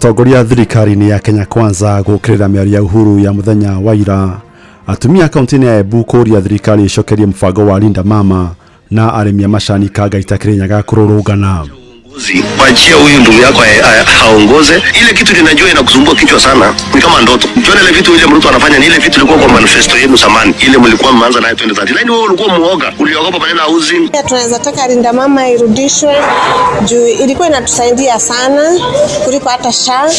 Atongoria thirikari-inĩ ya Kenya Kwanza gũkĩrĩra mĩario ya Uhuru ya mũthenya wa ira. Atumia kaunti-inĩ ya Embu kũũria thirikari ĩcokerie mũbango wa Linda Mama na arĩmi a macani Kangaita Kirinyaga kũrũrũngana. Wachia huyu ndugu yako aongoze. Ile kitu ninajua inakusumbua kichwa sana ni kama ndoto. Ukiona ile vitu ile mtu anafanya ni ile vitu ilikuwa kwa manifesto yenu zamani, ile mlikuwa mmeanza nayo 2030. Lakini wewe ulikuwa muoga, uliogopa maneno ya housing. Pia tunaweza taka Linda Mama irudishwe juu ilikuwa inatusaidia sana kuliko hata SHA.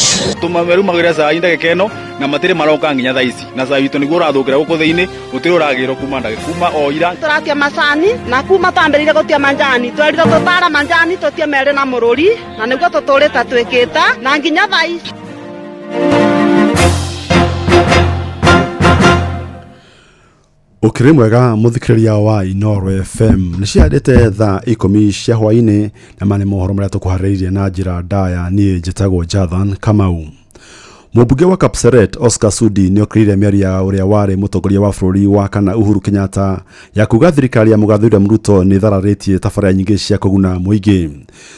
Tumamerumagĩra cai ndagĩka ĩno na matirĩ maroka nginya thaa ici na cai witũ nĩguo ũrathũkĩra gũkũ thĩinĩ gũtirĩ ũragĩrwo kuma ndagĩka kuma o ira. Tũratia macani na kuma twambĩrĩire gũtia manjani twerirwo tũtara manjani tũtie merĩ na mũrũri na nĩguo tũtũrĩte twĩkĩte na nginya thaa ici. Ũkĩrĩ mwega mũthikĩrĩria wa Inooro FM nĩ ciandĩte thaa 10 cia hwainĩ na maya nĩ mohoro marĩa tũkũharĩrĩirie na njĩra ndaya. Niĩ njĩtagwo Jathan Kamau. Mũmbunge wa Kapseret Oscar Sudi nĩ okĩrĩire mĩario ya ũrĩa warĩ mũtongoria wa bũrũri wa kana Uhuru Kenyatta ya kuga thirikari ya mũgathe William Ruto nĩ ĩthararĩtie tabarĩra nyingĩ cia kũguna mũingĩ.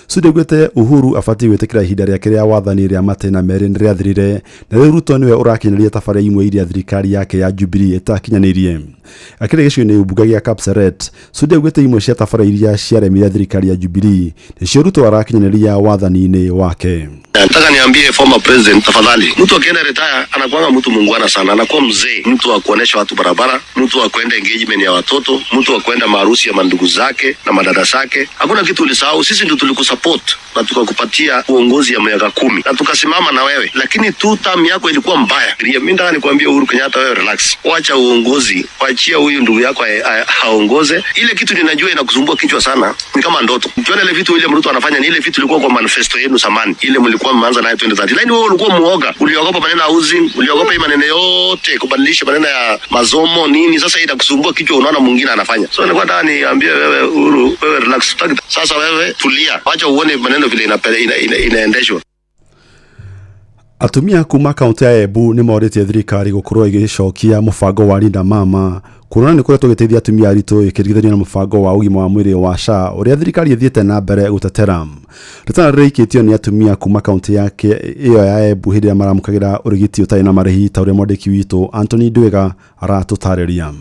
Sudi augĩte Uhuru abatiĩ gwĩtĩkĩra ihinda rĩake rĩa wathani rĩa matĩna merĩ nĩ rĩathirire na rĩu Ruto nĩwe ũrakinyanĩria tabarĩra imwe iria thirikari yake ya Jubilee ĩtakinyanĩirie. Akĩrĩ gĩcigo-inĩ mbunge gĩa Kapseret, Sudi augĩte imwe cia tabarĩra iria ciaremire thirikari ya Jubilee nĩcio Ruto arakinyanĩria wathani-inĩ wake. Nataka niambie former president, tafadhali, mtu akienda retire anakuanga mtu muungwana sana, anakuwa mzee, mtu wa kuonesha watu barabara, mtu wa kuenda engagement ya watoto, mtu wa kuenda maharusi ya mandugu zake na madada zake. Hakuna kitu ulisahau, sisi ndio tulikusupport na tukakupatia uongozi ya miaka 10 na tukasimama na wewe, lakini tu term yako ilikuwa mbaya. Mimi nataka nikwambie Uhuru Kenyatta, wewe relax, wacha uongozi, wachia huyu ndugu yako aongoze. Ile kitu ninajua inakusumbua kichwa sana ni kama ndoto. Ukiona ile vitu ile mtu anafanya ni ile vitu ilikuwa kwa manifesto yenu zamani, ile mlikuwa mmeanza nayo 2030. Lakini wewe ulikuwa muoga, uliogopa maneno ya housing, uliogopa hii maneno yote, kubadilisha maneno ya masomo nini. Sasa inakusumbua kichwa, unaona mwingine anafanya. So nilikuwa nataka niambie wewe Uhuru, wewe relax. Sasa wewe tulia, wacha uone maneno vile inaendeshwa. Atumia kuma kaunti ya Embu nĩ morĩtie thirikari gũkorwo ĩgĩcokia mũbango wa Linda Mama kuona nĩ ũkoretwo ũgĩteithia atumia aritũ ĩkĩringithanio na mũbango wa ũgima wa mwĩrĩ wa SHA ũrĩa thirikari ĩthiĩte na mbere gũtetera. Rĩtana rĩrĩikĩtio nĩ atumia kuma kaunti yake ĩyo ya Embu hĩndĩ ĩrĩa maramũkagĩra ũrigiti ũtarĩ na marĩhi ta ũrĩa mwandĩki witũ Anthony Ndwĩga aratũtarĩria.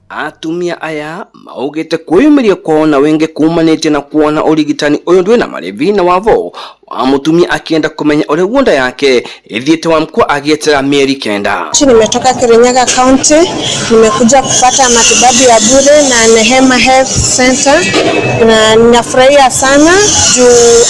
Atumia aya maugite kwiyumiria kwao na wingi kumanĩtie na kuona ũrigitani ũyũ ndwĩ na marĩvi na wavo wa mũtumia akienda kũmenya ũrĩa guonda yake ĩthiĩte wa mkwa agĩetera mĩeri 9. Nimetoka Kirinyaga County, nimekuja kupata matibabu ya bure na Nehema Health Center na ninafurahia sana juu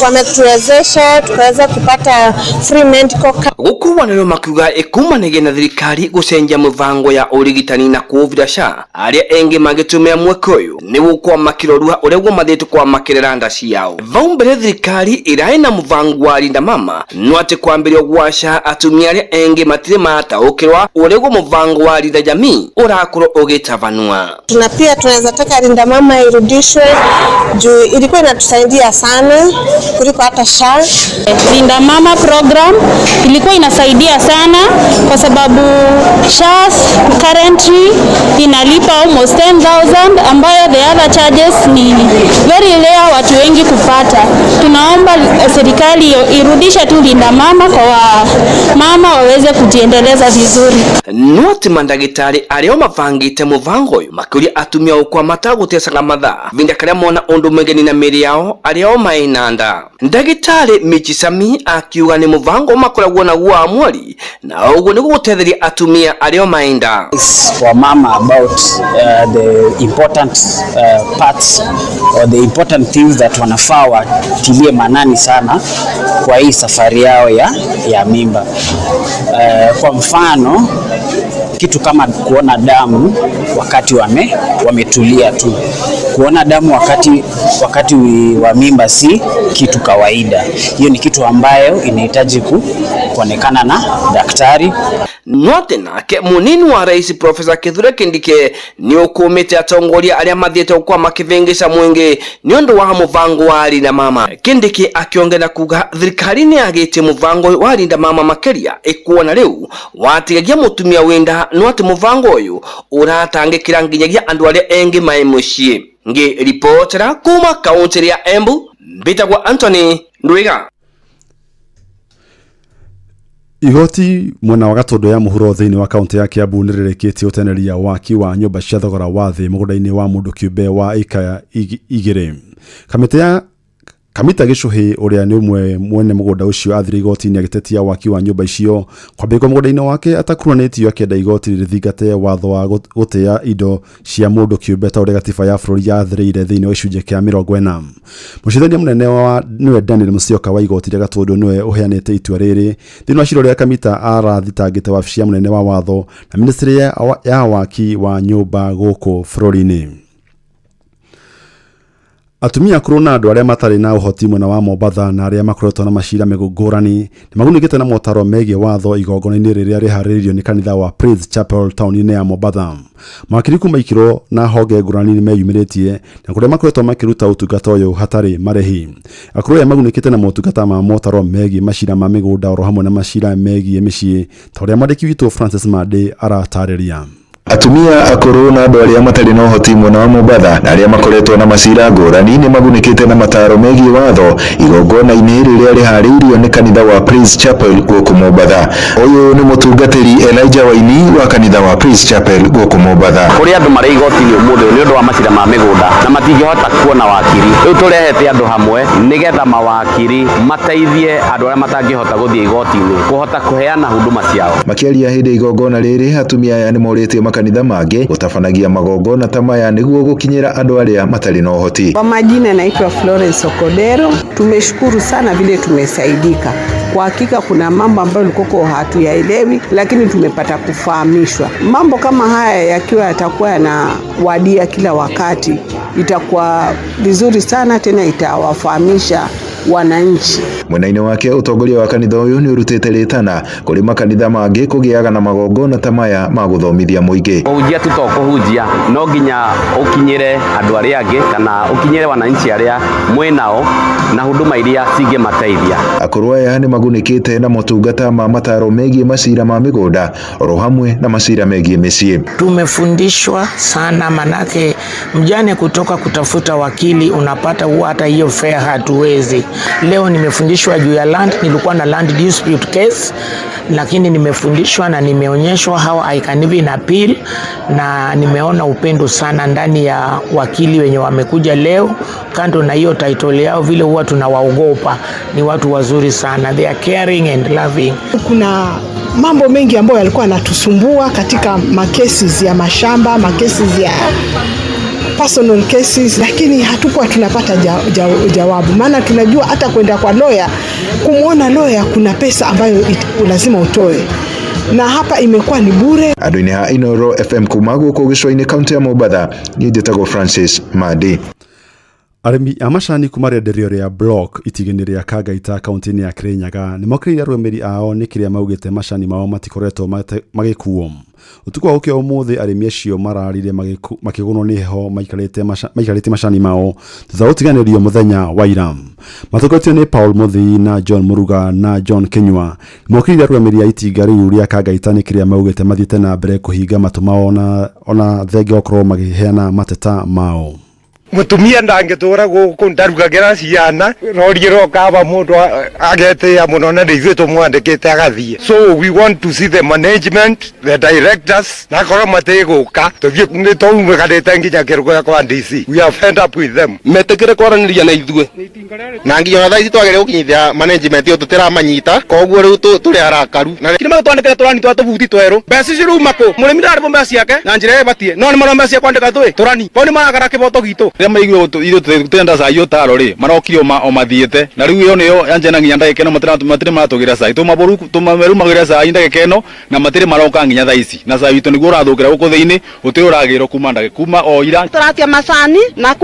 wametuwezesha tukaweza kupata free medical care. Gũkũ wanĩrĩo makiuga ĩkumanagia na thirikari gũcenjia mũbango ya ũrigitani na kũũvira SHA arĩa engĩ magĩtũmĩra mweke ũyũ nĩ gũkorwo makĩrorua ũrĩa guo mathiĩte kwamakĩrĩra nda ciao. Vau mbere thirikari ĩraĩ na mũbango wa Linda Mama no atĩ kwambĩrĩrio gwa SHA atumia arĩa engĩ matirĩ mataũkĩrwa ũrĩa guo mũbango wa Linda Jamii ũrakorwo ũgĩtabanua. Tuna pia tunaweza taka Linda Mama irudishwe juu ilikuwa inatusaidia sana kuliko hata SHA. Linda Mama program ilikuwa inasaidia sana kwa sababu SHA currently inalipa almost 10,000 ambayo the other charges ni very rare watu wengi kupata. Tunaomba serikali irudishe tu Linda Mama kwa mama waweze kujiendeleza vizuri. No ati mandagĩtarĩ arĩa mabangĩte mũbango ũyũ makĩũria atumia ũkwa matagũtecaga mathaa vinda karĩa mona ũndũ mũgeni na mĩĩrĩ yao arĩa o maĩ na nda. Ndagĩtarĩ Michi Sami akiuga nĩ mũbango makoragwo naguo wa mweri na ũguo nĩ gũtetheria atumia arĩa o maĩ nda. For mama about the important parts or the important things that wanafaa watilie maanani sana kwa hii safari yao ya mimba. Kwa mfano kitu kama kuona damu wakati wametulia tu. Kuona damu wakati wa mimba si kitu kawaida. Hiyo ni kitu ambayo inahitaji kuonekana na daktari. Note nake munini wa rais Profesa Kithure Kindiki ni ukumite atongoria aria mathiete gukwa makivingica mwingi ni undu wa mubango wa Linda Mama. Kindiki akiongera kuga thirikari ni yagite mubango wa Linda Mama makiria ikuona riu watigagia mutumia winda no ati mubango uyu uratangikira nginyagia andu aria engi mai mucii. Ngi ripotera kuma kaunti ya Embu mbitagwa Anthony Ndwiga. Igoti mwena wa Gatũndũ ya mũhuro thĩinĩ wa kaunti ya Kiambu nĩ rĩrĩkĩtie ũteneria waki wa nyũmba cia thogora wa thĩ mũgũnda-inĩ wa mũndũ kĩũmbe wa ĩka 2. Kamĩtĩ ya Kamita Gĩcũhĩ ũrĩa nĩ ũmwe mwene mũgũnda ũcio athire igoti-inĩ agĩtetia waki wa nyũmba icio kwambĩrĩrio mũgũnda-inĩ wake atakuranĩtio akĩenda igoti rĩthingate watho wa gũtĩa indo cia mũndũ kĩũmbe ta ũrĩa gatiba ya bũrũri yathĩrĩire thĩinĩ wa gĩcunjĩ kĩa 40. Mũcirithania mũnene wa nĩwe Daniel Musyoka wa igoti rĩa Gatũndũ nĩwe ũheanĩte itua rĩrĩ thĩinĩ wa cira ũrĩa Kamita arathitangĩte wabici ya mũnene wa watho na ministry ya waki wa nyũmba gũkũ bũrũri-inĩ. Atumia akũrũ na andũ arĩa matarĩ na ũhoti mwena wa Mombatha na arĩa makoretwo na macira ngũrani nĩ magunĩkĩte na motaro megiĩ watho igongona-inĩ rĩrĩa rĩharĩrĩirio nĩ kanitha wa Praise Chapel taũni-inĩ ya Mombatha. Mawakiri kuma ikĩro na honge ngũrani nĩ meyumĩrĩtie na kũrĩa makoretwo makĩruta ũtungata ũyũ hatarĩ marĩhi. Akũrũ aya magunĩkĩte na motungata ma motaro megiĩ macira ma mĩgũnda oro hamwe na macira megiĩ mĩciĩ ta ũrĩa mwandĩki witũ Francis Mande aratarĩria. Atumia akũrũ na andũ arĩa matarĩ na ũhoti mwena wa Mombatha na arĩa makoretwo na macira ngũrani nĩ magunĩkĩte na mataro megiĩ watho igongona-inĩ rĩrĩa rĩharĩirio nĩ kanitha wa Praise Chapel gũkũ Mombatha. Ũyũ nĩ mũtungatĩri Elijah Waini wa kanitha wa Praise Chapel gũkũ Mombatha. Kũrĩ andũ marĩ igoti-inĩ ũmũthĩ nĩ ũndũ wa macira ma mĩgũnda na matingĩhota kuona wakiri. Rĩu tũrehete andũ hamwe nĩgetha mawakiri mateithie andũ arĩa matangĩhota gũthiĩ igoti-inĩ kũhota kũheana huduma ciao. Makĩaria hĩndĩ ya igongona rĩrĩ, atumia aya nĩ morĩtie makanitha mangĩ gũtabanagia magongona ta maya nĩguo gũkinyĩra andũ arĩa matarĩ na ũhoti. Kwa majina naitwa Florence Okodero. Tumeshukuru sana vile tumesaidika. Kwa hakika kuna mambo ambayo ilikuwa hatuyaelewi, lakini tumepata kufahamishwa. Mambo kama haya yakiwa yatakuwa yanawadia kila wakati, itakuwa vizuri sana, tena itawafahamisha wananchi. Mwena-inĩ wake ũtongoria wa kanitha ũyũ nĩ ũrutĩte rĩtana kũrĩ makanitha mangĩ kũgĩaga na magongona ta maya ma gũthomithia mũingĩ. Kũhunjia tu to kũhunjia, no nginya ũkinyĩre andũ arĩa angĩ kana ũkinyĩre wananchi arĩa mwĩ nao na huduma iria cingĩmateithia. Akũrũ aya nĩ magunĩkĩte na motungata ma mataro megiĩ macira ma mĩgũnda oro hamwe na macira megiĩ mĩciĩ. Tumefundishwa sana, manake mjane kutoka kutafuta wakili unapata huwa hata hiyo fare hatuwezi. Leo nimefundishwa juu ya land, nilikuwa na land dispute case, lakini nimefundishwa na nimeonyeshwa how I can even appeal, na nimeona upendo sana ndani ya wakili wenye wamekuja leo. Kando na hiyo title yao, vile huwa tunawaogopa, ni watu wazuri sana, they are caring and loving. Kuna mambo mengi ambayo yalikuwa yanatusumbua katika makesi ya mashamba, makesi ya personal cases, lakini hatukuwa tunapata jawabu, maana tunajua hata kwenda kwa lawyer, kumwona lawyer kuna pesa ambayo lazima utoe, na hapa imekuwa ni bure. Andũ-inĩ a Inooro FM kuma gũkũ gĩcũa-inĩ kaunti ya Mombatha, niĩ njĩtagwo Francis Mandi. Arĩmi a macani kuma rĩenderio rĩa block itigĩnĩ rĩa Kangaita kaunti-inĩ ya Kirinyaga nĩ mokĩrĩire arũmĩrĩri ao nĩ kĩrĩa maugĩte macani mao matikoretwo magĩkuo. Ũtukũ wa gũkĩa ũmũthĩ arĩmi acio mararire makĩgũnwo nĩ heho maikarĩte macani mao thutha wa gũtiganĩrio mũthenya wa ira. Matongoretio nĩ Paul Mũthii na John Mũruga na John Kĩnyua mokĩrĩire arũgamĩrĩri a itinga rĩu rĩa Kangaita nĩ kĩrĩa maugĩte mathiĩte na mbere kũhinga matũ mao ona thengia gũkorwo makĩheana mateta mao. Mutumia ndangĩtũra gũkũ ndarugagĩra ciana rorie rokaba mũndũ agetĩa mũno na nĩ ithuĩ tũmwandĩkĩte agathiĩ. So we want to see the management, the directors, na korwo matigũka tũthiĩ nĩ twaumĩkanĩte nginya kĩrũgũya kwa DC. We are fed up with them. Metĩkĩre kwaranĩria na ithuĩ na nginya ona thaa ici twagĩrĩire gũkinyithia management ĩyo tũtĩramanyita, koguo rĩu tũrĩ arakaru. Na kĩrĩa magĩtwandĩkĩra tũrani twa tũbuti twerũ, mbeca ici rĩu makũ mũrĩmi ndararĩhwo mbeca ciake na njĩra ĩrĩa ĩbatiĩ, no nĩ marona mbeca cia kwandĩka tũĩ tũrani, koguo nĩ maragara kĩboto gitũ. Rĩrĩa maiguire ithuĩ tũrenda cai ũtaro rĩ, marokire o mathiĩte na rĩu ĩyo nĩyo yanjia nginya ndagĩka ĩno matirĩ maratũgĩra cai, tũmamerumagĩra cai ndagĩka ĩno na matirĩ maroka nginya thaa ici, na cai witũ nĩguo ũrathũkĩra gũkũ thĩinĩ, gũtirĩ ũragĩrwo kuma ndagĩka kuma o ira. Tũratia macani na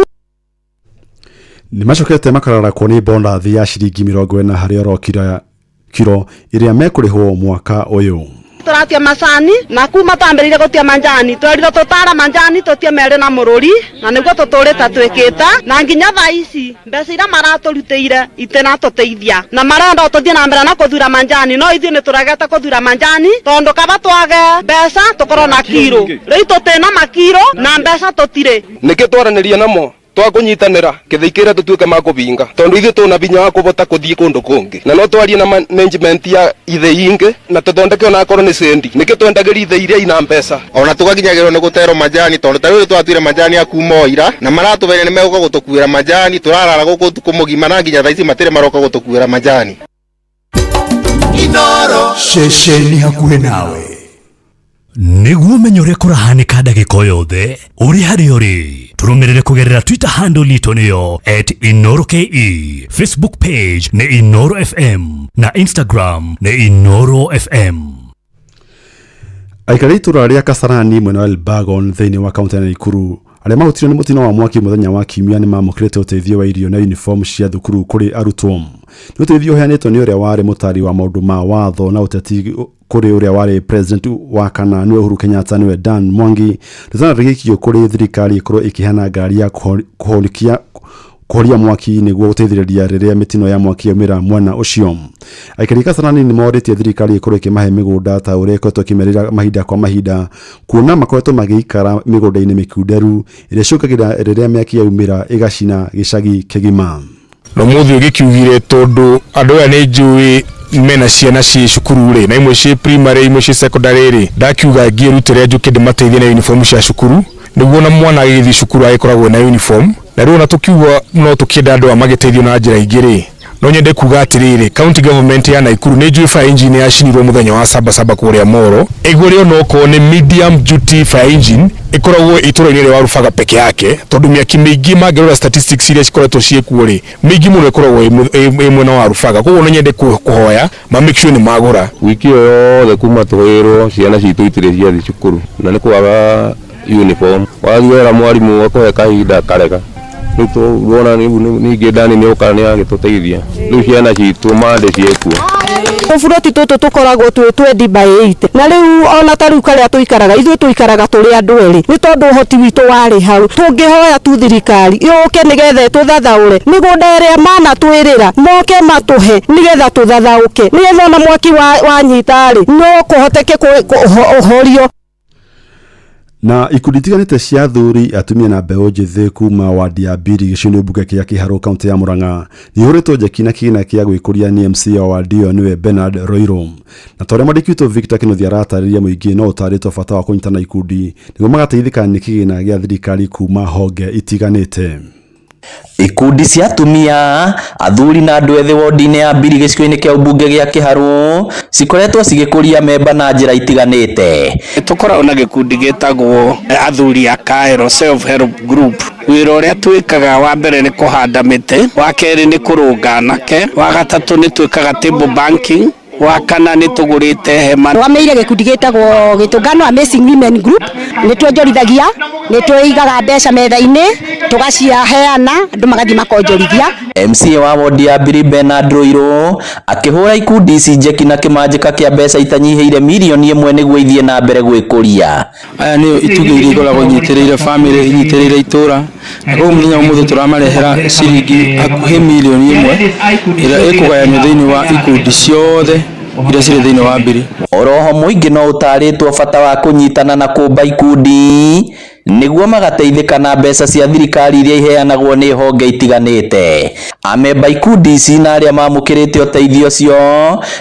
nĩ macokete makararakwo nĩ bonathi ya ciringi 40 harĩ oro kiro ĩrĩa mekũrĩhwo mwaka ũyũ. Tũratia macani na kuma twambĩrĩirie gũtia manjani twerirwo tũtara manjani tũtie merĩ na mũrũri na nĩguo tũtũrĩte twĩkĩte na nginya thaa ici mbeca iria maratũrutĩire itinatũteithia na marenda tũthiĩ na mbere na kũthura manjani, no ithuĩ nĩ tũregete kũthura manjani tondũ kaba twage mbeca tũkorwo na kiro, rĩu tũtĩna makiro na mbeca tũtirĩ. Nĩkĩ twaranĩria namo Twakunyitanira kithii kiria tutuike ma kuvinga tondu ithuĩ tuna vinya wa kuvota kuthii kundu kungi na no twarie na management ya ithii ingi na tuthondeke ona akorwo ni sendi niki twendagiria ithii iria ina mbeca. Ona tugakinyagirwo ni guterwo majani tondu ta riu twatuire majani a kuma o ira na maratuberia ni meguka gutukuira majani, turarara guku utuku mugima na nginya thaa ici matire maroka gutukuira majani. Inoro ceceni hakuhĩ nawe nĩguo ũmenye ũrĩa kũrahanĩka ndagĩka o yothe ũrĩ harĩa ũrĩ. Tũrũmĩrĩre kũgerera Twitter handle itũ nĩyo @InoroKE, Facebook page nĩ Inoro FM na Instagram nĩ Inoro FM. Aikari itũra rĩa Kasarani mwena wa Elbagon thĩinĩ wa kaunti ya Nakuru arĩa mahutirio nĩ mũtino wa mwaki mũthenya wa kiumia nĩ mamũkĩrĩte ũteithio wa irio na uniform cia thukuru kũrĩ arutwo. Nĩ ũteithio ũheanĩtwo nĩ ũrĩa warĩ mũtari wa maũndũ ma watho na ũteti kũrĩ ũrĩa warĩ president wa kana nĩwe Uhuru Kenyatta nĩwe Dan Mwangi, rĩtana rĩgĩikio kũrĩ thirikari ĩkorwo ĩkĩheana ngari ya kũhonokia kũhoria mwaki nĩguo gũteithĩrĩria rĩrĩa mĩtino ya mwaki yaumĩra mwena ũcio. Aikari Kasarani nĩ morĩtie thirikari ĩkorwo ĩkĩmahe mĩgũnda ta ũrĩa ĩkoretwo ĩkĩmerĩra mahinda kwa mahinda, kuona makoretwo magĩikara mĩgũnda-inĩ mĩkunderu ĩrĩa ĩcũngagĩra rĩrĩa mĩaki yaumĩra ĩgacina gĩcagi kĩgima. No mũthĩ ũgĩkiugire tondũ andũ aya nĩ njũĩ mena ciana ciĩ cukuru rĩ, na imwe ciĩ primary imwe ciĩ secondary rĩ, ndakiuga ngĩrutĩre njũke ndĩmateithie na uniform cia cukuru nĩguo na mwana agĩthiĩ cukuru agĩkoragwo na uniform. Na rĩu ona tũkiuga no tũkĩenda andũ aya magĩteithio na njĩra ingĩ rĩ, no nyende kuga atĩrĩrĩ, county government ya Nakuru nĩ njũĩ fire engine yacinirwo mũthenya wa saba saba kũrĩa Moro, ĩgũre onokorwo nĩ medium duty fire engine ĩkoragwo itũra-inĩ rĩa Warubaga peke yake, tondũ mĩaki mĩingĩ mangĩrora statistics iria cikoretwo ciĩkuo rĩ, mĩingĩ mũno ĩkoragwo ĩ mwena wa Warubaga. Koguo no nyende kũhoya ma make sure nĩ magũra. Wiki ĩyo yothe kuma tũgĩrwo ciana citũ itirĩ ciathiĩ cukuru na nĩ kwaga uniform, wathiĩ wera mwarimũ akũhe kahinda karega. Rĩu tuona ningĩ Dani nĩ oka nĩ agĩtũteithia, rĩu ciana citũ mande ciĩkuo. Tũburoti tũtũ tũkoragwo twĩ 20 by 8 na rĩu ona ta rĩu karĩa tũikaraga ithuĩ tũikaraga tũrĩ andũ erĩ nĩ tondũ ũhoti witũ warĩ hau. Tũngĩhoya tu thirikari yũke nĩgetha ĩtũthathaũre mĩgũnda ĩrĩa manatwĩrĩra moke matũhe nĩgetha tũthathaũke, nĩgetha ona mwaki wanyita rĩ no kũhoteke kũhorio. Na ikundi itiganĩte cia athuri atumia na mbeũ njĩthĩ kuma wadi ya Mbiri gĩcigo-inĩ mbunge kĩa Kĩharũ kaunti ya Murang'a nĩihũrĩtwo njeki na kĩgĩna kĩa gwĩkũria nĩ MC wa wadi ĩyo nĩwe Bernard Roiro. Na ta ũrĩa mwandĩki witũ Victor Kĩnuthia aratarĩria, mũingĩ no ũtarĩtwo bata wa kũnyitana ikundi nĩguo magateithĩka nĩ kĩgĩna gĩa thirikari kuma honge itiganĩte. Ikundi cia atumia, athuri na andũ ethĩ wodi-inĩ ya Mbiri gĩcigo-inĩ kĩa ũmbunge gĩa Kĩharũ cikoretwo cigĩkũria memba na njĩra itiganĩte. Tũkoragwo na gĩkundi gĩtagwo athuri a Kaero Self Help Group. Wĩra ũrĩa twĩkaga wa mbere nĩ kũhanda mĩtĩ, wa kerĩ nĩ kũrũnga anake, wa gatatũ nĩ twĩkaga table banking, wa kana nĩ tũgũrĩte hema. Twameire gĩkundi gĩtagwo Gĩtũngano Amazing Women Group, nĩ tuonjorithagia, nĩ tũigaga mbeca metha-inĩ, tũgaciheana, andũ magathiĩ makonjorithia. MCA wa wodi ya Mbiri Bernard Ruiru akĩhũra ikundi ici njeki na kĩmanjĩka kĩa mbeca itanyihĩire mirioni 1 nĩguo ithiĩ na mbere gwĩkũria. Aya nĩo itugĩ iria ikoragwo inyitĩrĩire bamĩrĩ, inyitĩrĩire itũra, na koguo mũthenya wa ũmũthĩ tũramarehera ciringi hakuhĩ mirioni 1 ĩrĩa ĩkũgayanio thĩinĩ wa ikundi ciothe iria cirĩ thĩinĩ wa Mbiri. Oroho mũingĩ no ũtarĩtwo bata wa kũnyitana na kũmba ikundi nĩguo magateithĩka na mbeca cia thirikari iria iheanagwo nĩ honge itiganĩte. Amemba ikundi ici na arĩa mamũkĩrĩte ũteithio ũcio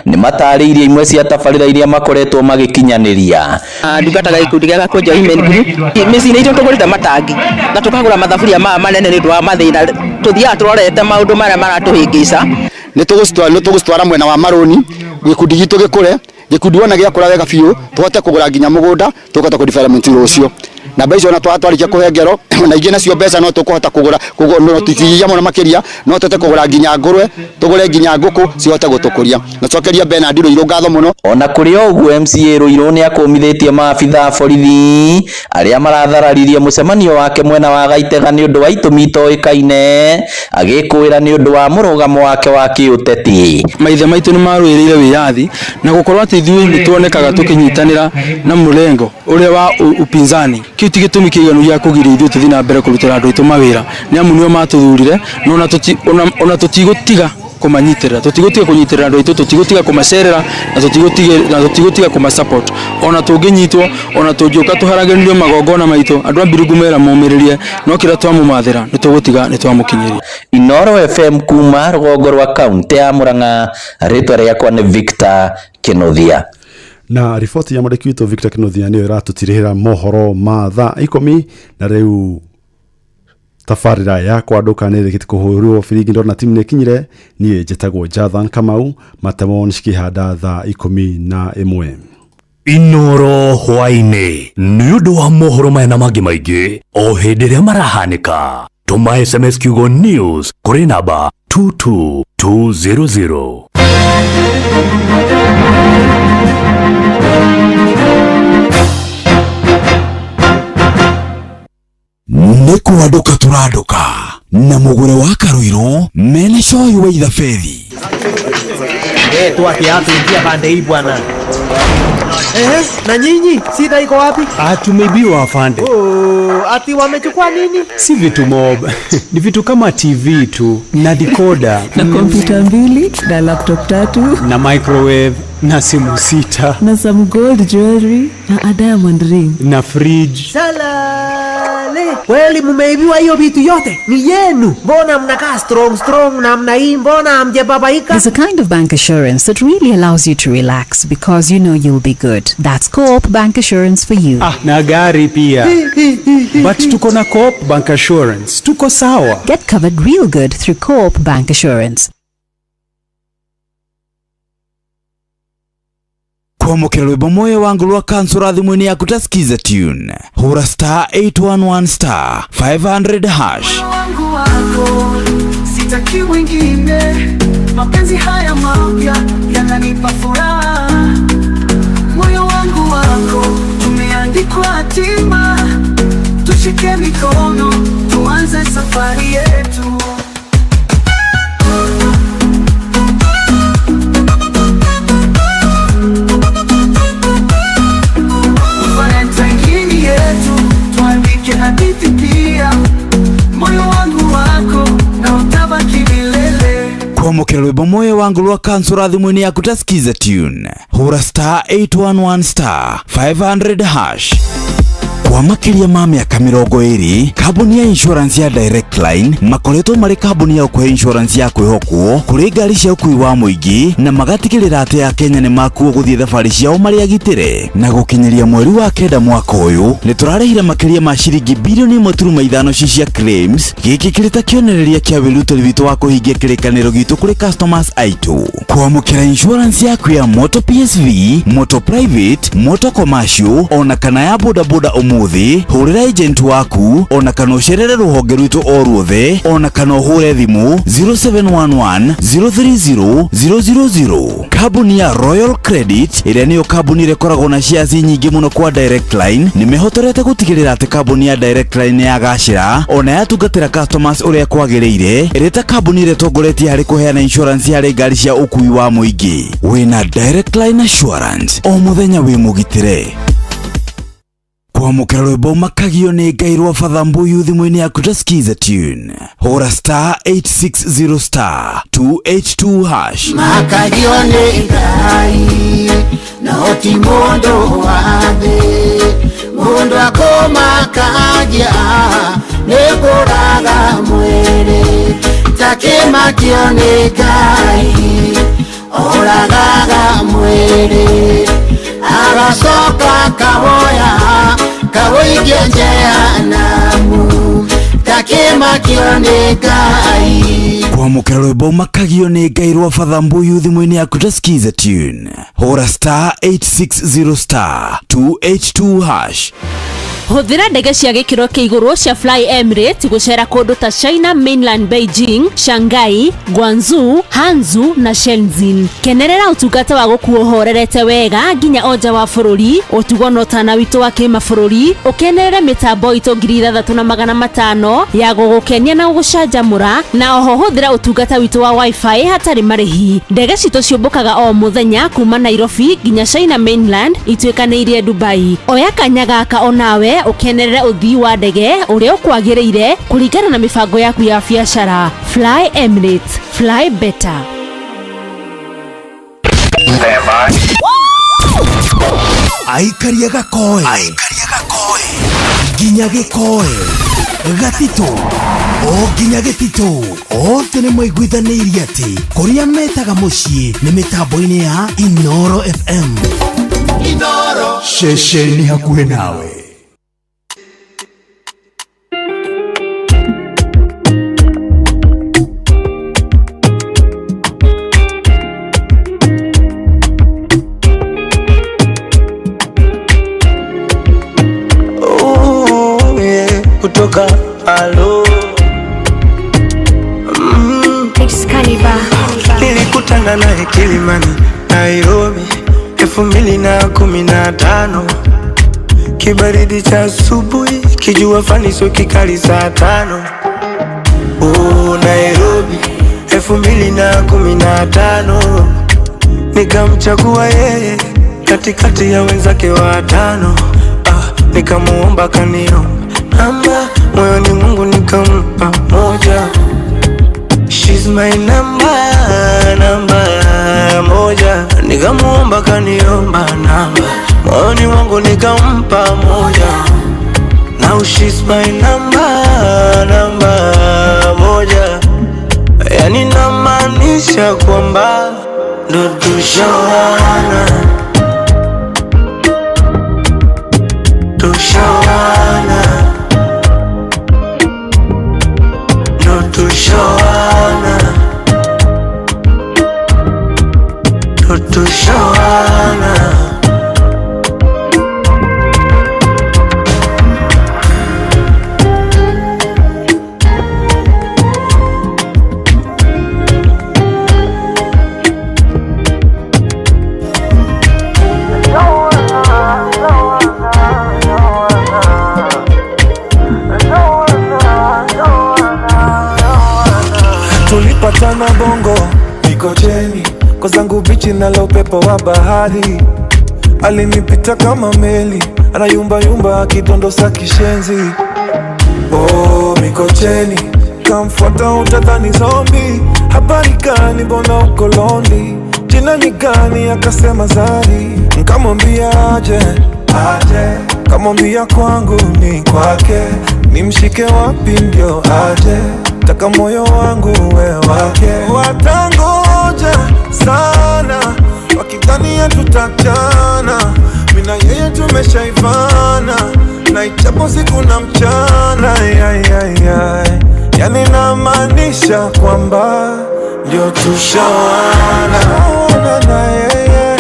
nĩ matarĩirie imwe cia tabarĩra iria makoretwo magĩkinyanĩria. Ndungataga gĩkundi gĩa Gakũnjo Women Group. Mĩciĩ-inĩ itũ tũgũrĩte matangi na tũkagũra mathaburia maya manene nĩ ũndũ wa mathĩna, tũthiaga tũrorete maũndũ marĩa maratũhĩngĩca. Nĩ tũgũcitwara mwena wa marũni, gĩkundi gitũ gĩkũre, gĩkundi wona gĩakũra wega biũ, tũhote kũgũra nginya mũgũnda, tũkahota kũ development rũciũ. Na mbeca ona twarĩkia kũhe ngero, na ingĩ nacio mbeca no tũkũhota kũgũra, no tũtigia mũno makĩria, no tũhote kũgũra nginya ngũrwe, tũgũre nginya ngũkũ cihote gũtũkũria. Na cokeria Bernard Ruiru ngatho mũno. Ona kũrĩ o ũguo, MCA Ruiru nĩ akũmithĩtie maabitha a borithi arĩa marathararirie mũcemanio wake mwena wa Gaitega nĩ ũndũ wa itũmi itoĩkaine, agĩkũĩra nĩ ũndũ wa mũrũgamo wake wa kĩũteti. Maithe maitũ nĩ marũĩrĩire wĩyathi na gũkorwo atĩ ithuĩ nĩ tuonekaga tũkĩnyitanĩra na mũrengo ũrĩa wa upinzani, kĩu ti gĩtũmi kĩiganu gĩa kũgiria ithuĩ tũthiĩ na mbere kũrutĩra andũ aitũ mawĩra, nĩ amu nĩo matũthurire, na ona tũtigũtiga kũmanyitĩrĩra. Tũtigũtiga kũnyitĩrĩra andũ aitũ, tũtigũtiga kũmacerera na tũtigũtiga kũmasupport. Ona tũngĩnyitwo, ona tũngĩũka tũharagĩrĩrio magongona maitũ, andũ a Mbirungu mera momĩrĩrie, no kĩrĩa twamũmathĩra nĩ tũgũtiga nĩ twamũkinyĩria. Inooro FM kuma rũgongo rwa kaunti ya Murang'a, rĩtwa rĩakwa nĩ Victor Kinuthia. Na riboti ya mwandĩki witũ Victor Kinuthia nĩyo ĩratũtirihĩra mohoro ma thaa 10 na rĩu tabarĩra ya kwandũka nĩ ĩrĩkĩtie kũhũrwo biringi ndona timu nĩ ĩkinyire. Niĩ njĩtagwo Jathan Kamau, matemo nĩ cikĩhanda thaa 11. Inooro hwaĩ-inĩ nĩ ũndũ wa mohoro maya na mangĩ maingĩ o hĩndĩ ĩrĩa marahanĩka. Tũma SMS kiugo news kũrĩ namba 22200. Nĩ kwandũka tũrandũka na mũgũre wa Karũirũ mena coyi wa ithabethi. Tu atuingia pande hii bwana. Na nyinyi shida iko wapi? Tumeibiwa afande. Oh, ati wamechukua nini? Si vitu mob. Ni vitu kama TV tu na decoder na kompyuta 2 na laptop 3 na microwave na simu 6 na some gold jewelry na a diamond ring na fridge. Salale. Kweli mumeibiwa hiyo vitu yote? Ni yenu. Mbona mnakaa strong strong namna hii? Mbona hamjababaika? There's a kind of bank assurance that really allows you to relax because you know you'll be good. That's Co-op Bank Assurance for you. Na gari pia. But tuko na Co-op Bank Assurance. Tuko sawa. Get covered real good through Co-op Bank Assurance. Kwamũkĩra rwĩmbo moyo wangu rwa kansura thimũ-inĩ yaku ta skiza tune, hũra star 811 star 500 hash. Wangu wako sitaki mwingine, mapenzi haya mapya yananipa furaha. Moyo wangu wako tumeandikwa hatima, tushike mikono tuanze safari yetu. Hadithi pia, moyo wangu wako na utabaki milele. Kwamũkĩra rwĩmbo moyo wangu rwa kansura thimũ-inĩ yaku ta skiza tune, hũra star 811 star 500 hash. Kwa makĩria ma mĩaka 20, kambuni ya insurance ya Direct Line makoretwo marĩ kambuni ya ũkũhe insurance ya kwĩhokwo kũrĩ ngari cia ũkuui wa mũingĩ na magatigĩrĩra atĩ Akenya nĩ makuo gũthiĩ thabarĩ ciao marĩ agitĩre. Na gũkinyĩria mweri wa 9 mwaka ũyũ nĩ tũrarĩhire makĩria ma ciringi bilioni 1.5 ci cia claims. Gĩkĩ kĩrĩ ta kĩonereria kĩa wĩrutĩri witũ wa kũhingia kĩrĩkanĩro gitũ kũrĩ customers aitũ. Kwamũkĩra insurance yaku ya moto PSV, moto private, moto commercial ona kana ya bodaboda ũmũthĩ, hũrĩra agent waku ona kana ũcerere rũhonge rwitũ o ruothe ona kana ũhũre thimũ 0711 030 000. Kambuni ya Royal Credit ĩrĩa nĩyo kambuni ĩrĩa ĩkoragwo na shares nyingĩ mũno kwa Direct Line nĩ mehotorete gũtigĩrĩra atĩ kambuni ya Direct Line nĩ yagacĩra ona yatungatĩra customers ũrĩa kwagĩrĩire, ĩrĩ ta kambuni ĩrĩa ĩtongoretie harĩ kũheana insurance harĩ ngari cia ũkuui wa mũingĩ. Wĩna Direct Line Assurance o mũthenya wĩ mũgitĩre. Kwamũkĩra rwĩmbo makagio nĩ Ngai rwa Father Mbuyu thimũ-inĩ yaku ta skiza tune, hũra star 860 star 282 hash. Makagio nĩ Ngai no ti mũndũ wa thĩ, mũndũ akũmakagia nĩ kũraga mwĩrĩ, takĩmakio nĩ Ngai oragaga mwĩrĩ, agacoka kawoya kawoikia jehanamu, takĩmakio nĩ Ngai. Kwamũkĩra rwĩmbo makagio nĩ Ngai rwa Father Mbuyu thimũ-inĩ yaku ta skiza tune, hũra star 860 star 282 hash. Hũthĩra ndege cia gĩkĩro kĩa igũrũ cia Fly Emirates gũcera kũndũ ta China Mainland, Beijing, Shanghai, Guangzhou, Hangzhou na Shenzhen. Kenerera ũtungata wa gũkuo ũhorerete wega nginya o nja wa bũrũri, ũtugo na ũtana witũ wa kĩmabũrũri, ũkenerere mĩtambo itũ 6500 ya gũgũkenia na gũgũcanjamũra, na oho hũthĩra ũtungata witũ wa wifi hatarĩ marĩhi. Ndege citũ ciũmbũkaga o mũthenya kuma Nairobi nginya China Mainland ituĩkanĩirie Dubai. Oya kanya gaka onawe ũkenerere ũthii wa ndege ũrĩa ũkwagĩrĩire kũringana na mĩbango yaku ya biacara. Fly Emirates, fly better. Aikaria gakoe nginya gĩkoe gatitũ o nginya gĩtitũ othe nĩ maiguithanĩirie atĩ kũrĩa metaga mũciĩ nĩ mĩtambo-inĩ ya Inoro FM. Inoro. Ceceni hakuhĩ nawe. Oh, yeah, kutoka alo Nilikutana naye Kilimani, Nairobi 2015. Kibaridi cha asubuhi, kijua fani sio kikali saa 5. Oh, Nairobi 2015. Nikamchagua yeye katikati ya wenzake watano. Nikamuomba kaniomba namba, moyoni mwangu nikampa moja. She's my number, namba moja. Nikamuomba kaniomba namba, moyoni mwangu nikampa moja. Now she's my number, namba moja. Yani namaanisha kwamba ndo tushawana, tushawana, ndo tushawana, ndo tushawana. Tulipatana Bongo Mikocheni, kwa zangu bichi na upepo wa bahari. Alinipita kama meli, anayumba yumba akidondosa kishenzi. Oh, Mikocheni, kamfuata utadhani zombi. Habari gani mbona uko lonely? Jina ni gani? Akasema Zari. Nikamwambia aje, aje. Kamwambia kwangu ni kwake, nimshike wapi ndio aje? Taka moyo wangu we wake. Watangoja sana, wakidhania tutachana. Mina yeye tumeshaivana, na ichapo siku na mchana. Yani namaanisha kwamba ndio tushawana. Tushawana na yeye,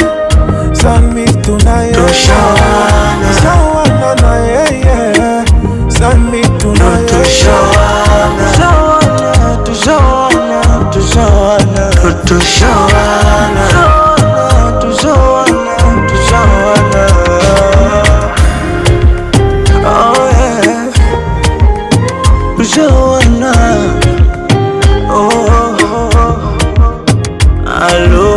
sami tunaye. Tushawana. Tushawana na yeye, sami tunaye. Tushawana. Tushawana, tushawana, tushawana, tushawana, tushawana. Oh yeah, tushawana. Oh, oh, oh. Hello.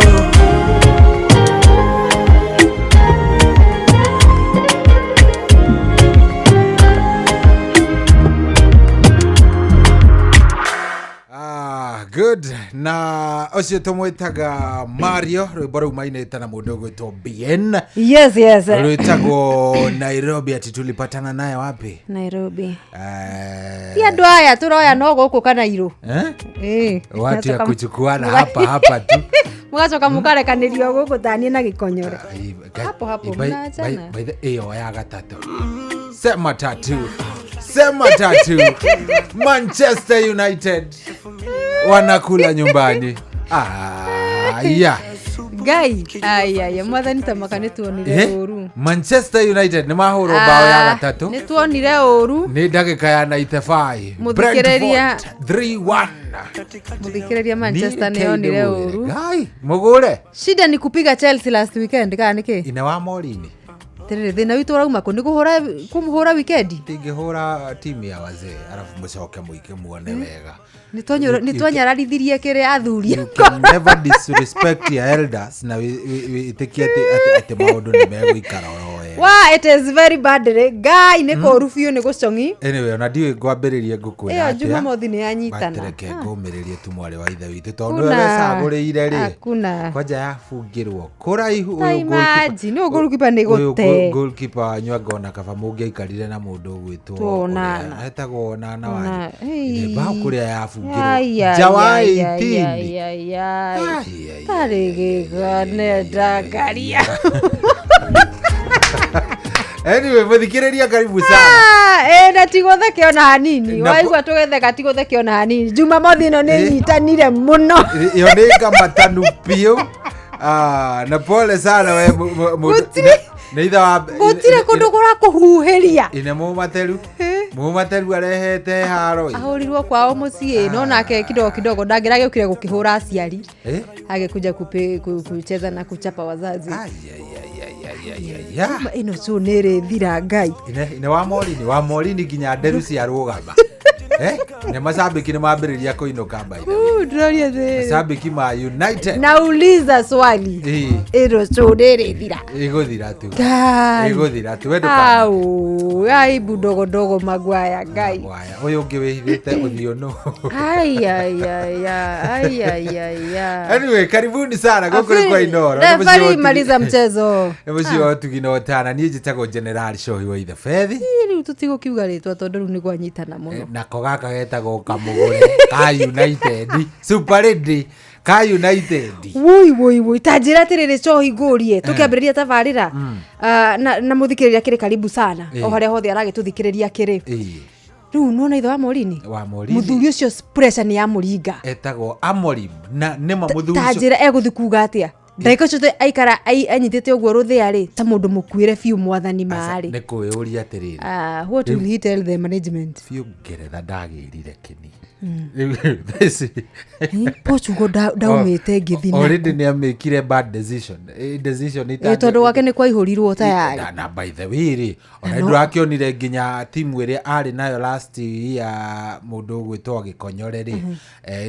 Good na ucio tumwitaga Mario rwimbo rau mainite na mundu ugwitwo Bien. Yes, yes. Rwitagwo Nairobi. Ati tulipatana naye wapi? Nairobi. Ti andu aya turoya no guku kana iru. Eh? Watu ya kuchukuana hapa hapa tu. Mugacoka mukarekanirio guku tanie na gikonyore. Hapo hapo mnaachana. By the iyo ya gatatu. Sema tatu. Sema tatu. Manchester United wanakula nyumbani. Yeah. Gai, aya, mwathani tamaka nĩ tuonire ũru. Manchester United nĩ mahũrwo bao ya gatatu. Nĩ tuonire ũru. Nĩ ndagĩka ya 95. Mũthikĩrĩria 3-1. Mũthikĩrĩria Manchester nĩ onire ũru. Gai, mũgũre. Shida ni kupiga Chelsea last weekend kana nĩkĩ? Ina wa Morini. Tiriri thina witu urauma ku ni kuhura kumuhura weekend. Tingihura timu ya wazee alafu mucoke muike muone wega. Ni twanyararithirie kire athuri. You can never disrespect your elders na witikie ati maundu ni megũikara oro wega. Wega. Wa, it is very bad ngai nĩ kũru biũ nĩ gũcong'i. Anyway, ona ndiũĩ ngwambĩrĩrie ngũkwĩra Ĩyo atĩa. Jumamothi nĩ yanyitana. But reke ngũmĩrĩrie tu mwarĩ wa ithe witũ tondũ nĩwe Hakuna. wecagũrĩire rĩ. Hakuna. Kwanja yabungĩrwo kũraihu Ta ũyũ goalkeeper- imagine, ũyũ goalkeeper nĩ ũyũ gũte. goalkeeper wanyu angona kaba mũngĩaikarire na mũndũ ũgwĩtwo Tuonana. ũrĩa etagwo Onana Ona- wanyu. Hey. Mbaũ kũrĩa yabungĩrwo Ai, ai, nja wa ai, ai, 18. ai, ai, ai. Tarĩ gĩgane ndangaria. Anyway, mũthikĩrĩria karibu sana. Ah, na tigũtheke ona hanini. Na Waigua tũgĩtheka tigũtheke ona hanini. Jumamothi ĩno nĩ nyitanire mũno. Ĩyo nĩ ngamatanu biũ. Ah, na pole sana we nĩ ithe wa Gũtirĩ kũndũ kũrakũhuhĩria. Ine mũmateru mũmateru arehete haro ĩ. Ahũrirwo kwao mũciĩ no nake kidogo kidogo ndangĩragĩũkire gũkĩhũra aciari. Eh? Agĩkuja kucheza na kuchapa wazazi. Ya. Ĩno cũ nĩ ĩrĩthira Ngai. Ine wa Morini wa Morini nginya nderu ciarũgama. Eh? Ne macambĩki nĩ mambĩrĩria kũinũka by the way. Ndĩroria atĩrĩrĩ. Macambĩki ma United. Nauliza swali. Ĩ, Ĩno cũ nĩ ĩrĩthira. ĩgũthira tu. Ngai. Ĩgũthira tu. We ndũka. Au, aibu ndogo ndogo Maguire Ngai. Waya, ũyũ ũngĩ wĩhithĩte ũthiũ nũ. Ai ai ai ai ai ai ai. Anyway, karibuni sana gũkũ nĩ kwa Inoro. Nĩ mũciĩ wa Refari ũtugi- maliza mchezo. Nĩ mũciĩ wa ũtugi na ũtana. Niĩ njĩtagwo General Shohi wa Ithe Bethi. Rĩu tũtigũkiuga rĩtwa tondũ rĩu nĩ kwanyitana mũno. Nako gaka getagwo kamũgũre ka United. Super Lady ka United. Woi woi woi, ta njĩra atĩrĩrĩ cohi ngũrie tũkĩambĩrĩria tabarĩra. Ah, na mũthikĩrĩria kĩrĩ karibu sana o harĩa hothe aragĩtũthikĩrĩria kĩrĩ. Rĩu nĩwona ithe wa Morini, Wa Morini. mũthuri ũcio pressure nĩ yamũringa. Etagwo Amorim na nĩma mũthuri Ta ũcio njĩra egũthiĩ kuga atĩa ndagĩka ũcio aikara anyitĩte ũguo rũthĩa rĩ ta mũndũ mũkuĩre biũ mwathani marĩ. nĩ kwĩyũria atĩrĩrĩ. Ah, what will he tell the management? Biũ ngeretha ndagĩrire kĩni. Rĩu thaa ici Portugal ndaumĩte ngĩthiĩ na already nĩ amĩkire bad decision. Decision tondũ gwake nĩ kwaihũrirwo tayari. Na by the way rĩ, ona Na no- ndũrakĩonire nginya timu ĩrĩa arĩ nayo last year mũndũ ũgwĩtwo Gĩkonyore rĩ,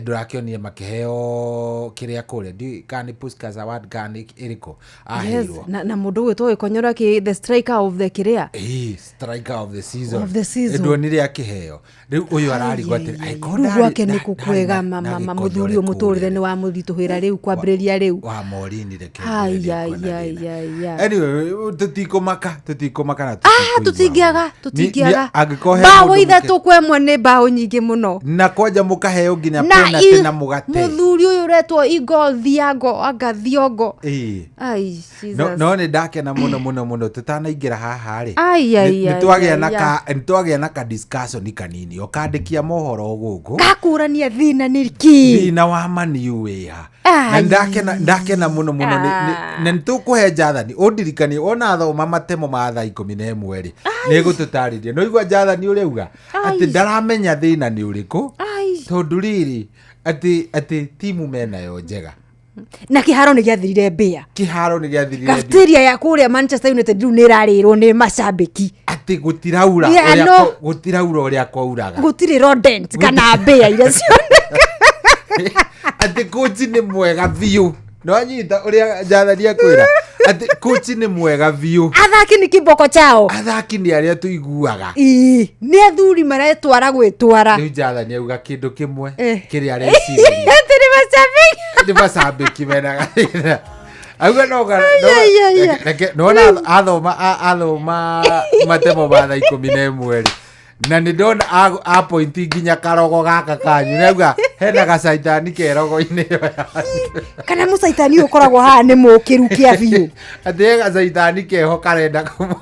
ndũrakĩonire makĩheo kĩrĩa kũrĩa ndiũĩ kana nĩ Puskas Award kana nĩ ĩrĩkũ Yes, aheirwo. na mũndũ ũgwĩtwo Gĩkonyore akĩ the striker of the kĩrĩa. Ĩĩ, striker of the season. Of the season. Nduonire akĩheo. Rĩu ũyũ ararigwo atĩrĩ, angĩkorwo rĩu gwake nĩ ndarĩ kũkwega na mama Gĩkonyore mũthuri ũyũ mũtũrĩre nĩ wamũritũhĩra rĩu kwambĩrĩria rĩu. Wa Morini reke Ai, ngwĩre ai, kwĩna ai, thĩna. ai, ai. Anyway, tũtikũmaka tũtikũmaka na Ah, tũtingĩaga tũtingĩaga angĩkorwo he mbaũ mũndũ ithatũ kwa ĩmwe nĩ mbaũ nyingĩ mũno. Na kwanja mũkaheo nginya Na penalty na mũgate. mũthuri ũyũ ũretwo Igor Thiago anga Thiongo. Ĩĩ. Ai, No Jesus. no nĩ ndakena mũno mũno mũno tũtanaingĩra haha rĩ. Ai, ai, ai, ai, ai. Nĩ twagĩa na ka discussion kanini ũkandĩkia mohoro gũkũ. Gakũrania thĩna nĩ kĩ? Thĩna wa Maniu wĩha. Na Ai. ndakena mũno mũno na nĩ tũkũhe Jathani ũndirikanie wona thoma matemo ma thaa 11 rĩ nĩ gũtũtarĩria no igua Jathani ũrauga atĩ ndaramenya thĩna nĩ ũrĩkũ tondũ rĩrĩ atĩ timu menayo njega. Na kĩharo nĩ gĩathirire mbĩa. Kĩharo nĩ gĩathirire mbĩa. Cafeteria ya kũrĩa Manchester United rĩu nĩ ĩrarĩrwo nĩ macambĩki. Atĩ gũtiraura Yeah, ũrĩa no. gũtiraura ũrĩa kwauraga. Gũtirĩ rodent kana mbĩa iria cioneka. Atĩ kochi nĩ mwega biũ. Nĩwanyita ũrĩa Jathani akwĩra atĩ kochi nĩ mwega biũ. Athaki nĩ kiboko chao. Athaki nĩ arĩa tũiguaga. Ĩĩ, nĩ athuri maretwara gwĩtwara. Rĩu Jathani auga kĩndũ kĩmwe Eh. kĩrĩa arecirĩria. Atĩ nĩ macambĩki. Nĩ macambĩki mena gathĩna. Auga no Ai, ai, ai. reke nona athoma athoma matemo ma thaa 11 rĩ. Na nĩ ndona apointi nginya karogo gaka kanyu nĩauga hena gacaitani ke rogo-inĩ ĩyo yanyu. Kana mũcaitani ũyũ ũkoragwo haha nĩ mũkĩru kĩa biũ. Atĩ he gacaitani keho karenda kũmũ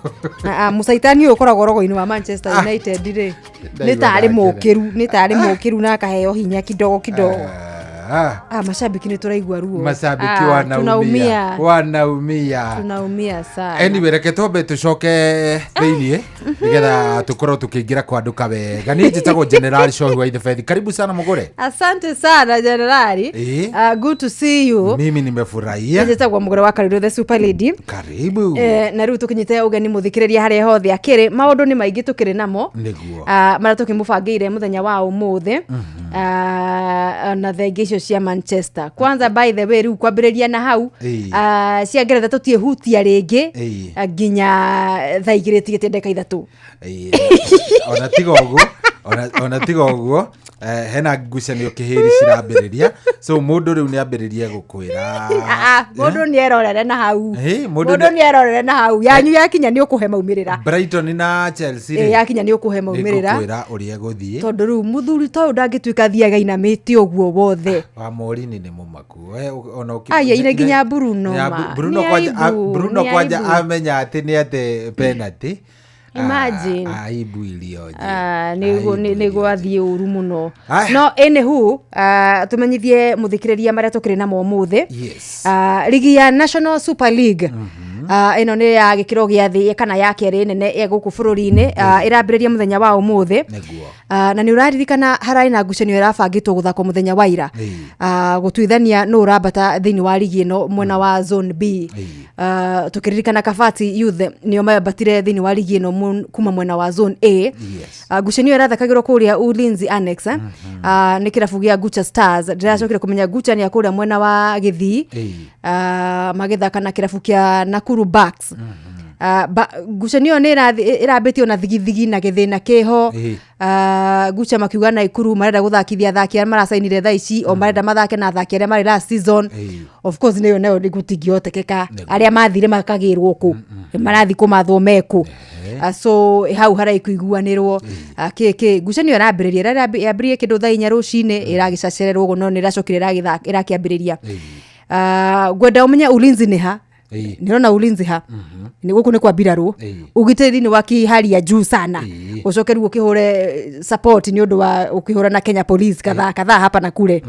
Mũcaitani ũyũ ũkoragwo rogo-inĩ wa Manchester United rĩ nĩ tarĩ mũkĩru, nĩ tarĩ mũkĩru na akaheo hinya kidogo kidogo. Mashabiki nĩ tũraigua ruo. Mashabiki Ah, wanaumia wanaumia. Tunaumia sana. Anyway, reke twambe tũcoke thĩiniĩ nĩgetha tũkorwo tũkĩingĩra kwandũka wega. Niĩ njĩtagwo General Shohi wa Ithe Bethi. Karibu sana mũgũre. Asante sana Generali. Good to see you. Mimi nimefurahia. Njĩtagwo Mũgũre wa Karũrũ the Super Lady. Karibu. Na rĩu tũkinyĩte ũgeni mũthikĩrĩria harĩa hothe akĩrĩ maũndũ nĩ maingĩ tũkĩrĩ namo. Nĩguo. Marĩa tũkĩmũbangĩire mũthenya wa ũmũthĩ. Na thengia icio cia Manchester kwanza, by the way, rĩu kwambĩrĩria na hau, cia Ngeretha tũtiĩhutia rĩngĩ, nginya thaa 2 tigĩte ndagĩka 3. Ĩĩ, ona tiga ũguo, ona tiga ũguo, hena ngucanio kĩhĩri cirambĩrĩria, so mũndũ rĩu nĩ ambĩrĩrie gũkwĩra. Ah, ah, mũndũ nĩ erorere na hau. Ĩĩ, mũndũ Mũndũ nĩ erorere na hau yanyu, yakinya nĩ ũkũhe maumĩrĩra. Brighton na Chelsea Ĩĩ, rĩ, yakinya nĩ ũkũhe maumĩrĩra. Nĩngũkwĩra ũrĩa ĩgũthiĩ. Tondũ rĩu mũthuri ta ũyũ ndangĩtuĩka athiaga ainamĩte ũguo wothe. Wa Morini nĩ mũmaku. We, ona Ai, ine nginya Bruno Ya, ma. Bruno Nĩ kwanja aibu, Bruno nĩ kwanja aibu. amenya atĩ nĩ ate penalty. Imagine. Aibu ilioje. Ah, nĩ gwathiĩ ũru mũno. Aya. No anywho, tũmenyithie mũthikĩrĩria marĩa tũkĩrĩ namo ũmũthĩ. Yes. Ligi ya National Super League, ĩno nĩ ya gĩkĩro gĩa thĩ kana ya kerĩ nene ya gũkũ bũrũri-inĩ, ĩrambĩrĩria mũthenya wa ũmũthĩ. Na nĩ ũraririkana hararĩ na ngucanio ĩrabangĩtwo gũthakwo mũthenya wa ira, gũtuithania nũ ũrambata thĩinĩ wa ligi ĩno mwena wa zone B. Tũkĩririkana Kabati Youth nĩo mambatire thĩinĩ wa ligi ĩno kuma mwena wa zone A. Ngucanio ĩrathakagĩrwo kũrĩa Ulinzi Annex, eh? Nĩ kĩrabu gĩa Gucha Stars, ndĩracokire kũmenya Gucha nĩ ya kũrĩa mwena wa Gĩthii, magĩthaka na kĩrabu kĩa Nakuru Bucks. Ngucanio ĩyo nĩ ĩrambĩtio na thigithigi na gĩthĩna kĩho. Gucha makiuga Naikuru marenda gũthakithia athaki arĩa maracainire thaa ici, o marenda mathake na athaki arĩa marĩ last season. Of course nĩyo nayo gũtingĩhotekeka, arĩa mathire makagĩrwo kũ marathiĩ kũmathwo mekũ. So hau haraikuiguanĩrwo kĩ ngucanio ĩrambĩrĩria yambĩrĩrie kĩndũ thaa 4 rũcinĩ, ĩragĩcacererwo ũguo, no nĩ ĩracokire ĩrakĩambĩrĩria. Ngwenda ũmenye Ulinzi nĩ ha. Nĩrona Ulinzi ha nĩ gũkũ nĩ kwa mbirarũ, ũgitĩri nĩ wa kihali ya juu sana. Ũcoke rĩu ũkĩhũre support nĩ ũndũ wa ũkĩhũra na Kenya Police kadhaa kadhaa hapa na kule.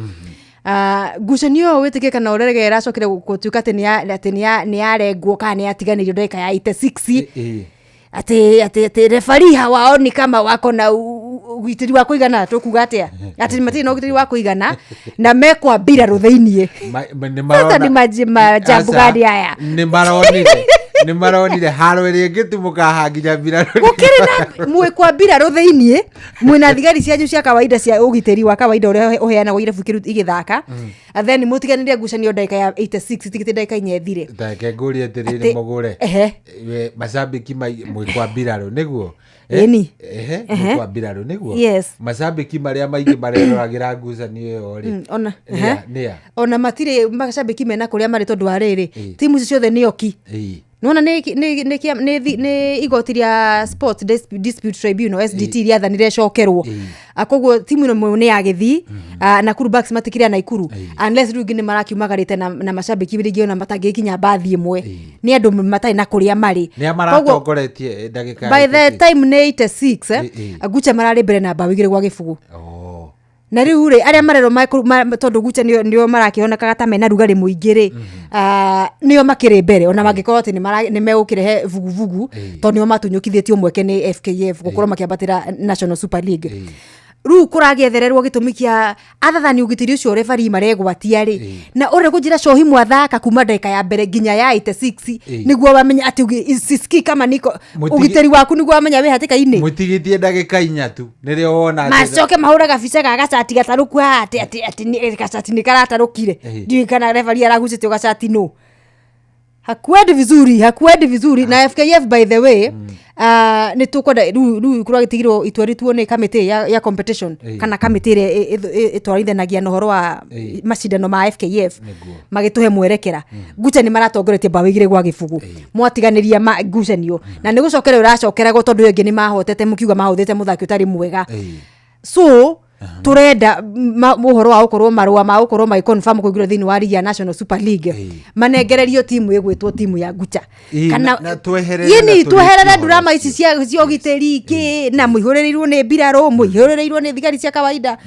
Ngucanio ĩyo wĩtĩkie kana ũrege ĩracokire gũtuĩka atĩ atĩ nĩ yarengwo kana nĩ yatiganĩrio ndagĩka ya 86, atĩ refari hawaoni kama wako na ũgitĩri wa kũigana. Tũkuga atĩa? Atĩ matirĩ na ũgitĩri wa kũigana na mekwa mbirarũ thĩiniĩ. Sasa nĩ majambo gani aya? Nĩ maronire haro ĩrĩa ĩngĩtumũka haha nginya mbirarũ. Gũkĩrĩ na mwĩ kwa mbirarũ thĩiniĩ, mwĩna thigari cianyu cia kawaida cia ũgitĩri wa kawaida ũrĩa ũheanagwo irabu igĩthaka, and then mũtiganĩrie ngucanio ndagĩka ya 86 itigĩte ndagĩka 4 thire. Reke ngũrie atĩrĩrĩ, mũgũre. We, macambĩki mwĩ kwa mbirarũ nĩguo? Ĩni. Ehe. Ehe. Mwĩ kwa mbirarũ nĩguo? Yes. Macambĩki marĩa maingĩ mareroragĩra ngucanio ĩyo rĩ, Ona nĩa nĩa? Ona matirĩ macambĩki mena kũrĩa marĩ tondũ wa rĩrĩ, timu icio ciothe nĩ oki. Nĩwona nĩ igoti rĩa Sports Dispute Tribunal, SDT, rĩathanire ĩcokerwo. Koguo timu ĩno ĩmwe nĩ ya Gĩthii, Nakuru Bucks matikĩrĩ a Naikuru, unless rĩu ingĩ nĩ marakiumagarĩte na macambĩki rĩngĩ ona matangĩkinya mbathi ĩmwe, nĩ andũ matarĩ na kũrĩa marĩ. Nĩa maratongoretie ndagĩka ya By the 86? time nĩ 86, Gucha mararĩ mbere na mbaũ 2-0. Na rĩu rĩ, arĩa marerwo tondũ Gucha nĩo marakĩonekaga ta mena rugarĩ mũingĩ rĩ, nĩo makĩrĩ mbere, ona mangĩkorwo atĩ nĩ megũkĩrehe vuguvugu, tondũ nĩo matunyũkithĩtio mweke nĩ FKF gũkorwo makĩambatĩra National Super League. Rĩu kũragĩethererwo gĩtũmi kĩa other than ũgitĩri ũcio refari maregwatia rĩ, na ũrĩa kũnjĩra cohi mwathaka kuma ndagĩka ya mbere nginya ya 86, nĩguo wamenya atĩ sisikii kama niko ũgitĩri waku, nĩguo wamenya wĩ hatĩka-inĩ. Mũtigĩtie ndagĩka 4 tu nĩrĩo wona Macoke mahũraga bica ga gacati gatarũku haha atĩ gacati nĩ karatarũkire. Ndiũĩ kana refari aragucĩtio gacati nũ. Hakuendi vizuri, hakuendi vizuri. Na FKF, by the way, nĩ tũkwenda rĩu kũragĩtigirwo itua rĩtuo nĩ kamĩtĩ ya competition, kana kamĩtĩ ĩrĩa ĩtwarithanagia na ũhoro wa macindano ma FKF, magĩtũhe mwerekera. Gucha nĩ maratongoretie mbaũ 2-0, mwatiganĩria ngucanio na nĩ gũcokera ũracokeragwo tondũ ĩyo ĩngĩ nĩ mahotete, mũkiuga mahũthĩte mũthaki ũtarĩ mwega. So turenda ũhoro wa gũkorwo marũa ma gũkorwo magĩconfirm kũingĩra thĩinĩ wa ligi ya National Super League manengererio timu ĩgwĩtwo timu ya Gucha. Na tweherere na yini tũrĩkie tweherere ũhoro. ndurama ici cia ũgitĩri kĩ na mũihũrĩrĩirwo nĩ mbirarũ, mũihũrĩrĩirwo nĩ thigari cia kawaida.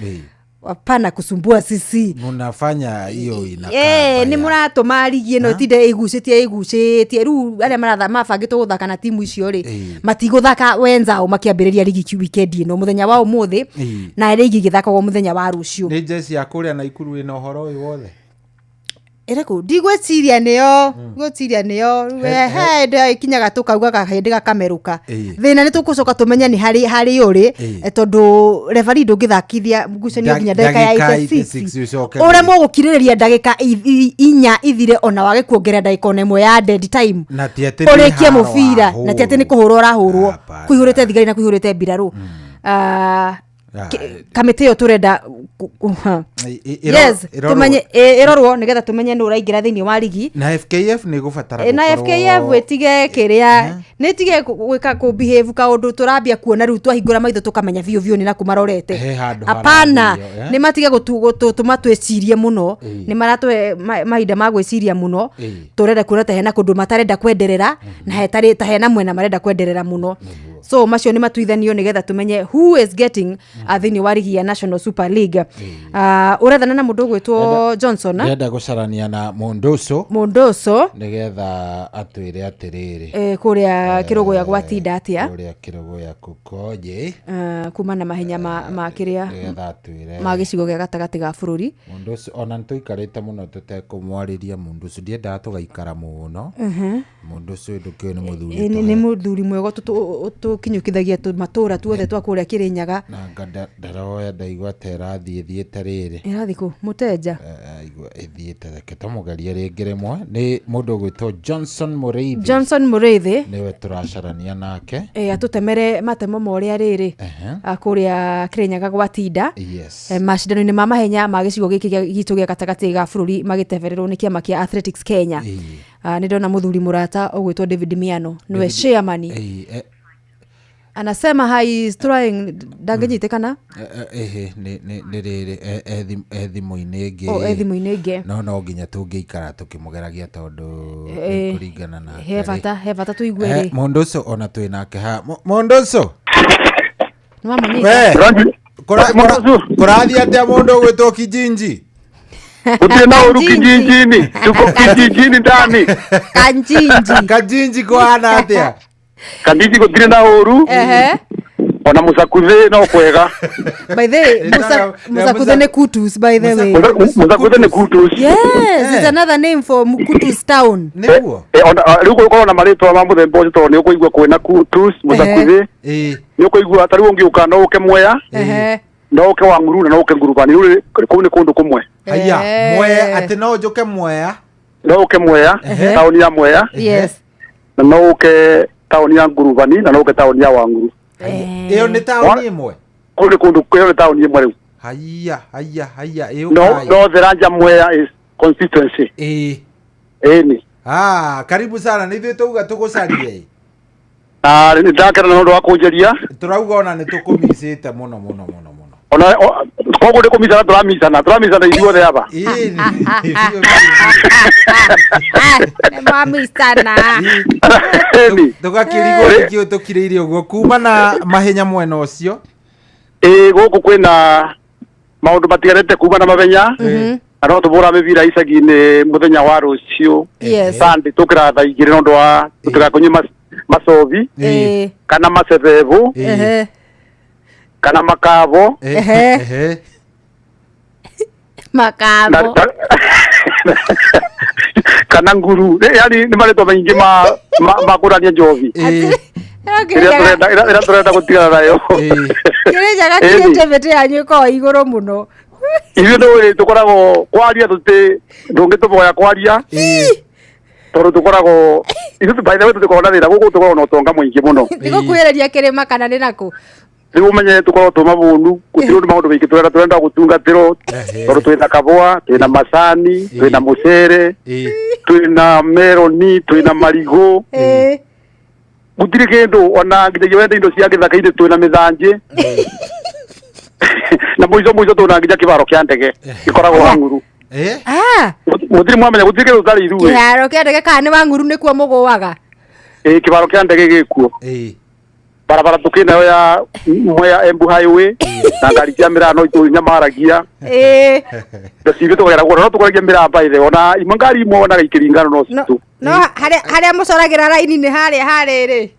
Hapana kusumbua sisi. Munafanya hiyo inakaa Nĩ mũratũma ligi ĩno ĩtinde ĩgucĩtie ĩgucĩtie. Rĩu arĩa maratha mabangĩtwo gũthaka na timu icio rĩ, matigũthaka wenzao makĩambĩrĩria ligi weekend ĩno mũthenya wa ũmũthĩ, na rigi ĩgĩthakagwo mũthenya wa rũciũ. Nĩ jeci ya kũrĩa Naikuru ĩna ũhoro ũyũ wothe. Ĩrĩkũ? Ndigwĩciria nĩyo, ngwĩciria nĩyo. He hĩndĩ ĩkinyaga tũkauga kahĩndĩ gakamerũka. Thĩna nĩ tũgũcoka tũmenye nĩ harĩ harĩ ũrĩ, tondũ referee ndũngĩthakithia ngucanio nginya ndagĩka ya 86. 86 ũcoke Ũremwo gũkirĩrĩria ndagĩka 4 ithire, ona wage kuongerera ndagĩka ona ĩmwe ya dead time, na ti atĩ nĩ ũrĩkie haro mũbira, na ti atĩ nĩ kũhũrwo ũrahũrwo, kũihũrĩte thigari na kũihũrĩte mbirarũ. Kamĩtĩ ĩyo tũrenda yes, tũmenye, ĩrorwo nĩgetha tũmenye nũ ũraingĩra thĩinĩ wa rigi. Na FKF nĩ ĩgũbatara Na FKF ĩtige kĩrĩa, nĩ ĩtige gwĩka kũ behave kaũndũ tũrambia kuona rĩu, twahingũra maitho tũkamenya biũ biũ nĩ nakũ marorete. He handũ Hapana. harathiio, eh? Nĩ matige gũtũma twĩcirie mũno. Nĩ maratũhe mahinda ma gwĩciria mũno. Tũrenda kuona ta hena kũndũ matarenda kwenderera na hetarĩ ta hena mwena marenda kwenderera mũno, so macio nĩ matuithanio nĩgetha tũmenye who is getting thĩinĩ wa rigi ya National Super League. Ũrethana na mũndũ ũgwĩtwo Johnson, ah? Ndĩrenda gũcarania na mũndũ ũcio. Mũndũ ũcio. Nĩgetha atwĩre atĩrĩrĩ, kũrĩa Kĩrũgũya gwatinda atĩa? Kũrĩa Kĩrũgũya kũkonje? Kuma na mahenya ma kĩrĩa nĩgetha atwĩre ma gĩcigo gĩa gatagatĩ ga bũrũri. Mũndũ ũcio ona nĩ tũikarĩte mũno tũtekũmwarĩria mũndũ ũcio, ndiendaga tũgaikara mũno. Mũndũ ũcio ndũkĩũĩ nĩ mũthuri. Nĩ mũthuri mwega tũkinyũkithagia matũra tuothe twa kũrĩa Kĩrĩnyaga. Na anga ndaroya, ndaigua ta ĩrathiĩ ĩthiĩte rĩrĩ. Ĩrathiĩ kũ mũtenja? Aigua ĩthiĩte, reke tũmũgerie rĩngĩ rĩmwe. Nĩ mũndũ ũgwĩtwo Johnson Mũrĩithi. Johnson Mũrĩithi. Nĩwe tũracarania nake. Atũtemere matemo ma ũrĩa rĩrĩ kũrĩa Kĩrĩnyaga gwatinda. Macindano-inĩ ma mahenya ma gĩcigo gĩkĩ gitũ gĩa gatagatĩ ga bũrũri magĩtebererwo nĩ kĩama kĩa Athletics Kenya. Nĩ ndona mũthuri mũrata ũgwĩtwo David Miano nĩwe chairman. Anasema hi is trying, ndangĩnyitĩkana. Ĩhĩ, nĩ rĩrĩ e thimũ-inĩ ĩngĩ. O, e thimũ-inĩ ĩngĩ. No nginya tũngĩikara tũkĩmũgeragia tondũ kũringana nake He rĩ. bata, he bata tũigue rĩ. Mũndũ ũcio ona twĩ nake ha mũndũ ũcio. Nĩwamũnyita? We, kũrathiĩ atĩa mũndũ ũgwĩtwo Kijinji? Gũtirĩ na ũru kijijini, tuko kijijini ndani. Kanjinji. Kanjinji kũhana atĩa? Kanjinji gũtirĩ na ũru. Ona mũcakuthe no kwega. By the way, Musakuthe nĩ Kutus, by the way. Mũcakuthe nĩ Kutus. Yes, it's another name for Kutus town. Nĩguo. Rĩu gũkorwo na marĩtwa ma mũthemba ũcio, tondũ nĩ ũkũigua kwĩna Kutus, Mũcakuthe, nĩ ũkũigua ta rĩu ũngĩũka no ũke Mwea, no ũke Wang'uru na no ũke Ngurubani. Rĩu kũu nĩ kũndũ kũmwe. Haya, Mwea, atĩ no njũke Mwea? No ũke Mwea, taũni ya Mwea. Na no ũke taũni ya Ngurubani na no ũke taũni ya Wang'uru. Ĩyo nĩ taũni ĩmwe? Kũu nĩ kũndũ, ĩyo nĩ taũni ĩmwe rĩu. Haya, haya, haya, ĩyo. No no Theranja Mwea is constituency. Ĩni. Ah, karibu sana, nĩ ithuĩ tauga tũgũcarie. Na nĩ ndakena nĩ ũndũ wa kũnjeria. Tũrauga ona nĩ tũkũmicĩte mũno mũno mũno mũno. Ona koguo nĩ kũmicana, tũramicana ithuothe aba. Nĩ mwamicana. Tũgakĩrigwo nĩkĩo tũkirĩire ũguo kuma na mahenya mwena ũcio. Ĩĩ, gũkũ kwĩna maũndũ matiganĩte kuma na mahenya, na no tũbũra mĩbira icagi-inĩ mũthenya wa rũciũ. Sunday tũkĩra thaa 2 nĩ ũndũ wa tũtigakũnyue macobi kana macebebũ kana makabo. Makabo. Kana nguru. Yani nĩ marĩtwa maingĩ ma kũrania njohi ĩrĩa tũrenda gũtigana nayo. Kĩrĩnyaga creativity yanyu ĩkoragwo igũrũ mũno. Ithuĩ ndũĩ tũkoragwo kwaria, tũtĩ ndũngĩtũboya kwaria tondũ tũkoragwo ithuĩ, by the way, tũtikoragwo na thĩna gũkũ, tũkoragwo na ũtonga mũingĩ mũno. Nĩ gũkuhĩrĩria kĩrĩma kana nĩ nakũ? Rĩu ũmenye tũkoragwo twĩ mabũnu, gũtirĩ ũndũ maũndũ maingĩ tũrenda gũtungatĩrwo, tondũ twĩna kabũa, twĩna macani, twĩna mũcere, twĩna meroni, twĩna marigũ, gũtirĩ kĩndũ ona nginyagia wenda indo cia gĩthaka-inĩ, twĩna mĩthanjĩ, na mũico mũico twĩna nginya kĩbaro kĩa ndege gĩkoragwo Wang'uru. Gũtirĩ mwamenya gũtirĩ kĩndũ tũtarĩ ithuĩ. Kĩharo kĩa ndege kana nĩ Wang'uru nĩkuo mũgũaga? Ĩĩ, kĩbaro kĩa ndege gĩkuo. Barabara tũkĩnayo ya Mwea Embu Highway na ngari cia mĩraa no itũnyamaragia. Indo citũ tũkagera kũgũra, no tũkũragia mĩraa by the way, ona imwe ngari imwe wonaga ikĩringana no citũ. No harĩa mũcoragĩra raini nĩ harĩa harĩrĩ?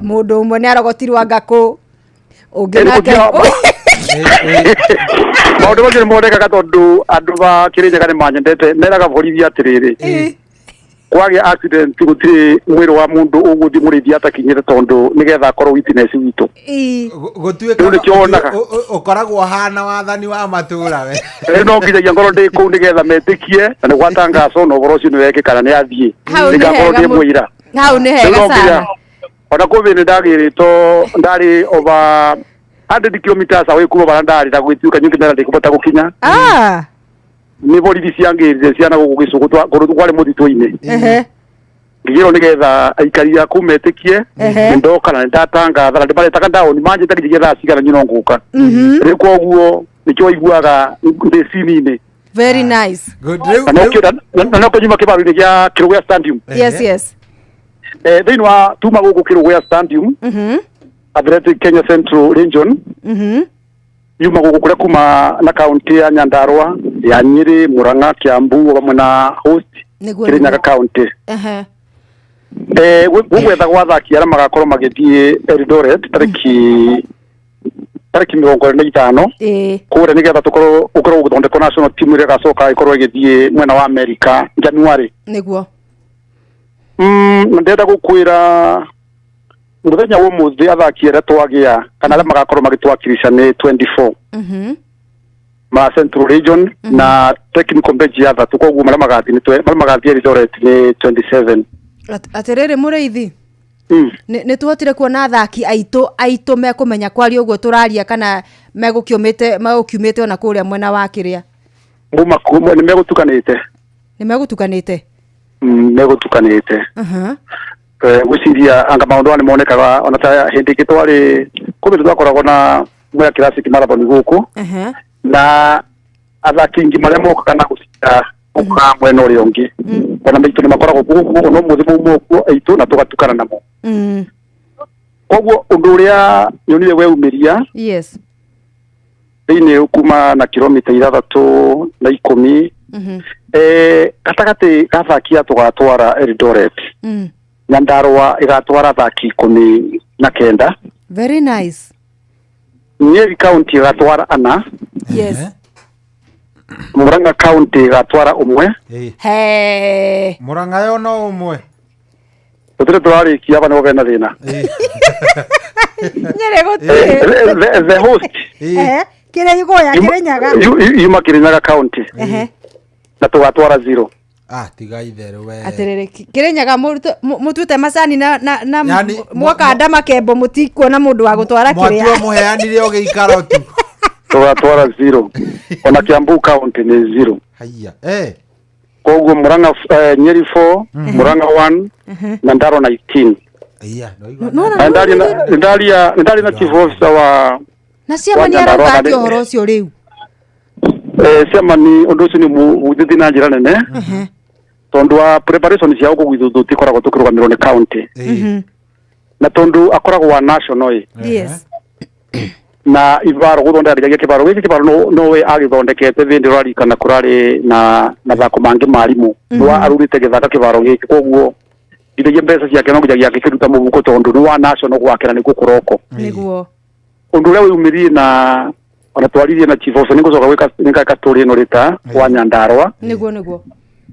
Mũndũ ũmwe nĩ arogotirwo ngakũ, ũngĩ nake. Maũndũ macio nĩ monekaga tondũ andũ ba Kĩrĩnyaga nĩ manyendete meraga borithi atĩrĩrĩ, kwagĩa accident gũtirĩ mwĩrĩ wa mũndũ ũgũthiĩ mũrĩithi atakinyĩte tondũ nĩgetha akorwo witness witũ. Gũtuĩka Rĩu nĩkĩo wonaga. Ũkoragwo hana wathani wa matũra we. Rĩu no nginyagia ngorwo ndĩ kũu nĩgetha metĩkie na nĩ gwatangacwo na ũhoro ũcio nĩ wekĩka na nĩ athiĩ Hau nĩ nĩgakorwo hega ndĩ mũira. Hau nĩ Rĩu hega no nginya sana. Ona kũbĩ nĩ ndagĩrĩtwo ndarĩ over 100 kilometers away kuma barĩa ndarĩ na gwĩtuĩka nyingĩ ndara ndĩkũbota gũkinya. Ah. Nĩ borithi ciangĩrire ciana gũkũ gĩcũgũ kũndũ kwarĩ mũtitũ-inĩ. Ngĩgĩrwo nĩgetha aikari a kũu metĩkie nĩ ndoka na nĩ ndatangatha na ndĩmaretaga ndaũni manjĩta nginyagia thaa cigana niĩ no ngũka. Rĩu koguo nĩkĩo waiguaga ndĩ cini-inĩ. Very nice. Na nokĩo nyuma kĩbaro-inĩ gĩa Kĩrũgũya Stadium. Yes. Thĩinĩ wa tuma gũkũ Kĩrũgũya Stadium, Athletic Kenya Central Region, yuma gũkũ kũrĩa kuma na kaunti ya Nyandarua, ya Nyĩrĩ, Murang'a, Kiambu hamwe na host Kĩrĩnyaga county. Gũgwethagwo athaki arĩa magakorwo magĩthiĩ Eldoret tarĩki 25 kũrĩa nĩgetha tũkorwo ũkorwo gũthondekwo national team ĩrĩa ĩgacoka ĩkorwo ĩgĩthiĩ mwena wa America January. Na ndĩrenda gũkwĩra mũthenya wa ũmũthĩ athaki arĩa twagĩa kana arĩa magakorwo magĩtwakilisha nĩ 24 ma Central Region na technical bench ya athatũ, koguo marĩa magathiĩ marĩa magathiĩ Eldoret nĩ 27. Atĩrĩrĩ mũrĩithi, nĩ tuhotire kuona athaki aitũ mekũmenya kwaria ũguo tũraria kana megũkiumĩte ona kũrĩa mwena wa kĩrĩa? Muma nĩ megũtukanĩte. Nĩ megũtukanĩte. Megũtukanĩte. Gwĩciria anga maũndũ aya nĩ monekaga ona ta hĩndĩ ĩngĩ twarĩ kũndũ twakoragwo na mwea Classic Marathon gũkũ na athaki aingĩ marĩa mokaga na gũcinda mokaga mwena ũrĩa ũngĩ ona maitũ nĩ makoragwo kuo no mũthĩ mauma kuo aitũ na tũgatukana namo. Koguo ũndũ ũrĩa nyonire weumĩria thĩinĩ kuma na kilomita 6 na 10 gatagatĩ ga athaki a tũgatwara Eldoret, Nyandarua ĩgatwara athaki 19. Very nice. Nyeri County ĩgatwara ana. Murang'a County ĩgatwara ũmwe. He. Murang'a yo no ũmwe. Tũtirĩ tũrarĩkia aba nĩho bena thĩna. Nyĩrĩ gũtirĩ. The host Kĩrĩa igũya Kĩrĩnyaga. Yuma Kĩrĩnyaga County na tũgatwara zero. Ah, tiga itherũ we. Atĩrĩrĩ, Kĩrĩnyaga mũtuĩte macani na Yani, mwakanda makembo mũtikuona mũndũ wa gũtwara Mwatua kĩrĩa. mũheanire o gĩikaro tu. Tũgatwara zero, ona Kiambu County nĩ zero. Haiya. Koguo Murang'a, Nyeri 4, Murang'a 1, Nyandarua 19. Iya. Na ndaria na chief officer wa Na ciama nĩ arauga atĩ ũhoro ũcio rĩu? Ciama nĩ ũndũ ũcio nĩ mũhutĩtie na njĩra nene tondũ wa preparation cia gũkũ gwitũ tũtikoragwo tũkĩrũgamĩrwo nĩ county na tondũ akoragwo wa national ĩ na ibaro gũthondeka nginyagia kĩbaro gĩkĩ kĩbaro nowe agĩthondekete thĩndĩ ũrarikana kũrarĩ na mathako mangĩ marimũ nĩwa arurĩte gĩthaka kĩbaro gĩkĩ, koguo nginyagia mbeca ciake no nginyagia akĩruta mũhuko tondũ nĩ wa national gwake na nĩkuo kũroko. Ũndũ ũrĩa wĩyumĩririe na ona twaririe na chief officer nĩngũcoka gwĩka nĩngaka story ĩno rĩta wa Nyandarua. Nĩguo nĩguo.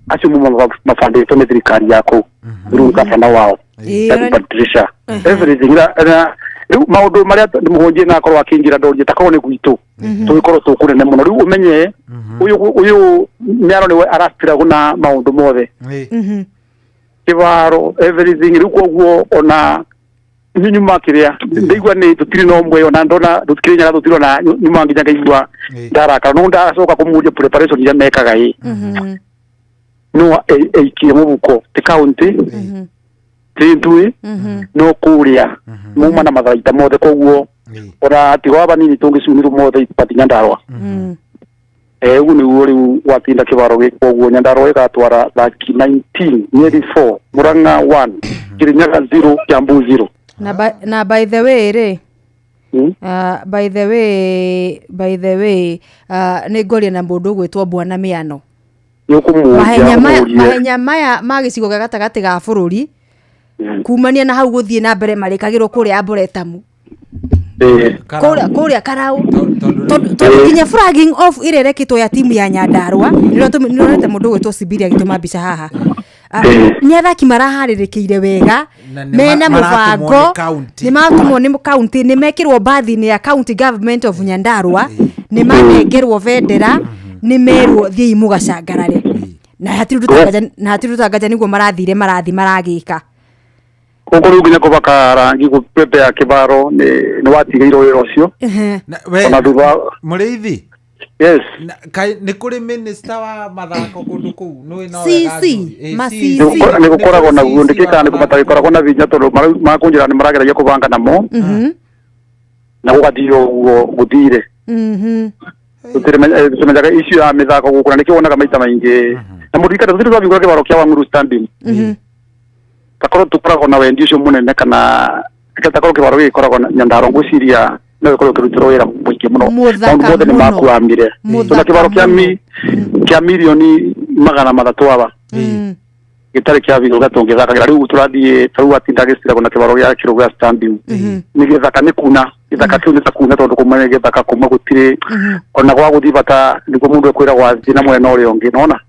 Acio muma mabandĩtwo nĩ thirikari ya kũu through gabana wao David Patricia everything na rĩu maũndũ marĩa mũhunjie na akorwo akĩnjĩra ndorie takorwo nĩ gwitũ tũgĩkorwo tũkũnene mũno. Rĩu ũmenye ũyũ mĩaro nĩwe arastruggle na maũndũ mothe, kĩbaro, everything. Rĩu koguo ona nyuma kĩrĩa ndaigua nĩ tũtirĩ na ũmwe ona ndona tũkĩrĩnyaga tũtirĩ ona nyuma nginya ngaigua ndarakara no ndacoka kũmũria preparation iria mekaga ĩ no eikie mũbuko ti county ti ntui no kũrĩa mauma na matharaita mothe, koguo ona tigo aba nini tũngĩcunirwo mothe ibati Nyandarua. Ũguo nĩguo rĩu watinda kĩbaro gĩkĩ, koguo Nyandarua ĩgatwara thaki 19, Nyeri 4, Murang'a 1, Kirinyaga 0, Kiambu 0. Na by the way rĩ, by the way nĩ ngwaria na mũndũ ũgwĩtwo Bwana Mĩano. Nĩ ũkũmũria. Mahenya maya Ũmũrie. Mahenya maya ma gĩcigo gĩa gatagatĩ ga bũrũri kumania na hau gũthiĩ na mbere marĩkagĩrwo kũrĩa Arboretum. Kũrĩa kũrĩa karau tondũ tondũ nginya flagging off ĩrĩa ĩrekĩtwo ya timu ya Nyandarua, nĩronete mũndũ ũgwĩtwo Sibiria agĩtũma mbica haha. Ah, nĩ athaki maraharĩrĩkĩire wega, Na nĩ mena maratũmwo mũbango, nĩ county. nĩ matũmwo nĩ county, nĩ mekĩrwo mbathi-inĩ ya county government of Nyandarua, nĩ manengerwo bendera, nĩ merwo thiĩi mũgacangarare, na hatirĩ ũndũ na hatirĩ ũndũ tangaja nĩguo marathire marathi maragĩka. Gũkũ rĩu nginya kũbaka rangi gũpepea kĩbaro nĩ watigĩirwo wĩra ũcio. We, ona thutha. Mũrĩithi. Yes. Kaĩ nĩ kũrĩ minister wa mathako kũndũ kũu nĩ no CC, wega njũĩ. Eh, ma CC. Nĩ gũkoragwo naguo ndĩkĩkaga nĩ matagĩkoragwo na vinya tondũ makũnjĩra nĩ marageragia kũbanga namo na gũgathiĩ ũguo gũthire. Tũtimenyaga issue ya mĩthako gũkũ na nĩkĩo wonaga maita maingĩ na mũririkane tũtirĩ twabingũra kĩbaro kĩa Wang'uru Stadium, takorwo tũkoragwo na wendi ũcio mũnene kana takorwo kĩbaro gĩgĩkoragwo na Nyandarua, ngwĩciria no gĩkorwo kĩrutĩrwo wĩra mũingĩ mũno. Mũthaka Maũndũ mothe nĩ mũno. makwamire. Mũthaka Tuna kĩbaro kĩa mũno. kĩa 300,000,000 aba gĩtarĩ kĩa bigũka tũngĩthakagĩra rĩu tũrathiĩ tarĩu watinda gĩciragwo na kĩbaro gĩa kĩrũgũ gĩa stadium nĩ gĩthaka nĩ kuna gĩthaka kĩu nĩ ta kuna tondũ kuma nĩ gĩthaka kuma gũtirĩ ona gwa gũthiĩ bata nĩguo mũndũ ekwĩragwo athiĩ na mwena ũrĩa ũngĩ nona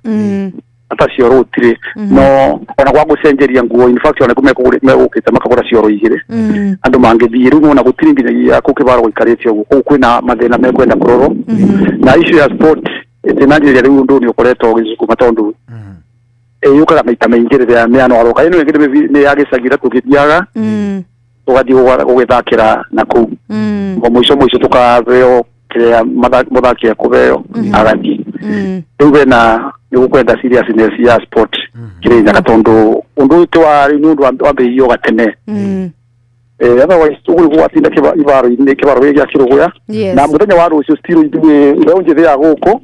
ata cioro gũtirĩ no ona gwa gũcenjeria nguo, in fact ona megũkĩte makagũra cioro igĩrĩ andũ mangĩthiĩ rĩu nona gũtirĩ nginyagia kũ kĩbaro gũikarĩte ũguo kũu kwĩna mathĩna mekwenda kũrorwo na issue ya sport ĩtinanjĩrĩria rĩu ũndũ nĩ ũkoretwo ũgĩcukuma tondũ ĩyũkaga maita maingĩ rĩrĩa mĩano aroka ĩno ĩngĩ nĩ ya gĩcagi ĩrĩa tũgĩthiaga tũgathiĩ gũgĩthakĩra na kũu o mũico mũico tũkaheo kĩrĩa mũthaki ekũheo agathiĩ rĩu bena nĩ gũkwenda seriousness ya sport Kĩrĩnyaga tondũ ũndũ ũyũ ti wa rĩu nĩ ũndũ wambĩrĩirio o gatene. Otherwise ũguo nĩguo gwatinda ibaro-inĩ kĩbaro gĩkĩ gĩa Kĩrũgũya. Na mũthenya wa rũciũ still ithuĩ mbeũ njĩthĩ ya gũkũ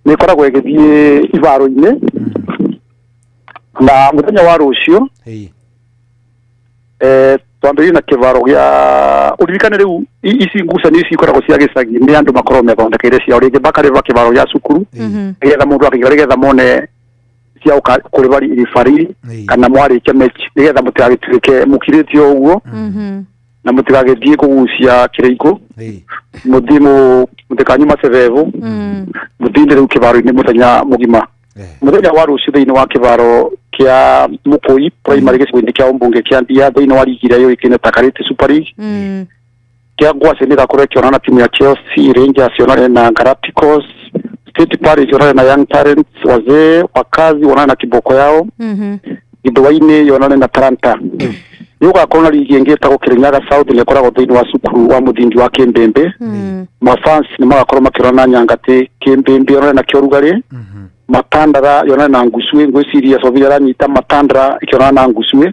nĩ ĩkoragwo ĩgĩthiĩ ibaro-inĩ na mũthenya wa rũciũ twambĩrĩrie na kĩbaro gĩa ũririkane rĩu ici ngucanio ici ikoragwo cia gĩcagi nĩ andũ makoragwo methondekeire ciao rĩngĩ makarĩba kĩbaro gĩa cukuru nĩgetha mũndũ akĩingĩra nĩgetha mone cia kũrĩba ribari kana mwarĩkia mechi nĩgetha mũtigagĩtuĩke mũkirĩte o ũguo na mũtigagĩthiĩ kũgucia kĩrĩikũ mũthiĩ mũtikanyue macebebu mũtinde rĩu kĩbaro-inĩ mũthenya mũgima mũthenya wa rũciũ thĩinĩ wa kĩbaro kĩa Mũkũi Primary gĩcigo-inĩ kĩa ũmbunge kĩa Ndia thĩinĩ wa rigi ĩrĩa yũĩkaine ta Karĩtĩ Super League kĩa Ngwacĩ nĩ ĩgakorwo ĩkĩonana na timu ya Chelsea Rangers yonane na Galacticos, State Parish yonane na Young Talents, wazee wakazi wonane na kiboko yao, Githũa-inĩ yonane na Talanta. Nĩ ũgakorwo na rigi ĩngĩ ĩtagwo Kĩrĩnyaga South nĩ ĩkoragwo thĩinĩ wa cukuru wa mũthingi wa Kĩmbĩmbĩ. Mafans nĩ magakorwo makĩrora na Nyangatĩ, Kĩmbĩmbĩ yonane na Kĩorugarĩ, Matandara yonane na Ngucue, ngwĩciria Sofia aranyita Matandara ĩkĩonana na Ngucue,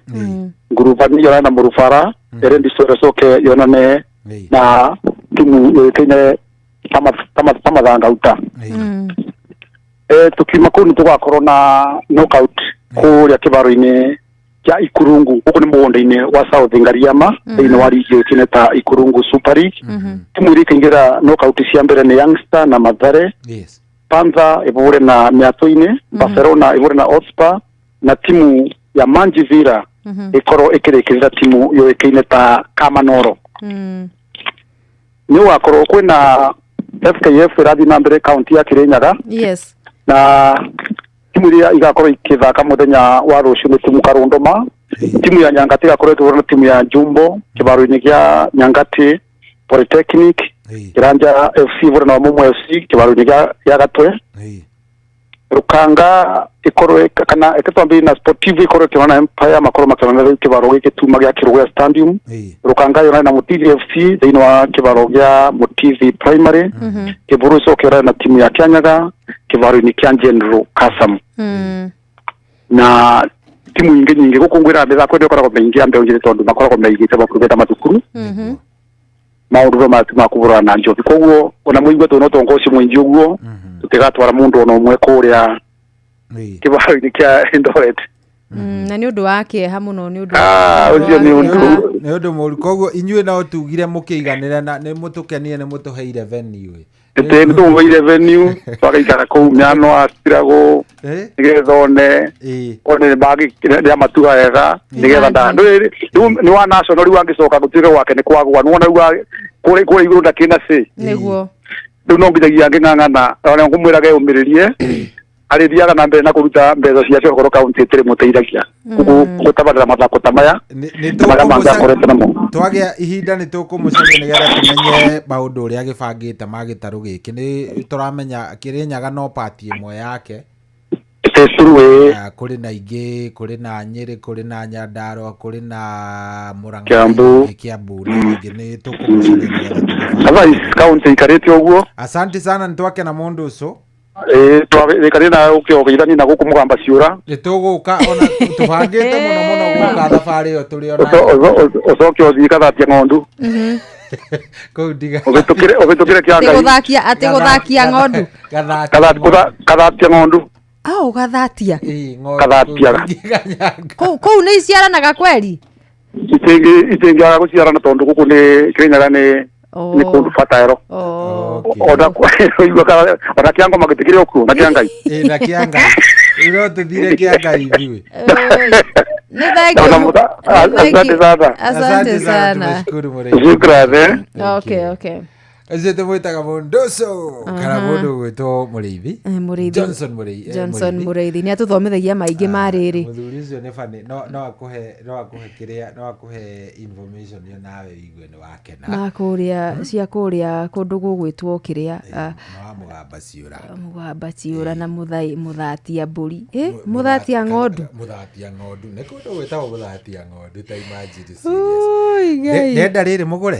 Ngurubani yonane na Mũrubara, Erendi Coke yonane na timu yũĩkaine ta Mathangauta. Tukiuma kũu nĩ tũgakorwo na knockout kũrĩa kĩbaro-inĩ kĩa Ikurungu gũkũ nĩ mũgũnda-inĩ wa South Ngariama thĩinĩ wa rigi yũĩkaine ta Ikurungu Super League. Timu iria ikaingĩra knockout cia mbere nĩ Youngster na Mathare, Panther ĩbũre na Mĩatũ-inĩ, Barcelona ĩbũre na Hotspur na timu ya Manji Villa ĩkorwo ĩkĩrĩkĩrĩra timu yũĩkaine ta Kamanoro. Nĩ ũgakorwo kwĩna FKF ĩrathiĩ na mbere kaunti ya Kĩrĩnyaga na timu iria igakorwo ikĩthaka mũthenya wa rũciũ nĩ timu Karũndũma, timu ya Nyangatĩ ĩgakorwo ĩkĩhũra na timu ya Jumbo kĩbaro-inĩ gĩa Nyangatĩ Polytechnic, Kĩranja FC ĩhũre na Wamumu FC kĩbaro-inĩ gĩa Gatwe, Rũkanga ĩkorwo kana ĩkĩtwambĩrĩrie na Sportive ĩkorwo ĩkĩonana na Empire makorwo makĩonana rĩu kĩbaro gĩkĩ tuma gĩa Kĩrũgũya Stadium, Rũkanga yonane na Mũtithi FC thĩinĩ wa kĩbaro gĩa Mũtithi Primary, Kĩbũrũ ĩcoke yonane na timu ya Kĩanyaga kĩbaro-inĩ kĩa General Kasam na timu ingĩ nyingĩ gũkũ ngwĩra mĩthako ĩno ĩkoragwo mĩingĩ ya mbeũ njĩthĩ tondũ makoragwo meigĩte makurubĩte mathukuru maũndũ no ma kũbũrana na njobi koguo ona mũigue tũ no tongo ũcio mũingĩ ũguo tũtigatwara mũndũ ona ũmwe kũrĩa kĩbaro-inĩ kĩa Eldoret. Na nĩ ũndũ wa kĩeha mũno nĩ ũndũ Ah, ũcio nĩ ũndũ nĩ ũndũ mũru koguo inyuĩ no tugire mũkĩiganĩre na nĩ mũtũkenire nĩ mũtũheire venue. Nĩ tũmũheire venue twagaikara kũu mĩano aciragwo nĩgetha one nĩ amatuga wega nĩgetha nĩ wa national rĩu angĩcoka gũtuĩke gwake nĩ kwagwa nĩwona rĩu Kũrĩa igũrũ ndakĩrĩ na cĩ. Nĩguo. Rĩu no nginyagia ngĩng'ang'ana ona ngũmwĩrage ũmĩrĩrie arĩthiaga na mbere na kũruta mbeca ciake okorwo kaunti ĩtĩrĩ mũteithagia gũtabarĩra mathako ta maya na marĩa mangĩ akoretwo namo. Twagĩa ihinda nĩ tũkũmũcaria nĩgetha tũmenye maũndũ ũrĩa agĩbangĩte ma gĩtarũ gĩkĩ. Nĩ tũramenya Kĩrĩnyaga no pati ĩmwe yake. Kũrĩ na ingĩ, kũrĩ na Nyĩrĩ, kũrĩ na Nyandarua, kũrĩ na Murang'a, Kiambu. Kiambu na ingĩ. Nĩ tũkũmũcaria nĩgetha tũgĩbange. Otherwise kaunti ikarĩte ũguo. Asante sana, nĩ twakena mũndũ ũcio. Twĩkarĩte na ũkĩogeithania na gũkũ mũgamba ciũra. Nĩ tũgũka ona tũbangĩte mũno mũno gũka thabarĩ ĩyo tũrĩ ona Ũcoke ũthiĩ kathatia ng'ondu. Kũu ndiga Ũhĩtũkĩre kĩa Atĩ Ngai. gũthakia, atĩ gũthakia ng'ondu. Kathatia ng'ondu. Au gathatia. Kathatia. Kũu nĩ iciaranaga kweri? Itingĩaga gũciarana tondũ gũkũ nĩ Kĩrĩnyaga nĩ nĩ kũndũ bataero. Ona ona kĩa ngoma gĩtikĩrĩ o kuo na kĩa Ngai. Ĩ, na kĩa Ngai no tũthire kĩa Ngai ithuĩ. Nĩ thank you. Asante sana. Asante sana. Tumeshukuru mũrĩithi. Shukran, eh. Okay. Ũcio tũmwĩtaga mũndũco kana mũndũ ũgwĩtwo Mũrĩithi. Mũrĩithi. Johnson Mũrĩithi. Johnson Mũrĩithi nĩ atũthomithagia maingĩ ma rĩrĩ. Mũthuri ũcio nĩ funny. No akũhe, no akũhe kĩrĩa, no akũhe information ĩyo nawe ũigue nĩ wakena. Ma kũrĩa cia kũrĩa kũndũ gũgwĩtwo kĩrĩa Na wa mũgamba ciũra. Mũgamba ciũra na mũthai mũthatia mbũri. Mũthatia ng'ondu. Mũthatia ng'ondu nĩ kũndũ gwĩtagwo mũthatia ng'ondu, ta imagine serious. Ui, Ngai. Ndenda rĩrĩ mũgũre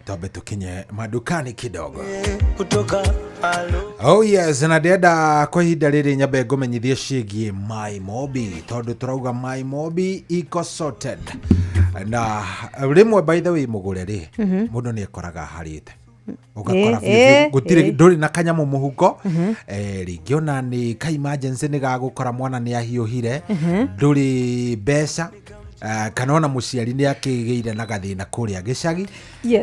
twambe tũkinye madukani kidogo. Oh yes, na ndĩrenda kwa ihinda rĩrĩ nyambe ngũmenyithie ciĩgiĩ My Mobi, tondũ tũrauga My Mobi iko sorted. Na rĩmwe by the way mũgũre rĩ, mũndũ nĩ ekoraga harĩte ũgakora biũ biũ, gũtirĩ ndũrĩ na kanyamũ mũhuko, rĩngĩ ona nĩ ka emergency nĩ gagũkora mwana nĩ ahiũhire, ndũrĩ mbeca, kana ona mũciari nĩ akĩgĩire na gathĩna kũrĩa gĩcagi.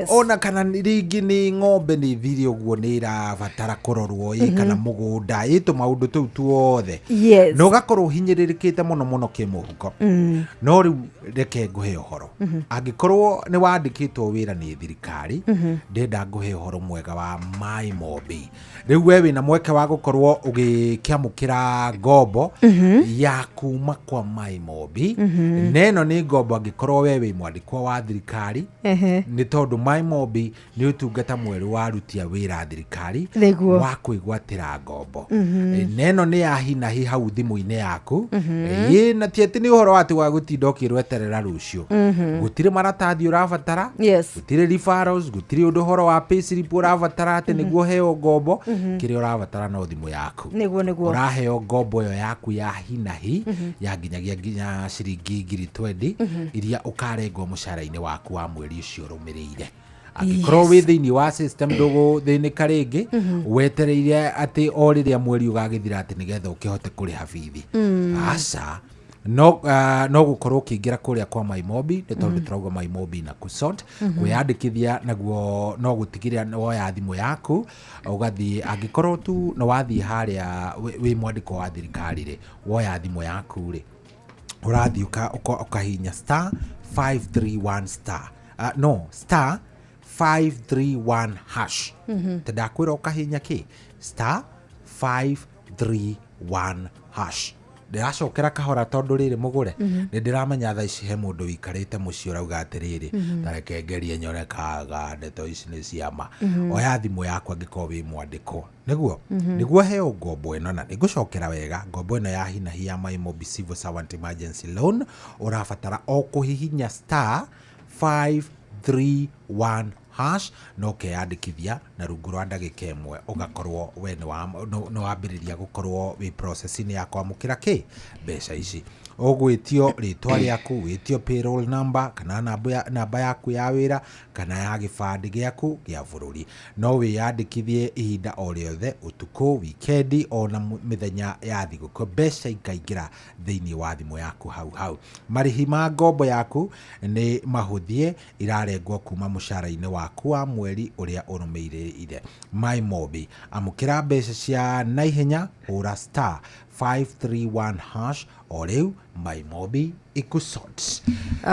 Ona kana rĩngĩ nĩ ng'ombe nĩ thire ũguo nĩ ĩrabatara kũrorwo ĩ, kana mũgũnda ĩ, tũmaũndũ tũu tuothe. Na ũgakorwo ũhinyĩrĩrĩkĩte mũno mũno kĩmũhuko. No rĩu reke ngũhe ũhoro. Angĩkorwo nĩ wandĩkĩtwo wĩra nĩ thirikari, ndĩrenda ngũhe ũhoro mwega wa My Mobi. Rĩu we wĩna mweke wa gũkorwo ũgĩkĩamũkĩra ngombo ya kuma kwa My Mobi. Na ĩno nĩ ngombo angĩkorwo we wĩ mwandĩkwo wa thirikari, nĩ tondũ My Mobi nĩ ũtungata mwerũ wa aruti a wĩra thirikari wa kwĩgwatĩra ngombo. Na ĩno nĩ ya hi na hi hau thimũ-inĩ yaku. Ĩ, na ti atĩ nĩ ũhoro wa atĩ wa gũtinda ũkĩrweterera rũciũ. Gũtirĩ maratathi ũrabatara, gũtirĩ referrals, gũtirĩ ũndũ ũhoro wa payslip ũrabatara atĩ nĩguo ũheo ngombo. Kĩrĩa ũrabatara no thimũ yaku. Nĩguo nĩguo. Ũraheo ngombo ĩyo yaku ya hi na hi ya nginyagia nginya ciringi ngiri 20 iria ũkarengwo mũcara-inĩ waku wa mweri ũcio ũrũmĩrĩire. Angĩkorwo wĩ thĩinĩ wa system ndũgũthĩnĩka rĩngĩ, wetereire atĩ o rĩrĩa mweri ũgagĩthira atĩ nĩgetha ũkĩhote kũrĩha bithi. Aca, no no gũkorwo ũkĩingĩra kũrĩa kwa My Mobi, nĩ tondũ tũrauga My Mobi na kusort. Kwĩyandĩkithia naguo no gũtigĩrĩra nĩ woya thimũ yaku ũgathiĩ, angĩkorwo tu nĩ wathiĩ harĩa wĩ mwandĩko wa thirikari rĩ, woya thimũ yaku rĩ, ũrathiĩ ũkahihinya star 531 star, no star 531 hash. Ta ndakwĩra ũkahihinya kĩ star 531 hash. Ndĩracokera kahora tondũ rĩrĩ mũgũre, nĩ ndĩramenya thaa ici he mũndũ ũikarĩte mũciĩ ũrauga atĩrĩrĩ, ta reke ngerie nyone kaga ndeto ici nĩ ciama. Oya thimũ yaku angĩkorwo wĩ mwandĩko nĩguo, nĩguo heo ngombo ĩno, na nĩngũcokera wega ngombo ĩno ya hi na hi ya My Mobi Civil Servant Emergency Loan. Ũrabatara o kũhihinya star 531 hash na ũkeyandĩkithia, na rungu rwa ndagĩka ĩmwe ũgakorwo we nĩ wambĩrĩria gũkorwo wĩ process-inĩ ya kwamũkĩra kĩ mbeca ici. Ũgwĩtio rĩtwa rĩaku, wĩtio payroll number kana namba yaku ya wĩra kana ya gĩbandĩ gĩaku gĩa bũrũri. No wĩyandĩkithie ihinda o rĩothe, ũtukũ, wikendi, ona mĩthenya ya thigũkũ, mbeca ikaingĩra thĩinĩ wa thimũ yaku hau hau. Marĩhi ma ngombo yaku nĩ mahũthie, irarengwo kuma mũcara-inĩ waku wa mweri ũrĩa ũrũmĩrĩire. My Mobi, amũkĩra mbeca cia naihenya, hũra star 531 hash o rĩu. My Mobi Ĩkũsort.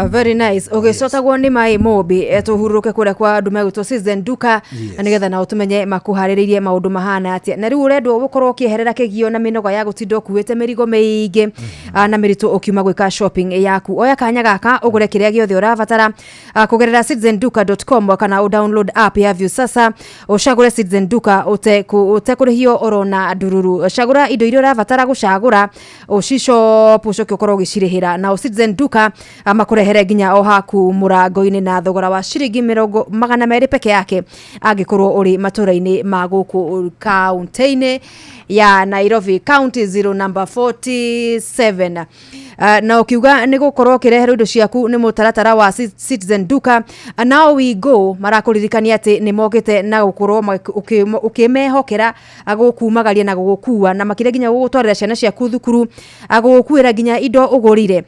Very nice. Ũgĩcotagwo nĩ maĩ Mũmbi, tũhurũke kũrĩa kwa andũ megwĩtwo Citizen Duka, na nĩgetha nao tũmenye makũharĩrĩirie maũndũ mahana atĩa. Na rĩu ũrendwo gũkorwo ũkĩeherera kĩgio na mĩnoga ya gũtinda ũkuĩte mĩrigo mĩingĩ na mĩritũ ũkiuma gwĩka shopping yaku. Oya kanya gaka ũgũre kĩrĩa gĩothe ũrabatara kũgerera citizenduka.com kana ũdownload app ya Viusasa, ũcagũre Citizen Duka ũtekũrĩhio orona ndururu. Cagũra indo iria ũrabatara gũcagũra, ũcishop, ũcoke ũkorwo ũgĩcirĩhĩra. Nao Citizen Duka makũrehere nginya o haku mũrango-inĩ na thogora wa ciringi 200 peke yake angĩkorwo ũrĩ matũra-inĩ ma gũkũ kaunti-inĩ ya Nairobi, county 0 number 47. Na ũkiuga nĩ gũkorwo ũkĩreherwo indo ciaku nĩ mũtaratara wa Citizen Duka, now we go marakũririkania atĩ nĩ mokĩte na gũkorwo ũkĩmehokera gũkumagaria na gũgũkua, na makĩria nginya gũgũtwarĩra ciana ciaku thukuru, gũgũkuĩra nginya indo ũgũrire,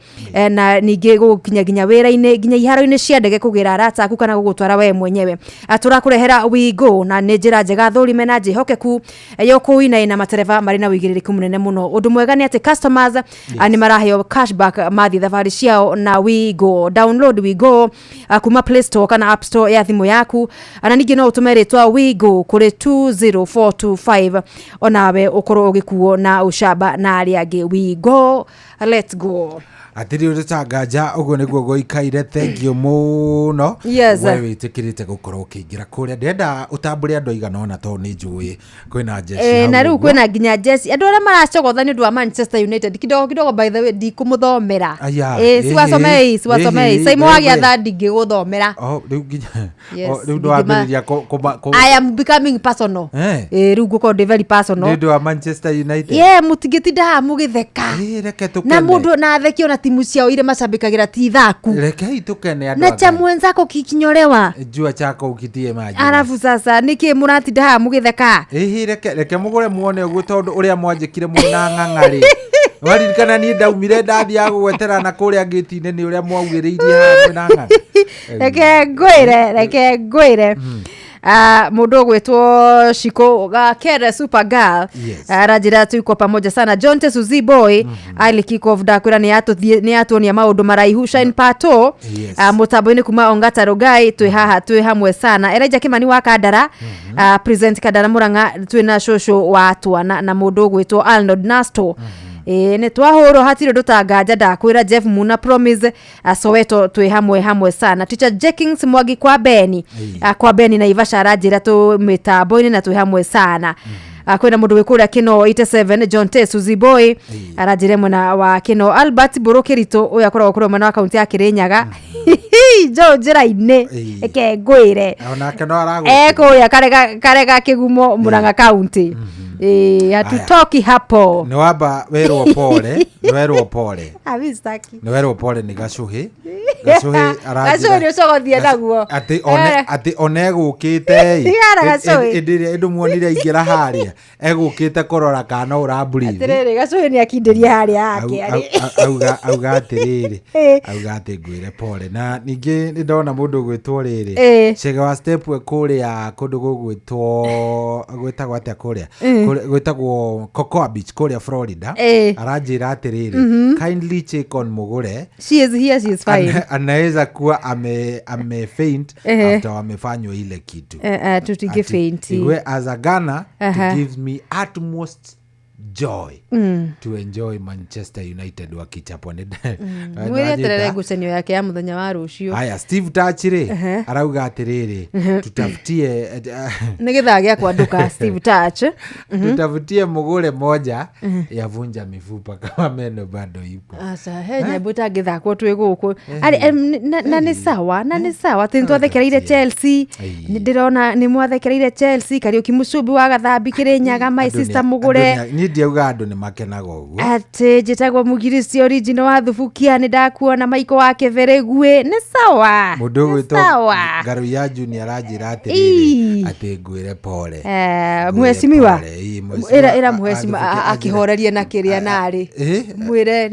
na ningĩ gũgũkinya nginya wĩra-inĩ, nginya iharo-inĩ cia ndege kũgĩra arata aku kana gũgũtwara we mwenyewe. Tũrakũrehera We Go, na nĩ njĩra njega thũrime na njĩhokeku ya ũkui na ĩna matereba marĩ na ũigĩrĩrĩku mũnene mũno. Ũndũ mwega nĩ atĩ customers nĩ maraheo cashback mathiĩ thabarĩ ciao na We Go. Download We Go kuma Play Store kana App Store ya thimũ yaku, na ningĩ no ũtũme rĩtwa We Go kũrĩ 20425 onawe ũkorwo ũgĩkuo na ũcamba na arĩa angĩ. We Go, let's go. Atirĩ ũndũ ta nganja ũguo nĩguo gũikaire. Thank you mũno. Yes. We wĩtĩkĩrĩte gũkorwo ũkĩingĩra kũrĩa, ndĩrenda ũtambũre andũ aigana ũna tondũ nĩ njũĩ kwĩna jeshi hau Na rĩu ũguo. kwĩna nginya jesi andũ arĩa maracogotha nĩ ũndũ wa Manchester United kidogo kidogo. By the way, ndikũmũthomera. Aya, Siwasomei, siwasomei. Saimo wagĩatha ndingĩgũthomera. Oh, rĩu nginya Yes, oh, rĩu ndwambĩrĩria I am becoming personal. Rĩu ngũkorwo ndĩ very personal. Nĩ ũndũ wa Manchester United. Ye mũtingĩtinda haha mũgĩtheka Reke na tũkene. Mũndũ na atheki ona timu ciao iria macambĩkagĩra ti thaku. Rekei tũkene andũ Na a cha Ngai. mwenzako kikinyolewa. Jua chako ukitie maji. Arabu sasa nĩkĩ mũratinda haha mũgĩtheka? Ĩhĩ, reke mũgũre muone ũguo tondũ ũrĩa mwanjĩkire mwĩna ng'ang'a-rĩ, waririkana niĩ ndaumire ndathiaga gũgwetera na kũrĩa ngĩti-inĩ nĩ ũrĩa mwaugĩrĩirie haha mwĩna ng'ang'a. Reke ngwĩre mũndũ ũgwĩtwo Shiko Gakere Super Girl. Yes. Aranjĩra tuko pamoja sana. John Tesuzi Boy Ali Kickoff ndakwĩra nĩ yatuonia maũndũ maraihu. Shine Pato. Yes. Mũtambo-inĩ kuma Ongata Rugai, twĩ haha, twĩ hamwe sana. Elijah Kimani wa Kandara, present Kandara Murang'a, twĩna cũcũ wa twana na mũndũ ũgwĩtwo Arnold Nasto. Ĩĩ, nĩ twahũrwo hatirĩ ũndũ ta nganja. Ndakwĩra Jeff Muna Promise, Soweto, twĩ hamwe hamwe sana. Teacher Jenkins Mwangi kwa Beni, kwa Beni na Ivasha aranjĩra tũ mĩtambo-inĩ na twĩ hamwe sana. Kwĩna mũndũ wĩ kũrĩa Kĩno 87 John T Suzy Boy aranjĩra mwena wa Kĩno. Albert Mbũrũ Kĩritũ ũyũ akoragwo kũrĩa mwena wa kaunti ya Kĩrĩnyaga jo njĩra-inĩ. Reke ngwĩre onake no aragũ ekũrĩa karega kĩgumo Murang'a County. Ĩĩ, hatutoki hapo. Nĩ wamba werwo pole, nĩ werwo pole. Ah, sitaki. Nĩ werwo pole nĩ gacũhĩ. Gacũhĩ aranjĩra Gacũhĩ nĩ ũcogothie naguo. Atĩ one atĩ one egũkĩte ĩ Tigana gacũhĩ. Hĩndĩ ĩrĩa ndĩmuonire aingĩra harĩa egũkĩte kũrora kana no ũramburithi. Atĩrĩrĩ, gacũhĩ nĩ akindĩria harĩa hake arĩ. Auga atĩrĩrĩ, auga atĩ ngwĩre pole. Na ningĩ nĩ ndona mũndũ ũgwĩtwo rĩrĩ Chege wa step kũrĩa kũndũ gũgwĩtwo, gwĩtagwo atĩa kũrĩa? Gwĩtagwo Cocoa Beach kũrĩa Florida. Aranjĩra atĩrĩrĩ, kindly check on mũgũre. She is here, she is fine. Anaweza kuwa ame faint after wamefanywa ile kitu. Tutinge Ati, faint. Igwe as a Ghana, it gives me utmost joy to enjoy Manchester United wakichapwa nĩ Mwĩre eterere ngucanio yake ya mũthenya wa rũciũ. Haya, Steve Touch rĩ arauga atĩrĩrĩ, tutafutie Nĩ gĩthaa gĩa kwandũka Steve Touch. Tutafutie mũgũre moja ya vunja mifupa kama meno bado ipo. Aca, he nyambo itangĩthakwo twĩ gũkũ. Arĩ, na nĩ sawa, na nĩ sawa atĩ nĩ twathekereire Chelsea. Nĩ ndĩrona nĩ mwathekereire Chelsea. Kariũki Mũcumbi wa Gathambi Kĩrĩnyaga, my Andũ sister mũgũre. Niĩ ndiauga andũ nĩ makenaga ũguo. Atĩ njĩtagwo Mũgirisi original wa Thubukia, nĩ ndakuona Maiko wa Kĩbĩrĩguĩ, nĩ sawa. Mũndũ Nĩ ũgwĩtwo sawa. Ngaruiya Junior aranjĩra atĩrĩrĩ, atĩ ngwĩre pole. Eh, Ngwĩre mheshimiwa. pole, ii, mheshimiwa, Ĩra mheshimiwa athubukia anjĩra- akĩhorerie na kĩrĩa narĩ. Mwĩre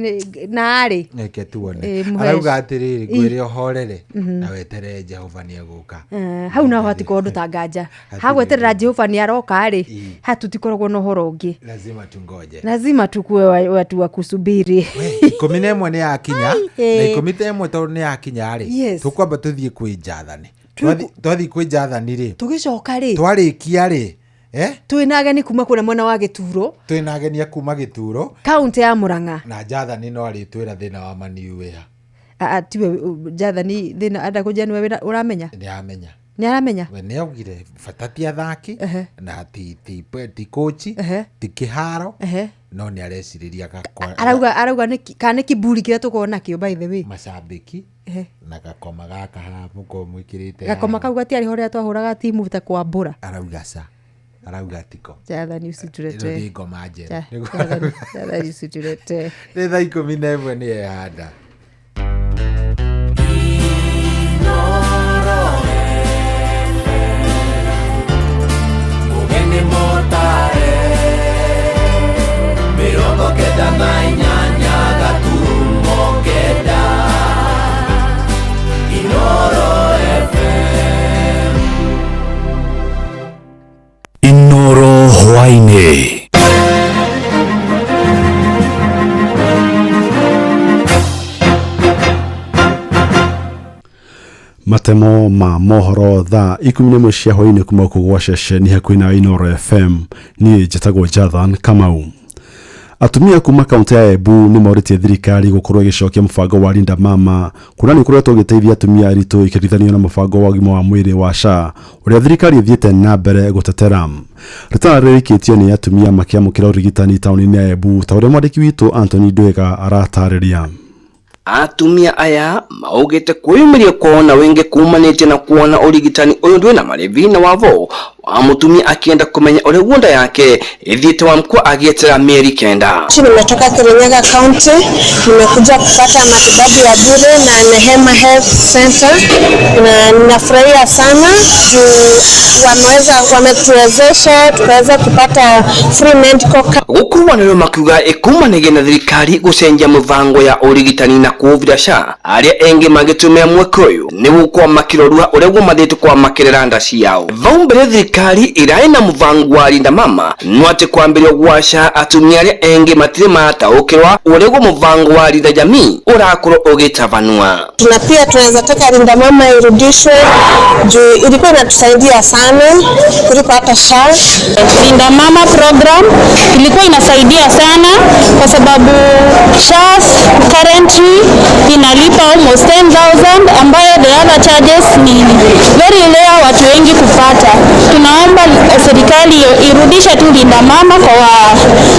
narĩ. Reke tuone. Mũhesh. Arauga atĩrĩrĩ, ngwĩre ũhorere na weterere Jehova nĩ egũka. Hau naho hatikorwo ndũ ta nganja. Hatirĩ. Hagweterera Jehova nĩ aroka rĩ, hatutikoragwo na ũhoro ũngĩ. Lazima tu Tungoje. Lazima tukue watu wa kusubiri. 11 nĩ yakinya na eh. 11 tondũ nĩ yakinya rĩ, Yes. tũkwamba tũthiĩ kwĩ Njathani. Twathiĩ kwĩ Njathani rĩ, Tũgĩcoka rĩ, twarĩkia rĩ, eh? Twĩna ageni kuma kũrĩa mwena wa Gĩturo, Twĩna ageni a kuma Gĩturo kaũntĩ ya Mũrang'a. Na Njathani no arĩtwĩra thĩna wa maniu wĩha. Ah, ah, tiwe Njathani thĩna enda kũnjia nĩwe ũramenya. Nĩ amenya. Nĩ aramenya. We nĩ augire bata ti athaki na ti kochi, ti kĩharo, no nĩ arecirĩria Arauga kana nĩ kiburi kĩrĩa tũkorwo nakĩo, by the way. Macambĩki na gakoma gaka haha mũkorwo mwĩkĩrĩte Gakoma haha. kau gatiarĩ ho rĩrĩa twahũraga timu ta kwambũra. Arauga ca, arauga tiko. Jathani Ĩno usitulete. nĩ ngoma njerũ. Jathani usitulete. Nĩ thaa 11 nĩ ehanda. Mugeni motare 98 gaturumo 9 Inoro FM. Inoro hwaini. Matemo ma mohoro thaa 11 cia hwainĩ kuma gũkũ gwa ceceni hakuhĩ na Inoro FM. Niĩ njĩtagwo Jathan Kamau. Atumia kuma kaunti ya Embu nĩ morĩtie thirikari gũkorwo ĩgĩcokia mũbango wa Linda Mama, kuona nĩ ũkoretwo ũgĩteithia atumia aritũ ikĩringithanio na mũbango wa ũgima wa mwĩrĩ wa SHA ũrĩa thirikari ĩthiĩte na mbere gũtetera. Rĩtana rĩrĩkĩtio nĩ atumia makĩamũkĩra ũrigitani taũni-inĩ ya Embu, ta ũrĩa mwandĩki witũ Anthony Ndwĩga aratarĩria. Atumia aya maugite kwiyumiria kwao na wingi kumanite na kuona urigitani uyu ndwi na marivi na wavo wa mutumia akienda kumenya uria guo nda yake ithiite wa mkwa agietera mieri 9. Nimetoka Kirinyaga County, nimekuja kupata matibabu ya bure na Nehema Health Center na ninafurahia sana juu wametuwezesha tukaweza kupata free medical cover. Gukuranĩrwo makiuga ĩkumanagia na thirikari gũcenjia mũbango ya ũrigitani na kũũbira SHA arĩa engĩ magĩtũmĩra mweke ũyũ nĩ gũkorwo makĩrorua ũrĩa guo mathiĩte kwamakĩrĩra nda ciao. Vau mbere thirikari ĩrarĩ na mũbango wa Linda Mama, no atĩ kwambĩrĩrio gwa SHA atumia arĩa engĩ matirĩ mataũkĩrwa ũrĩa guo mũbango wa Linda Jamii ũrakorwo ũgĩtabanua. Na pia tunaweza taka Linda Mama irudishwe juu ilikuwa inatusaidia sana kuliko hata SHA. Linda Mama program ilikuwa inasaidia sana kwa sababu SHA currently inalipa almost 10,000 ambayo the other charges ni very rare watu wengi kupata. Tunaomba serikali irudishe tu Linda Mama kwa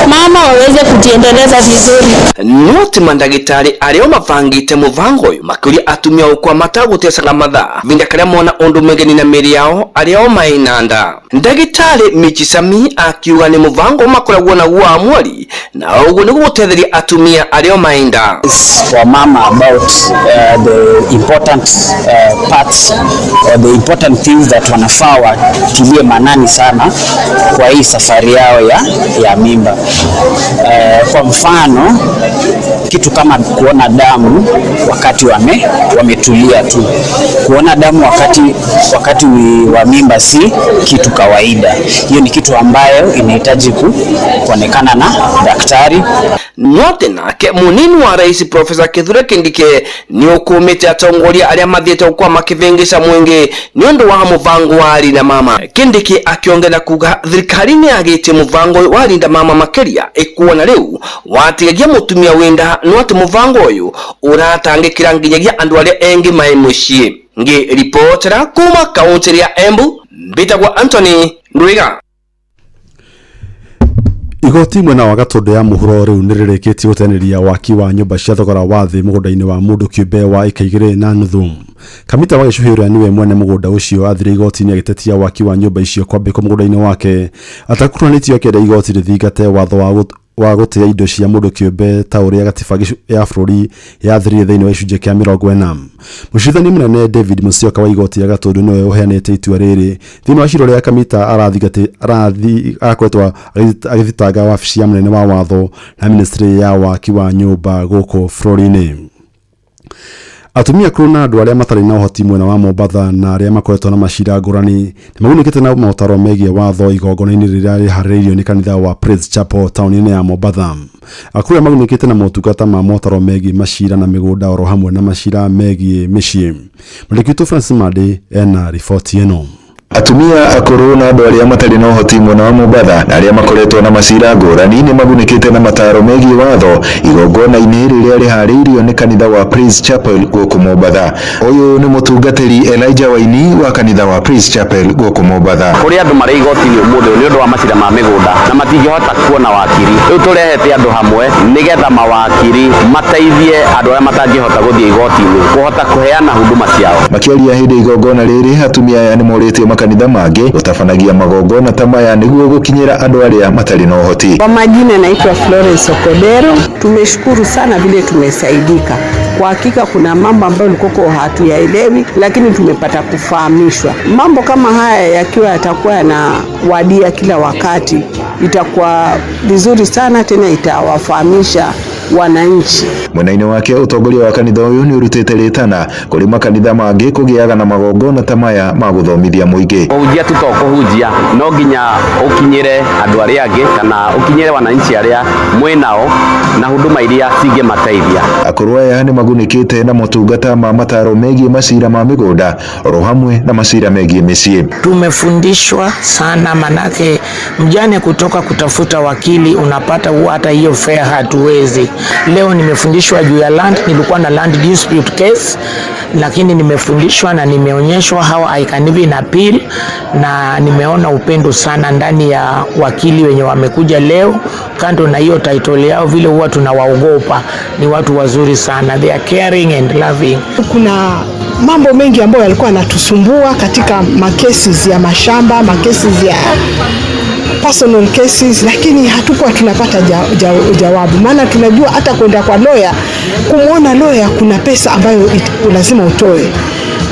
mama waweze kujiendeleza vizuri. No ti mandagĩtarĩ arĩa mabangĩte mũbango ũyũ makĩũria atumia gũkorwo matagũtecaga mathaa vinda karĩa mona ũndũ mũgeni na mĩĩrĩ yao arĩa o maĩ nda. Ndagĩtarĩ Michisami akiuga nĩ mũbango makoragwo naguo wa mweri na ũguo nĩguo gũtetheria atumia arĩa o maĩ nda. For mama about the important parts or the important things that wanafaa watilie maanani sana kwa hii safari yao ya mimba. Kwa mfano kitu kama kuona damu wakati wametulia tu. Kuona damu wakati wa mimba si kitu kawaida. Hiyo ni kitu ambayo inahitaji kuonekana na daktari. Note nake munini wa rais Profesa Kithure Kindiki ni ukumite atongoria aria mathiete gukwa makivingica mwingi ni undu wa mubango wa Linda Mama. Kindiki akiongera kuga thirikari ni yagitie mubango wa Linda Mama makiria ikuona riu watigagia mutumia winda no ati mubango uyu uratangikira nginyagia andu aria engi mai mucii. Ngi ripotera kuma kaunti ya Embu, mbitagwa Anthony Ndwiga. Igoti mwena wa Gatũndũ ya mũhuro rĩu nĩrĩrĩkĩtie gũteanĩria waki wa nyũmba cia thogora wa thĩ mũgũnda-inĩ wa mũndũ kĩũmbe wa ĩka 2.5. Kamita wa Gĩcuhĩ ũrĩa nĩwe mwene mũgũnda ũcio athire igoti-inĩ agĩtetia waki wa nyũmba icio kwambĩkwo mũgũnda-inĩ wake atakuruhanĩtio, akĩenda igoti rĩthingate watho wa gũtĩa indo cia mũndũ kĩũmbe ta ũrĩa gatiba ya bũrũri yathirire thĩinĩ wa gĩcunjĩ kĩa 40. Mũcirithania mũnene David Musyoka wa igoti rĩa Gatũndũ nĩwe ũheanĩte itua rĩrĩ thĩinĩ wa cira ũrĩa Kamita arakoretwo agĩthitanga wabici ya mũnene wa watho na ministry ya waki wa nyũmba gũkũ bũrũri-inĩ. Atumia akũrũ na andũ arĩa matarĩ na ũhoti mwena wa Mombatha na arĩa makoretwo na macira ngũrani nĩmagunĩkĩte na motaro megiĩ watho igongona-inĩ rĩrĩa rĩharĩrĩirio nĩ kanitha wa Praise Chapel taũni-inĩ ya Mombatha. Akũrũ aya magunĩkĩte na motungata ma motaro megiĩ macira na mĩgũnda oro hamwe na macira megiĩ mĩciĩ. Mwandĩki witũ Francis Mandi ena riboti ĩno. Atumia akũrũ na andũ arĩa matarĩ na ũhoti mwena wa Mombatha na arĩa makoretwo na macira ngũrani nĩ magunĩkĩte na mataro megiĩ watho igongona-inĩ rĩrĩa rĩharĩirio nĩ kanitha wa Praise Chapel gũkũ Mombatha. Ũyũ nĩ mũtungatĩri Elijah Waini wa kanitha wa Praise Chapel gũkũ Mombatha. Kũrĩ andũ marĩ igoti-inĩ ũmũthĩ ũyũ nĩ ũndũ wa macira ma mĩgũnda na matingĩhota kuona wakiri. Rĩu tũrehete andũ hamwe nĩgetha mawakiri mateithie andũ arĩa matangĩhota gũthiĩ igoti-inĩ kũhota kũheana huduma ciao. Makĩaria hĩndĩ ya igongona rĩrĩ, atumia aya nĩ morĩtie makanitha mangĩ gũtabanagia magongona ta maya nĩguo gũkinyĩra andũ arĩa matarĩ na ũhoti. Kwa majina naitwa Florence Okodero. Tumeshukuru sana vile tumesaidika. Kwa hakika kuna mambo ambayo ulikuwa hatuyaelewi, lakini tumepata kufahamishwa. Mambo kama haya yakiwa yatakuwa yanawadia kila wakati, itakuwa vizuri sana, tena itawafahamisha wananchi. Mwena-inĩ wake ũtongoria wa kanitha ũyũ nĩ ũrutĩte rĩtana kũrĩ makanitha mangĩ kũgĩaga na magongona ta maya ma gũthomithia mũingĩ. Kũhunjia tu to kũhunjia, no nginya ũkinyĩre andũ arĩa angĩ kana ũkinyĩre wananchi arĩa mwĩ nao na huduma iria cingĩmateithia. Akũrũ aya nĩ magunĩkĩte na motungata ma mataro megiĩ macira ma mĩgũnda oro hamwe na macira megiĩ mĩciĩ. Tumefundishwa sana, manake mjane kutoka kutafuta wakili unapata huwa hata hiyo fare hatuwezi. Leo nimefundishwa juu ya land, nilikuwa na land dispute case, lakini nimefundishwa na nimeonyeshwa how I can even appeal, na nimeona upendo sana ndani ya wakili wenye wamekuja leo. Kando na hiyo title yao, vile huwa tunawaogopa, ni watu wazuri sana, they are caring and loving. Kuna mambo mengi ambayo yalikuwa yanatusumbua katika makesi ya mashamba, makesi ya personal cases, lakini hatukuwa tunapata jawabu, maana tunajua hata kwenda kwa lawyer, kumwona lawyer kuna pesa ambayo lazima utoe,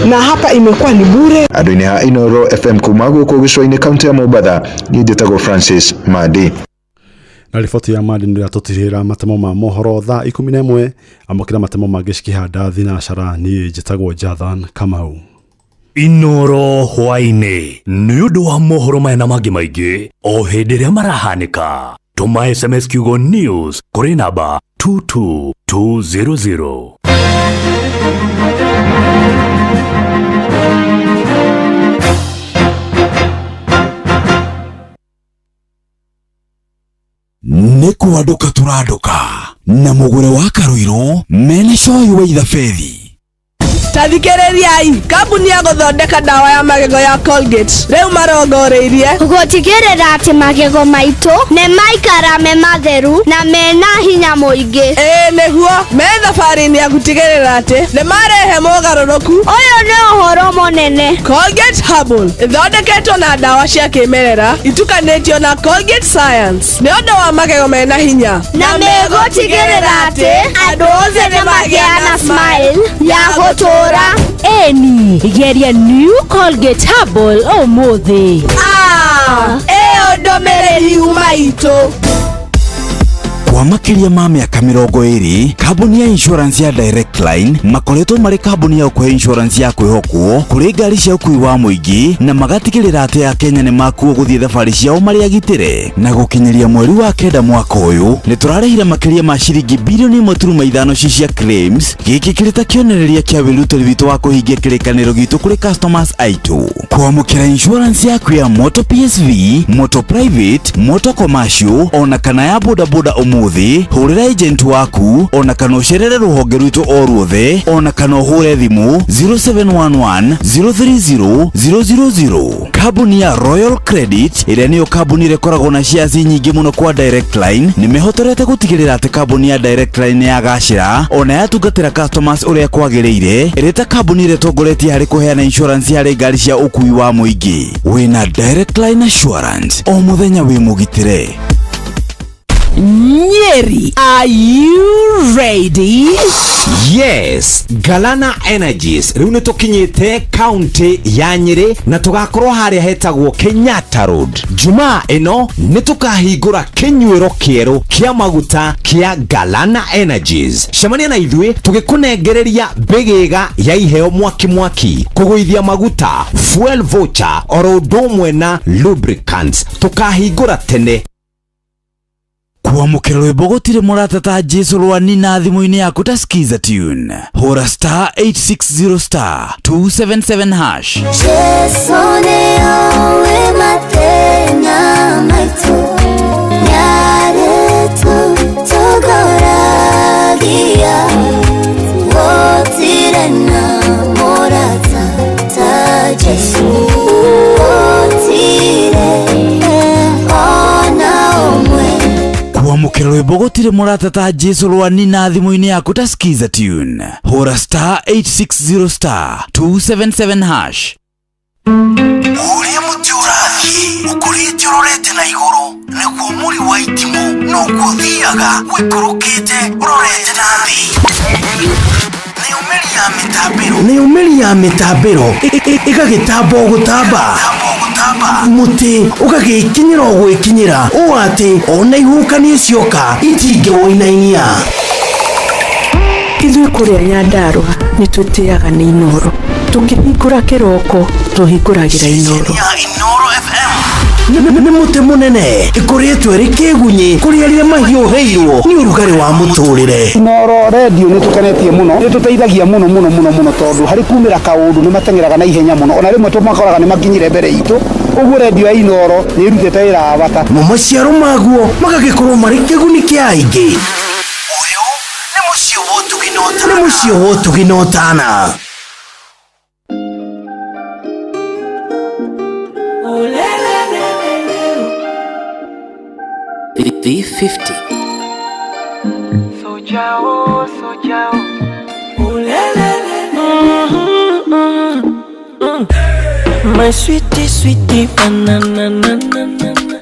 na hapa imekuwa ni bure. Andũ-inĩ a Inooro FM kuma gũkũ gĩcũa-inĩ kaunti ya Mombatha, niĩ njĩtagwo Francis Mandi. Na riboti ya Mandi nĩ ĩratũtirĩra matemo ma mohoro thaa 11 amũkĩra matemo mangĩ cikĩhanda thinacara. Niĩ njĩtagwo Jathan Kamau. Inooro hwaĩ-inĩ nĩ ũndũ wa mohoro maya na mangĩ maingĩ o hĩndĩ ĩrĩa marahanĩka, tũma SMS kiugo news kũrĩ namba 22200. Nĩ kwandũka tũrandũka na mũgũre wa Karũirũ mena coyi wa ithabethi. Tathikĩrĩriai, kambuni ya gũthondeka ndawa ya magego ya Colgate rĩu marongoreirie gũtigĩrĩra atĩ magego maitũ nĩ maikara me matheru na mena hinya mũingĩ. Ĩĩ nĩguo, me thabarĩ-inĩ ya gũtigĩrĩra atĩ nĩ marehe mogarũrũku. Ũyũ nĩ ũhoro mũnene. Colgate Herbal ĩthondeketwo na ndawa cia kĩmerera itukanĩtio na Colgate Science nĩ ũndũ wa magego mena hinya, na megũtigĩrĩra atĩ andũ othe nĩ magĩa na smile ya gũtũũra. Eni geria new Colgate Herbal ũmũthĩ. Ĩyo ndũmĩrĩri yuma itũ. Kwa makĩria ma mĩaka 20, kambuni ya insurance ya Direct Line makoretwo marĩ kambuni ya ũkũhe insurance ya kwĩhokwo kũrĩ ngari cia ũkui wa mũingĩ, na magatigĩrĩra atĩ Akenya nĩ makuo gũthiĩ thabarĩ ciao marĩ agitĩre. Na gũkinyĩria mweri wa 9 mwaka ũyũ nĩ tũrarĩhire makĩria ma ciringi bilioni 1.5 ci cia claims. Gĩkĩ kĩrĩ ta kĩonereria kĩa wĩrutĩri witũ wa kũhingia kĩrĩkanĩro gitũ kũrĩ customers aitũ. Kwamũkĩra insurance yaku ya moto PSV, moto private, moto commercial ona kana ya bodaboda ũmũthĩ, hũrĩra agent waku ona kana ũcerere rũhonge rwitũ o ruothe ona kana ũhũre thimũ 0711 030 000. Kambuni ya Royal Credit ĩrĩa nĩyo kambuni ĩrĩa ĩkoragwo na shares nyingĩ mũno kwa Direct Line nĩ mehotorete gũtigĩrĩra atĩ kambuni ya Direct Line nĩ yagacĩra ona yatungatĩra customers ũrĩa kwagĩrĩire, ĩrĩ ta kambuni ĩrĩa ĩtongoretie harĩ kũheana insurance harĩ ngari cia ũkui wa mũingĩ. Wĩna Direct Line Assurance o mũthenya wĩ mũgitĩre. Nyeri, are you ready? Yes, Galana Energies rĩu nĩ tũkinyĩte kaunti ya Nyĩrĩ na tũgakorwo harĩa hetagwo Kenyatta Road. Jumaa ĩno nĩ tũkahingũra kĩnyuĩro kĩerũ kĩa maguta kĩa Galana Energies. Cemania na ithuĩ tũgĩkũnengereria mbĩgĩga ya iheo mwaki mwaki, kũgũithia maguta, fuel voucher oro ũndũ ũmwe na lubricants. Tũkahingũra tene. Kwamũkĩra rwĩmbo gũtirĩ mũrata ta Jesu rwani na thimũ-inĩ yaku ta Skiza Tune. Hũra star 860 star 277 hash. Jesu nĩoĩ mathĩna maitũ, nĩarĩtũtongoragia, gũtirĩ na mũrata ta Jesu, gũtirĩ ona ũmwe. Kwamũkĩra rwĩmbo gũtirĩ mũrata ta Jesu rwani na thimũ-inĩ yaku ta Skiza Tune. Hũra star 860 star 277 hash. Ũrĩa mũtĩ ũrathiĩ ũkũrĩte ũrorete na igũrũ nĩguo mũri wa itimũ noguo ũthiaga ũikũrũkĩte ũrorete na thĩ. Nayo mĩri ya mĩtambĩro ĩgagĩtamba o gũtamba, mũtĩ ũgagĩkinyĩra o gwĩkinyĩra ũũ atĩ ona ihuhũkanio cioka itingĩwũinainia. Ithuĩ kũrĩa Nyandarũa nĩ twĩtĩaga nĩ Inooro. Tũkĩhingũra kĩroko tũhingũragĩra Inooro. Nĩ mũtĩ mũnene ĩkũrĩtwo ĩrĩ kĩgunyĩ kũrĩ arĩa mahiũhĩirwo nĩ ũrugarĩ wa mũtũrĩre. Inooro redio nĩ tũkenetie mũno, nĩ tũteithagia mũno mũno mũno mũno tondũ harĩ kumĩra kaũndũ nĩ mateng'eraga na ihenya mũno, ona rĩmwe tũmakoraga nĩ makinyire mbere itũ, ũguo redio ya Inooro nĩ ĩrutĩte wĩra wa bata. Mo maciaro maguo magagĩkorwo marĩ kĩguni kĩa aingĩ. Ũyũ nĩ mũciĩ wa ũtugi na ũtana. Nĩ mũciĩ wa ũtugi na ũtana. V50. Sojao, sojao. My sweetie, sweetie, banana, na, na, na, na.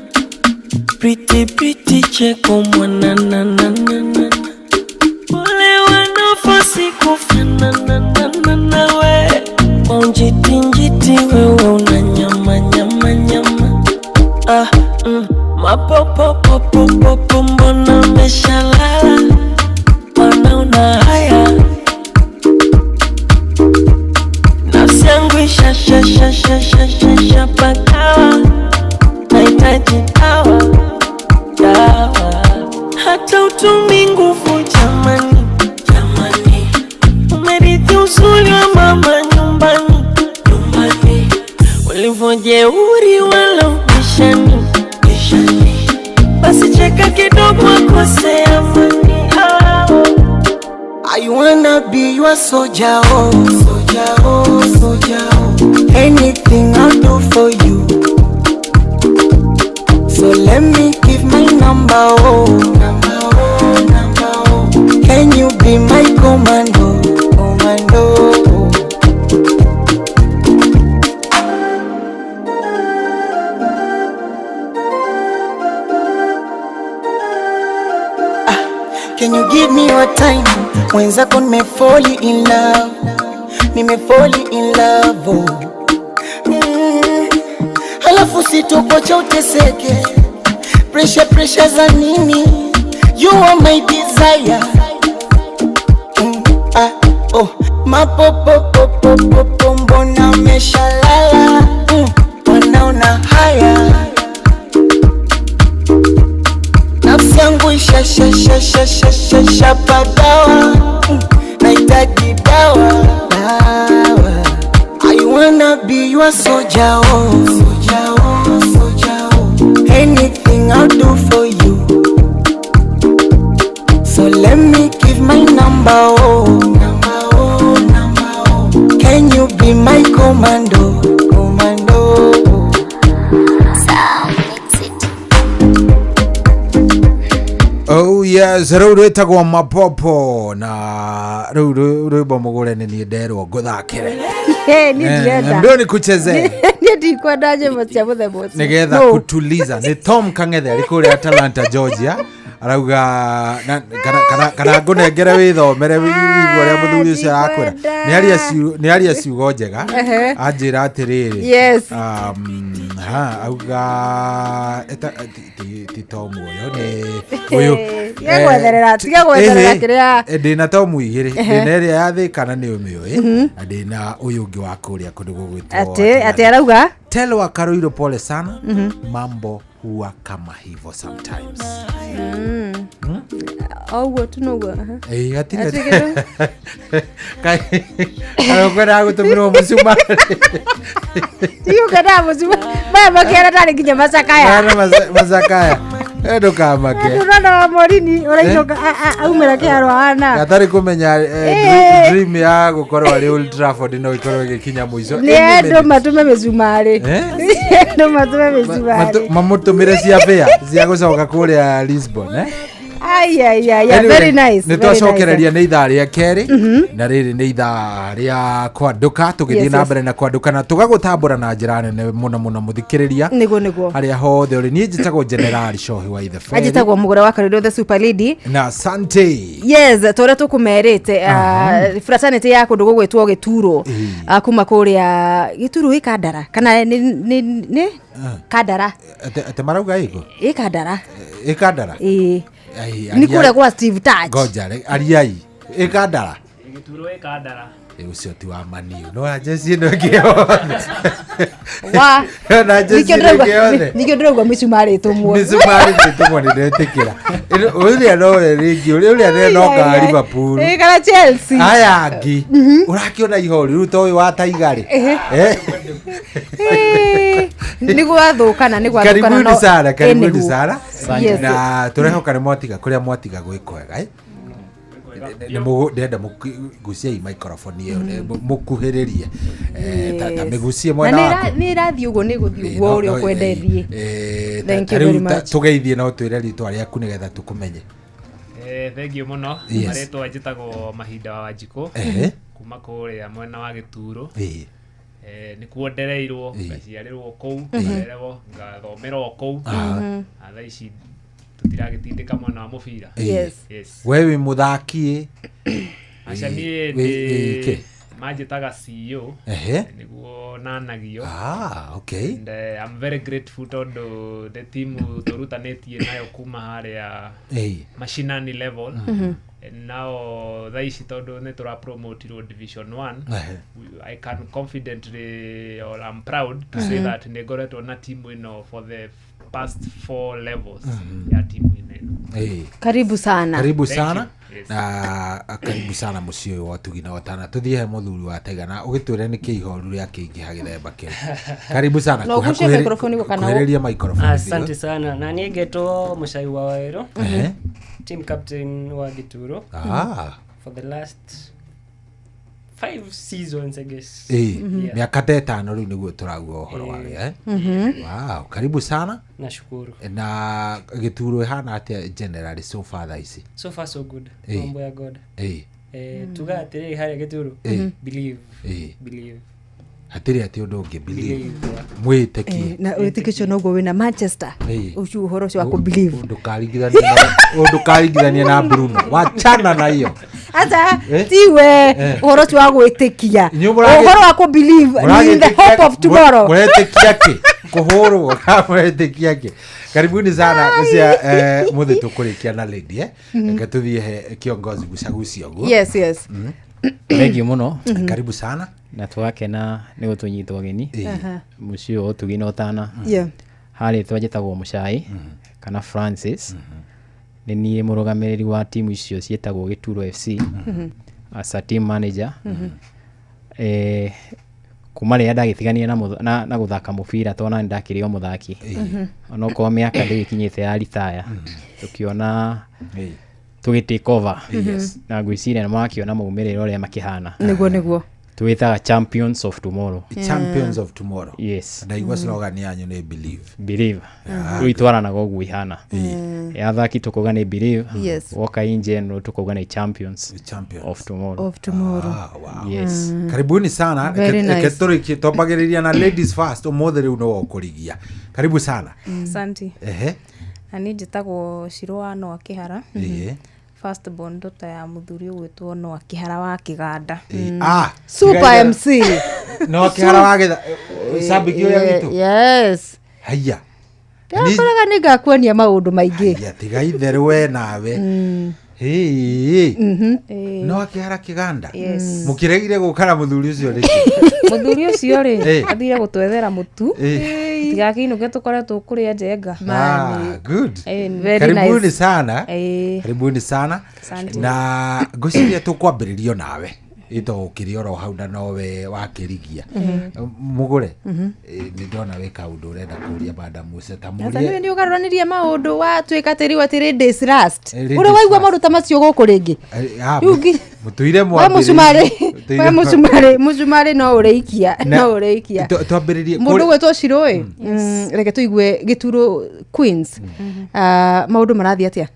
Pretty, pretty, cheko, mwana, na, na, na, na. Ole wanafasi kufana, na, na, na, na, we. Onjiti, njiti, wewe una nyama, nyama, nyama. Ah, Mapopo, popo, popo, mbona umeshalala? Wanaona haya. Nafsi yangu isha, sha, sha, sha, sha, sha, sha, pakawa. Nahitaji dawa, dawa. Hata utumi nguvu jamani, jamani. Umerithi uzuri wa mama nyumbani, nyumbani. Ulivyojeuri wala ubishani, bishani. Basi cheka kidogo akose amani. I wanna be your soldier, oh, soldier, oh, soldier, oh. Anything I'll do for you. So let me give my number, oh, number, oh, number, oh. Can you be my commando, commando? Can you give me your time? Mwenzako nimefall in love, nimefall in love, oh. Halafu sitokocha uteseke, pressure pressure za nini? You are my desire. Ah, oh. Mapopo popo popo, mbona umeshalala? Wanaona haya. Nafsi yangu isha sha sha sha sha sha sha pagawa. Nahitaji dawa, dawa. I wanna be your soldier, oh, soldier, oh, soldier, oh. Anything I'll do for you. So let me give my number, oh, number, oh, number, oh. Can you be my commando, commando? Oh yes, rĩu rwĩtagwo mapopo na rĩu rwĩmbo mũgũre nĩ niĩ nderwo ngũthakĩre. Niĩ ndirenda. Ndio nikuchezee. Niĩ ndikwenda nyĩmbo cia mũthemba ũcio. Nigetha No. kutuliza. Nĩ Tom Kang'ethe arĩ kũrĩa Atlanta, Georgia. Arauga kana ngũnengere wĩthomere wĩigue ũrĩa mũthuri ũcio arakwĩra. Nĩ aria ciugo njega. Anjĩra atĩrĩrĩ. Yes. Ha auga ti Tomu ũyũ nĩ ũyũ. Tiga gwetherera kĩrĩa. Ndĩna Tomu igĩrĩ. Ndĩna ĩrĩa ya Thĩka na nĩ ũmĩũĩ. Na ndĩna ũyũ ũngĩ wa kũrĩa kũndũ gũgwĩtwo. Atĩ arauga Tell wa Karoiro pole sana. Mambo huwa kama hivyo sometimes. Oguo tu noguo. Ĩĩ kai kwenda gũtũmĩrwo mũcumarĩ. Tiũkwendaga mũcumarĩ. Maya makĩara tarĩ nginya macakaya. Macakaya. Ndũkamake. Ndũrona wa Morini ũrainũka aumĩra kĩharo ahana. Gatarĩ kũmenya dream ya gũkorwo arĩ Old Trafford no ĩkorwo ĩgĩkinya mũico. Nĩ andũ matũme mĩcumarĩ. Andũ matũme mĩcumarĩ. Mamũtũmĩre cia bĩa cia gũcoka kũrĩa Lisbon. Ai ai ai, very nice. Nĩ twacokereria nĩ ithaa rĩa kerĩ na rĩrĩ nĩ ithaa rĩa kwandũka tũgĩthiĩ na mbere na kwandũka na tũgagũtambũra na njĩra nene mũno mũno mũthikĩrĩria. Nĩguo nĩguo. Harĩa hothe ũrĩ. Niĩ njĩtagwo General Shohi wa Ithe Ferry. Anjĩtagwo Mũgũre wa Karoiro the Super Lady. Na asante. Yes, tũrĩa tũkũmerĩte fraternity ya kũndũ gũgwĩtwo Gĩturo kuma kũrĩa Gĩturo ĩ Kandara kana nĩ Kandara. Atĩ marauga ĩkũ? Ĩ Kandara. Ĩ Kandara? Ĩ. Nĩ kũrĩa gwa Steve Touch. Ngoja ariai ĩ Kandara. Gĩturo ĩ Kandara. Ũcio ti wa Maniu. No jezi ĩno ĩngĩ yothe. Wa. Na jezi ĩno ĩngĩ yothe. Nĩkĩo ndĩrauga mĩcumarĩ ĩtũmwo. Mĩcumarĩ ĩtũmwo nĩ ndetĩkĩra. Ũrĩa nowe rĩngĩ ũrĩa nĩ noka Liverpool. Ĩ kana Chelsea. Aya angĩ. Ũrakĩona ihoru rĩu to ũyũ wa Tiger rĩ. Nĩ gwathũkana nĩ gwathũkana. Karibuni sana, karibuni sana. Na tũrehoka nĩ mwatiga kũrĩa mwatiga gwĩ kwega. Ndĩrenda mũgucie microphone ĩyo mũkuhĩrĩrie ta mĩgucie mwena waku. Nĩ ĩrathiĩ ũguo nĩ gũthiĩ ũguo ũrĩa ũkwenda ĩthiĩ. Thank you very much. Tũgeithie no twĩre rĩtwa rĩaku nĩgetha tũkũmenye. Thank you mũno. Marĩtwa njĩtagwo Mahinda wa Wanjikũ kuma kũrĩa mwena wa Gĩturo. Nĩkuo ndereirwo ngaciarĩrwo kũu ngarererwo ngathomera kũu na thaa ici tũtiragĩtindĩka mwena wa mũbira. Yes. We wĩ mũthaki? Aca niĩ ndĩ manjĩtaga CEO nĩguo nanagio. Okay. And I'm very grateful tondũ the team tũrutanĩtie nayo kuma harĩa mashinani level. And now thaa ici tondũ nĩ tũrapromotirwo division 1 I can confidently or I'm proud to say that nĩ ngoretwo na team ĩno for the past 4 levels ya timu ĩno. Karibu sana. Karibu sana. Na karibu sana mũciĩ ũyũ wa Ũtugi na Ũtana. Tũthiĩ he mũthuri wa Taiga na ũgĩtwĩre nĩ kĩ ihoru rĩa kĩingĩha gĩthemba kĩu. Karibu sana. No ũgucie microphone ĩyo kana kuhĩrĩria microphone. Asante sana. Na niĩ ngetwo Mũcai wa Waero. Team captain wa Gĩturo. For the last 5 seasons I guess. Miaka ta ĩtano rĩu nĩguo tũrauga ũhoro wa gĩa. Wow, karibu sana. Nashukuru. Na Gĩturo ĩhana atĩa generally so far thaa ici? So far so good. Mambo ya God. Tuga atĩrĩrĩ harĩa Gĩturo. Believe. Believe. Hatirĩ atĩ ũndũ ũngĩ believe. Mwĩtĩkie. Na wĩtĩkio ũcio noguo wĩna Manchester. Ũcio ũhoro ũcio wa kũ believe. Ndũkaringithanie na Bruno. Wachana na hiyo. Ata tiwe ũhoro ũcio wa gwĩtĩkia. Ũhoro wa kũ believe in the hope of tomorrow. Mũretĩkia kĩ? Kũhũrwo mũretĩkia kĩ? Karibuni sana cia mũthĩ tũkũrĩkia na lady Reke tũthiĩ he kiongozi gucagucia ũguo. Yes, yes. Thank you mũno. Karibu sana. Na twakena nĩ gũtũnyitwo ũgeni mũciĩ ũyũ Ũtugi na Ũtana. Harĩ twanjĩtagwo Mũcai kana Francis. Nĩ niĩ mũrũgamĩrĩri wa timu icio ciĩtagwo Gĩturo FC as a team manager. Kuma rĩrĩa ndagĩtiganire na gũthaka mũbira tondũ nĩ ndakĩrĩ o mũthaki. Onokorwo mĩaka ndĩgĩkinyĩte ya retire tũkĩona tũgĩ take over. Na ngwĩciria nĩ makĩona maumĩrĩra ũrĩa makĩhana. Nĩguo nĩguo. Tuwĩtaga Champions of Tomorrow. Champions of Tomorrow. Yes. Ndaigua slogan yanyu nĩ believe. Believe. Rĩu itwaranaga ũguo ihana. Athaki tũkauga nĩ believe. Yes. Woka in general tũkauga nĩ champions. Champions of tomorrow. Of tomorrow. Wow. Yes. Karibuni sana. Very nice. Tũrĩkie twambagĩrĩria na ladies first ũmũthĩ rĩu nĩwe ũkũrigia. Karibu sana. Asante. Na niĩ njĩtagwo Shiro wa Noah Kĩhara. Ĩĩ. First born daughter ya mũthuri ũgwĩtwo Noah Kĩhara wa Kĩganda. Ah, Super tiga- MC. No Kĩhara wa gĩtha cambĩki ũrĩa witũ. Yes. Haiya. Ndĩrakoraga nĩ ngakuonia maũndũ maingĩ. Haiya tiga itherũ we nawe. Hĩĩ. No Kĩhara Kĩganda. Yes. Mũkĩregire gũka na mũthuri ũcio nĩkĩ? Mũthuri ũcio rĩ, Ĩĩ. athire gũtwethera mũtu. Ĩĩ. Tũtigakĩinũke tũkoretwo kũrĩa njenga. Ah, good. Ĩĩ, very Karibuni nice. sana. Ĩĩ. Karibuni sana. Asante. Na ngwĩciria tũkwambĩrĩrio nawe ĩto ũkĩrĩ oro hau na nowe wakĩrigia. Mũgũre, nĩ ndona wĩ kaũndũ ũrenda kũria madam ũcio ta Sasa niwe mũrie. nĩ ũgarũranirie maũndũ watuĩka atĩ rĩu atĩ ladies last. Ladies Ũrĩ waigua last. maũndũ ta macio gũkũ rĩngĩ? Ah, Rĩu ngi- mũtũire We mwambĩrĩrie- mũcumarĩ, mũtũire we mũcumarĩ, mũcumarĩ no ũrĩikia, Na- no ũrĩikia. Twambĩrĩrie Mũndũ ũgwĩtwo Shiro ĩ, reke tũigue Gĩturo Queens. Ah, maũndũ marathiĩ atĩa?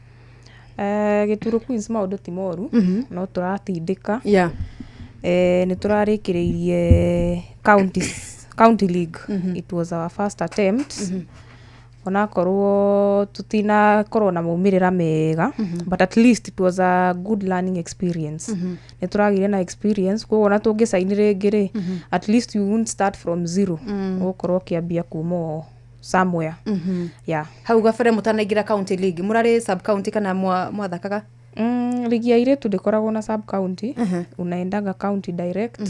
Gĩturo Queens maũndũ ti moru, no tũratindĩka. Yeah. Nĩ tũrarĩkĩrĩirie county league. It was our first attempt. Onakorwo tutinakorwo na maumĩrĩra mega, but at least it was a good learning experience. Nĩ tũragĩire na experience, koguo ona tũngĩcaini rĩngĩ rĩ, at least you won't start from zero. Ũgũkorwo ũkĩambia kuma o somewhere. Yeah. Hau gabere mũtanaingĩra county league, mũrarĩ sub county kana mwathakaga? Ligi ya airĩtu ndĩkoragwo na sub county. Unaendaga county direct,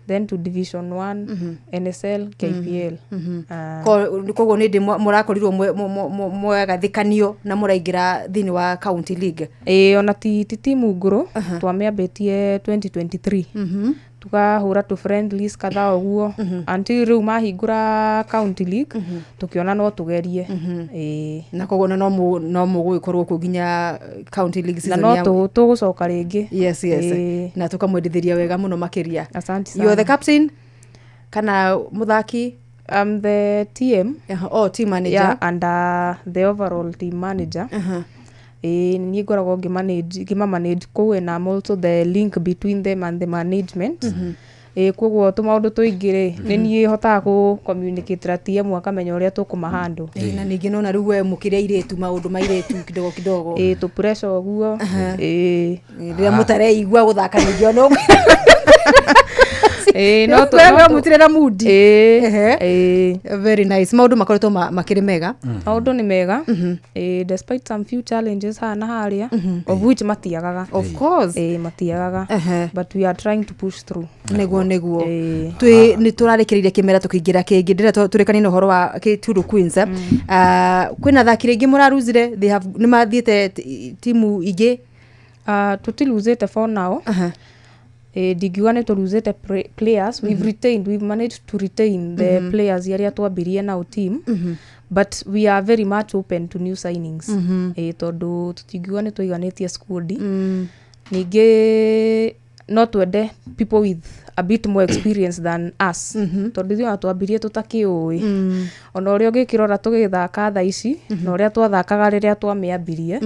then to division 1, NSL, KPL. Ah. Koguo nĩ ndĩ mũrakorirwo mwagathĩkanio na mũraingĩra thĩinĩ wa county league. Ĩĩ, ona ti timu ngũrũ, twamĩambĩtie 2023, tukahũra tũ friendlies kadhaa ũguo until rĩu mahingũra county league, tũkĩona no tũgerie. Ĩĩ. Na koguo na no mũgũgĩkorwo kuo nginya county league Na season no tũgũcoka rĩngĩ. Yes, yes. Ĩĩ. Na tũkamwendithĩria wega mũno makĩria. Asante You are the sana. captain kana mũthaki? I'm the TM. Oh, team manager. Yeah, and the overall team manager. Ĩĩ, niĩ ngoragwo ngĩmamanage kũu, and I'm also the link between them and the management. Ĩĩ, koguo tũmaũndũ tũingĩ rĩ, nĩ niĩ hotaga kũ communicate na TM akamenya ũrĩa tũkũmahandle. Ĩĩ, na ningĩ nona rĩu we mũkĩrĩ airĩtu, maũndũ ma airĩtu kidogo kidogo. Ĩĩ, tũ pressure ũguo. Ĩĩ. Rĩrĩa mũtareigua gũthaka ningĩ ona Ĩĩ, no ũguo mũtirĩ na mudi. Ĩĩ, ĩĩ. Very nice. Maũndũ makoretwo makĩrĩ mega. Maũndũ nĩ mega. Ĩĩ, despite some few challenges haha na harĩa, of which matiagaga. Of course. Ĩĩ, matiagaga, but we are trying to push through. Nĩguo, nĩguo. Ĩĩ. Twĩ nĩ tũrarĩkĩrĩria kĩmera tũkĩingĩra kĩngĩ, ndĩrenda tũrĩkanie na ũhoro wa Gĩturo Queens. Ah, kwĩna athaki rĩngĩ mũraruzire, they have nĩ mathiĩte timu ingĩ? Tũtiruzĩte for now. Ndingiuga nĩ tũruzĩte players. We've retained, we've managed to retain the players arĩa twambirie nao team, but we are very much open to new signings. Tondũ tũtingiuga nĩ tũiganĩtie squad. Ningĩ no twende people with a bit more experience than us, tondũ ithuĩ ona twambirie tũtakĩũĩ. Ona ũrĩa ũngĩkĩrora tũgĩthaka thaa ici na ũrĩa twathakaga rĩrĩa twamĩambirie,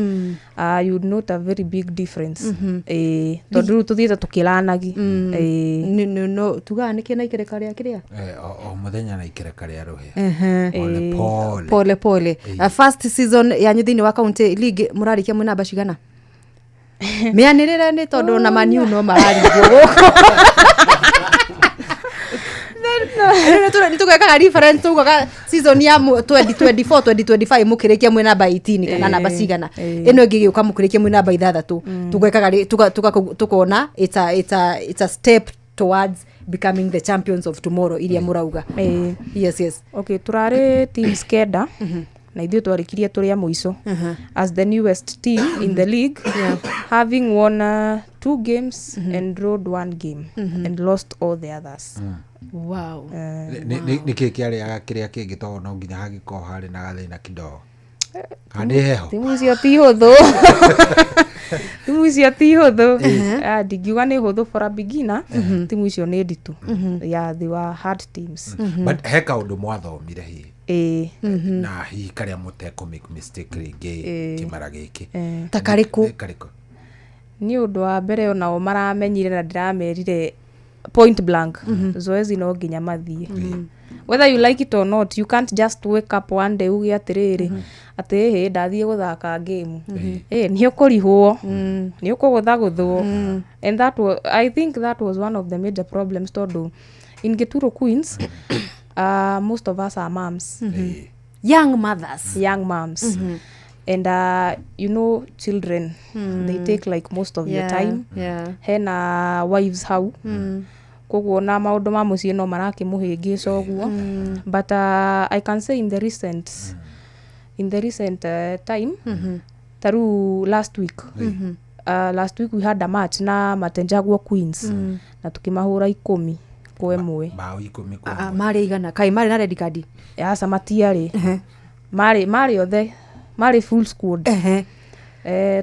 you'd note a very big difference. Ĩĩ, tondũ rĩu tũthiĩte tũkĩranagi. Ĩĩ. No tugaga nĩkĩ na ikereka rĩa kĩrĩa? O mũthenya na ikereka rĩa rũhĩa. Pole pole. Pole pole. First season yanyu thĩinĩ wa county league mũrarĩkia mwĩ namba cigana? Mĩanĩrĩre nĩ tondũ na maniu no mararigwo gũkũ. Nĩ tũgekaga reference, tugaga season ya 2024 2025 mũkĩrĩkia mwĩ namba 18 kana namba cigana, ĩno ĩngĩ ĩgĩũka mũkĩrĩkia mwĩ namba ithathatũ, tũgekaga tukona it's a step towards becoming the champions of tomorrow iria mũrauga. Yes, yes. Okay, tũrarĩ teams kenda na ithuĩ twarĩkirie tũrĩ a mũico as the newest team in the league, having won 2 games and drawed 1 game and lost all the others. Wow. Nĩ kĩĩ kĩarĩaga kĩrĩa kĩngĩ, tondũ no nginya hangĩkorwo harĩ na gathĩna kidogo, kana nĩ heho? Timu icio ti hũthũ, timu icio ti hũthũ. Ah, ndingiuga nĩ hũthũ for a beginner. Timu icio nĩ nditũ. Yeah, they were hard teams. But he kaũndũ mwathomire hihi? Ĩĩ. Na hihi karĩa mũtekũ make mistake rĩngĩ kĩmera gĩkĩ? Ta karĩkũ? Nĩ karĩkũ? Nĩ ũndũ wa mbere onao maramenyire na ndĩramerire point blank, zoezi no nginya mathiĩ, whether you like it or not. You can't just wake up one day uge atĩrĩrĩ, Atĩ hĩ ndathiĩ gũthaka game, ĩ nĩ ũkũrihwo, nĩ ũkũgũthagũthwo. And that was, I think that was one of the major problems, tondũ in Gituro Queens most of us are moms. Young mothers. Young moms. And you know children, they take like most of your time. Hena wives hau, koguo na maũndũ ma mũciĩ no marakĩmũhĩngĩca ũguo. But I can say in the recent time, ta rĩu last week, last week we had a match na Matenjagwo Queens, na tukĩmahũra 10-1. Mbaũ 10 kwa Ah, marĩ igana kai marĩ na red card? Aca, matiarĩ, marĩ othe marĩ full squad.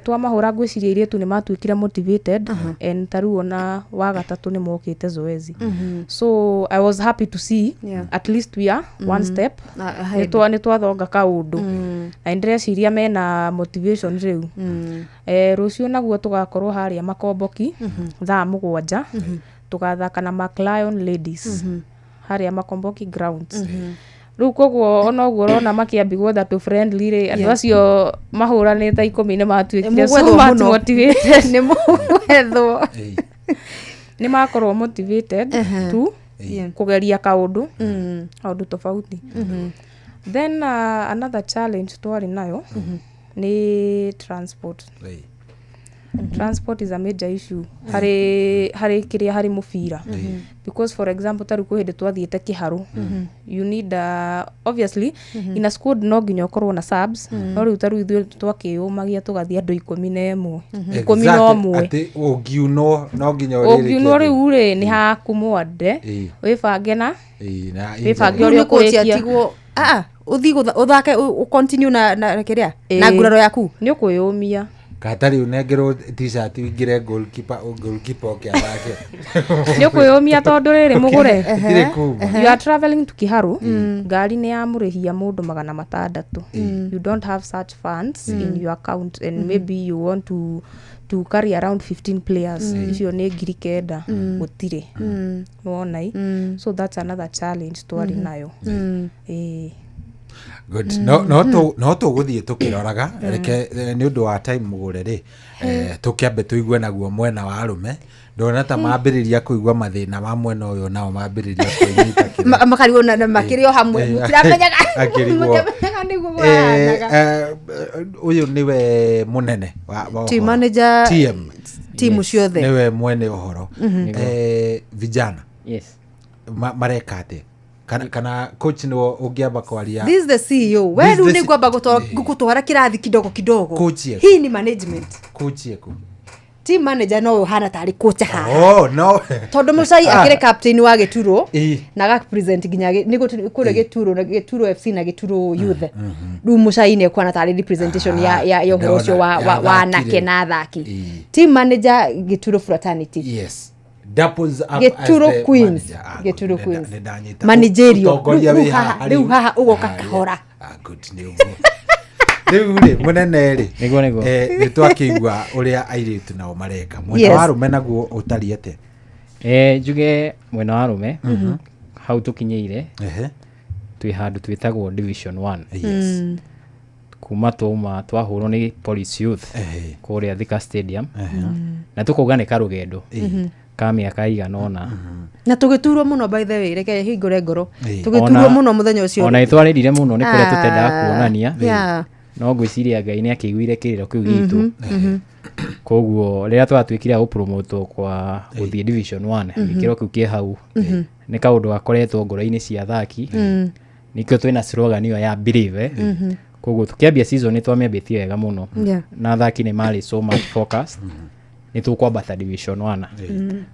Twamahũra, ngwĩciria airĩtu nĩ matuĩkire motivated, and ta rĩu ona wa gatatũ nĩ mokĩte zoezi. So I was happy to see at least we are one step ahead. Nĩ twathonga kaũndũ, na nĩ ndĩreciria mena motivation rĩu. Rũciũ naguo tũgakorwo harĩa Makomboki thaa 7, tũgathaka na McLion Ladies harĩa Makomboki grounds. Rĩu koguo ona ũguo ũrona makĩambi gwetha tũ friendly rĩ, andũ acio mahũranĩte 10 nĩ matuĩkire so Mũgwethwo much mũno. motivated. Nĩ mũgwethwo. Nĩ makorwo motivated tu kũgeria kaũndũ kaũndũ tofauti. Then another challenge twarĩ nayo nĩ transport. Transport is a major issue harĩ kĩrĩa harĩ mũbira, because for example ta rĩu kwĩ hĩndĩ twathiĩte kĩharũ, you need obviously in a squad no nginya ũkorwo na subs, no rĩu ta rĩu ithuĩ twakĩyũmagia tũgathiĩ andũ 11, 11. Atĩ ũngiunwo no nginya Ũngiunwo rĩu rĩ, nĩ haku mwande wĩbange na wĩbange Rĩu ũrĩa nĩ coach ũkũrĩkia. Atigwo ũthiĩ ũthake, ũ continue na kĩrĩa na nguraro yaku. Nĩ ũkwĩyũmia. Katarĩ ũnengerwo t-shirt ũingĩre goalkeeper, goalkeeper oke athake. Nĩ ũkwĩyũmia tondũ rĩrĩ mũgũre, Itirĩ kuma. you are traveling to Kiharu, ngari nĩ yamũrĩhia mũndũ 600. You don't have such funds in your account, and maybe you want to carry around 15 players. Icio nĩ 9,000, gũtirĩ wona i. So that's another challenge twarĩ nayo. Ĩĩ. Good. No tũgũthiĩ tũkĩroraga. Reke nĩ ũndũ wa time mũgũre rĩ, tũkĩambe tũigue naguo mwena wa arũme. Ndona ta mambĩrĩria kũigua mathĩna ma mwena ũyũ, nao mambĩrĩria kwĩnyita kĩrĩa. Makarigwo na makĩrĩ o hamwe. Mũtiramenyaga. Akĩrigwo. Mũtiamenyaga nĩguo kũhanaga. Ũyũ nĩwe mũnene wa Team ũhoro. manager, TM. timu ciothe. Nĩwe mwene ũhoro. Vijana mareka atĩa? Kana coach nĩwe ũngĩamba kwaria? This is the CEO. We This rĩu is the nĩ ngwamba gũtwara kĩrathi kidogo kidogo. Coach yeku. Hii ni management. Coach yeku. Team manager no ũhana tarĩ coach haha. Oh no. Tondũ Mũcai akĩrĩ captain wa Gĩturo na aga-present nginya nĩ kũrĩa Gĩturo na Gĩturo FC na Gĩturo Youth. Rĩu Mũcai nĩ ekuona tarĩ representation ya ũhoro ũcio wa Ya anake athaki rĩ. na athaki. Team manager Gĩturo Fraternity. Yes, doubles up as Gĩturo the Queens. manager. Ah, Gĩturo good. Queens. Nĩndanyita. Managerial. Ũtongoria Rĩu wĩ haha haha rĩu rĩu. haha ũgoka Harĩa. kahora. Ah, good, nĩ ũguo. Rĩu rĩ, mũnene rĩ, Nĩguo. nĩ twakĩigua ũrĩa airĩtu nao mareka. Mwena wa arũme naguo ũtariĩ atĩa? Njuge mwena wa arũme hau tũkinyĩire, twĩ handũ twĩtagwo division 1. Kuma twauma twahũrwo nĩ Police Youth kũrĩa Thika Stadium, na tũkauga nĩ karũgendo ka mĩaka igana ũna. Na tũgĩturwo mũno, by the way, reke hingũre ngoro, tũgĩturwo mũno mũthenya ũcio. Ona nĩtwarĩrire mũno nĩ kũrĩa tũtendaga kuonania, no ngwĩciria Ngai nĩ akĩiguire kĩrĩro kĩu gitũ. Koguo rĩrĩa twatuĩkire a gũpromotwo kwa gũthiĩ division 1, gĩkĩro kĩu kĩ hau nĩ kaũndũ gakoretwo ngoro-inĩ cia athaki. Nĩkĩo twĩna slogan ĩyo ya believe. Koguo tũkĩambia season nĩ twamĩambĩtie wega mũno, na athaki nĩ marĩ so much focused nĩ tũkwambata division 1.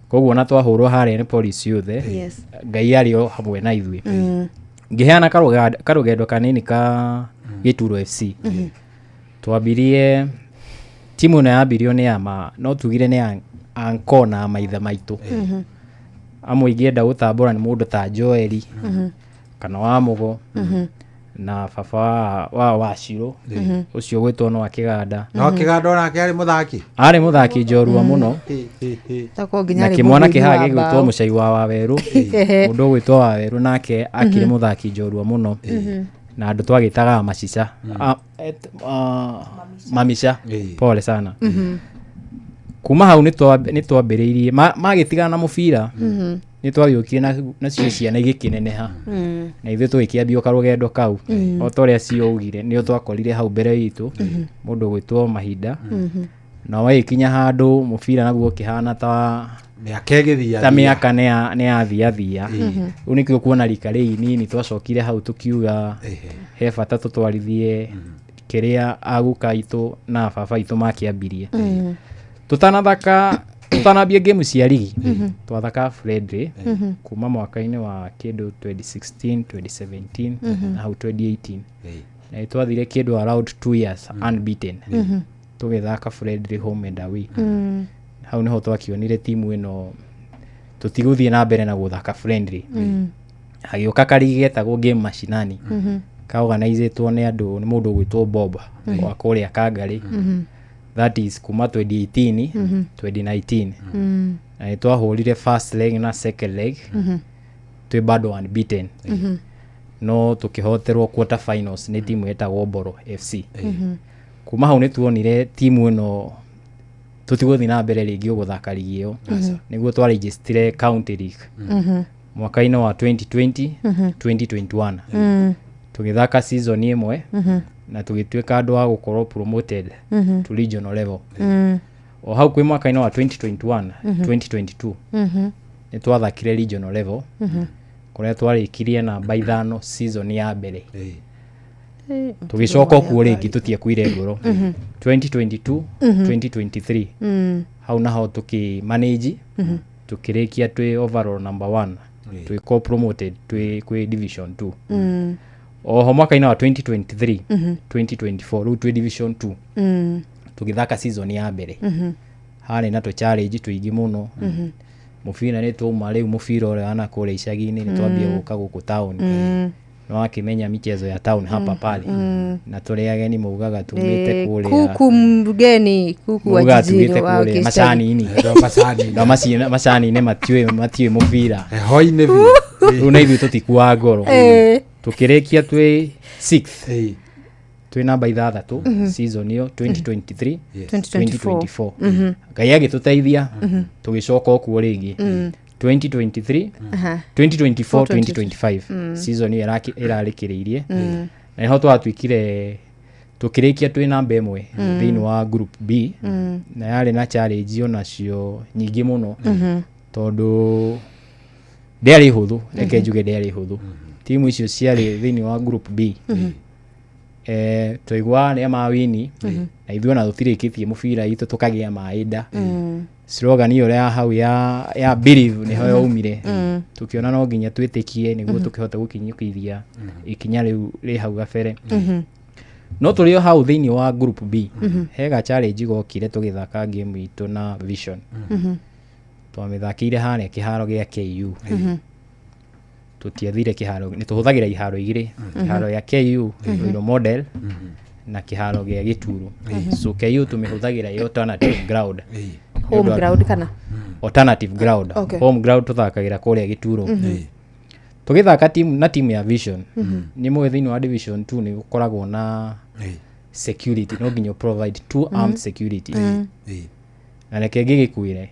Koguo ona twahũrwo harĩa nĩ Police Youth, Ngai arĩ o hamwe na ithuĩ. Ngĩheana karũgendo kanini ka Gĩturo FC, twambirie timu ĩno yambirio nĩ ama no tugire nĩ anko na maithe maitũ. Amwe ingĩenda gũtambũra nĩ mũndũ ta Joeli kana wa Mũgo na baba wa Wacirũ ũcio gwĩtwo no akĩganda. No akĩganda onake arĩ mũthaki. Arĩ mũthaki njorua mũno. Takorwo nginya Na arĩ kĩmwana mũhũri kĩhaha wa gĩgwĩtwo mbaũ. Mũcai wa Wawerũ, mũndũ ũgwĩtwo Wawerũ nake akĩrĩ mũthaki njorua mũno. Na andũ twagĩtaga macica. Mamica. Pole sana. Kuma hau nĩ twambĩrĩirie magĩtigana na mũbira. Nĩ twagĩũkire nacio ciana igĩkĩneneha. Na ithuĩ tũgĩkĩambia karũgendo kau. O ta ũrĩa cio augire nĩo twakorire hau mbere itũ. Mũndũ ũgwĩtwo Mahinda. Na wagĩkinya handũ mũbira naguo ũkĩhana ta mĩaka ĩgĩthia ta mĩaka nĩ yathiathia. Rĩu nĩkĩo kuona rika rĩu inini twacokire hau tũkiuga he bata tũtwarithie kĩrĩa aguka aitũ na baba aitũ makĩambirie. Tũtanathaka tũtanambia game cia rigi twathaka friendly kuma mwaka-inĩ wa kĩndũ 2016 2017 na hau 2018. Na twathire kĩndũ around 2 years unbeaten. Tũgĩthaka friendly home and away. Hau niho twakĩonire timu ĩno tũtigũthiĩ na mbere na gũthaka friendly. Hagĩũka karigi getagwo game mashinani. Kaorganizĩtwo nĩ andũ nĩ mũndũ ũgwĩtwo Bob wa kũrĩa Kangarĩ. That is kuma 2018 2019. Na nĩ twahũrire first leg na second leg. Twĩ bado unbeaten. No tũkĩhoterwo quarter finals nĩ timu ĩtagwo Mboro FC. Kuma hau nĩ tuonire timu ĩno tũtigũthiĩ na mbere rĩngĩ gũthaka rigi ĩyo. Nĩguo twarejistire county league. Mwaka-inĩ wa 2020 2021. Tũgĩthaka season ĩmwe na tũgĩtuĩka andũ a gũkorwo promoted to regional level. O hau kwĩ mwaka-inĩ wa 2021 2022 nĩ twathakire regional level kũrĩa twarĩkirie namba 5 season ya mbere. Tũgĩcoka kuo rĩngĩ tũtiakuire ngoro. 2022 2023 hau naho tũkĩ manage tũkĩrĩkia twĩ overall number 1 twĩ promoted twĩ kwĩ division 2. Oho mwaka-inĩ wa 2023 2024 rĩu twĩ division 2 tũgĩthaka season ya mbere. Harĩ na tũ challenge tũingĩ mũno. Mũbira nĩ twauma rĩu mũbira ũrĩa wana kũrĩa icagi-inĩ nĩ twambia gũka gũkũ town. Nĩ wakĩmenya michezo ya town hapa pale. Na tũrĩ ageni maugaga tumĩte kũrĩa kuku mgeni kuku wa jijini wa macani-inĩ. Macani-inĩ matiũĩ mũbira. Heho-inĩ biũ. Rĩu na ithuĩ tũtikuaga ngoro. Tũkĩrĩkia twĩ 6th. Twĩ namba 6 season ĩyo 2023 2024. Ngai agĩtũteithia tũgĩcoka okuo rĩngĩ 2023 2024 2025 season ĩyo ĩrarĩkĩrĩirie. Na nĩho twatuĩkire tũkĩrĩkia twĩ namba 1 thĩinĩ wa group B. Na yarĩ na challenge onacio nyingĩ mũno tondũ ndĩarĩ hũthũ, reke njuge ndĩarĩ hũthũ. Timu icio ciarĩ thĩinĩ wa group B. Twaiguaga nĩ mawini na ithuĩ ona tũtirĩkĩtie mũbira itũ tũkagĩa maĩ nda. Slogan ĩyo ya hau ya believe nĩho yaumire. Tũkĩona no nginya twĩtĩkie nĩguo tũkĩhote gũkinyũkithia ikinya rĩu rĩ hau gabere. No tũrĩ o hau thĩinĩ wa group B he ga challenge gokire tũgĩthaka game itũ na Vision. Twamĩthakĩire harĩa kĩharo gĩa KU. Tũtiathire kĩharo nĩ tũhũthagĩra iharo igĩrĩ, kĩharo gĩa KU Ruiru model na kĩharo gĩa Gĩturu. So KU tũmĩhũthagĩra ĩ alternative ground. Home ground kana alternative ground. Home ground tũthakagĩra kũrĩa Gĩturu. Tũgĩthaka timu na timu ya Vision nĩ mũĩ thĩinĩ wa division 2 nĩ gũkoragwo na security, no nginya provide 2 armed security. Na reke ngĩgĩkwĩre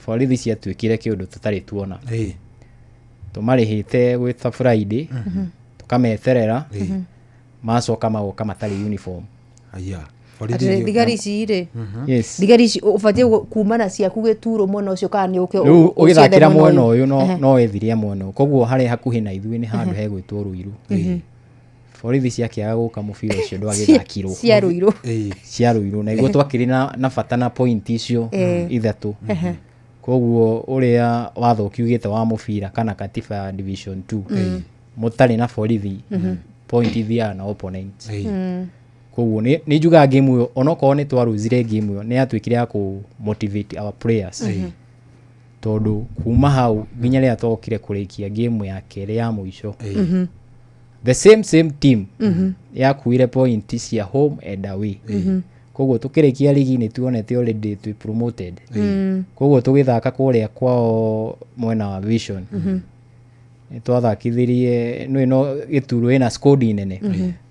borithi ciatuĩkire kĩũndũ tũtarĩ tuona. Tũmarĩhĩte gwĩta Friday tũkameterera macoka magoka matarĩ uniform. Thigari ici rĩ, thigari ici ũbatiĩ kuma na ciaku Gĩturo mwena ũcio kana nĩ ũke rĩu ũgĩthakĩra mwena ũyũ no wethirie mwena ũyũ. Koguo harĩa hakuhĩ na ithuĩ nĩ handũ hegwĩtwo Ruiru. Borithi ciakĩaga gũka mũbira ũcio ndwagĩthakirwo. Cia Ruiru. Cia Ruiru na iguo twakĩrĩ na bata na point icio 3. Koguo ũrĩa watho ũkiugĩte wa mũbira kana katiba ya division 2 mũtarĩ na borithi point ithiaga na opponent. Koguo nĩ njugaga game ĩyo onokorwo nĩ twaruzire game ĩyo nĩ yatuĩkire ya kũ motivate our players. Tondũ kuma hau nginya rĩrĩa twokire kũrĩkia game ya kerĩ ya mũico the same team yakuire point cia home and away. Koguo tũkĩrĩkia ligi nĩ tuonete already twĩ promoted. Koguo tũgĩthaka kũrĩa kwao mwena wa Vision. Twathakithirie no ino Gĩturo ĩna squad nene.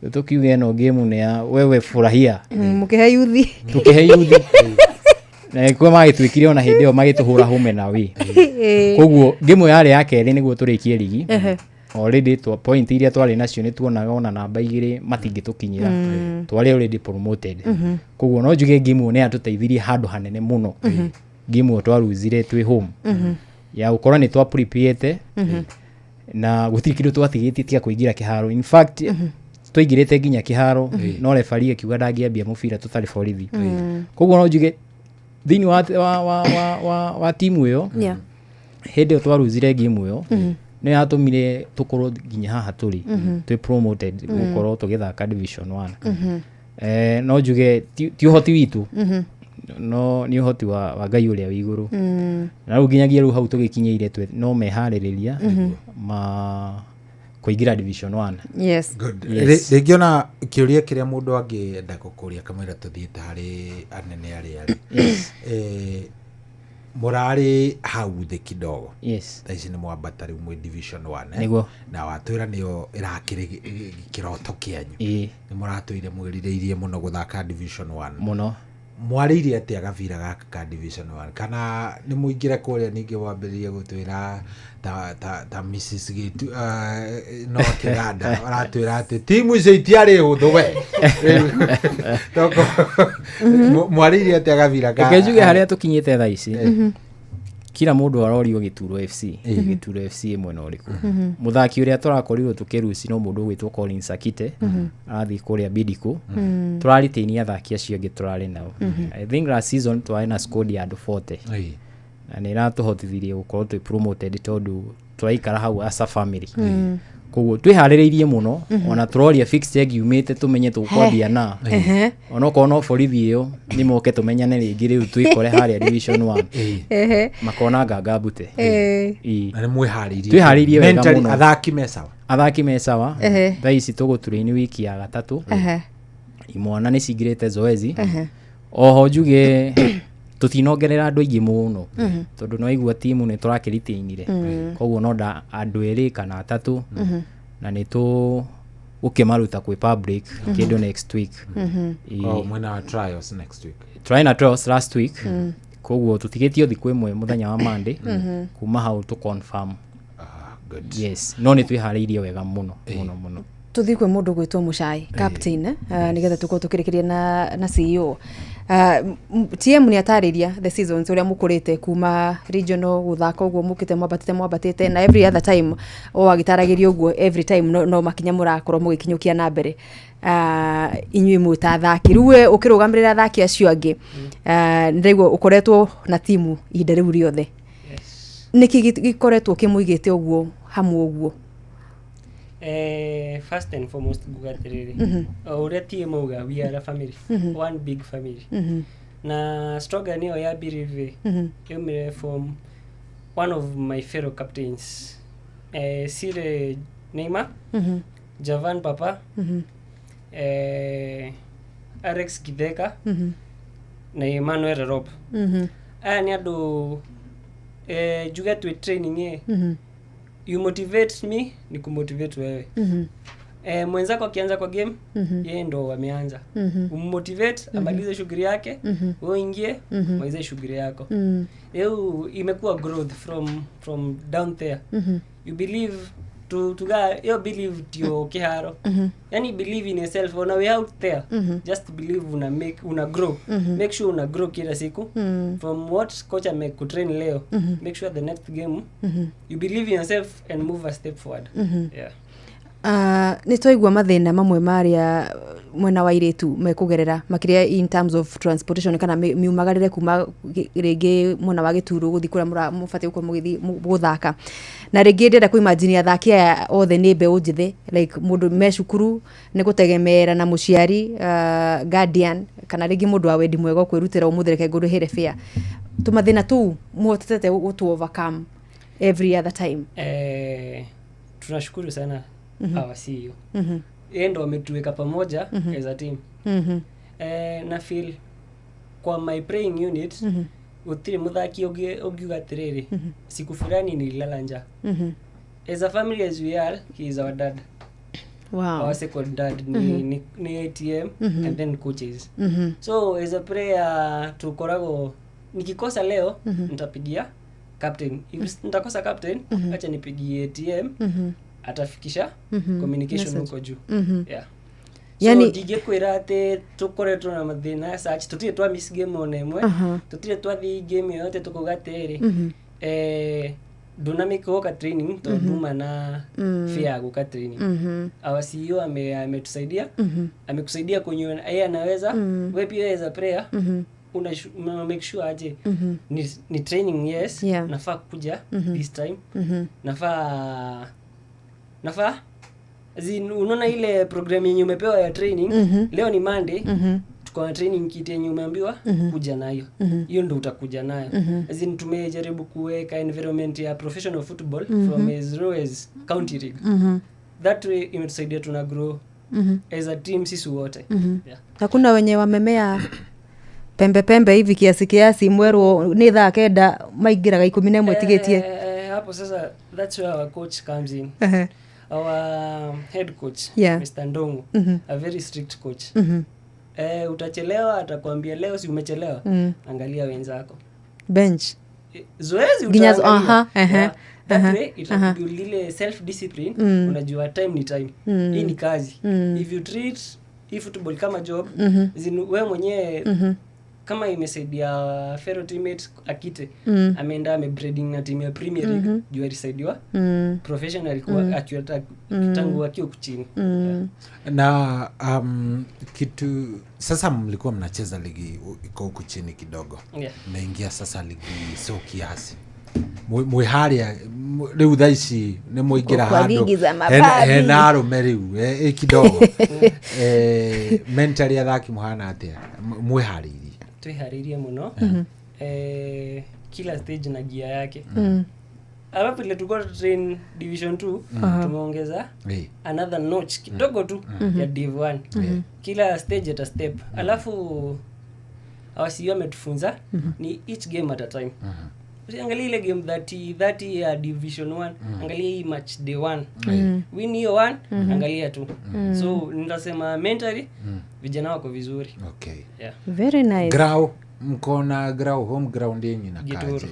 Tũkiuge ĩno game nĩ ya wewe furahia. Mũkĩhe yuthi. Tũkĩhe yuthi. Na ĩkuo magĩtuĩkire ona hĩndĩ ĩyo magĩtũhũra home na away. Koguo game yarĩ ya kerĩ nĩguo tũrĩkie ligi. Already twa point iria twarĩ nacio nĩ tuonaga ona namba 2 matingĩtũkinyĩra. Twarĩ already promoted. Koguo no njuge game ĩyo nĩ yatũteithirie handũ hanene mũno. Game ĩyo twaruzire twĩ home. Ya gũkorwo nĩ twa prepare na gũtirĩ kĩndũ twatigĩtie tiga kũingĩra kĩharo. In fact twaingĩrĩte nginya kĩharo no referee akiuga ndangĩambia mũbira tũtarĩ borithi. Koguo no njuge thĩinĩ wa timu ĩyo hĩndĩ ĩyo twaruzire game ĩyo nĩ yatũmire tũkorwo nginya haha tũrĩ twĩ promoted gũkorwo tũgĩthaka division 1. No njuge ti ũhoti witũ no nĩ ũhoti wa Ngai ũrĩa wĩ igũrũ. Na rĩu nginyagia rĩu hau tũgĩkinyĩire no meharĩrĩria ma kũingĩra division 1. Yes. Good. Yes. Rĩngĩ ona kĩũria kĩrĩa mũndũ angĩenda gũkũria kamũira tũthiĩte harĩ anene arĩa rĩ. Mũrarĩ hau thĩ kidogo. Yes. Thaa ici nĩ mwambata rĩu mwĩ division 1. Nĩguo. Na watwĩra nĩyo ĩrakĩrĩ kĩroto kĩanyu. Nĩ mũratũire mwĩrirĩirie mũno gũthaka division 1. Mũno. Mwarĩirie atĩa gabira gaka ka division 1 kana nĩ mũingĩre kũrĩa ningĩ mwambĩrĩrie gũtwĩra ta Mrs. Gitu no Kĩganda aratwĩra atĩ timu icio itiarĩ hũthũ we. Mwarĩirie atĩa gabira ka Reke njuge harĩa tũkinyĩte thaa ici kila mũndũ arorio Gĩturo FC. Gĩturo FC ĩ mwena ũrĩkũ. Mũthaki ũrĩa tũrakorirwo tũkĩruci no mũndũ ũgwĩtwo Collins Akite arathiĩ kũrĩa Bidco. Tũraritaini athaki acio angĩ tũrarĩ nao. I think last season twarĩ na squad ya andũ 40. Na nĩ ĩratũhotithirie gũkorwo twĩ promoted tondũ tũraikara hau as a family. Koguo twĩharĩrĩirie mũno ona tũroria fixture ĩngiumĩte tũmenye tũkwambia na onokorwo no borithi ĩyo nĩ moke tũmenyane rĩngĩ rĩu twĩkore harĩa division 1. Makona nganga mbute. Na nĩ mwĩharĩirie. Twĩharĩirie wega mũno. Athaki me sawa. Athaki me sawa. Thaa ici tũgũturaini wiki ya gatatũ. Imwana nĩ cingĩrĩte zoezi. Oho njuge tũtinongerera andũ aingĩ mũno tondũ no igua timu nĩ tũrakĩritainire. Koguo no nda andũ erĩ kana atatũ na nĩ tũgũkĩmaruta kwĩ public kĩndũ next week. Oh, mwena wa trials next week. Try na trials last week. Koguo tũtigĩtio thikũ ĩmwe mũthenya wa Monday kuma hau tũ confirm. Good. Yes, no nĩ twĩharĩirie wega mũno mũno mũno. Tũthiĩ kwĩ mũndũ gwĩtwo Mũcai captain nĩgetha tũkorwo tũkĩrĩkĩria na CEO. TM nĩ atarĩria the seasons ũrĩa mũkũrĩte kuma regional gũthaka ũguo mũkĩte mwambatĩte na every other time o agĩtaragĩria ũguo every time no makinya mũrakorwo mũgĩkinyũkia na mbere. Inyuĩ mwĩ ta athaki rĩu we ũkĩrũgamĩrĩra athaki acio angĩ nĩndĩraigua ũkoretwo na timu ihinda rĩu rĩothe. Nĩkĩ gĩkoretwo kĩmũigĩte ũguo hamwe ũguo? First and foremost nguga atĩrĩrĩ o ũrĩa TM auga we are a family. One big family. Na slogan ĩyo ya believe yaumire from one of my fellow captains Sire Neymar, Javan Papa, Alex Githeka na Emmanuel Rob. Aya nĩ andũ njuge twĩ training ĩ you motivate me ni kumotivate wewe. Mwenzako akianza kwa game yeye ndo ameanza. Ummotivate amalize shughuli yake, wewe ingie malize shughuli yako. Leo imekuwa growth from down there. You believe to you believe to kiharo. Yani believe in yourself on way out there. Just believe una make una grow. Make sure una grow kila siku. From what coach amekutrain leo, make sure the next game you believe in yourself and move a step forward. Yeah. Nĩ twaigua mathĩna mamwe marĩa mwena wa airĩtu mekũgerera makĩria in terms of transportation kana miumagarĩre kuma rĩngĩ mwena wa Gĩturo gũthiĩ kũrĩa mũbatiĩ gũkorwo mũgĩthiĩ gũthaka. Na rĩngĩ ndĩrenda kũ imagine athaki aya othe nĩ mbeũ njĩthĩ like mũndũ me cukuru nĩ gũtegemeera na mũciari guardian kana rĩngĩ mũndũ wa wendi mwega kwĩrutĩra ũmũthĩ reke ngũrĩhĩre fare. Tũmathĩna tũu mũhotete gũtũ overcome every other time. Tunashukuru sana our CEO. Yeye ndo ametuweka pamoja as a team. Na feel kwa my praying unit utire muthaki ungiuga atiriri siku fulani nililala njaa. As a family as we are, he is our dad. Wow. Our second dad ni ATM and then coaches. So as a player tukoragwo, nikikosa leo nitapigia captain. If nitakosa captain, acha nipigie ATM, atafikisha communication huko juu. Yeah. Yani, so ndingĩkwĩra atĩ tũkoretwo na mathĩna such, tũtirĩ twa miss game ona ĩmwe, tũtirĩ twathiĩ game yoyote tũkauga atĩrĩrĩ, ndũnamĩka gũka training tondũ nduma na fare ya gũka training. Our CEO ametusaidia, amekusaidia kwenye yeye anaweza. We pia as a player una make sure aje ni training, yes, nafaa kuja this time, nafaa unaona ile program yenye umepewa ya training, leo ni Monday, tuko na training kit yenye umeambiwa kuja nayo, hiyo ndio utakuja nayo. As in tumejaribu kuweka environment ya professional football from as low as county league. That way imetusaidia tuna grow as a team sisi wote. Yeah. Hakuna wenye wamemea pembe pembe hivi kiasi kiasi mwerwo ni thaa 9 maingiraga 11 tigetie. Hapo sasa that's where our coach comes in. Our head coach, Mr. Ndongo, a very strict coach. Utachelewa atakwambia leo si umechelewa, angalia wenzako bench zoezi utaangalia. That way itakubuild ile self discipline. Unajua time ni time, hii ni kazi. If you treat hii football kama job, wewe mwenyewe kama imesaidia fellow teammate Akite, ameenda amebreeding na timu ya Premier League, juu alisaidiwa professional kwa akiwa tangu akiwa chini. Na kitu sasa mlikuwa mnacheza ligi iko huku chini kidogo, mnaingia sasa ligi sio kiasi mwiharia riu thaa ici nĩ mũingĩra handũ hena arũme rĩu kidogo. Mentally athaki mũhana atĩa, mwĩharĩirie? Twĩharĩirie mũno. Kila stage na gia yake. Alafu ile tulikuwa train division 2, tumeongeza another notch kidogo tu ya div 1. Kila stage at a step. Alafu our CEO ametufunza ni each game at a time. Usiangalie ile game 30 ya division 1, angalia hii match day 1. Win hiyo 1, angalia tu. So nitasema mentally vijana wako vizuri. Okay. Yeah. Very nice. Grau, mko na grau, home ground yenyu inakaaje?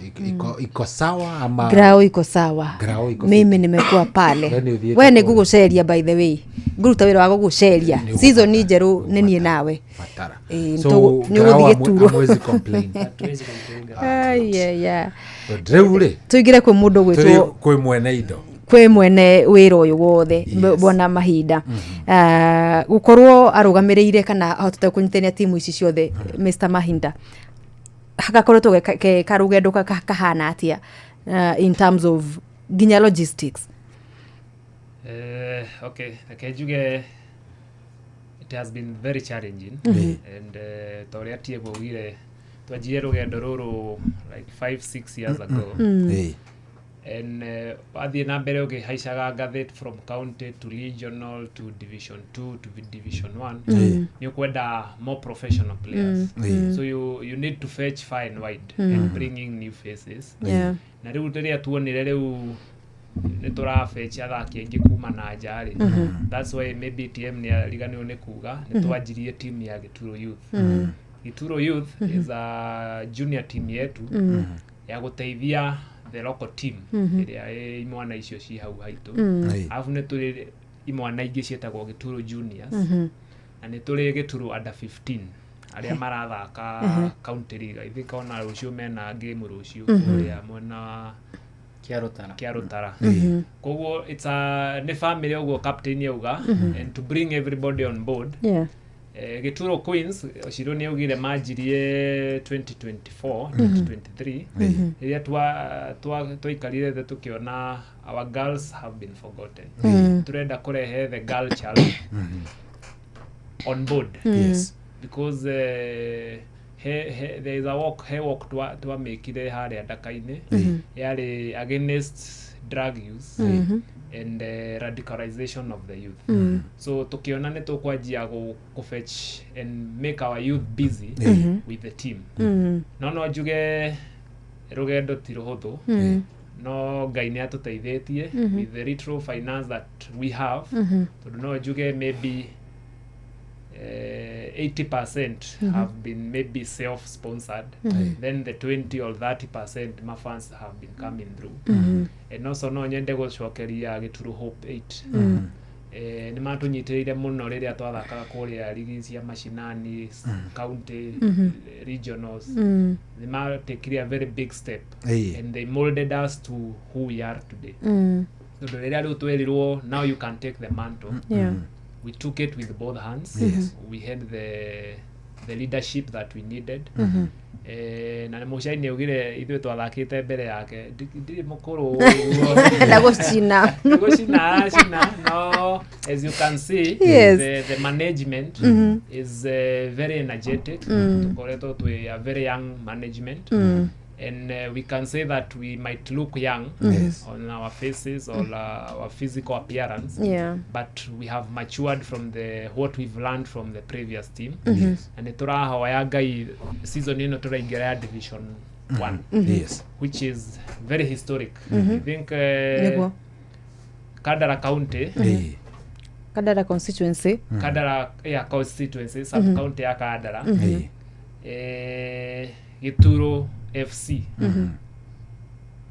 Iko sawa ama? Grau iko sawa. Grau iko. Mimi nimekuwa pale. We ni nguguceria by the way. Nguruta wira wa guguceria. Season ni njeru ni nie nawe. Batara. So grau amwezi complain. Hatuwezi complain. Ai yeah. Rĩu rĩ tuingire kwĩ mũndũ gwĩtwo kwĩ mwene indo, kwĩ mwene wĩra ũyũ wothe, bwana Mahinda, gũkorwo arũgamĩrĩire kana ahotete kũnyitania timu ici ciothe. Mr. Mahinda, hagakoretwo ke karũgendo kahana atĩa in terms of nginya logistics? Okay, reke njuge it has been very challenging. And ta ũrĩa TM augire, twanjirie rũgendo rũrũ like 5-6 years ago. And wathiĩ na mbere ũkĩhaicaga ngathĩ from county to regional to division 2 to division 1, nĩ ũkwenda more professional players. So you need to fetch far and wide and bringing new faces. Na rĩu rĩrĩa tuonire rĩu nĩ tũrafetch athaki aingĩ kuma na nja rĩ, that's why maybe TM nĩ ariganĩrwo nĩ kuga nĩ twanjirie team ya Gĩturo Youth. Gĩturo Youth is a junior team yetu ya gũteithia the local team ĩrĩa imwana icio ci hau haitũ. Alafu nĩ tũrĩ imwana ingĩ ciĩtagwo Gĩturo Juniors, na nĩ tũrĩ Gĩturo under 15 arĩa marathaka county league. I think ona rũciũ mena game rũciũ kũrĩa mwena Kĩarũtara. Koguo it's a nĩ family ũguo captain auga, and to bring everybody on board. Gĩturo Queens Ociro nĩ augire manjirie 2024 2023 rĩrĩa twaikarire thĩ tũkĩona our girls have been forgotten. Turenda kũrehe the girl child on board. Yes. Because there is a walk twamĩkire harĩa Ndaka-inĩ, yarĩ against drug use and radicalization of the youth. So tukiona nĩ tũkwanjia kufetch and make our youth busy with the team. No njuge rũgendo ti rũhũthũ, No Ngai nĩ atũteithĩtie with the little finance that we have, tondũ no njuge maybe 80% have been maybe self-sponsored. Then the 20 or 30% ma fans have been coming through. And also no nyende gũcokeria Gĩturu Hope 8. Nĩ matũnyitĩrĩire mũno rĩrĩa twathakaga kũrĩa rigi cia mashinani, county, regionals. Nĩ matekire a very big step and they molded us to who we are today, tondũ rĩrĩa rĩu twerirwo, "Now you can take the mantle," we took it with both hands. We had the leadership that we needed. Na nĩ mũcai nĩ augire ithuĩ twathakĩte mbere yake. Ndirĩ mũkũrũ ũguo. Na gũcina. Gũcina aracina, no as you can see, the management is very energetic. Tũkoretwo twĩ a very young management, and we can say that we might look young on our faces or our physical appearance, but we have matured from the what we've learned from the previous team. Na nĩ tũrahoya Ngai season ĩno tũraingĩra ya division 1, which is very historic, I think. Kandara County. Kandara constituency. Kandara, yeah, constituency, sub county ya Kandara, Gituro FC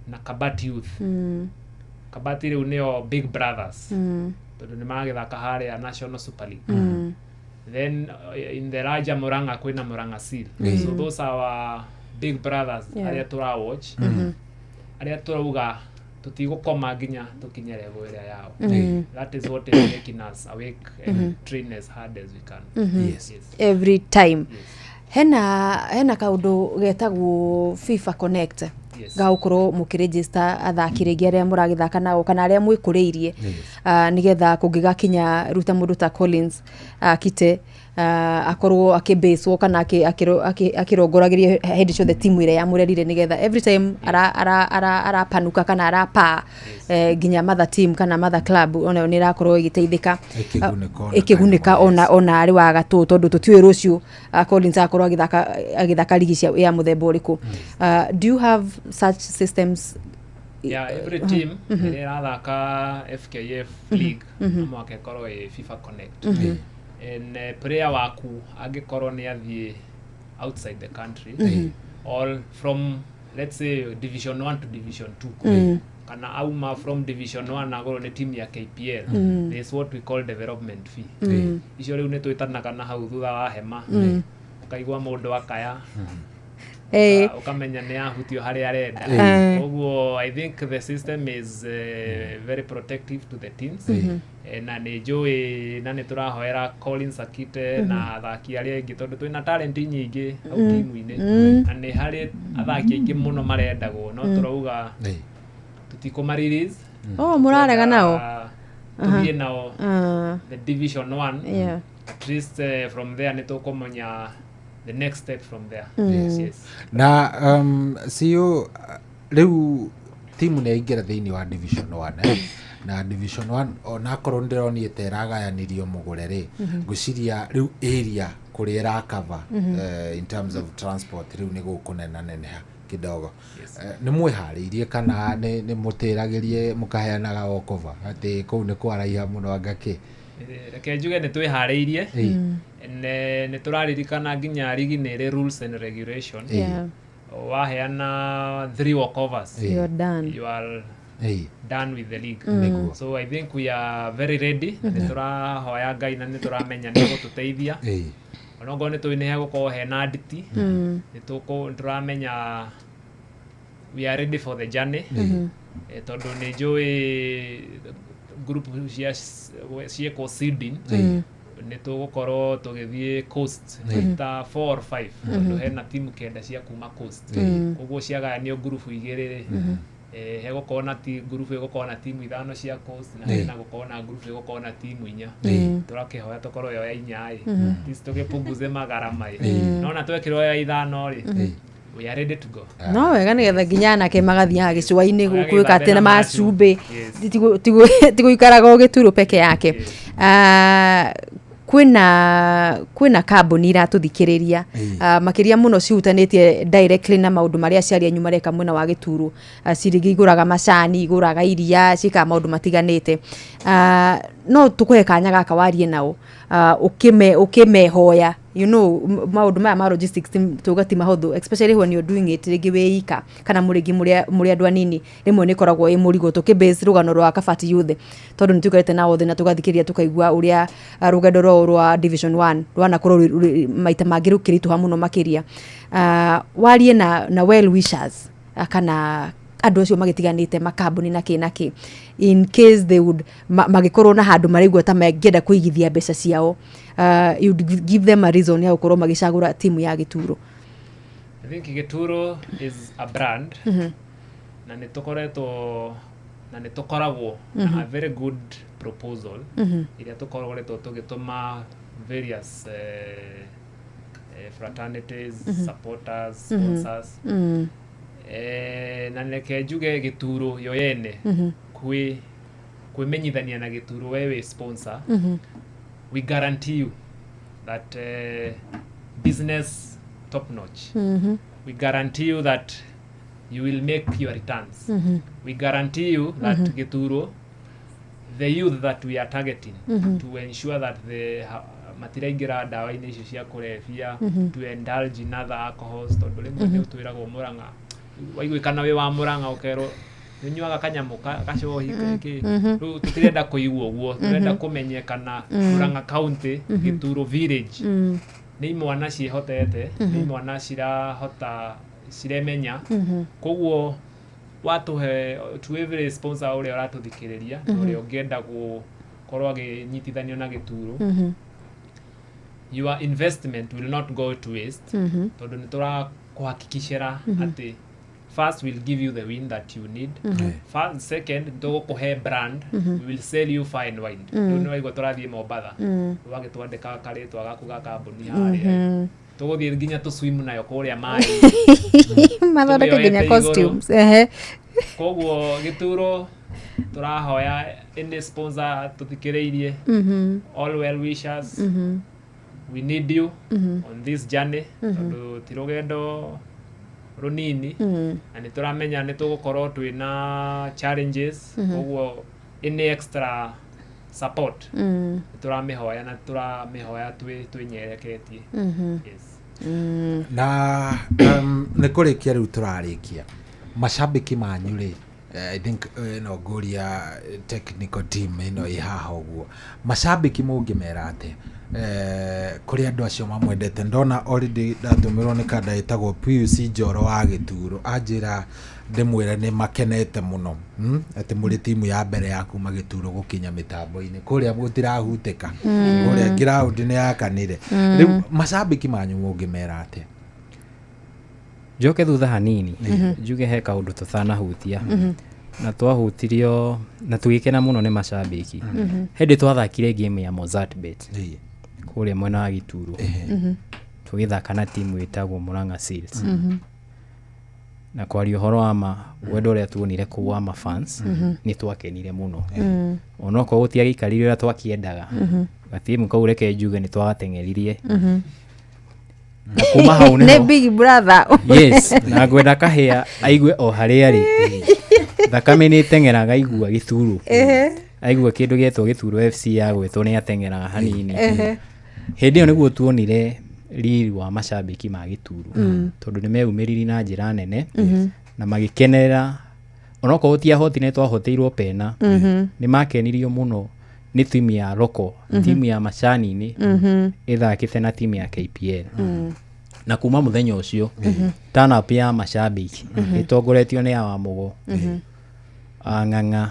na Kabati Youth. Kabati rĩu nĩo big brothers, tondũ nĩ maragĩthaka harĩa National Super League. Then in the larger Murang'a kwĩna Murang'a Seal. So those are our big brothers arĩa tũra watch, arĩa tũrauga tũtigũkoma nginya tũkinye level ĩrĩa yao. That is what is making us awake and train as hard as we can. Yes. Every time hena kaundu getagwo FIFA Connect ga gũkorwo mũkĩregister athaki rĩngĩ arĩa mũragĩthaka nao kana arĩa mwĩkũrĩirie, nĩgetha kũngĩgakinya ruta mũndũ ta Collins Kite, akorwo akĩbaswo kana akĩrongoragĩrio hĩndĩ ciothe timu ĩrĩa yamũrerire, nĩgetha every time arapanuka kana arapaa, nginya mother team kana mother club onayo nĩ ĩrakorwo ĩgĩteithĩka. Ĩkĩgunĩka ona. Ĩkĩgunĩka ona arĩ wa gatũ, tondũ tũtiũĩ rũciũ Collins akorwo agĩthaka rigi cia ya mũthemba ũrĩkũ. Do you have such systems? Yeah, every team ĩrĩa ĩrathaka FKF League no mũhaka ĩkorwo ĩ FIFA Connect. And player waku angĩkorwo nĩ athiĩ outside the country or from, let's say, division 1 to division 2, kana auma from division 1 agorwo nĩ team ya KPL, there is what we call development fee. Icio rĩu nĩ twĩtanaga na hau thutha wa hema, ũkaigua mũndũ akaya, ũkamenya nĩ ahutio harĩa arenda. Koguo I think the system is very protective to the teams. Na nĩ njũĩ na nĩ tũrahoera Collins Akite na athaki arĩa angĩ, tondũ twĩna talent nyingĩ hau timu-inĩ, na nĩ harĩ athaki aingĩ mũno marendagwo, no tũrauga tũtikũma release. Oh, mũrarega nao? Tũthiĩ nao the division 1. At least from there nĩ tũkũmenya the next step from there. Yes. Na CEO, rĩu timu nĩ yaingĩra thĩinĩ wa division 1, eh? Na division 1 onakorwo ndĩronire ĩragayanirio mũgũre rĩ, ngwĩciria rĩu area kũrĩa ĩrakava, in terms of transport, rĩu nĩ gũkũnenaneneha kidogo. Nĩ mwĩharĩirie kana nĩ mũtĩragĩrie mũkaheanaga walkover atĩ kũu nĩ kwaraiha mũno anga kĩ? Reke njuge nĩ twĩharĩirie. Nĩ tũraririkana nginya rigi nĩ ĩrĩ rules and regulation. Waheana three walkovers, You're done. you are done with the league. Nĩguo. So I think we are very ready. Nĩ tũrahoya Ngai na nĩ tũramenya nĩ gũtũteithia, onokorwo nĩ tũĩ nĩ hegũkorwo hena nditi. Nĩ tũramenya we are ready for the journey. Tondũ nĩ njũĩ group cia ciĩkwo seeding, nĩ tũgũkorwo tũgĩthiĩ coast ta 4 or 5, tondũ hena timu 9 cia kuma coast. Koguo ciagayanio ngurubu igĩrĩ rĩ, hegũkorwo na ngurubu ĩgũkorwo na timu ithano cia coast, na hena gũkorwo na ngurubu ĩgũkorwo na timu inya. Tũrakĩhoya tũkorwo yo ya inya ĩ, at least tũgĩpunguze magarama ĩ. No na twekĩrwo ya ithano rĩ, we are ready to go. No wega, nĩgetha nginya anake magathiaga gĩcũa-inĩ gwĩka atĩ na Magagĩthambĩra macumbĩ. Yes. Tigũikaraga o gĩturo peke yake. Ah, Kwĩna kambuni iratũthikĩrĩria, makĩria mũno cihutanĩtie directly na maũndũ marĩa aciari anyu mareka mwena wa Gĩturo. Ciringi igũraga macani, igũraga iria, ciĩkaga maũndũ matiganĩte. No tũkũhe kanya gaka warie nao, ũkĩmehoya. Maũndũ maya ma logistics tuga ti mahũthũ, especially when you're doing it rĩngĩ wĩ ika kana mũrĩngĩ mũrĩ andũ anini, rĩmwe nĩ ĩkoragwo ĩ mũrigo. Tũkĩ base rũgano rwa Kabati Youth, tondũ nĩ tũikarĩte nao thĩ na tũgathikĩrĩria, tũkaigua ũrĩa rũgendo rwao rwa Division 1 rwanakorwo maita mangĩ rũkĩritũha mũno makĩria. Warie na well wishers, kana andũ acio magĩtiganĩte, makambuni na kĩ na kĩ, in case they would magĩkorwo na handũ maraigua ta mangĩenda kũigithia mbeca ciao, you'd give them a reason ya gũkorwo magĩcagũra timu ya Gĩturo. I think Gĩturo is a brand, na nĩ tũkoretwo na nĩ tũkoragwo na a very good proposal ĩrĩa tũkoretwo tũgĩtũma various fraternities, supporters, sponsors. Na reke njuge Gĩturo yo yene, kwĩ kwĩmenyithania na Gĩturo, we wĩ sponsor, we guarantee you that business top notch. We guarantee you that you will make your returns. We guarantee you that Gĩturo, the youth that we are targeting, to ensure that the matiraingĩra ndawa-inĩ icio cia kũrebia, to indulge in other alcohols, tondũ rĩmwe nĩ ũtwĩragwo Mũrang'a, waiguĩkana wĩ wa Mũrang'a, ũkerwo nĩũnyuaga kanyamũ gacohi kĩ. Rĩu tũtirenda kũigua ũguo, tũrenda kũmenyekana Murang'a County, Gĩturo village, nĩ imwana ciĩhotete, nĩ imwana cirahota, ciremenya. Koguo watũhe, to every sponsor ũrĩa ũratũthikĩrĩria na ũrĩa ũngĩenda gũkorwo agĩnyitithanio na Gĩturo, your investment will not go to waste, tondũ nĩ tũrakũhakikicĩra atĩ first, we'll give you the win that you need. First, second, tũgũkũhe brand. We will sell you fine wine. Rĩu nĩ waigua tũrathiĩ Mombatha, wagĩtwandĩka karĩtwa gaku ga kambuni harĩa. Tũgũthiĩ nginya tũswim nayo kũrĩa maĩ. Mathondeke nginya Tũmĩoete igũrũ. costumes, ehe. Koguo Gĩturo tũrahoya any sponsor tũthikĩrĩirie, all well wishers, we need you on this journey, tondũ ti rũgendo rũnini, na nĩ tũramenya nĩ tũgũkorwo twĩna challenges. Koguo any extra support, nĩ tũramĩhoya na tũramĩhoya twĩ twĩnyereketie. Yes. Na nĩ kũrĩkia rĩu tũrarĩkia, macambĩki manyu rĩ, I think no ngũria technical team ĩno ĩ haha ũguo, macambĩki mũngĩmera atĩa kũrĩ andũ acio mamwendete? Ndona already ndatũmĩrwo nĩ kanda ĩtagwo Pius Njoro wa Gĩturo, anjĩra ndĩmwĩre nĩ makenete mũno, Atĩ mũrĩ timu ya mbere ya kuma Gĩturo gũkinya mĩtambo-inĩ kũrĩa, gũtirahutĩka kũrĩa, ground nĩ yakanire. Rĩu macambĩki manyu mũngĩmera atĩa? Njoke thutha hanini, njuge he kaũndũ tũtanahutia na twahutirio na tũgĩkena mũno nĩ macambĩki. Hĩndĩ twathakire game ya Mozart Bet kũrĩa mwena wa Gĩturo, tũgĩthaka na timu ĩtagwo Murang'a Seals, na kwaria ũhoro wa ma, wendo ũrĩa tuonire kũu wa mafans, nĩ twakenire mũno. Onokorwo gũtiagĩikarire ũrĩa twakĩendaga, gatimu kau reke njuge nĩ twagateng'eririe na kuma hau nĩ nĩho big brother. Yes, na ngwenda kahĩa aigue o harĩa arĩ, thakame nĩ ĩteng'eraga aigua Gĩturo. Aigua kĩndũ gĩetwo Gĩturo FC ya gwĩtwo, nĩ ateng'eraga hanini. Hĩndĩ ĩyo nĩguo tuonire riri wa macambĩki ma Gĩturo, tondũ nĩ meyumĩririe na njĩra nene na magĩkenerera, onokorwo tiahotire, twahoteirwo pena. Nĩ makenirio mũno nĩ timu ya roko, timu ya macani-inĩ ĩthakĩte na timu ya KPL. Na kuma mũthenya ũcio, turn up ya macambĩki ĩtongoretio nĩ Awamugo, Ang'ang'a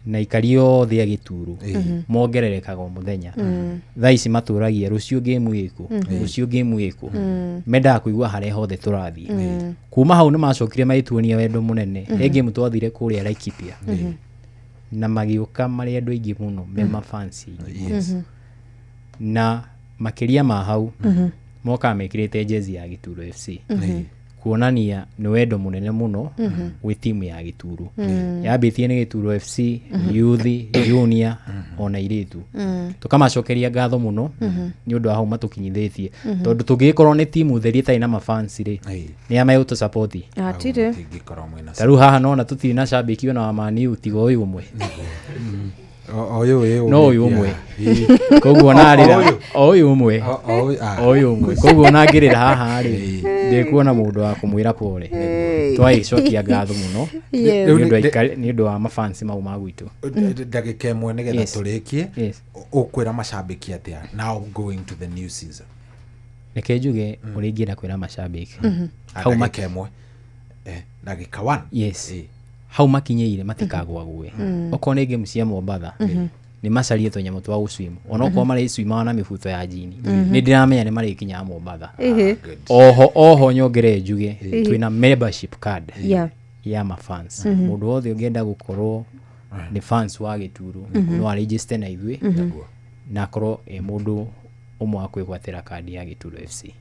na ikari othe a Gĩturo, mongererekaga o mũthenya. Thaa ici matũragia, rũciũ game ĩkũ? Rũciũ game ĩkũ? Mendaga kũigua harĩa hothe tũrathiĩ. Kuma hau nĩ macokire magĩtuonia wendo mũnene. He game twathire kũrĩa Laikipia na magĩũka marĩ andũ aingĩ mũno, me mafans aingĩ. Na makĩria ma hau, mokaga mekĩrĩte jezi ya Gĩturo FC. Kuonania nĩ wendo mũnene mũno gwĩ timu ya Gĩturo. Yambĩtie nĩ Gĩturo FC, youth, junior ona airĩtu. Tũkamacokeria ngatho mũno nĩ ũndũ wa hau matũkinyithĩtie. Tondũ tũngĩgĩkorwo nĩ timu theri ĩtarĩ na mafans rĩ, nĩ a megũtũ support? Hatirĩ. Ta rĩu haha nona tũtirĩ na shabiki ona wa Man U tiga ũyũ ũmwe. Ũyũ wĩ No ũyũ ũmwe. Koguo narĩra o ũyũ ũmwe. O ũyũ ũmwe. Koguo ona ngĩrĩra haha rĩ, ndĩkuona mũndũ wa kũmwĩra pole. Twagĩcokia ngatho mũno nĩ ũndũ wa mafans mau ma gwitũ. Ndagĩka ĩmwe nĩgetha tũrĩkie, ũkwĩra macambĩki atĩa now going to the new season? Reke njuge ũrĩa ingĩenda kwĩra macambĩki. Hau ndagĩka ĩmwe. Ndagĩka 1. Yes. Hau makinyĩire matikagwague. Okorwo nĩ game cia Mombatha, nĩ macarie tũnyamũ twa gũcwim. Onokorwo marĩcwimaga na mĩbuto ya jini, nĩ ndĩramenya nĩ marĩkinyaga Mombatha. Oho nyongere njuge twĩna membership card ya mafans. Mũndũ wothe ũngĩenda gũkorwo nĩ fans wa Gĩturo no aregister na ithuĩ na akorwo e mũndũ ũmwe wa kwĩgwatĩra kandi ya Gĩturo FC.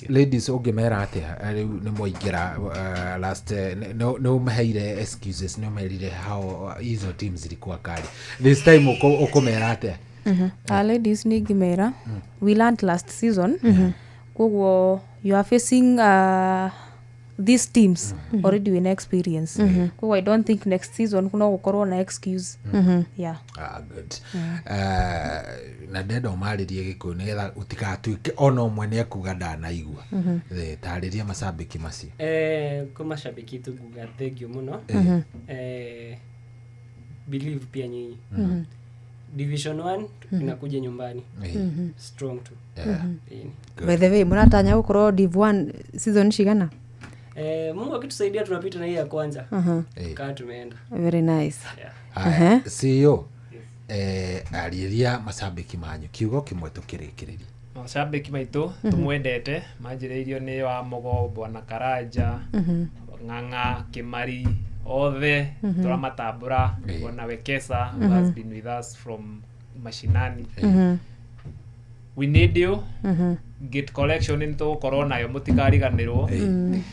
Ladies ũngĩmera atĩa rĩu nĩ mwaingĩra last nĩ ũmaheire excuses, nĩ ũmerire how hizo teams zilikuwa kali this time, ũkũmera atĩa? Ladies nĩ ingĩmera we learned last season, koguo you are facing these teams already with experience, koguo I don't think next season no gũkorwo na excuse. Yeah. Good. Na ndenda ũmarĩrie Gĩkũyũ nĩgetha ũtigatuĩke ona ũmwe nĩ ekuga ndanaigua. Tarĩria macambĩki macio. Kwĩ macambĩki tũnguga thengiũ mũno. Believe pia nyinyi. Division 1 inakuja nyumbani. Strong tu. By the way, mũratanya gũkorwo Div 1 season cigana? Mungu akitusaidia tunapita na hii ya kwanza. Kaa tumeenda. Very nice. Yeah. CEO, arĩria macambĩki manyu kiugo kĩmwe tũkĩrĩkĩrĩria. Macambĩki maitũ tũmwendete, manjĩrĩirio nĩ wa Mũgo, Bwana Karanja, Ng'ang'a, Kĩmari, othe tũramatambũra, ona Wekesa who has been with us from mashinani. We need you. Gate collection nĩ tũgũkorwo nayo, mũtikariganĩrwo.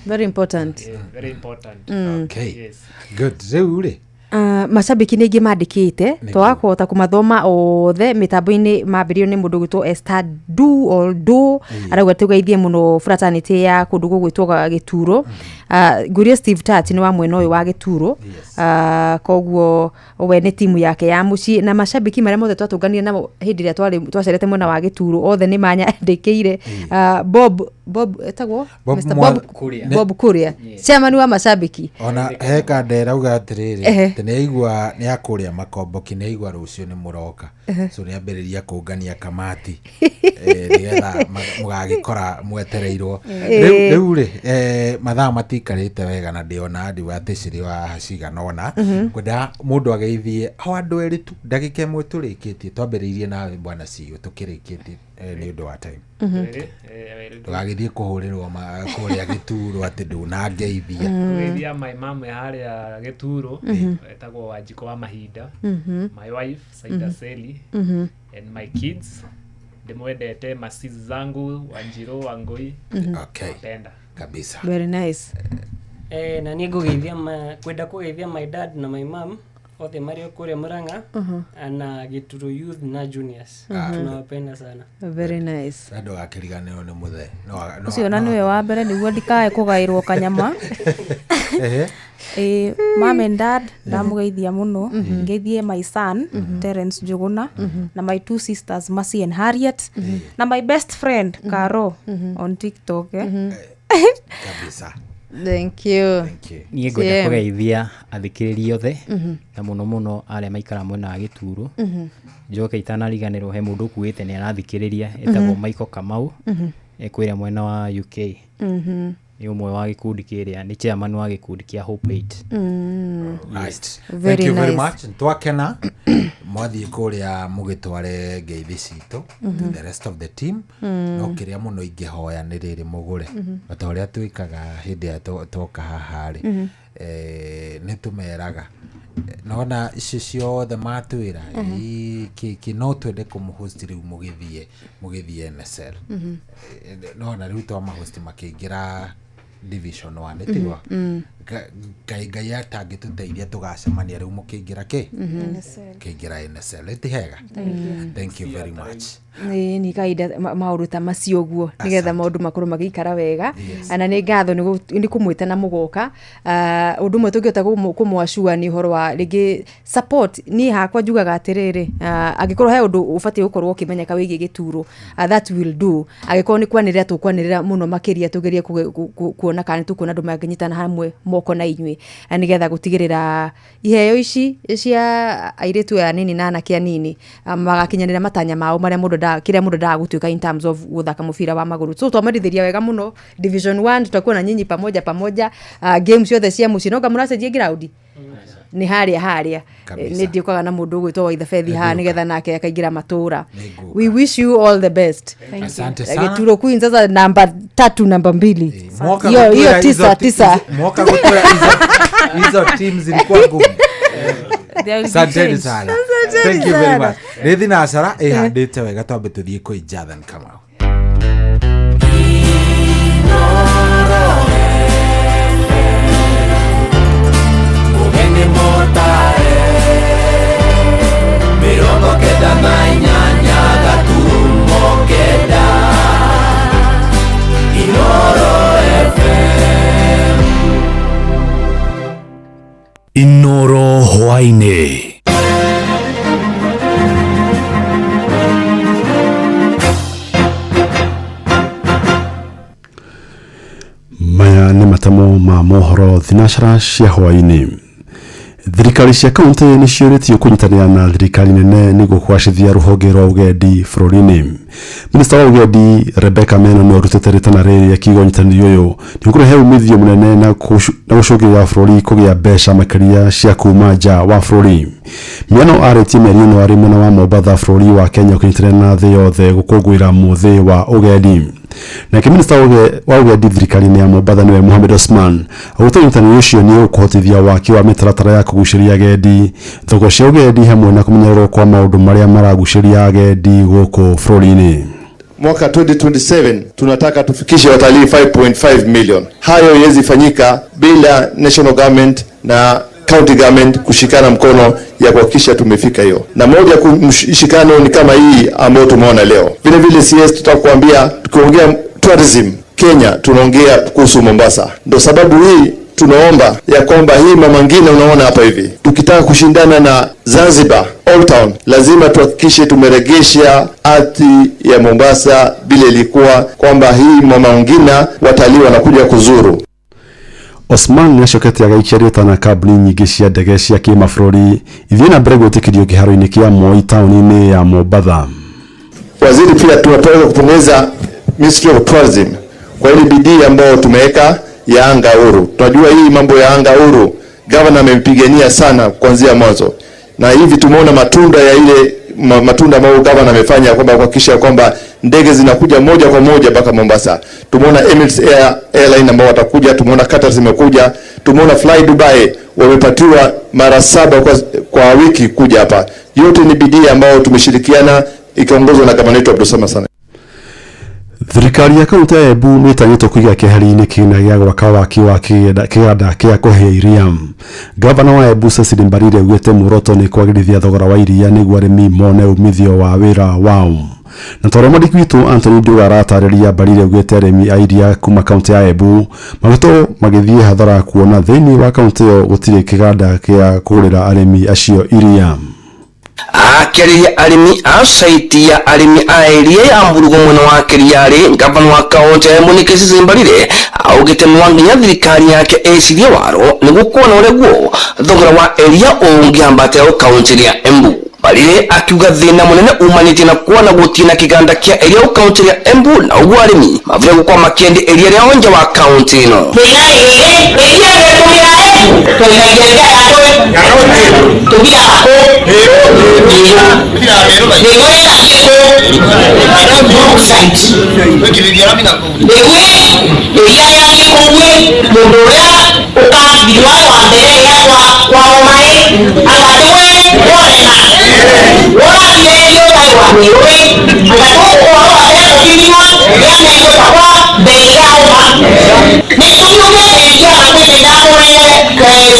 Very important. Yeah, very important. Okay. Yes. Good. Rĩu rĩ macambĩki nĩ aingĩ mandĩkĩte twaga kũhota kũmathoma othe mĩtambo-inĩ mambĩrĩrio nĩ mũndũ gwĩtwo Esther Du or Do, arauga tũgeithie mũno fraternity ya kũndũ gũgwĩtwo Gĩturo. Ngũrie Steve Touch nĩ wa mwena ũyũ wa Gĩturo, koguo we nĩ timu yake ya mũciĩ, na macambĩki marĩa mothe twatũnganire namo hĩndĩ ĩrĩa twacerete mwena wa Gĩturo othe nĩ manyandĩkĩire. Bob etagwo Mr. Bob Kuria, chairman wa macambĩki. Ona he kandera uga atĩrĩrĩ atĩ nĩ aigua nĩ akũrĩa makomboki, nĩ aigua rũciũ nĩ mũroka, so nĩ ambĩrĩria kũngania kamati nĩgetha mũgagĩkora mwetereirwo. Rĩu rĩ mathaa matikarĩte wega na ndĩona ndiuga atĩ cirĩ wa cigana ũna, ngwenda mũndũ ageithie o andũ erĩ tu ndagĩka ĩmwe tũrĩkĩtie, twambĩrĩirie nawe bwana CEO tũkĩrĩkĩtie nĩ ũndũ wa time. Ndũgagĩthiĩ kũhũrĩrwo kũrĩa Gĩturo atĩ ndũnangeithia. Kũgeithia my mom harĩa Gĩturo etagwo Wanjikũ wa Mahinda, my wife Saida Seli, and my kids ndĩmwendete, masizi zangu Wanjirũ, Wangui. Okay. Napenda. Kabisa. Very nice. Na niĩ ngũgeithia kwenda kũgeithia my dad na my mom othe marĩ o kũrĩa Murang'a na Gĩturo youth na juniors. Tunawapenda sana. Very nice. Na ndũgakĩriganĩrwo nĩ mũthee. Ũcio na nĩwe wa mbere nĩguo ndikae kũgaĩrwo kanyama. Mom and dad ndamũgeithia mũno, ngeithie my son Terence Njuguna na my two sisters Mercy and Harriet na my best friend Caro on TikTok. Kabisa. Thank you. Niĩ ngwenda kũgeithia athikĩrĩria othe na mũno mũno arĩa maikara mwena wa Gĩturo. Njoke itanariganĩrwo he mũndũ ũkuĩte nĩ arathikĩrĩria etagwo Michael Kamau, ekwĩra mwena wa UK. Nĩ ũmwe wa gĩkundi kĩrĩa, nĩ chairman wa gĩkundi kĩa Hope 8. Right. Thank you very much. Twakena mwathiĩ kũrĩa mũgĩtware ngeithi citũ to the rest of the team. No kĩrĩa mũno ingĩhoya nĩ rĩrĩ mũgũre o ta ũrĩa twĩkaga hĩndĩ ĩrĩa twoka haha rĩ, nĩ tũmeraga nona icio ciothe matwĩra kĩ no twende kũmũhost rĩu mũgĩthiĩ NSL. Nona rĩu twamahost makĩingĩra Division 1 ĩtigwa Ngai Ngai atangĩtũteithia tũgacemania rĩu mũkĩingĩra kĩ kĩingĩra NSL ĩti hega. Thank you very much. Ĩĩ nĩ kahinda maũndũ ta macio ũguo nĩgetha maũndũ makorwo magĩikara wega. Na nĩ ngatho nĩ kũmwĩta na mũgoka. Ũndũ ũmwe tũngĩhota kũmwacua nĩ ũhoro wa rĩngĩ support. Niĩ hakwa njugaga atĩrĩrĩ, angĩkorwo he ũndũ ũbatiĩ gũkorwo ũkĩmenyeka wĩgiĩ gĩturo, that will do. Angĩkorwo nĩ kwanĩrĩra tũkwanĩrĩra mũno makĩria, tũgerie kuona kana nĩ tũkuona andũ mangĩnyitana hamwe moko na inyuĩ, nĩgetha gũtigĩrĩra iheo ici cia airĩtu aya anini na anake anini, magakinyanĩra matanya mao marĩa mũndũ kĩrĩa mũndũ endaga gũtuĩka in terms of gũthaka mũbira wa magũrũ. So twamarithĩria wega mũno Division 1, tutakuwa na nyinyi pamoja pamoja, game ciothe cia mũciĩ no ngamũracenjia ground nĩ harĩa harĩa. Kabisa. Nĩ ndiũkaga na mũndũ ũgwĩtwo Waithabethi haha Nĩngũka. nĩgetha nake akaingĩra matũra. We wish you all the best. Thank you. Asante sana. Gĩturo Queens sasa namba 3, namba 2, Mwaka hiyo gũtwĩra hiyo hizo 9 9. Mwaka gũtwĩra hizo teams zilikuwa ngumu. There will be Asanteni change. sana. Asanteni Thank you very sana. much. Nĩ thinacara ĩhandĩte wega, twambe tũthiĩ kwĩ Jathan Kamau. Ugeni motare 98 gaturumo 9 Inoro FM. Inoro hwaĩ-inĩ. Maya nĩ matemo ma mohoro thinacara cia hwaĩ-inĩ. Thirikari cia kaunti nĩ ciũrĩtio kũnyitanĩra na thirikari nene nĩguo kũgacĩrithia rũhonge rwa ũgendi bũrũri-inĩ. Minista wa ũgendi Rebecca Meno nĩwe ũrutĩte rĩtana rĩrĩ akiuga ũnyitanĩri ũyũ nĩ ũkũrehe umithio mũnene na gũcũngĩrĩria bũrũri kũgĩa mbeca makĩria cia kuma nja wa bũrũri. Miano arĩtie mĩario ĩno arĩ mwena wa Mombatha bũrũri wa Kenya ũkĩnyitanĩra na thĩ yothe gũkũngũĩra mũthĩ wa ũgendi. Nake minista wa ũgendi thirikari-inĩ ya Mombatha nĩwe Mohamed Osman augĩte ũnyitanĩri ũcio nĩ ũkũhotithia waki wa mĩtaratara ya kũgucĩrĩria agendi, thoko cia ũgendi hamwe na kũmenyererwo kwa maũndũ marĩa maragucĩrĩria agendi gũkũ bũrũri-inĩ. Mwaka 2027 tunataka tufikishe watalii 5.5 million. Hayo haiwezi fanyika bila national government na county government kushikana mkono ya kuhakikisha tumefika hiyo. Na moja mshikano ni kama hii ambayo tumeona leo. Vile vile CS tutakwambia, tukiongea tourism Kenya tunaongea kuhusu Mombasa. Ndio sababu hii tunaomba ya kwamba hii Mama Ngina unaona hapa hivi, tukitaka kushindana na Zanzibar Old Town lazima tuhakikishe tumeregesha ardhi ya Mombasa vile ilikuwa, kwamba hii Mama Ngina watalii wanakuja kuzuru. Osman nĩacokete agaikia rĩtana kambuni nyingĩ cia ndege cia kĩmabũrũri ithiĩ na mbere gwĩtĩkĩrio kĩharo-inĩ kĩa Moi taũni-inĩ ya Mombatha. Waziri, pia tunataka kupongeza Ministry of Tourism kwa ile bidii ambayo tumeweka ya anga huru. Tunajua hii mambo ya anga huru governor amempigania sana kuanzia mwanzo, na hivi tumeona matunda ya ile matunda ambayo governor amefanya kwamba kuhakikisha kwamba ndege zinakuja moja kwa moja mpaka Mombasa. Tumeona Emirates Airline ambao watakuja, tumeona Qatar zimekuja, tumeona Fly Dubai wamepatiwa mara 7 kwa wiki kuja hapa. Yote ni bidii ambayo tumeshirikiana ikiongozwa na gavana wetu Abdulswamad Sana. Thirikari ya kaunti ya Embu nĩ ĩtanyĩtwo kũiga keheri-inĩ kĩgĩna gĩa gwaka waki wa kĩganda kĩa kũhĩa iria. Gavana wa Embu Cecily Mbarire augĩte muoroto nĩ kwagĩrithia thogora wa iria nĩguo arĩmi mone umithio wa wĩra wao. Na ta ũrĩa mwandĩki witũ Anthony Nduga aratarĩria, Mbarire augĩte arĩmi a iria kuma kaunti ya Embu magĩtwo magĩthiĩ hathara kuona thĩinĩ wa kaunti ĩyo gũtirĩ kĩganda kĩa kũgũrĩra arĩmi acio iria. Akĩarĩria arĩmi a saiti ya arĩmi a iria ya Mburugu mwena wa Kĩriarĩ, gavana wa kaunti ya Embu nĩ Cecily Mbarire augĩte no nginya thirikari yake ĩcirie waro nĩguo kuona ũrĩa guo thogora wa iria ũngĩambatĩra kaunti ya Embu. Mbarire akiuga thĩna mũnene umanĩte na kuona gũtirĩ na kĩganda kĩa iria kaunti ya Embu na ũguo arĩmi mabire gũkorwo makĩendia iria rĩao nja wa kaunti ĩno. Nĩ tũkiugĩrĩria atĩ ndagũrĩre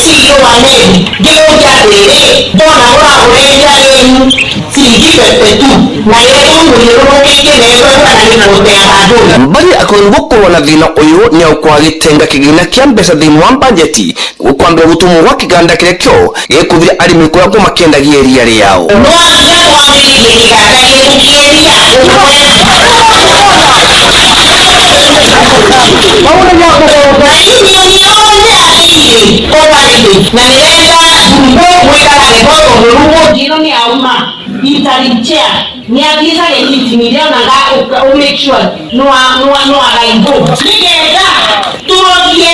CEO wa Navy ngĩgũria atĩrĩ ndona ũragũrĩria rĩu ciringi 52 na ĩrĩkũmũthiũrũrũkĩtie na ĩkwĩgũrana na gũteaga andũ. Mbari akorwo gũkorwo na thĩna ũyũ nĩ ũkwa gĩtenga kĩgĩna kĩa mbeca thĩinĩ wa bajeti gũkwambĩra gũtũmwo gwa kĩganda kĩrĩa kĩo gĩkũthire arĩmi kũrĩa kũmakĩendagia iria rĩao. No nginya twambĩrĩrie kĩganda gĩtũ kĩa iria. Na nĩrenda mwĩkarage tondũ Njiro nĩ auma interim chair nĩ athiĩte meeting iria onaga make sure no agaimbo nĩgetha tũrorie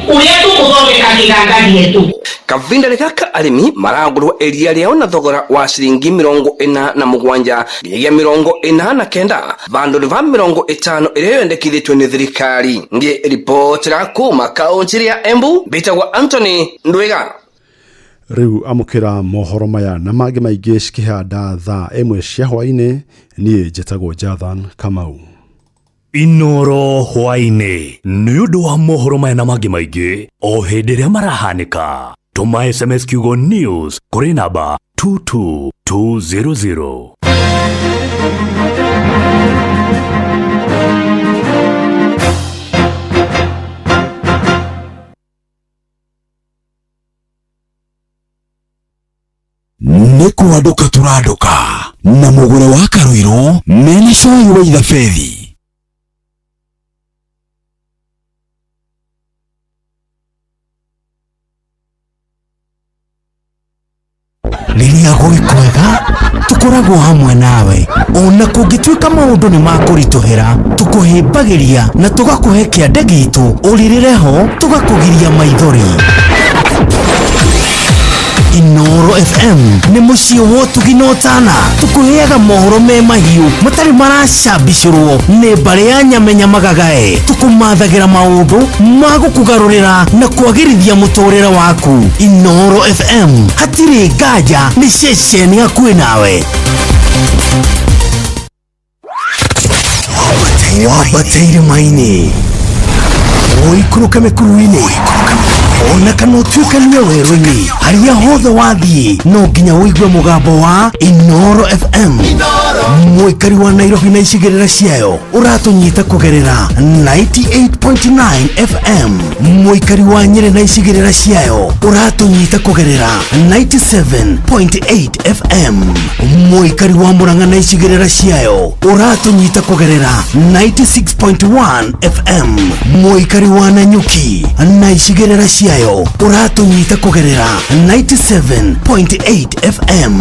ũrĩa tũgũthondeka kĩganda gĩetũ. Kavinda gaka arĩmi maragũrwo iria rĩao na thogora wa ciringi 47 nginyagia 49 vandũ va 50 ĩrĩa yendekithĩtio nĩ thirikari. Ngĩ ribotera kuma kaunti ya Embu mbĩtagwo Anthony Ndwiga. Rĩu amũkĩra mohoro maya na mangĩ maingĩ cikĩhanda thaa 1 cia hwaĩ-inĩ. Niĩ njĩtagwo Jathan Kamau. Inoro hwaĩ-inĩ nĩ ũndũ wa mohoro maya na mangĩ maingĩ o hĩndĩ ĩrĩa marahanĩka. Tũma SMS kiugo news kũrĩ namba 22200. Nĩ kwandũka tũrandũka na mũgũre wa Karũirũ mena cai wa Ithabethi. Rĩrĩa gwĩ kwega tũkoragwo hamwe nawe ona kũngĩtuĩka maũndũ nĩ makũritũhĩra tũkũhĩmbagĩria na tũgakũhe kĩande gitũ ũrĩrĩre ho tũgakũgiria maithori. Inoro FM nĩ mũciĩ wa ũtugi na ũtana tũkũheaga mohoro me mahiũ matarĩ maracambicũrwo nĩ mbarĩ ya nyamenya magagae tũkũmathagĩra maũndũ ma gũkũgarũrĩra na kwagĩrithia mũtũrĩre waku. Inoro FM hatirĩ nganja nĩ ceceni hakuhĩ nawe. Wambateire maini ũikũrũke mĩkuru-inĩ ona kana ũtuĩkanie werũ-inĩ harĩa hothe wathiĩ no nginya ũigue mũgambo wa Inoro FM. Mũikari wa Nairobi na icigĩrĩra ciayo ũratũnyita kũgerera 98.9 FM. Mũikari wa Nyĩrĩ na icigĩrĩra ciayo ũratũnyita kũgerera 97.8 FM. Mũikari wa Murang'a na icigĩrĩra ciayo ũratũnyita kũgerera 96.1 FM. Mũikari wa Nanyuki na icigĩrĩra ciayo ũratũnyita kũgerera 97.8 FM.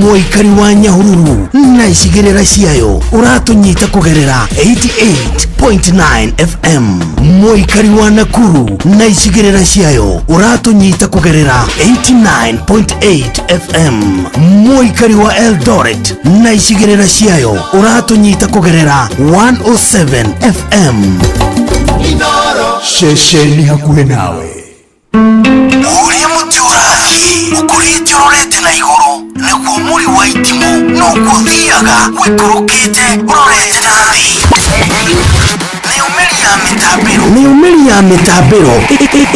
Mũikari wa Nyahururu na icigĩrĩra ciayo ũratũnyita kũgerera 88.9 FM. Mũikari wa Nakuru na icigĩrĩra ciayo ũratũnyita kũgerera 89.8 FM. Mũikari wa Eldoret na icigĩrĩra ciayo ũratũnyita kũgerera 107 FM. Ceceni hakuhĩ nawe. Ũrĩa mũtĩ ũrathiĩ ũkũrĩte ũrorete na igũrũ naguo mũri wa itimũ noguo ũthiaga ũikũrũkĩte ũrorete na thĩ. Mĩumĩri ya mĩtambĩro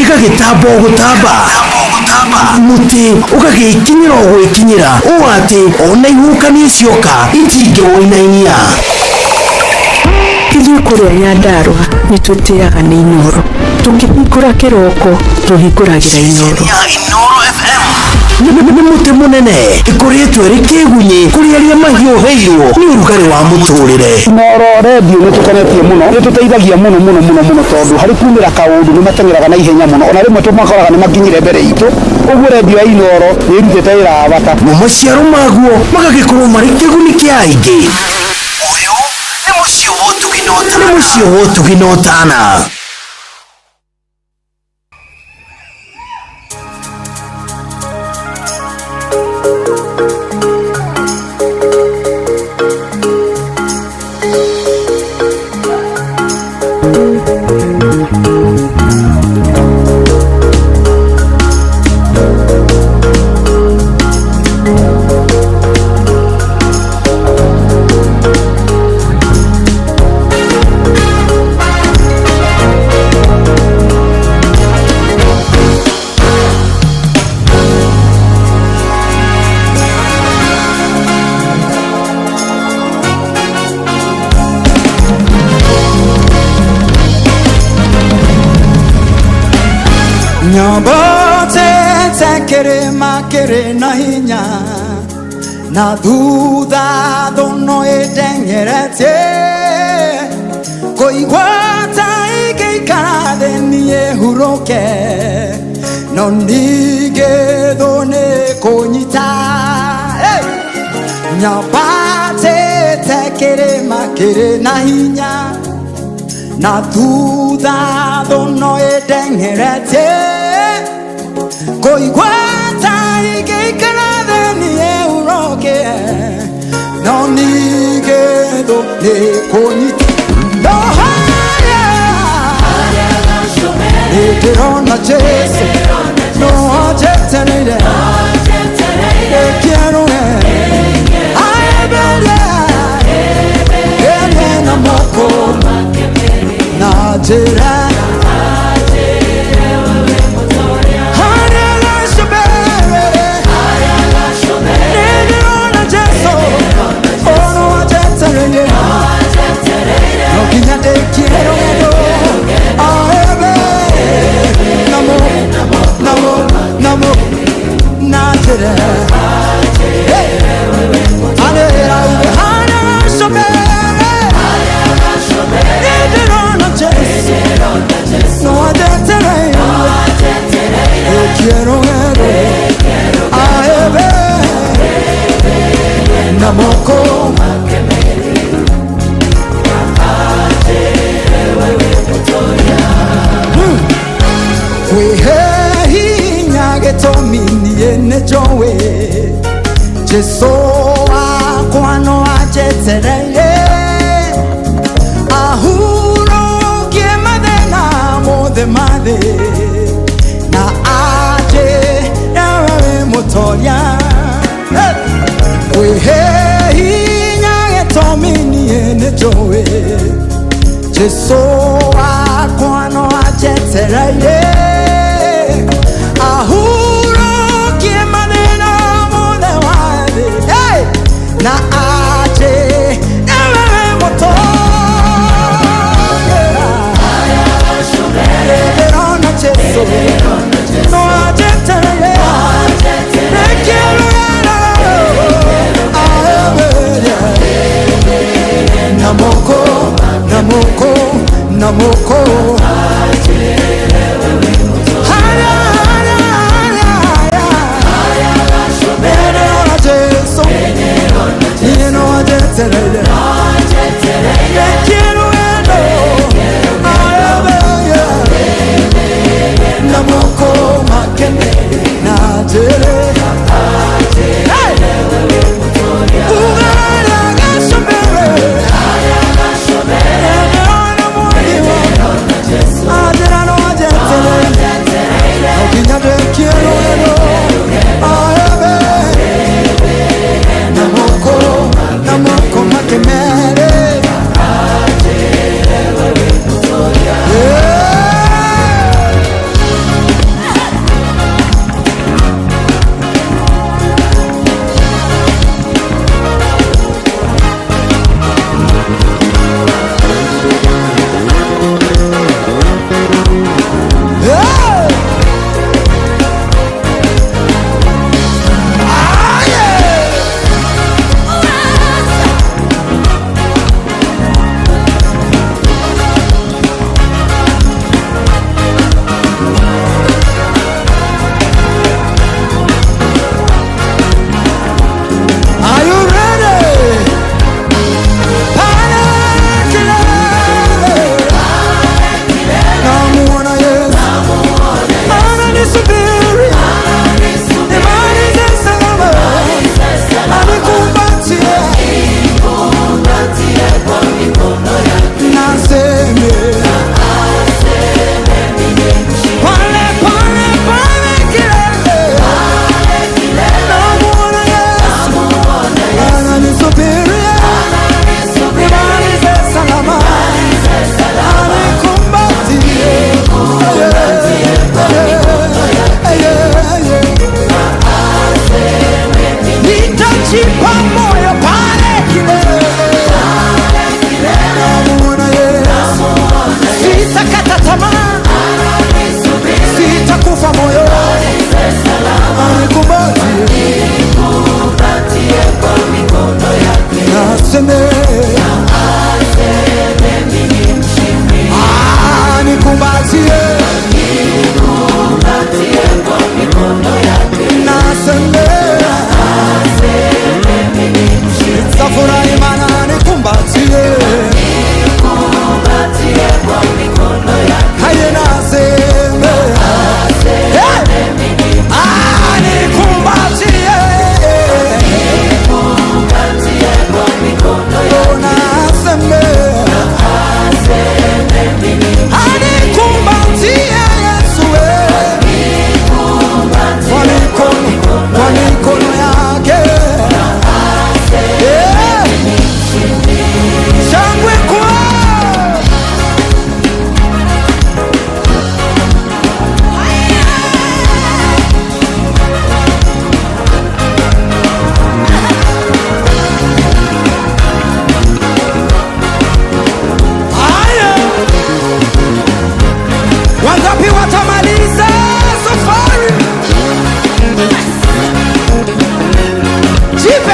ĩgagĩtamba o gũtamba mũtĩ ũgagĩkinyĩra o gwĩkinyĩra ũũ atĩ ona ihuhũkanio cioka itingĩwũinainia. Ithuĩ kũrĩa Nyandarũa nĩ twĩtĩaga nĩ Inoro tũkĩhingũra kĩroko tũhingũragĩra Inoro. Nĩ mũtĩ mũnene ĩkũrĩtwo ĩrĩ kĩgunyĩ kũrĩ arĩa mahiũhĩirwo nĩ ũrugarĩ wa mũtũrĩre. Inoro redio nĩ tũkenetie mũno nĩ tũteithagia mũno mũno mũno mũno tondũ harĩ kumĩra kaũndũ nĩ mateng'eraga na ihenya mũno ona rĩmwe tũmakoraga nĩ makinyire mbere itũ ũguo redio ya Inoro nĩ ĩrutĩte wĩra wa bata. Mo maciaro maguo magagĩkorwo marĩ kĩguni kĩa aingĩ. Ũyũ nĩ mũciĩ wa ũtugi na ũtana. Nĩ mũciĩ wa ũtugi na ũtana. Nyambatĩte kĩrĩma kĩrĩ na hinya na thutha thũ no ĩndengeretie kũigua ta ingĩikara thĩ niĩ hurũke no ningĩ thũ nĩ kũnyita. Hey! Nyambatĩte kĩrĩma kĩrĩ na hinya na thutha thũ no ĩndengeretie kũigua ta ingĩikara thĩ niĩ hurũke no ningĩ thũ nĩ kũnyita. No harĩa nĩndĩrona Jesũ no anjetereire ĩkĩerũe aemberie ĩmwe na moko na njĩra Jesu wakwa no anjetereire ahurũkie mathĩna mothe ma thĩ na anjĩre we wĩ mũtoria. Kwĩhe hinya gĩtũmi niĩ nĩnjũĩ Jesu wakwa no anjetereire ahurũkie mathĩna mothe ma thĩ. Hey! Na aje ewe mũtoria. Nĩndĩrona Jesu no anjetereire Namoko, namoko, namoko. Haya, haya, haya, haya. Nĩndĩrona Jesu niĩ no anjetereire Namoko,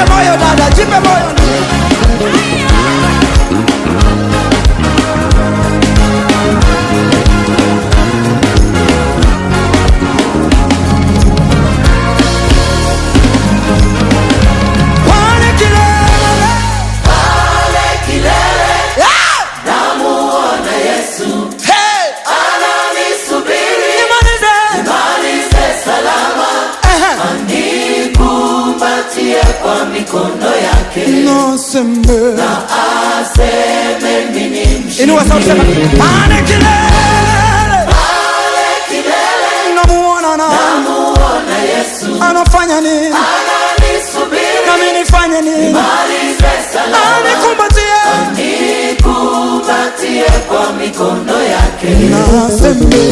Jipe moyo dada, jipe moyo. Pale kilele, Pale kilele, Ah! namuona Yesu. Hey! Ananisubiri, Nimalize. nimalize salama. Anikumbatie kwa mikono yake. Naseme. Na aseme mimi ni mshindi. Inua sauti sema, pale kilele, Pale kilele, namuona na namuona Yesu. anafanya nini? Ananisubiri, Nami nifanye nini? nimalize salama. Anikumbatie. Anikumbatie kwa mikono yake. Naseme.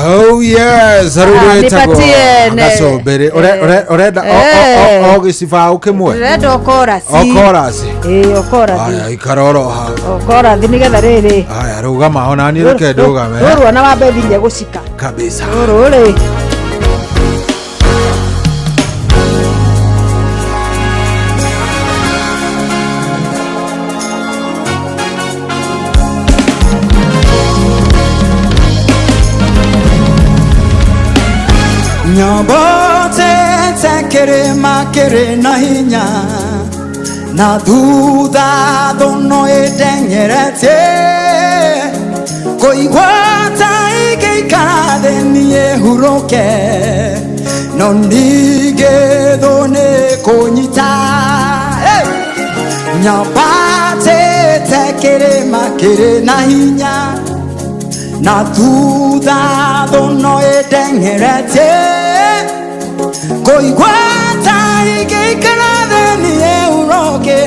Oh yes, Ah, rä wä nipatie ne- gacombä å renda Eh. o gä cibaå kä mwe Ndĩrenda ũkorasi. o korasi Ĩĩ, ũkorathi. aya ikara oro hau Ũkorathi nĩgetha rĩrĩ. aya rå gama onaniä reke ndå game Rũrũ ona wambe thirie gũcika. kabisa Rũrũ rĩ. Nyambatĩte kĩrĩma kĩrĩ na hinya na thutha thũno ĩndenyeretie kũigua ta ingĩikara thĩ niĩ hurũke no ningĩ thũ nĩ kũnyita Hey! Nyambatĩte kĩrĩma kĩrĩ na hinya na thutha thũno ĩndenyeretie kũigua ta ingĩikara thĩ niĩ hurũke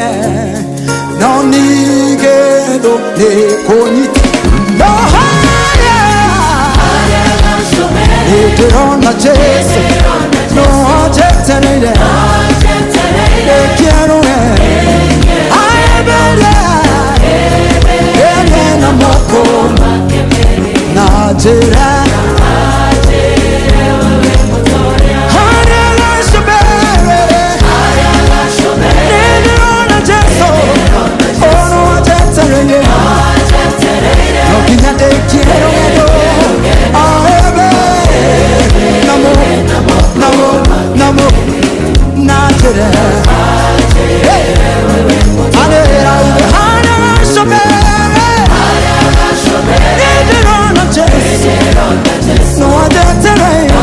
no ningĩ thũ nĩ kũnyita no harĩa nĩndĩrona Jesũ no anjetereire ndĩkie rũgendo aemberie ĩrĩ na moko na njĩra harĩa gacũmbĩrĩ nĩndĩrona Jesũ ono anjetereire no nginya ndĩkie rũgendo aembe namo namo namo na njĩra Hey! Arĩra uge harĩa gacũmbĩrĩ nĩndĩrona Jesũ no anjetereire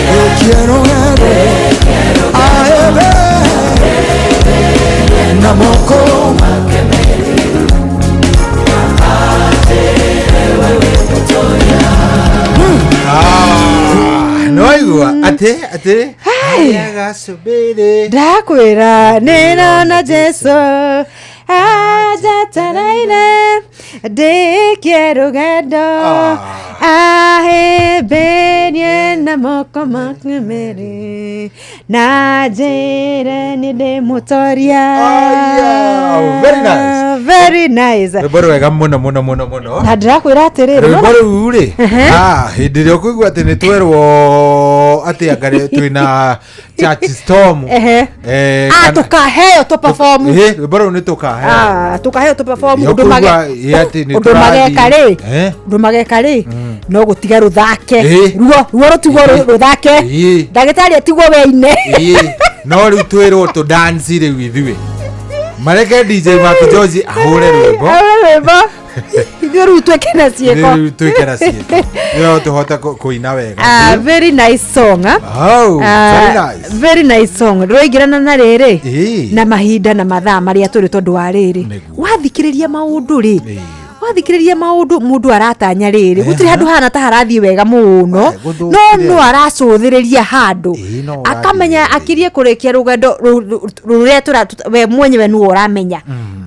ndĩkie rũgendo aembe na moko no aigua atä atä harĩa gacũmbĩrĩ Ndakwĩra nĩrona Jesũ anjetereire ndĩkie rũgendo ahĩmbĩrie na moko make merĩ na njĩre nĩ ndĩmũtoria. Very nice. Very nice. Rwĩmbo rwega mũno mũno mũno mũno Na ndĩrakwĩra atĩrĩrĩ, rwĩmbo nĩwona- rũu rĩ hĩndĩ ĩrĩa ũkũigua atĩ nĩ twerwo atĩ anga twĩna church storm Ehe. eh, Ah, kana- tũkaheo tũperform. Ĩ, rwĩmbo rũu nĩ tũkaheo Ah, tũkaheo tũperform Ĩ, ũndũ ũkũigua, mage- ĩ, atĩ nĩ ũndũ tũrathiĩ. mageka rĩ Eh? ũndũ mageka rĩ no gũtiga rũthake Ĩ. ruo ruo rũtigwo rũthake Ĩ. ndagĩtarĩ atigwo weine Ĩ, no rĩu twĩrwo tũ dance rĩu ithuĩ mareke DJ Mark George ahũre rwĩmbo Ahũre rwĩmbo ithuĩ rĩu twĩke na ciĩko Rĩu twĩke na ciĩko no tũhote kũina wega Ah, very nice song ah. Oh, very Ah, nice. very nice song rũraingĩrana na rĩrĩ Ĩ. na mahinda na mathaa marĩa tũrĩ tondũ wa rĩrĩ wathikĩrĩria maũndũ rĩ wathikĩrĩria maũndũ mũndũ aratanya rĩrĩ gũtirĩ handũ hana ta harathiĩ wega mũno no no aracũthĩrĩria handũ akamenya akirie kũrĩkia rũgendo rũrĩa we mwenyewe nĩwe ũramenya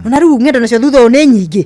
ona rĩu ng'endo nacio thutha ũyũ nĩ nyingĩ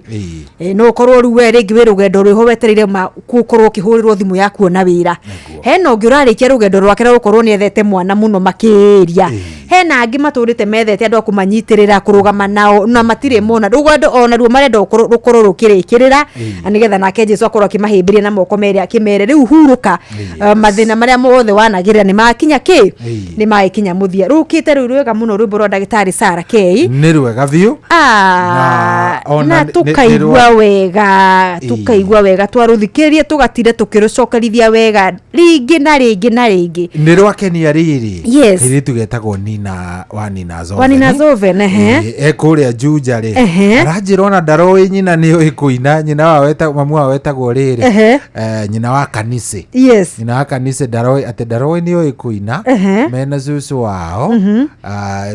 no ũkorwo rĩu we rĩngĩ wĩ rũgendo rwĩho wetereire gũkorwo ũkĩhũrĩrwo thimũ ya kuona wĩra hena ũngĩ ũrarĩkia rũgendo rwake rwa gũkorwo nĩ ethete mwana mũno makĩria Hena angĩ matũrĩte methete andũ a kũmanyitĩrĩra kũrũgama nao na matirĩ mona rũu andũ ona ruo marenda rũkorwo rũkĩrĩkĩrĩra na nĩgetha nake Jesu akorwo akĩmahĩmbĩria na moko merĩ akĩmere rĩu hurũka. Mathĩna marĩa mothe wanagĩrĩra nĩ makinya kĩ nĩ magĩkinya mũthia. Rũkĩte rũu rwega mũno rwĩmbo rwa ndagĩtarĩ Sarah K. Nĩ rwega biũ. Ah, ona na tukaigua wega, tukaigua wega twarũthikĩrĩria tũgatire tũkĩrũcokerithia wega rĩngĩ na rĩngĩ na rĩngĩ. Nĩ rwakenia rĩrĩ. Yes. Kairĩtu getagwo Nina wa Nina Zoven. Wa Nina Zoven, ehe. Ĩĩ, e kũrĩa Juja rĩ. Ehe. Aranjĩra ona ndaroĩ nyina nĩ oĩ kũina, nyina wao mamu wao etagwo rĩrĩ. Ehe. Nyina wa Kanisi. Yes. Nyina wa Kanisi ndaroĩ atĩ ndaroĩ nĩ oĩ kũina. Ehe. Mena cucu wao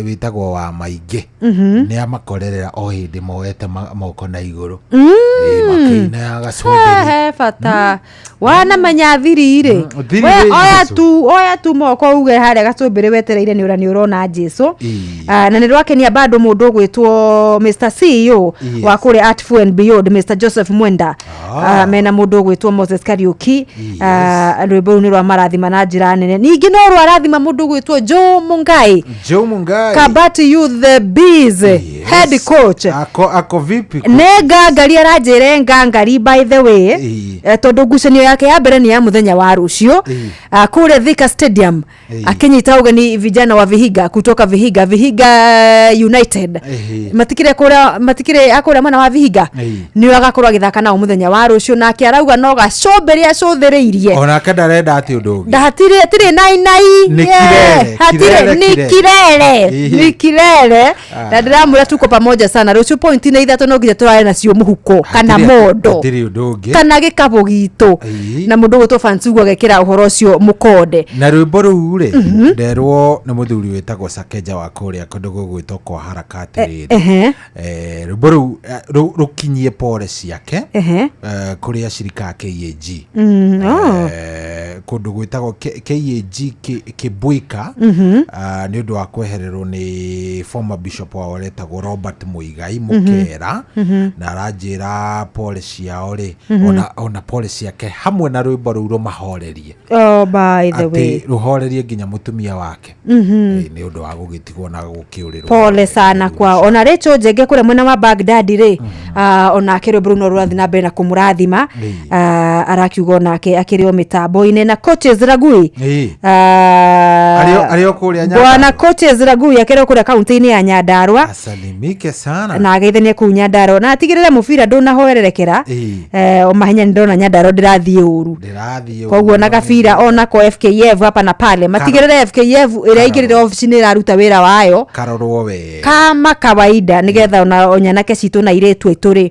wĩtagwo wa Maingĩ. Nĩ amakorerera o hĩndĩ moete moko na igũrũ. Ĩĩ, makĩina ya gacũmbĩrĩ. He bata wanamenya thiri rĩ. Thiri We, rĩ, oya Jesũ. tu oya tu moko uge harĩa gacũmbĩrĩ wetereire nĩ ũra nĩ ũrona Jesu. Na nĩ rwakenia bado mũndũ ũgwĩtwo Mr CEO Yes. wa kũrĩa Art Fu and Beyond Mr Joseph Mwenda. Mena mũndũ ũgwĩtwo Moses Kariuki. Rwĩmbo rũu nĩ rwa marathima na njĩra nene. Ningĩ no rwarathima mũndũ ũgwĩtwo Joe Mungai. Joe Mungai. Kabati Youth the Bees head coach. Ako vipi? Nĩ ngangari aranjĩre ngangari by the way. Tondũ ngucanio yake ya mbere nĩ ya mũthenya wa rũciũ kũrĩa Thika Stadium akĩnyita ũgeni vijana wa Vihiga kutoka Vihiga Vihiga United. Matikire kũrĩa matikire akũrĩa mwena wa Vihiga nĩ agakorwo agĩthaka nao mũthenya wa rũciũ nake arauga no gacũmbĩrĩ acũthĩrĩirie. Onake ndarenda atĩ ũndũ ũngĩ. Ndahatirĩ hatirĩ nainai. Nĩ Yeah, kirere, hatirĩ kirere, ni kirere. kirere Ĩhĩ. ni kirere. Na ndĩramwĩra tuko pamoja sana rũciũ point nĩ ithatũ no nginya tũrare nacio mũhuko kana mondo Hatirĩ ũndũ ũngĩ. kana gĩkabũ gitũ na mũndũ ũgwĩtwo Fansugu agekĩra ũhoro ũcio mũkonde. Na rwĩmbo rũu rĩ nderwo nĩ mũthuri wĩtagwo Sakeja wa kũrĩa kũndũ gũgwĩtwo kwa harakati rĩrĩ. Rwĩmbo rũu rũkinyie pore ciake kũrĩ acirika a KAG. Oh. Kũndũ gwĩtagwo KAG Kĩbwika nĩ ũndũ wa kwehererwo nĩ former bishop wao ũretagwo Robert Muigai Mũkera. Na aranjĩra pore ciao rĩ ona pore ciake hamwe na rwĩmbo rũu rũmahorerie. Oh, by the atĩ way rũhorerie nginya mũtumia wake. Nĩ ũndũ wa gũgĩtigwo na gũkĩũrĩrwo. Pole sana kwao. Ona Rachel Njenge kũrĩa mwena wa Baghdad rĩ onake rwĩmbo rũu no rũrathiĩ na mbere na kũmũrathima. Arakiuga onake akĩrĩ o mĩtambo-inĩ na coaches Ragui. Arĩ o kũrĩa Bwana coaches Ragui akĩrĩ o kũrĩa kaunti-inĩ ya Nyandarua. Asalimike sana. Na ageithanie kũu Nyandarua na atigĩrĩre mũbira ndũnahoererekera. O mahenya nĩ ndona Nyandarua ndĩrathiĩ ũru. Ndĩrathiĩ Koguo na gabira onako FKF hapa na pale matigĩrĩre FKF ĩrĩa ĩingĩrĩre obici nĩ ĩraruta wĩra wayo karorwo wega kama kawaida nigetha ona nyanake citũ na airĩtu aitũ rĩ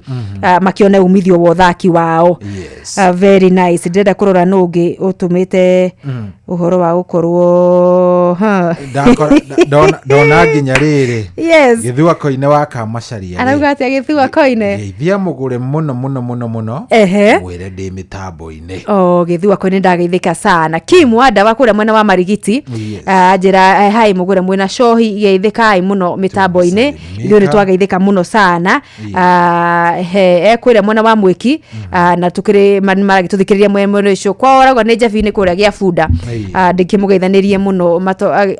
makĩone umithio wa ũthaki wao. Very nice. Ndĩrenda kũrora nũ ũngĩ ũtũmĩte ũhoro wa gũkorwo ndona nginya rĩrĩ. Yes. Gĩthua Koine wa Kamacaria rĩ, arauga atĩa Gĩthua Koine? Geithia mũgũre mũno mũno mũno mũno. Ehe. Mwĩre ndĩ mĩtambo-inĩ. Oh, Gĩthua Koine ndageithĩka sana. Kim Wanda wa kũrĩa mwena wa Marigiti. Yes. Njĩra hai mũgũre mwĩna cohi geithĩkai mũno mĩtambo-inĩ ithuĩ nĩ twageithĩka mũno sana. He ekwĩra mwena wa Mwĩki na tukĩrĩ maragĩtũthikĩrĩria mwena ũcio kwao arauga nĩ Njabi-inĩ kũrĩa gĩa bunda. Ndĩkĩmũgeithanĩrie mũno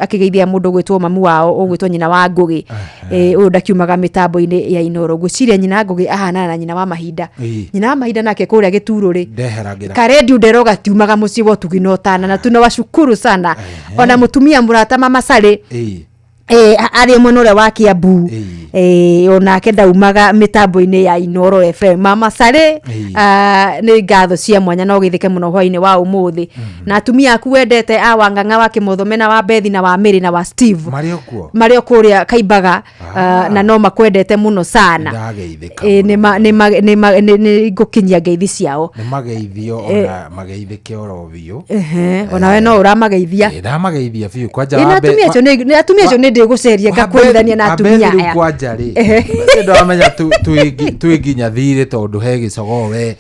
akĩgeithia mũndũ ũgwĩtwo mamu wao ũgwĩtwo nyina wa Ngũgĩ. Ũyũ ndakiumaga mĩtambo-inĩ ya Inooro. Ngwĩciria nyina Ngũgĩ ahanana na nyina wa Mahinda. Nyina wa Mahinda nake kũrĩa Gĩturo rĩ Ndeheragĩra. karendio ndero gatiumaga mũciĩ wa ũtugi na ũtana na tunawashukuru sana. Ona mũtumia mũrata mama Sally arĩ mwena ũrĩa wa Kiambu onake ndaumaga mĩtambo-inĩ ya Inooro FM. Mama Sally nĩ ngatho cia mwanya na ũgeithĩke mũno hwainĩ wa ũmũthĩ. Na atumia aku wendete a Wangang'a wa Kĩmotho na wa Bethi na wa Mary na wa Steve marĩ o kuo marĩ o kũrĩa Kaimbaga na no makwendete mũno sana. Ndageithĩka. Nĩ ngũkinyia ngeithi ciao. Nĩ mageithio ona mageithĩke oro biũ. Onawe no ũramageithia. Ndamageithia biũ kwanja Na atumia acio nĩ ndĩgũceria ngakwendithania na atumia rĩu aya. Kwanja rĩ ndamenya twĩ nginya thirĩ tondũ he gĩcogoo we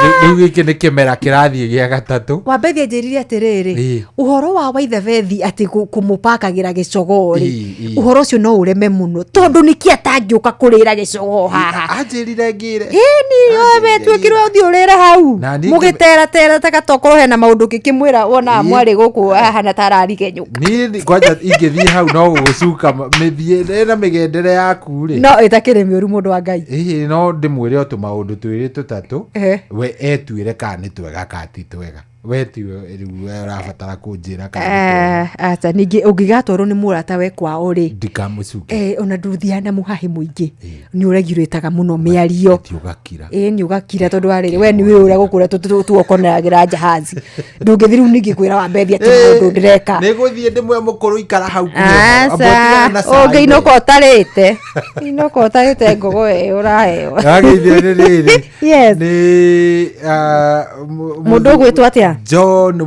Rĩu gĩkĩ nĩ kĩmera kĩrathiĩ gĩa gatatũ. Wambethi anjĩrire atĩrĩrĩ, ũhoro wa Waithebethi atĩ kũmũpakagĩra gĩcogoo rĩ, ũhoro ũcio no ũreme mũno tondũ nĩkĩ atangĩũka kũrĩra gĩcogoo haha? Anjĩrire ngĩre. Ĩni we tuĩkirwo ũthiĩ ũrĩre hau Na niĩ mũgĩteratera ta gatokorwo hena maũndũ ngĩkĩmwĩra wonaga mwarĩ gũkũ ahana ta ararigenyũka. Niĩ kwanja ingĩthiĩ hau no gũgũcuka mĩthiĩre na mĩgendere yaku rĩ. No ĩtakĩrĩ mĩũru, mũndũ wa Ngai. Ĩhĩ, no ndĩmwĩre o tũmaũndũ twĩrĩ tũtatũ. We etuĩre kana nĩ twega kana ti twega. We tiwe rĩu we ũrabatara kũnjĩra kana nĩ twega. Aca, ningĩ ũngĩgatwarwo nĩ mũrata we kwao rĩ, Ndikamũcuke. Ona ndũthiaga na mũhahĩ mũingĩ, nĩ ũregirĩtaga mũno mĩario. Ũgakira. Ĩ, nĩ ũgakira tondũ wa rĩrĩ, we nĩ wĩ ũrĩa gũkũrĩa tuokonagĩra jahazi, ndũngĩthiĩ rĩu ningĩ kwĩra Wambethi atĩ maũndũ ndĩreka. Nĩ gũthiĩ ndĩmwe mũkũrũ ikara hau. Aca, ũngĩinũka ũtarĩte, inũka ũtarĩte ngogo ĩyo ũraheo. Wageithio nĩ rĩrĩ. Yes. Nĩ Mũndũ ũgwĩtwo atĩa? John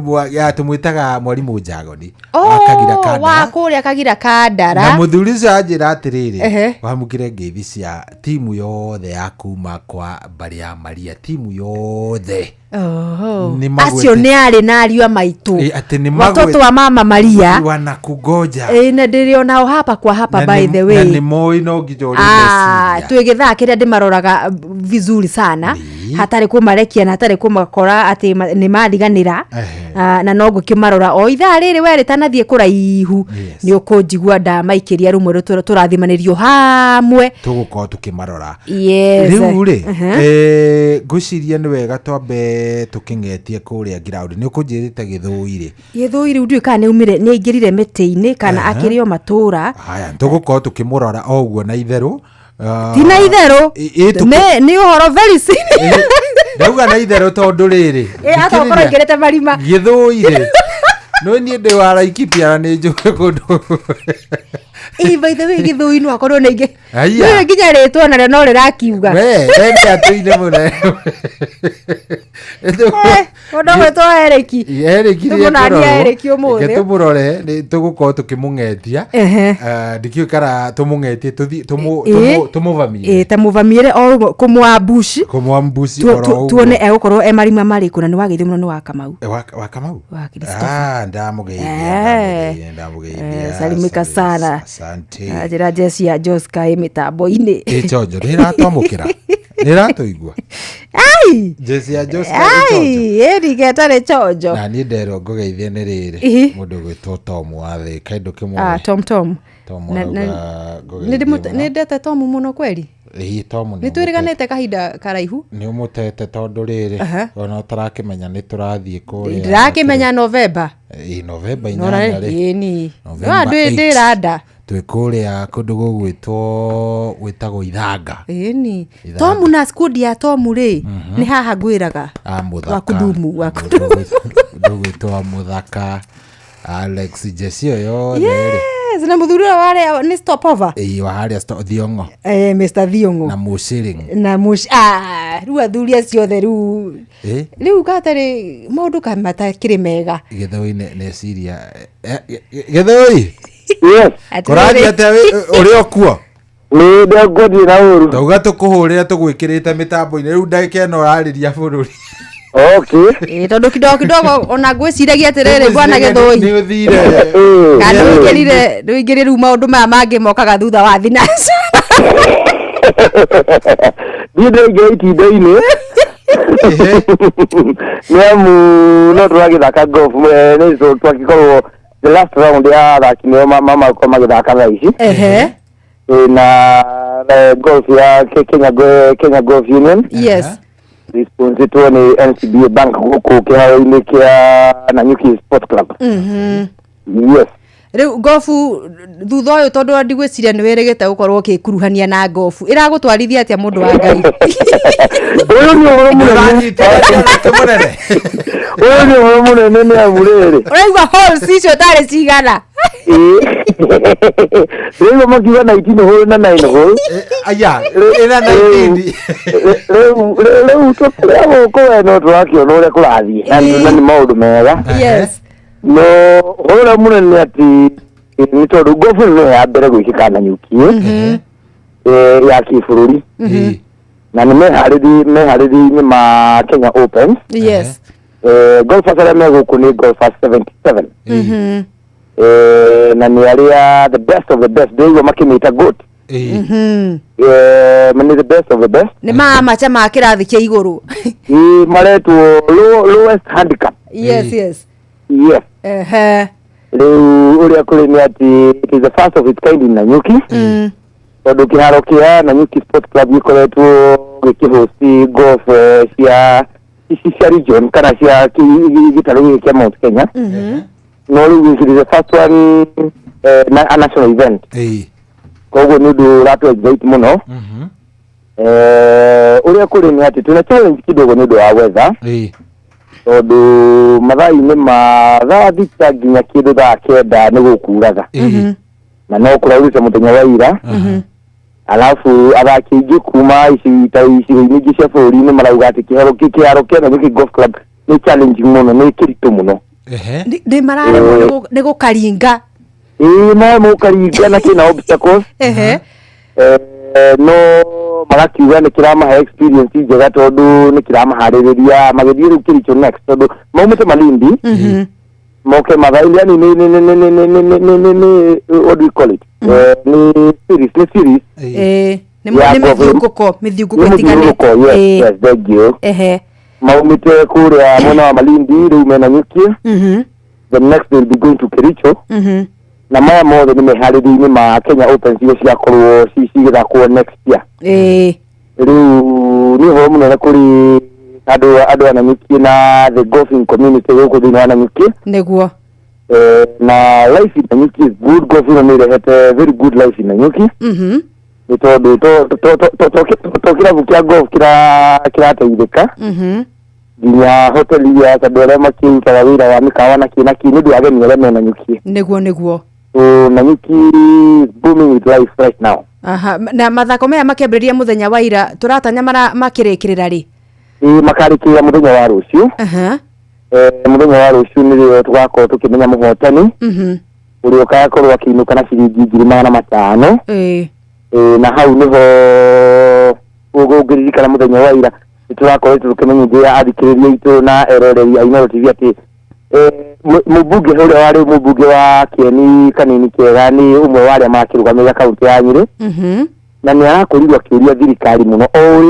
tũmwĩtaga mwarimũ Njagoni wa Kagira Oh, Kandara. wa kũrĩa Kagira Na Kandara. mũthuri ũcio anjĩra atĩrĩrĩ, wamũkĩre ngeithi cia timu yothe ya kuma kwa mbarĩ ya Maria, timu yothe. Oho. Nĩ magwete- Acio nĩ arĩ na ariũ a maitũ. Ĩ, atĩ nĩ Watoto wa mama Maria. Wanakungoja. Ĩ, na ndĩrĩ onao hapa kwa hapa, Na by the na way. nĩ moĩ no nginya ũrĩ Ah, twĩ gĩthaa kĩrĩa ndĩmaroraga vizuri sana, hatarĩ kũmarekia na hatarĩ kũmakora atĩ nĩ mariganĩra. Ah, na no ngũkĩmarora o ithaa rĩrĩ we rĩtanathiĩ kũraihu, nĩ ũkũnjigua ndamaikĩria rũmwe tũrathimanĩrio hamwe. Tũgũkorwo tũkĩmarora. Yes. Rĩu rĩ, ngwĩciria nĩ wega twambe tũkĩng'etie kũrĩa ground. Nĩ ũkũnjĩrĩte Gĩthũi rĩ. Gĩthũi rĩu ndiũĩ kana nĩ aumire, nĩ aingĩrire mĩtĩ-inĩ kana akĩrĩ o matũra. Haya, tũgũkorwo tũkĩmũrora o ũguo na itherũ. Ti na itherũ. Nĩ ũhoro very serious. Ndauga na itherũ tondũ rĩrĩ, Atokorwo aingĩrĩte marima. Gĩthũi rĩ, no niĩ ndĩ wa Laikipia na nĩ njũĩ kũndũ. Ĩ, by the way, Gĩthũi no akorwo nĩ ingĩ. Aya. Nĩũĩ nginya rĩtwa narĩo no rĩrakiuga. We ene atũine mũno. Mũndũ ũgwĩtwo Eriki. Eriki. Tũmũnanie Eriki ũmũthĩ. Tũmũrore, nĩ tũgũkorwo tũkĩmũng'etia. Ndikĩũĩ kana tũmũng'etie tũthiĩ tũmũvamie. Ĩ, ta mũvamiĩre o ũguo, kũmwambuci. Kũmwambuci oro ũguo. Tuone egũkorwo e marima marĩkũ, na nĩ wageithio mũno nĩ wa Kamau. Wa Kamau. Wa Christopher. Ah, ndamũgeithia, ndamũgeithia. Salimika sana. Asante. Njĩra njeci ya Joska ĩ mĩtambo-inĩ. Ĩ chonjo nĩ ĩratwamũkĩra, nĩ ĩratũigua. Ai! Jeci ya Joska ĩ chonjo. Ai, ĩrige ĩtarĩ chonjo. Na niĩ nderwo ngũgeithie nĩ rĩrĩ, mũndũ ũgwĩtwo Tom wa Thĩka, ndũkĩmũĩ? Ah, Tom Tom. Tom Na- arauga ngũgeithie mũno. Nĩ ndete Tom mũno kweri. Ĩĩ, Tom nĩ Nĩ twĩrĩganĩte kahinda karaihu. Nĩ ũmũtete tondũ rĩrĩ, ona ũtarakĩmenya nĩ tũrathiĩ kũrĩa. Ndĩrakĩmenya November. Ĩ, November Nora 8 rĩ. ĩni. November No ndĩ 8. ndĩranda. Twĩ kũrĩa kũndũ gũgwĩtwo gwĩtagwo Ithanga. Ĩni. Ithanga. Tomu na skundi ya Tomu rĩ, nĩ haha ngwĩraga. Ah, Mũthaka. Wa kudumu, wa kudumu. Mũndũ ũgwĩtwo Mũthaka Alex Jeci ĩyo yothe rĩ. Yes, na mũthuri ũrĩa warĩa nĩ stopover. Ĩĩ, wa harĩa Thiong'o. Mr. Thiong'o. Na Mũciring. Na mũci ah, rĩu athuri acio othe rĩu, rĩu gatarĩ maũndũ kamatakĩrĩ mega. Gĩthũi neciria Gĩthũi kũrathiĩ atĩa ũrĩ o kuo? Nĩ ndengũthiĩ na ũru. Tauga tũkũhũrĩre tũgwĩkĩrĩte mĩtambo-inĩ rĩu ndagĩka ĩno ũrarĩria bũrũri. Okay. Ĩ, tondũ kidogo kidogo ona ngwĩciragia atĩrĩrĩ, bwana Gĩthũi, Nĩ ũthire. kana nĩũingĩrire, nĩũingĩrire rĩu maũndũ maya mangĩ mokaga thutha wa thinaca. Niĩ ndĩraingĩra itindo-inĩ nĩ amu no tũragĩthaka golf, nĩ twakĩkorwo the last round ya athaki nĩo makorwo magĩthaka thaa ici. Na golf ya Kenya Golf Union. Yes. Responsitwo nĩ NCBA Bank gũkũ kĩharo-inĩ kĩa Nanyuki Sport Club. Yes. Rĩu ngobu thutha ũyũ, tondũ ndigwĩciria nĩ wĩrĩgĩte gũkorwo ũkĩkuruhania na ngobu, ĩragũtwarithia atĩa, mũndũ wa Ngai? Ũyũ nĩ ũhoro mũnene. Ũyũ nĩ ũhoro mũnene nĩ amu rĩrĩ. Ũraigua holes icio tarĩ cigana? Rĩu makiuga 19 hole na 9 hole. Aya, ĩna 19. Rĩu tũkĩrĩa gũkũ we no tũrakĩona ũrĩa kũrathiĩ na nĩ maũndũ mega. Yes. No ũhoro ũrĩa mũnene atĩ nĩ tondũ ngobu nĩyo ya mbere gwĩkĩka Nanyuki ya kĩbũrũri, Na nĩ meharĩri-inĩ ma Kenya Open. Yes. Golfers arĩa me gũkũ nĩ golfers 77. Na nĩ arĩa the best of the best, ndĩraigua makĩmĩta GOAT. Nĩ the best of the best. Nĩ mamacha ma kĩrathi kĩa igũrũ. Ĩ, maretwo lowest handicap. Yes, yes. Yes. Ehe. Rĩu ũrĩa kũrĩ nĩ atĩ it is the first of its kind in Nanyuki, tondũ kĩharo kĩa Nanyuki Sports Club gĩkoretwo gĩkĩhosti golf cia ici cia region kana cia gĩtarũ gĩkĩ kĩa Mount Kenya, no rĩu it is the first one, a national event. Koguo nĩ ũndũ ũratũ excite mũno. Ũrĩa kũrĩ nĩ atĩ twĩna challenge kidogo nĩ ũndũ wa weather, tondũ mathaa-inĩ ma thaa 6 nginya kĩndũ thaa 9 nĩ gũkuraga, na no kũraurĩte mũthenya wa ira. Alafu athaki aingĩ kuma icigo-inĩ ingĩ cia bũrũri-inĩ marauga atĩ kĩharo kĩa Nanyuki Golf Club nĩ challenging mũno, nĩ kĩritũ mũno. Nĩ mararemwo nĩ gũkaringa. Ĩĩ, maremwo gũkaringa na kĩna obstacles. No magakiuga nĩ kĩramahe experience njega, tondũ nĩ kĩramaharĩrĩria magĩthiĩ rĩu Kericho next, tondũ maumĩte Malindi moke mathaa, yani nĩ what do you call it, nĩ series, nĩ series. Nĩ Ya nĩ golf. mĩthiũngũko, mĩthiũngũko Nĩ ĩtiganĩte. mũthiũrũrũko, yes. Yes, thank you. Maumĩte kũrĩa mwena wa Malindi, rĩu mena Nyuki. The next they will be going to Kericho. Na maya mothe nĩ meharĩria-inĩ ma Kenya Open iria cigakorwo cigĩthakwo next year. Rĩu nĩ ũhoro mũnene kũrĩ andũ a Nanyuki na the golfing community gũkũ thĩinĩ wa Nanyuki. Nĩguo. Na life in Nanyuki is good. Golf ĩno nĩ ĩrehete very good life in Nanyuki, nĩ tondũ to kĩrabu kĩa golf kĩrateithĩka, nginya hoteli ya andũ arĩa makĩrutaga wĩra wa mĩkawa na kĩ na kĩ, nĩ ũndũ wa ageni arĩa me Nanyuki. Nĩguo, nĩguo. So Nanyuki is booming with life right now. Aha, na mathako maya makĩambĩrĩria mũthenya wa ira, tũratanya makĩrĩkĩrĩra rĩ? Ĩ, makarĩkĩrĩra mũthenya wa rũciũ. Mũthenya wa rũciũ nĩrĩo tũgakorwo tũkĩmenya mũhotani ũrĩa ũgakorwo akĩinũka na ciringi 500,000. Na hau nĩho ũngĩririkana mũthenya wa ira nĩ tũrakoretwo tũkĩmenyithia athikĩrĩria aitũ na eroreri a Inooro TV atĩ mũmbunge ũrĩa warĩ mũmbunge wa Kĩeni Kanini Kĩega nĩ ũmwe wa arĩa makĩrũgamĩrĩra kaũntĩ ya Nyĩrĩ, na nĩ arakorirwo akĩũria thirikari mũno o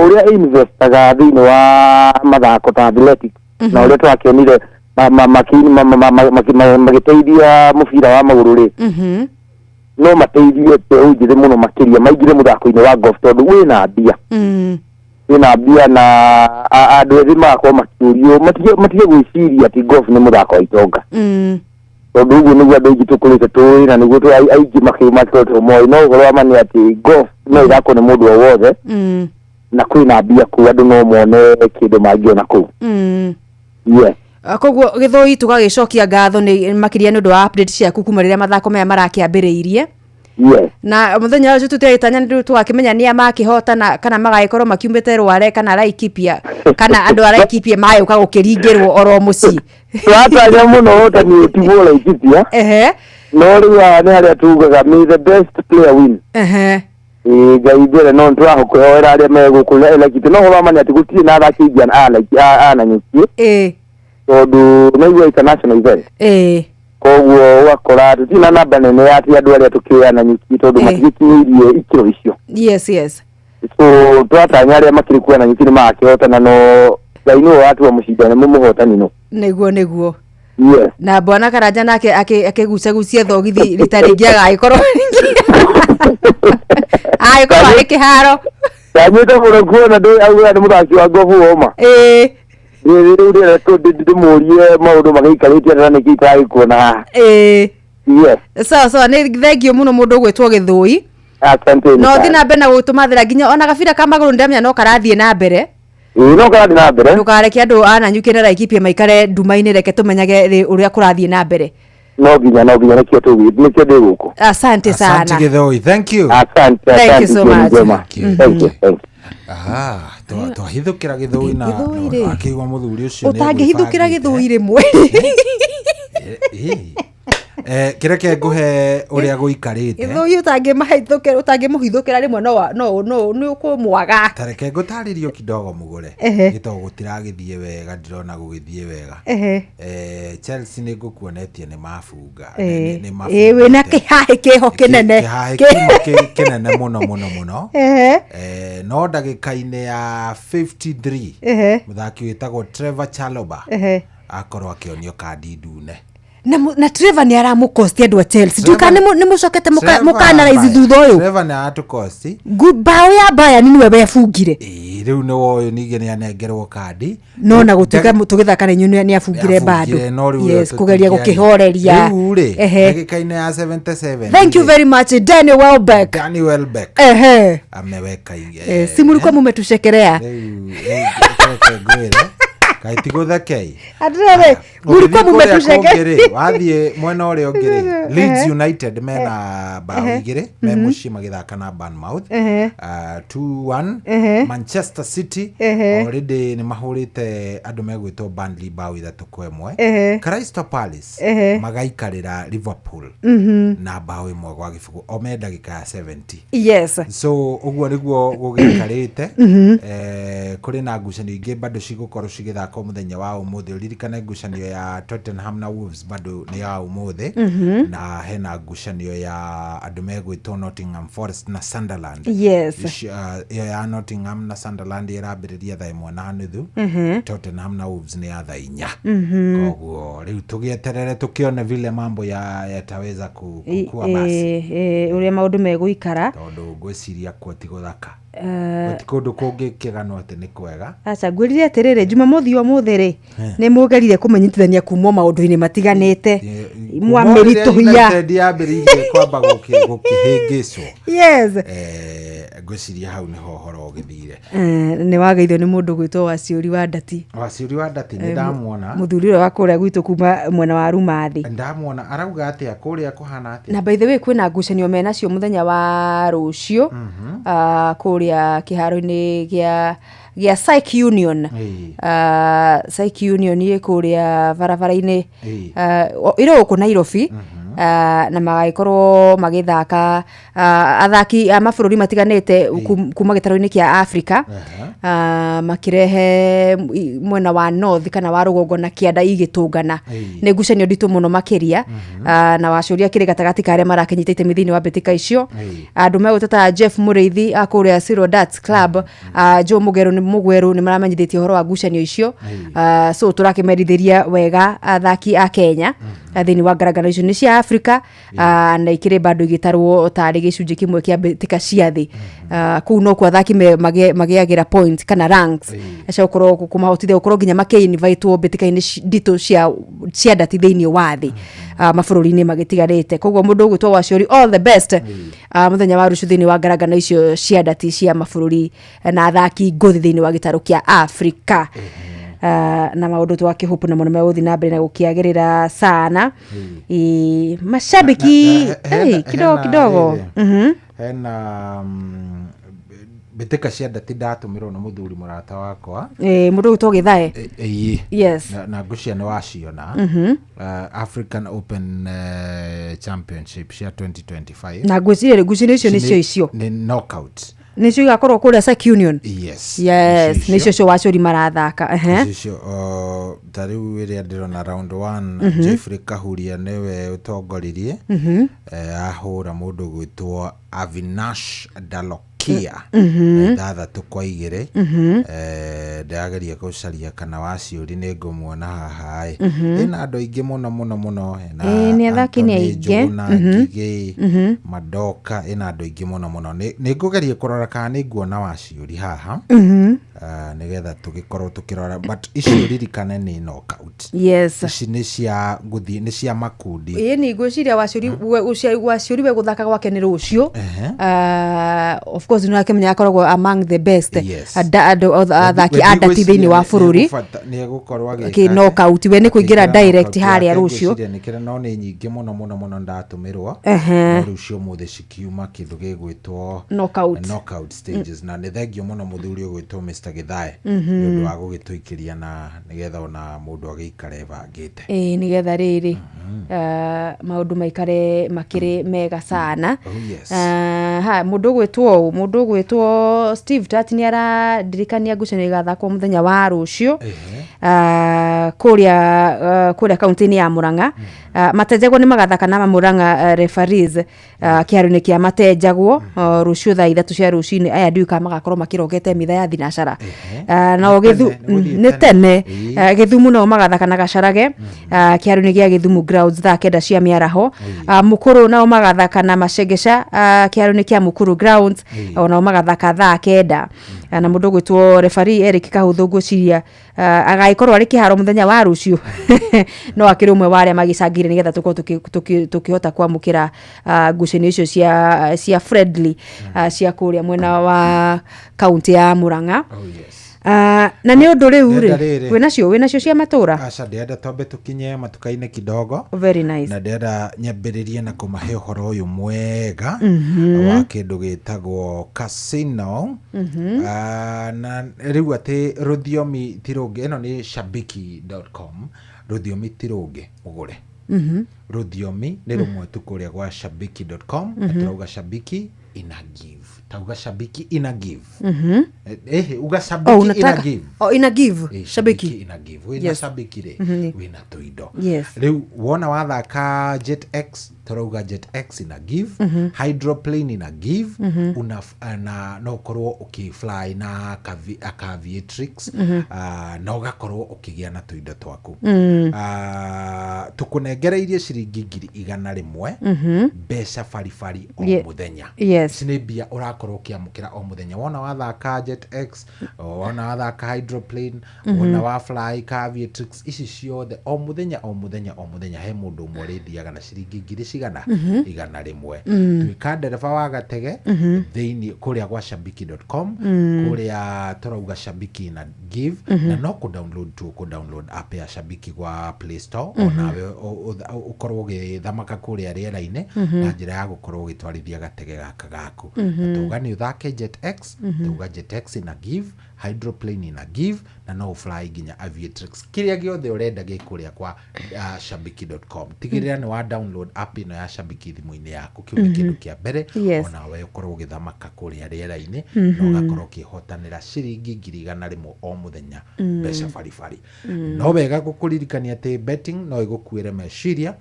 ũrĩa investaga thĩinĩ wa mathako ta athletics, na ũrĩa tũrakĩonire magĩteithia mũbira wa magũrũ rĩ, no mateithie mbeũ njĩthĩ mũno makĩria maingĩre mũthako-inĩ wa golf, tondũ wĩna mbia, wĩna mbia, na andũ ethĩ magakorwo makĩũrio matige gwĩciria atĩ golf nĩ mũthako wa itonga, tondũ ũguo nĩguo andũ aingĩ tũkũrĩte tũĩ, na nĩguo aingĩ makoretwo moĩ. No ũhoro wa ma nĩ atĩ golf no ĩthakwo nĩ mũndũ o wothe, na kwĩna mbia kũu, andũ no mone kĩndũ mangĩona kũu. Yes. Koguo Gĩthũi, tũgagĩcokia ngatho nĩ makĩria nĩ ũndũ wa update ciaku kuma rĩrĩa mathako maya marakĩambĩrĩirie. Yes. Na mũthenya ũcio tũtegĩtanya nĩ tũgakĩmenya nĩa makĩhotana, kana magagĩkorwo makiumĩte Rware kana Laikipia, kana andũ a Laikipia magĩũka gũkĩringĩrwo oro mũciĩ. Tũratanya mũno hotani ũtigwo Laikipia. No rĩu haha nĩ harĩa tugaga may the best player win. Ĩĩ, Ngai mbere, no nĩtũrahũkũhoera arĩa me gũkũ Laikipia, no ũhoro wa ma nĩ atĩ gũtirĩ na athaki aingĩ a Nanyuki, tondũ naigua international event, koguo ũgakora tũtirĩ na namba nene ya atĩ andũ arĩa tũkĩoya Nanyuki, tondũ matigĩkinyĩirie ikĩro icio. Yes. So tũratanya arĩa makĩrĩ kuo Nanyuki nĩ magakĩhotana, no Ngai nĩwe watua mũcindani mũhotani no. Nĩguo, nĩguo. Yes. Na bwana Karanja nake akĩgucagucia thogithi rita rĩngĩ agagĩkorwo arĩ kĩharo. Ndanyĩte mũno kuona ndĩ auga nĩ mũthaki wa ngobu woma. Rĩu rĩrĩa ndĩmũrie maũndũ magĩikarĩte atĩa na nĩkĩ itaragĩkuona haha. Yes. Sawa sawa, nĩ thengio mũno mũndũ ũgwĩtwo Gĩthũi. Asante. No thiĩ na mbere na gũtũmathĩra nginya ona gabira ka magũrũ, nĩndamenya no karathiĩ na mbere. Ĩĩ, no karathiĩ na mbere. Ndũkareke andũ a Nanyuki na Laikipia maikare nduma-inĩ, reke tũmenyage ũrĩa kũrathiĩ na mbere. No nginya nĩkĩo ndĩ gũkũ. Asante sana. Asante Gĩthũi, thank you. Asante. Thank you Asante, so jioni much. njema. Thank you, thank you. Ah, twahithũkĩra Gĩthũi na Gĩthũi rĩ. akĩigua mũthuri ũcio nĩ Ũtangĩhithũkĩra egwĩbangĩte. Gĩthũi rĩmwe. Ĩĩ. Kĩreke ngũhe ũrĩa gũikarĩte. Gĩthũi ũtangĩmahithũkĩra ũtangĩmũhithũkĩra rĩmwe no no no nĩ ũkũmwaga. Tareke ngũtarĩrio kidogo mũgũre. Nĩ tondũ gũtiragĩthiĩ wega, ndirona gũgĩthiĩ wega. Chelsea nĩ ngũkuonetie nĩ mabunga. Nĩ Ĩ wĩna kĩhahĩ kĩho kĩnene. Kĩhahĩ kiuma kĩnene mũno mũno mũno. No ndagĩka-inĩ ya 53 mũthaki wĩtagwo Trevor Chalobah akorwo akĩonio kandi ndune. Na Trevor nĩ aramũkosti andũ a Chelsea. Ndiũĩ kana nĩ mũcokete mũkanaraizi thutha ũyũ. Trevor nĩ aratũkosti. Mbaũ ya Bayern nĩwe webungire. Rĩu nĩ woyũ ningĩ nĩ anengerwo kandi. No na gũtuĩka tũgĩthaka na inyuĩ nĩ abungire bado. Yes, kũgeria gũkĩhoreria. Rĩu rĩ, ndagĩka-inĩ ya 77. Thank you very much Danny Welbeck. Danny Welbeck. Ameweka Si mlikuwa mumetushekelea. Rĩu reke ngwĩre. Kaĩ ti gũthekei. Atĩrĩrĩ, mlikuwa mumetushekelea. Wathiĩ mwena ũrĩa ũngĩ rĩ, Leeds United mena bao 2 me mũciĩ magĩthaka na Bournemouth 2-1. Manchester City already nĩ mahũrĩte andũ megwĩtwo Burnley bao 3-1. Crystal Palace magaikarĩra Liverpool na bao 1-0 o me ndagĩka ya 70. Yes. So ũguo nĩguo gũgĩikarĩte. Kũrĩ na ngucanio ingĩ bado cigũkorwo cigĩthakwo mũthenya wa ũmũthĩ. Ũririkane ngucanio ya Tottenham na Wolves bado nĩ ya ũmũthĩ. Na hena ngucanio ya andũ megwĩtwo Nottingham Forest na Sunderland. Yes. Ĩyo ya Nottingham na Sunderland ĩrambĩrĩria thaa 1:30. Tottenham na Wolves nĩ ya thaa 4. Koguo rĩu tũgĩeterere tũkĩone vile mambo yataweza kukua basi. Ũrĩa maũndũ megũikara. Tondũ ngwĩciria kuo ti gũthaka. Gũtirĩ kũndũ kũngĩ kĩganwo atĩ nĩ kwega. Aca ngwĩrire atĩrĩrĩ, Jumamothi ũmũthĩ rĩ, nĩ mũgerire kũmenyithania kuma maũndũ-inĩ matiganĩte. Mwamĩritũhia. United yambĩrĩirie kwamba gũkĩhĩngĩcwo. Yes. Ngwĩciria hau nĩho ũhoro ũgĩthire. Nĩ wageithio nĩ mũndũ gwĩtwo Waciũri wa Ndati. Waciũri wa Ndati nĩ ndamuona. Mũthuri ũrĩa wa kũrĩa gwitũ kuma mwena wa Rumathi. Ndamuona arauga atĩa kũrĩa kũhana atĩa? Na by the way kwĩna ngucanio menacio mũthenya wa rũciũ. Kũrĩa kĩharo-inĩ gĩa Psych Union. Psych Union ĩ kũrĩa barabara-inĩ ĩrĩ gũkũ Nairobi. Na magagĩkorwo magĩthaka athaki a mabũrũri matiganĩte kuma gĩtarũ-inĩ kĩa Africa, makĩrehe mwena wa North kana wa rũgongo na kĩanda igĩtũngana. Nĩ ngucanio nditũ mũno makĩria. Na wacuria kĩrĩ gatagatĩ ka arĩa marakĩnyita itemi thĩinĩ wa mbĩtĩka icio. Andũ megwĩtwo ta Jeff Mũrĩithi a kũrĩa Zero Darts Club, Joe Mũgwerũ nĩ maramenyithĩtie ũhoro wa ngucanio icio. So tũrakĩmerithĩria wega athaki a Kenya thĩinĩ wa ngarangano icio nĩ cia Africa, na ikĩrĩ bado igĩtarwo tarĩ gĩcunjĩ kĩmwe kĩa mbĩtĩka cia thĩ. Kũu no kuo athaki magĩagĩra point kana ranks cia gũkorwo kũmahotithia gũkorwo nginya makĩ-invitwo mbĩtĩka-inĩ nditũ cia ndati thĩinĩ wa thĩ, mabũrũri-inĩ magĩtigarĩte. Koguo mũndũ ũgwĩtwo Waciũri, all the best mũthenya wa rũciũ thĩinĩ wa ngarangano icio cia ndati cia mabũrũri na athaki ngũthi thĩinĩ wa gĩtarũ kĩa Africa. Na maũndũ twakĩhupu na mũno megũthiĩ na mbere na gũkĩagĩrĩra sana. Mashabiki kidogo kidogo. Hena mbĩtĩka cia ndati ndatũmĩrwo nĩ mũthuri mũrata wakwa. Mũndũ ũgwĩtwo Gĩthae. Yes. Na ngũcia nĩ waciona. African Open Championship cia 2025. Na ngwĩciria ngucanio icio nĩcio icio. Nĩ knockout. Nĩcio igakorwo kũrĩa Psych Union. Yes. Yes, nĩcio cio Waciũri marathaka. Nĩcio icio ta rĩu ĩrĩa ndĩrona round 1 Jeffrey Kahuria nĩwe ũtongoririe. Ahũra mũndũ ũgwĩtwo Avinash Dalokia 6-2. Ndĩrageria gũcaria kana Waciũri nĩ ngũmuona haha ĩ. Ĩna andũ aingĩ mũno mũno mũno. Nĩ athaki nĩ aingĩ. Ngigĩ, Madoka, ĩna andũ aingĩ mũno mũno. Nĩ ngũgeria kũrora kana nĩ nguona Waciũri haha. Nĩgetha tũgĩkorwo tũkĩrora, but icio ririkane nĩ knockout. Yes. Ici nĩ cia gũthiĩ, nĩ cia makundi. Ĩĩ nĩ ngwĩciria Waciũri we gũthaka gwake nĩ rũciũ. Of course nĩ akĩmenya akoragwo among the best athaki a ndati thĩinĩ wa bũrũri. Nĩ egũkorwo agĩka Kĩ knockout we nĩ kũingĩra direct harĩa rũciũ. Nĩkĩra no nĩ nyingĩ mũno mũno mũno ndatũmĩrwo. No rũciũ mũthĩ cikiuma kĩndũ gĩgwĩtwo knockout stages. Na nĩ thengio mũno mũthuri ũgwĩtwo Mr. Githae nĩ ũndũ wa gũgĩtũikĩria na nĩgetha ona mũndũ agĩikare ebangĩte. Ĩĩ nĩgetha rĩrĩ. Maũndũ maikare makĩrĩ mega sana. Oh, yes. Ha mũndũ ũgwĩtwo mũndũ ũgwĩtwo Steve Tat nĩ aradirikania ngucanio igathakwo mũthenya wa rũciũ kũrĩa kũrĩa kaunti-inĩ ya Murang'a. Matenjagwo nĩ magathaka na Murang'a referees kĩharo-inĩ kĩa Matenjagwo rũciũ thaa 3 cia rũcinĩ. Aya ndiũĩ kana magakorwo makĩrogete mitha ya thinacara. Nao nĩ tene Gĩthumu nao magathaka na Gacarage kĩharo-inĩ gĩa Gĩthumu grounds thaa 9 cia mĩaraho. Mukuru nao magathaka na Macegeca kĩharo-inĩ kĩa Mukuru grounds onao magathaka thaa 9. Na mũndũ ũgwĩtwo referee Eric Kahũthũ ngwĩciria agagĩkorwo arĩ kĩharo mũthenya wa rũciũ no akĩrĩ ũmwe wa arĩa magĩcangire nĩgetha tũkorwo tũkĩhota kwamũkĩra ngucanio icio cia friendly cia kũrĩa mwena wa kaunti ya Murang'a. Na nĩ ũndũ rĩu rĩ wĩnacio cia matũra. Aca ndĩrenda twambe tũkinye matuka-inĩ kidogo. Very nice. Na ndĩrenda nyambĩrĩrie na kũmahe ũhoro ũyũ mwega wa kĩndũ gĩtagwo casino. Na rĩu atĩ rũthiomi ti rũngĩ, ĩno nĩ shabiki.com, rũthiomi ti rũngĩ mũgũre. Rũthiomi nĩ rũmwe tu kũrĩa gwa shabiki.com, na tũrauga shabiki ina give. Tauga shabiki ina give. Uga shabiki ina give. Oh, ina give. Shabiki ina give. Wina shabiki re. Wina tuindo. Yes. Rĩu wona wathaka Jet X, tũrauga Jet X ina give, hydroplane ina give, una na no ũkorwo ũkĩfly na Aviatrix, na ũgakorwo ũkĩgĩa na tuindo twaku. Tũkũnengereirie ciringi 100,000 mbeca baribari o mũthenya. Yes. Ici nĩ mbia ũrakorwo ũkĩamũkĩra o mũthenya. Wona wathaka Jet X, wona wathaka hydroplane, wona wa fly ka Aviatrix, ici ciothe o mũthenya o mũthenya o mũthenya he mũndũ ũmwe ũrĩthiaga na ciringi 100,000. Tuĩka ndereba wa gatege thĩinĩ kũrĩa gwa shabiki.com, kũrĩa tũrauga shabiki na give, na no kũ download tu kũ download app ya shabiki gwa Play Store, onawe ũkorwo ũgĩthamaka kũrĩa rĩera-inĩ na njĩra ya gũkorwo ũgĩtwarithia gatege gaka gaku. Tuga nĩ ũthake Jet X, tuga Jet X ina give, hydroplane ina give, na no fly nginya Aviatrix. Kĩrĩa gĩothe ũrenda gĩ kũrĩa kwa shabiki.com. Tigĩrĩra nĩ wa download app ĩno ya shabiki thimũ-inĩ yaku. Kĩu nĩ kĩndũ kĩa mbere. Onawe ũkorwo ũgĩthamaka kũrĩa rĩera-inĩ na ũgakorwo ũkĩhotanĩra ciringi 100,000 o mũthenya mbeca baribari. No wega gũkũririkania atĩ betting no ĩgũkuĩre meciria.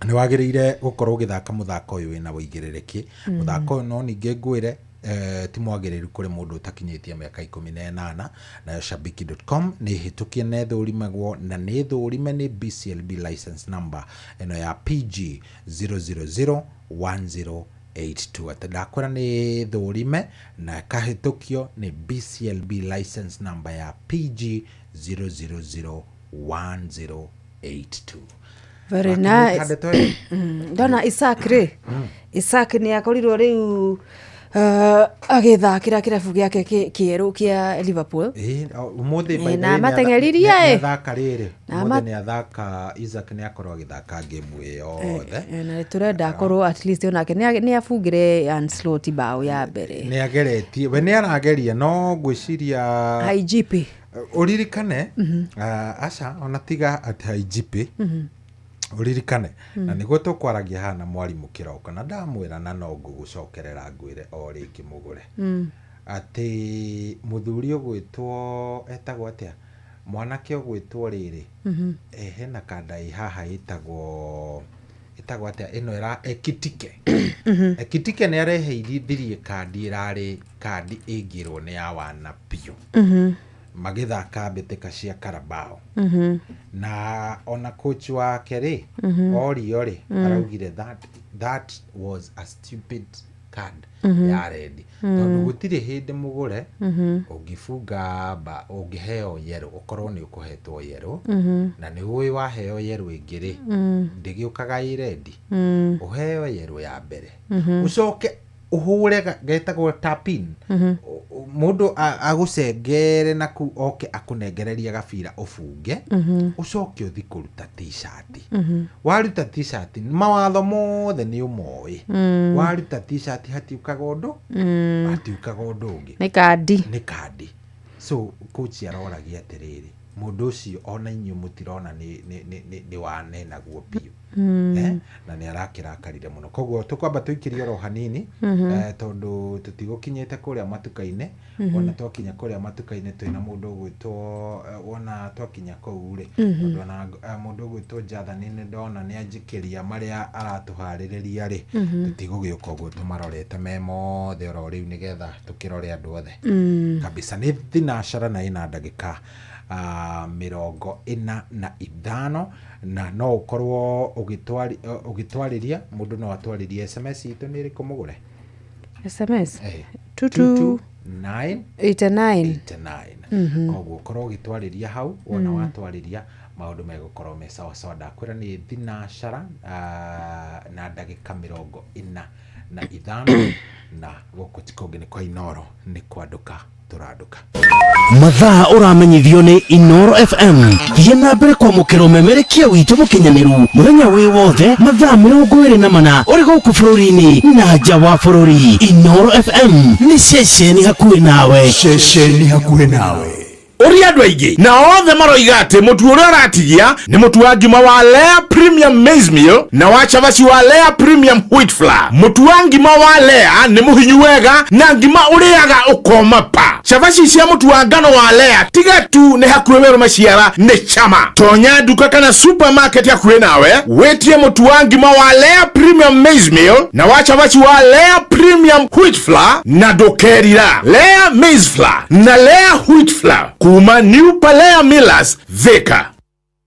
Nĩ wagĩrĩire gũkorwo ũgĩthaka mũthako ũyũ wĩna wũigĩrĩrĩki. Mũthako ũyũ no ningĩ ngwĩre ti mwagĩrĩru kũrĩ mũndũ ũtakinyĩtie mĩaka 18. Nayo shabiki.com nĩ hĩtũkie na ĩthũrimagwo na nĩ ĩthũrime nĩ BCLB license number ĩno ya PG 0001082. Atĩ ndakwĩra nĩ thũrime na kahĩtũkio nĩ BCLB license number ya PG 0001082. Very nice. Ndona Isaac rĩ, Isaac nĩ akorirwo rĩu agĩthakĩra kĩrabu gĩake kĩerũ kĩa Liverpool. Ũmũthĩ na mateng'eririe athaka rĩrĩ, ũmũthĩ nĩ athaka, Isaac nĩ akorwo agĩthaka game yothe. Na tũrenda akorwo at least onake nĩ abungire Ancelotti bao ya mbere. Nĩ ageretie, we nĩ arageria, no ngwĩciria IGP ũririkane aca ona tiga atĩ IGP ũririkane na nĩguo tũkwaragia haha na mwarimũ kĩroko, na ndamwĩra na no ngũgũcokerera ngwĩre o rĩngĩ mũgũre atĩ mũthuri ũgwĩtwo etagwo atĩa, mwanake ũgwĩtwo rĩrĩ, hena kanda ĩ haha ĩtagwo atĩa ĩno ĩra Ekitike. Ekitike nĩ areheithirie kandi ĩrarĩ kandi ĩngĩrwo nĩ ya wana biũ magĩthaka mbĩtĩka cia Carabao. Na ona coach wake rĩ, orio rĩ, araugire that was a stupid card ya red. Tondũ gũtirĩ hĩndĩ mũgũre ũngĩbunga ba ũngĩheo yellow, ũkorwo nĩ ũkũhetwo yellow, na nĩ ũĩ waheo yellow ĩngĩ rĩ, ndĩgĩũkaga ĩ red, ũheo yellow ya mbere, ũcoke ũhũre getagwo tapin, mũndũ agũcengere na ku oke akũnengereria gabira ũbunge, ũcoke ũthi kũruta t-shirt. Waruta t-shirt mawatho mothe nĩ ũmoĩ. Waruta t-shirt hatiũkaga ũndũ, hatiũkaga ũndũ ũngĩ, nĩ kandi, nĩ kandi. So coach aroragia atĩrĩrĩ, Mũndũ ũcio ona inyuĩ mũtirona nĩ wanenaguo biũ. Na nĩ arakĩrakarire mũno. Koguo tũkwamba tũikĩrie oro hanini, tondũ tũtigũkinyĩte kũrĩa matuka-inĩ. Wona twakinya kũrĩa matuka-inĩ twĩna mũndũ ũgwĩtwo, wona twakinya kũu rĩ, tondũ ona mũndũ ũgwĩtwo Jathani nĩ ndona nĩ anjĩkĩria marĩa aratũharĩrĩria rĩ, tũtigũgĩũka ũguo tũmarorete me mothe oro rĩu nĩgetha tũkĩrore andũ othe. Kabisa nĩ thinacara na ĩna ndagĩka 45, na no ũkorwo ũgĩtwarĩria mũndũ, no atwarĩrie SMS itũ nĩ ĩrĩkũ mũgũre? SMS 22 9 89. 89. Koguo ũkorwo ũgĩtwarĩria hau, wona watwarĩria maũndũ megũkorwo me sawa sawa. Ndakwĩra nĩ thinacara na ndagĩka 45, na gũkũ ti kũngĩ nĩ kwa Inoro, nĩ kwandũka tũrandũka. Mathaa ũramenyithio nĩ Inoro FM. Thiĩ na mbere kwamũkĩra ũmemerekia witũ mũkinyanĩru mũthenya wĩ wothe mathaa 24 ũrĩ gũkũ bũrũri-inĩ na nja wa bũrũri. Inoro FM nĩ ceceni hakuhĩ nawe. Ceceni hakuhĩ nawe. Ũria andũ aingĩ na othe maroiga atĩ mũtu ũrĩa ũratigia nĩ mũtu wa ngima wa Lea Premium Maize Meal na wa cabaci wa Lea Premium Wheat Flour. Mũtu wa ngima wa Lea nĩ mũhinyu wega na ngima ũrĩaga ũkoma pa. Cabaci cia mũtu wa ngano wa Lea tiga tu nĩ hakuhĩ werũ maciara nĩ chama. Tonya nduka kana supermarket hakuhĩ nawe wĩtie mũtu wa ngima wa Lea Premium Maize Meal na wa cabaci wa Lea Premium Wheat Flour, na ndũkerira Lea Maize Flour na Lea Wheat Flour kuma New Palea Millers, Thika.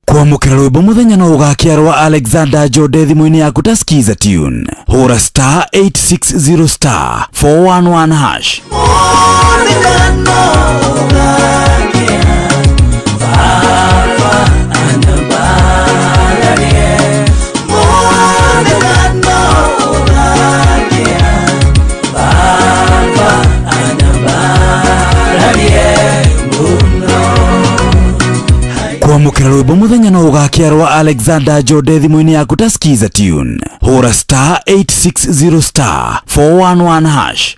Kwamũkĩra rwĩmbo mũthenya no ũgakĩarwa Alexander Jode thimũ-inĩ yaku ta skiza tune. Hũra star 860 star 411 hash. Kwamũkĩra rwĩmbo mũthenya no ũgakĩarwa Alexander Jode thimũ-inĩ yaku ta skiza tune. Hũra star 860 star 411 hash.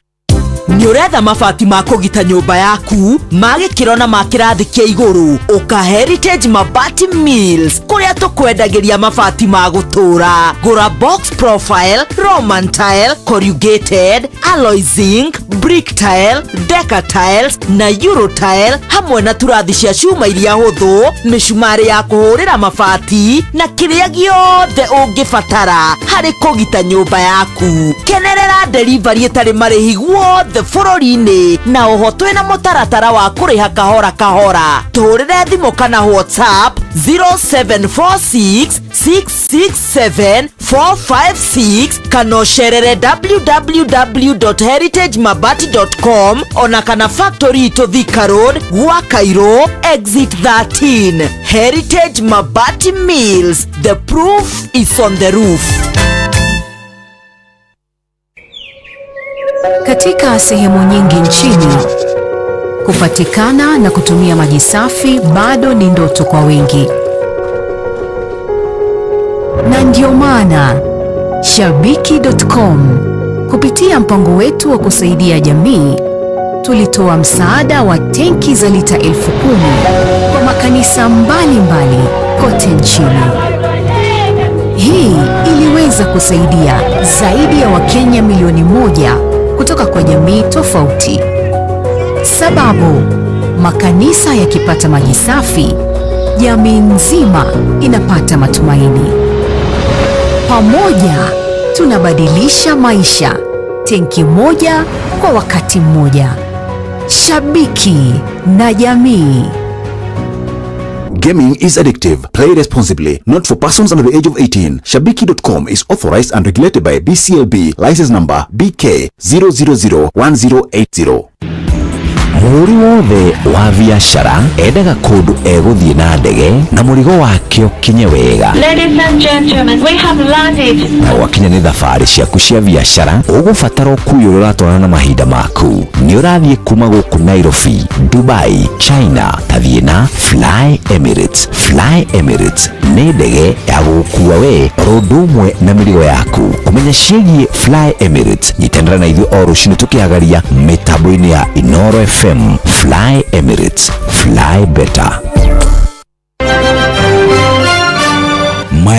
Nĩ ũretha mabati ma kũgita nyũmba yaku ma gĩkĩro na ma kĩrathi kĩa igũrũ, ũka Heritage Mabati Mills kũrĩa tũkwendagĩria mabati ma gũtũũra. Gũra box profile, Roman tile, corrugated, alloy zinc, brick tile, deca tiles na euro tile, hamwe na turathi cia cuma iria hũthũ, mĩcumarĩ ya kũhũrĩra mabati na kĩrĩa gĩothe ũngĩbatara harĩ kũgita nyũmba yaku. Kenerera delivery ĩtarĩ marĩhi guothe bũrũri-inĩ, na oho twĩna mũtaratara wa kũrĩha kahora kahora. Tũhũrĩre thimũ kana WhatsApp 0746 667 456 kana ũcerere www.heritagemabati.com ona kana factory itũ Thika Road, gwa Cairo, exit 13. Heritage Mabati Mills, the proof is on the roof. Katika sehemu nyingi nchini, kupatikana na kutumia maji safi bado ni ndoto kwa wengi. Na ndio maana Shabiki.com kupitia mpango wetu wa kusaidia jamii tulitoa msaada wa tenki za lita 10,000 kwa makanisa mbalimbali kote nchini. Hii iliweza kusaidia zaidi ya Wakenya milioni 1 kutoka kwa jamii tofauti. Sababu, makanisa yakipata maji safi, jamii nzima inapata matumaini. Pamoja tunabadilisha maisha, tenki moja kwa wakati mmoja. Shabiki na jamii. Gaming is addictive. Play responsibly. Not for persons under the age of 18. Shabiki.com is authorized and regulated by BCLB. License number BK 0001080. Mũhũri wothe wa biacara endaga kũndũ egũthiĩ na ndege na mũrigo wake ũkinye wega. Ladies and gentlemen, we have landed. Na gwakinya nĩ thabarĩ ciaku cia biacara, ũgũbatara ũkuui ũrĩa ũratwarana na mahinda maku. Nĩ ũrathiĩ kuma gũkũ Nairobi, Dubai, China, tathiĩ na Fly Emirates. Fly Emirates nĩ ndege ya gũgũkua we oro ũndũ ũmwe na mĩrigo yaku. Kũmenya ciĩgiĩ Fly Emirates, nyitanĩra na ithuĩ o rũcinĩ tũkĩhagaria mĩtambo-inĩ ya Inoro FM. Fly Emirates, fly better.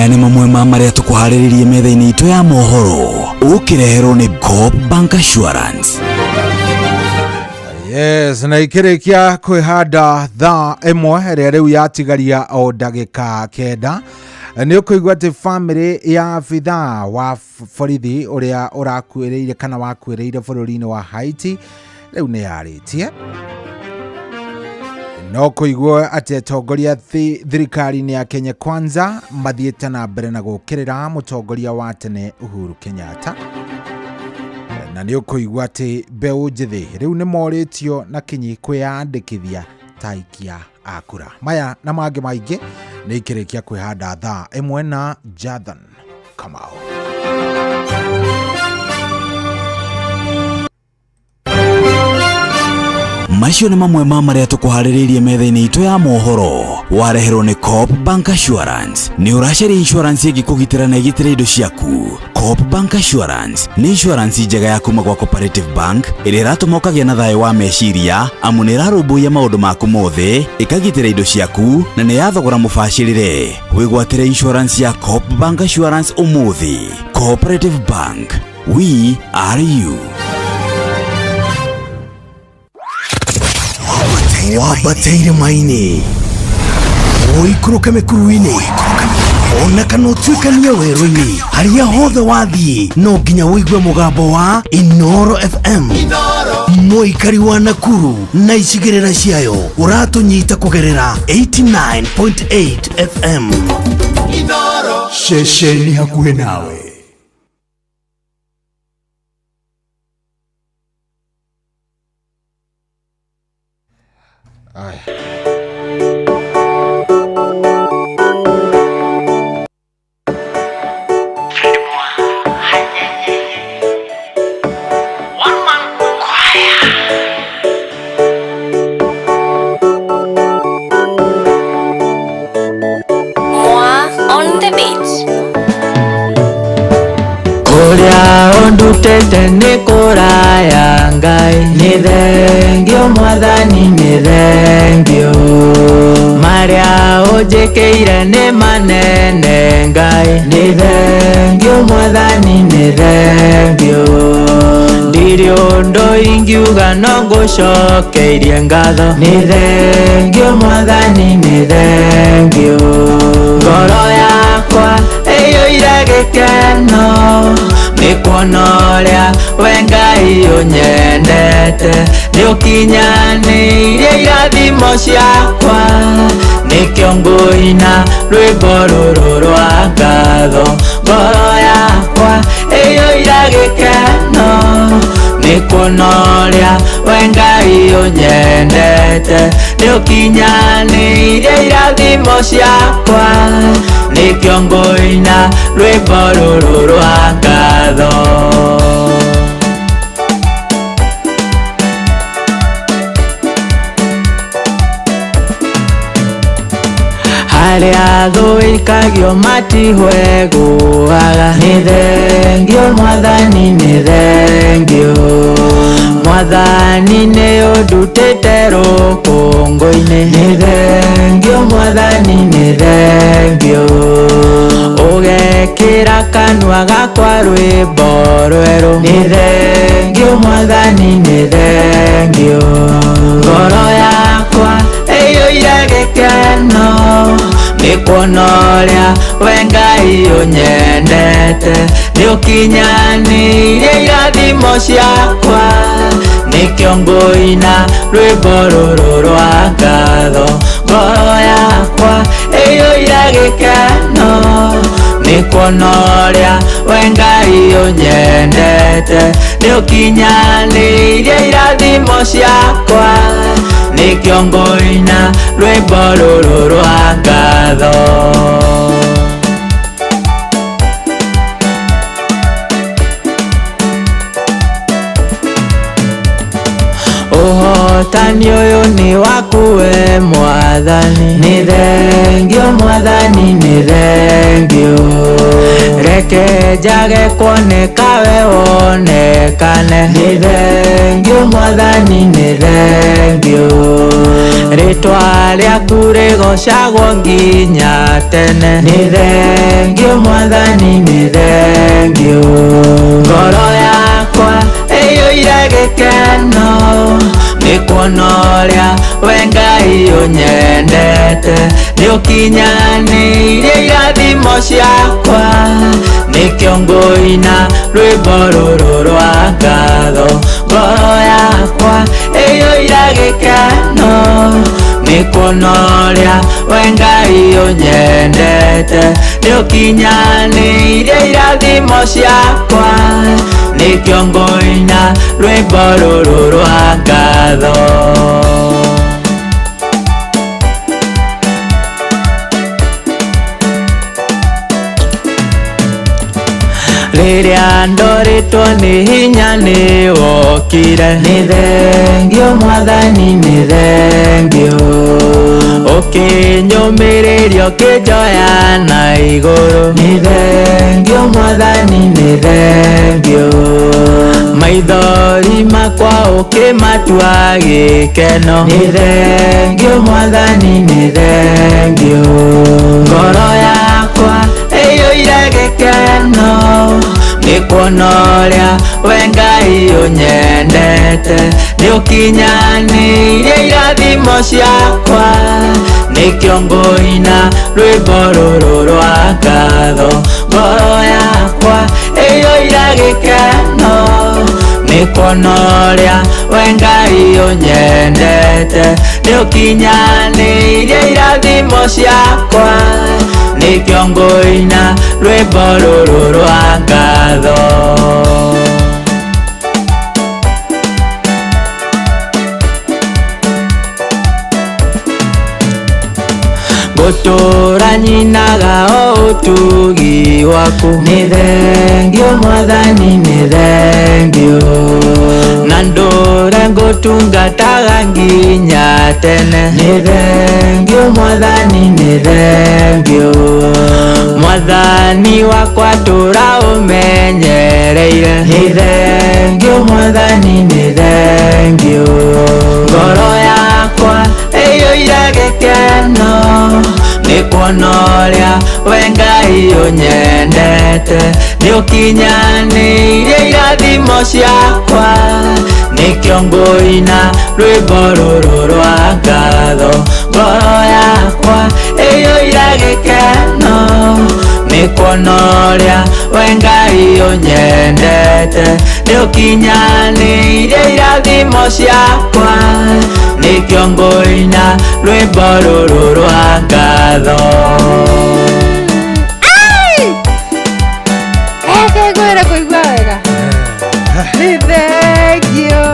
Maya nĩ mamwe ma marĩa tũkũharĩrĩrie metha-inĩ itũ ya mohoro ũkĩreherwo nĩ Coop Bank Assurance. Yes, na ikĩrĩkia kwĩhanda thaa ĩmwe ĩrĩa rĩu yatigaria o ndagĩka 9 nĩ ũkũigua atĩ bamĩrĩ ya abithaa wa borithi ũrĩa ũrakuĩrĩire kana wakuĩrĩire bũrũri-inĩ wa Haiti rĩu nĩ yarĩtie. No kũigua atĩ atongoria thirikari-inĩ ya Kenya Kwanza mathiĩte na mbere na gũkĩrĩra mũtongoria wa tene Uhuru Kenyatta. Na nĩ ũkũigua atĩ mbeũ njĩthĩ rĩu nĩ morĩtio na kinyi kwĩyandĩkithia ta aikia a kura. Maya na mangĩ maingĩ nĩ ikĩrĩkia kwĩhanda thaa ĩmwe na Jathan Kamau. Macio nĩ mamwe ma marĩa tũkũharĩrĩirie metha-inĩ itũ ya mohoro wareherwo nĩ Coop Bank Assurance. Nĩ ũracaria insurance ĩngĩkũgitĩra na ĩgitĩre indo ciaku. Coop Bank Assurance nĩ insurance njega ya kuma gwa Cooperative Bank ĩrĩa ĩratũma ũkagĩa na thayũ wa meciria amu nĩ ĩrarũmbũiya maũndũ maku mothe, ĩkagitĩra indo ciaku na nĩ ya thogora mũbacĩrĩre. Wĩgwatĩre insurance ya Coop Bank Assurance ũmũthĩ. Cooperative Bank, we are you. Wambateire maini ũikũrũke mĩkuru-inĩ ona kana ũtuĩkanie werũ-inĩ harĩa hothe wathiĩ no nginya ũigue mũgambo wa Inoro FM. Mũikari wa Nakuru na icigĩrĩra ciayo ũratũnyita kũgerera 89.8 FM. Ceceni hakuhĩ nawe. Aya. Moi on the beat. Kũrĩa ũndutĩte nĩ kũraya Ngai, nĩ thengio Mwathani, nĩ thengio. Marĩa ũnjĩkĩire nĩ manene Ngai, nĩ thengio Mwathani, nĩ thengio. Ndirĩ ũndũ ingiuga no ngũcokeirie ngatho, nĩ thengio Mwathani, nĩ thengio. Ngoro yakwa ĩiyũire gĩkeno nĩ kuona ũrĩa we Ngai ũnyendete, nĩ ũkinyanĩirie irathimo ciakwa, nĩkĩo ngũina rwĩmbo rũrũ rwa ngatho. Ngoro yakwa ĩiyũire gĩkeno nĩ kuona ũrĩa we Ngai ũnyendete, nĩ ũkinyanĩirie irathimo ciakwa, nĩkĩo ngũina rwĩmbo rũrũ rwa ngatho. Harĩa thũ ikagio matihweguaga, nĩ thengio Mwathani, nĩ thengio. Mwathani nĩ ũndutĩte rũkũngũ-inĩ, nĩ thengio Mwathani, nĩ thengio. Ũgekĩra kanua gakwa rwĩmbo rwerũ, nĩ thengio Mwathani, nĩ thengio. Ngoro yakwa ĩiyũire gĩkeno nĩ kuona ũrĩa we Ngai ũnyendete, nĩ ũkinyanĩirie irathimo ciakwa, nĩkĩo ngũina rwĩmbo rũrũ rwa ngatho. Ngoro yakwa ĩiyũire gĩkeno nĩ kuona ũrĩa we Ngai ũnyendete, nĩ ũkinyanĩirie irathimo ciakwa, nĩkĩo ngũina rwĩmbo rũrũ rwa ngatho. Ũhotani ũyũ nĩ waku we Mwathani, nĩ thengio Mwathani, nĩ thengio. Reke njage kuoneka we wonekane. Nĩ thengio mwathani, nĩ thengio, rĩtwa rĩaku rĩgocagwo nginya tene. Nĩ thengio mwathani, nĩ thengio, ngoro yakwa ĩiyũire gĩkeno nĩ kuona ũrĩa we Ngai ũnyendete. Nĩ ũkinyanĩirie irathimo ciakwa, nĩkĩo ngũina rwĩmbo rũrũ rwa ngatho. Ngoro yakwa ĩiyũire gĩkeno nĩ kuona ũrĩa we Ngai ũnyendete. Nĩ ũkinyanĩirie irathimo ciakwa, nĩkĩo ngũina rwĩmbo rũrũ rwa ngatho. Rĩrĩa ndorĩtwo nĩ hinya nĩ wokire. Nĩ thengio mwathani, nĩ thengio, ũkĩnyũmĩrĩria ũkĩnjoya na igũrũ. Nĩ thengio mwathani, nĩ thengio, maithori makwa ũkĩmatua gĩkeno. Nĩ thengio mwathani, nĩ thengio, ngoro yakwa ĩiyũire gĩkeno nĩ kuona ũrĩa we Ngai ũnyendete. Nĩ ũkinyanĩirie irathimo ciakwa, nĩkĩo ngũina rwĩmbo rũrũ rwa ngatho. Ngoro yakwa ĩiyũire gĩkeno nĩ kuona ũrĩa we Ngai ũnyendete. Nĩ ũkinyanĩirie irathimo ciakwa, nĩkĩo ngũina rwĩmbo rũrũ rwa ngatho. Ngũtũũra nyinaga o ũtugi waku. Nĩ thengio mwathani, nĩ thengio, na ndũre ngũtungataga nginya tene. Nĩ thengio mwathani, nĩ thengio, mwathani wakwa tũra ũmenyereire. Nĩ thengio mwathani, nĩ thengio, ngoro yakwa ĩiyũire gĩkeno nĩ kuona ũrĩa we Ngai ũnyendete. Nĩ ũkinyanĩirie irathimo ciakwa, nĩkĩo ngũina rwĩmbo rũrũ rwa ngatho. Ngoro yakwa ĩiyũire gĩkeno nĩ kuona ũrĩa we Ngai ũnyendete. Nĩ ũkinyanĩirie irathimo ciakwa, nĩkĩo ngũina rwĩmbo rũrũ rwa ngatho. Eke ngwĩra kũigua wega. Nĩ thengio.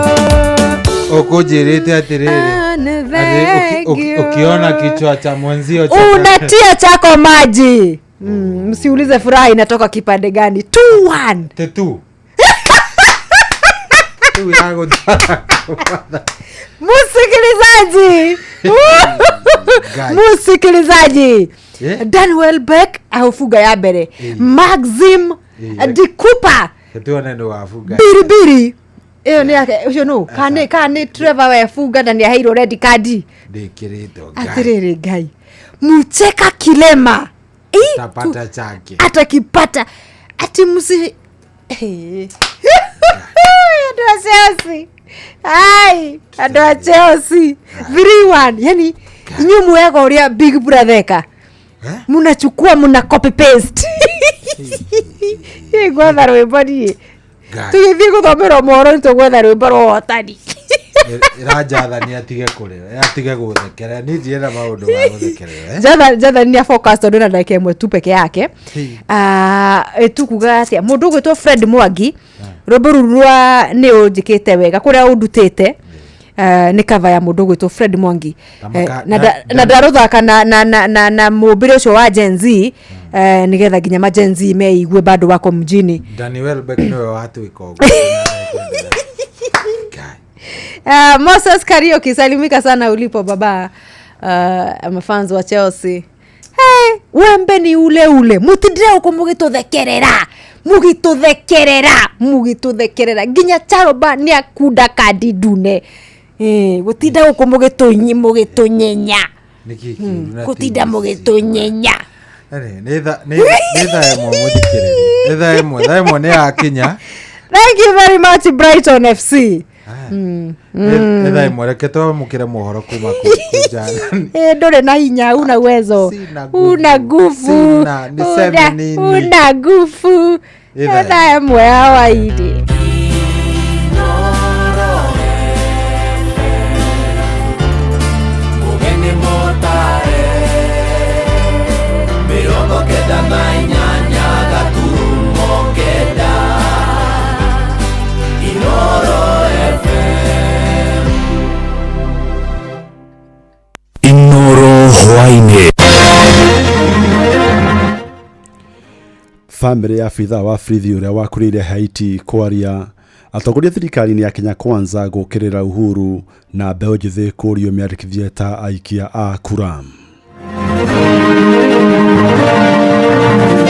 Ũkũnjĩrĩte atĩrĩrĩ, Nĩ atĩ thengio. ukiona kichwa cha mwenzio cha Unatia chako maji. Msiulize furaha inatoka kipande gani. 2-1. Tetu. Tu yagũtwara. Msikilizaji. Guys. Msikilizaji. Eh? Dan Welbeck aufuga ya mbere. Maxim De Cooper Tetu nĩ wabuga. biribiri. Ĩyo nĩ yake ũcio nũ? Kana nĩ Trevor wefunga na nĩaheirwo red card. Ndĩkĩrĩtwo Ngai. Atĩrĩrĩ Ngai. Mcheka kilema. Ii, Tapata chake. Atakipata. Ati msi Eh. Andũ a Chelsea. Ai, andũ a Chelsea. 3-1. Yani inyuĩ muoyaga ũrĩa Big Brother eka. Mnachukua mna copy paste. Ĩ gwetha rwĩmbo niĩ. Ngai. Tũgĩthiĩ gũthomerwo mohoro nĩ tũgwetha rwĩmbo rwa ũhotani. Ĩranjathani atige kũrĩra, atige gũthekerera. Niĩ ndirenda maũndũ ma gũthekerera. Eh? Jathan nĩ afocus tondũ na ndagĩka ĩmwe tu peke yake. Tukuga atĩa mũndũ ũgwĩtwo Fred Mwangi, rwĩmbo rũu rwa nĩ ũnjĩkĩte wega kũrĩa ũndutĩte, nĩ cover ya mũndũ ũgwĩtwo Fred Mwangi. Na ndarũthaka na mũmbĩre ũcio wa Gen Z, nĩgetha nginya ma Gen Z meigue bado wako mjini. Danny Welbeck nĩwe watuĩka ũguo. Moses Kariuki, salimika sana ulipo baba. Mafans wa Chelsea. Hey, wembe ni ule ule mutindire guku mugituthekerera mugituthekerera mugituthekerera nginya Charoba ni akunda kandi ndune. Gutinda guku mugitunyi mugitunyenya niki kiuru na gutinda mugitunyenya. Nĩ thaa ĩmwe mũthikĩrĩria, nĩ thaa ĩmwe, thaa ĩmwe nĩ yakinya. Thank you very much Brighton FC. Nĩ thaa ĩmwe, reke twamũkĩre mohoro kuma kwĩ Jathani. Ndũrĩ na hinya, una uwezo, una nguvu, una nguvu. Nĩ thaa ĩmwe ya hwaĩ-inĩ. Inoro hwaĩ-inĩ. Bamĩrĩ ya abithaa wa borithi ũrĩa wakũrĩire Haiti kwaria atongoria thirikari-inĩ ya Kenya Kwanza gũkĩrĩra Uhuru na mbeũ njĩthĩ kũrio mĩandĩkithie ta aikia a kura.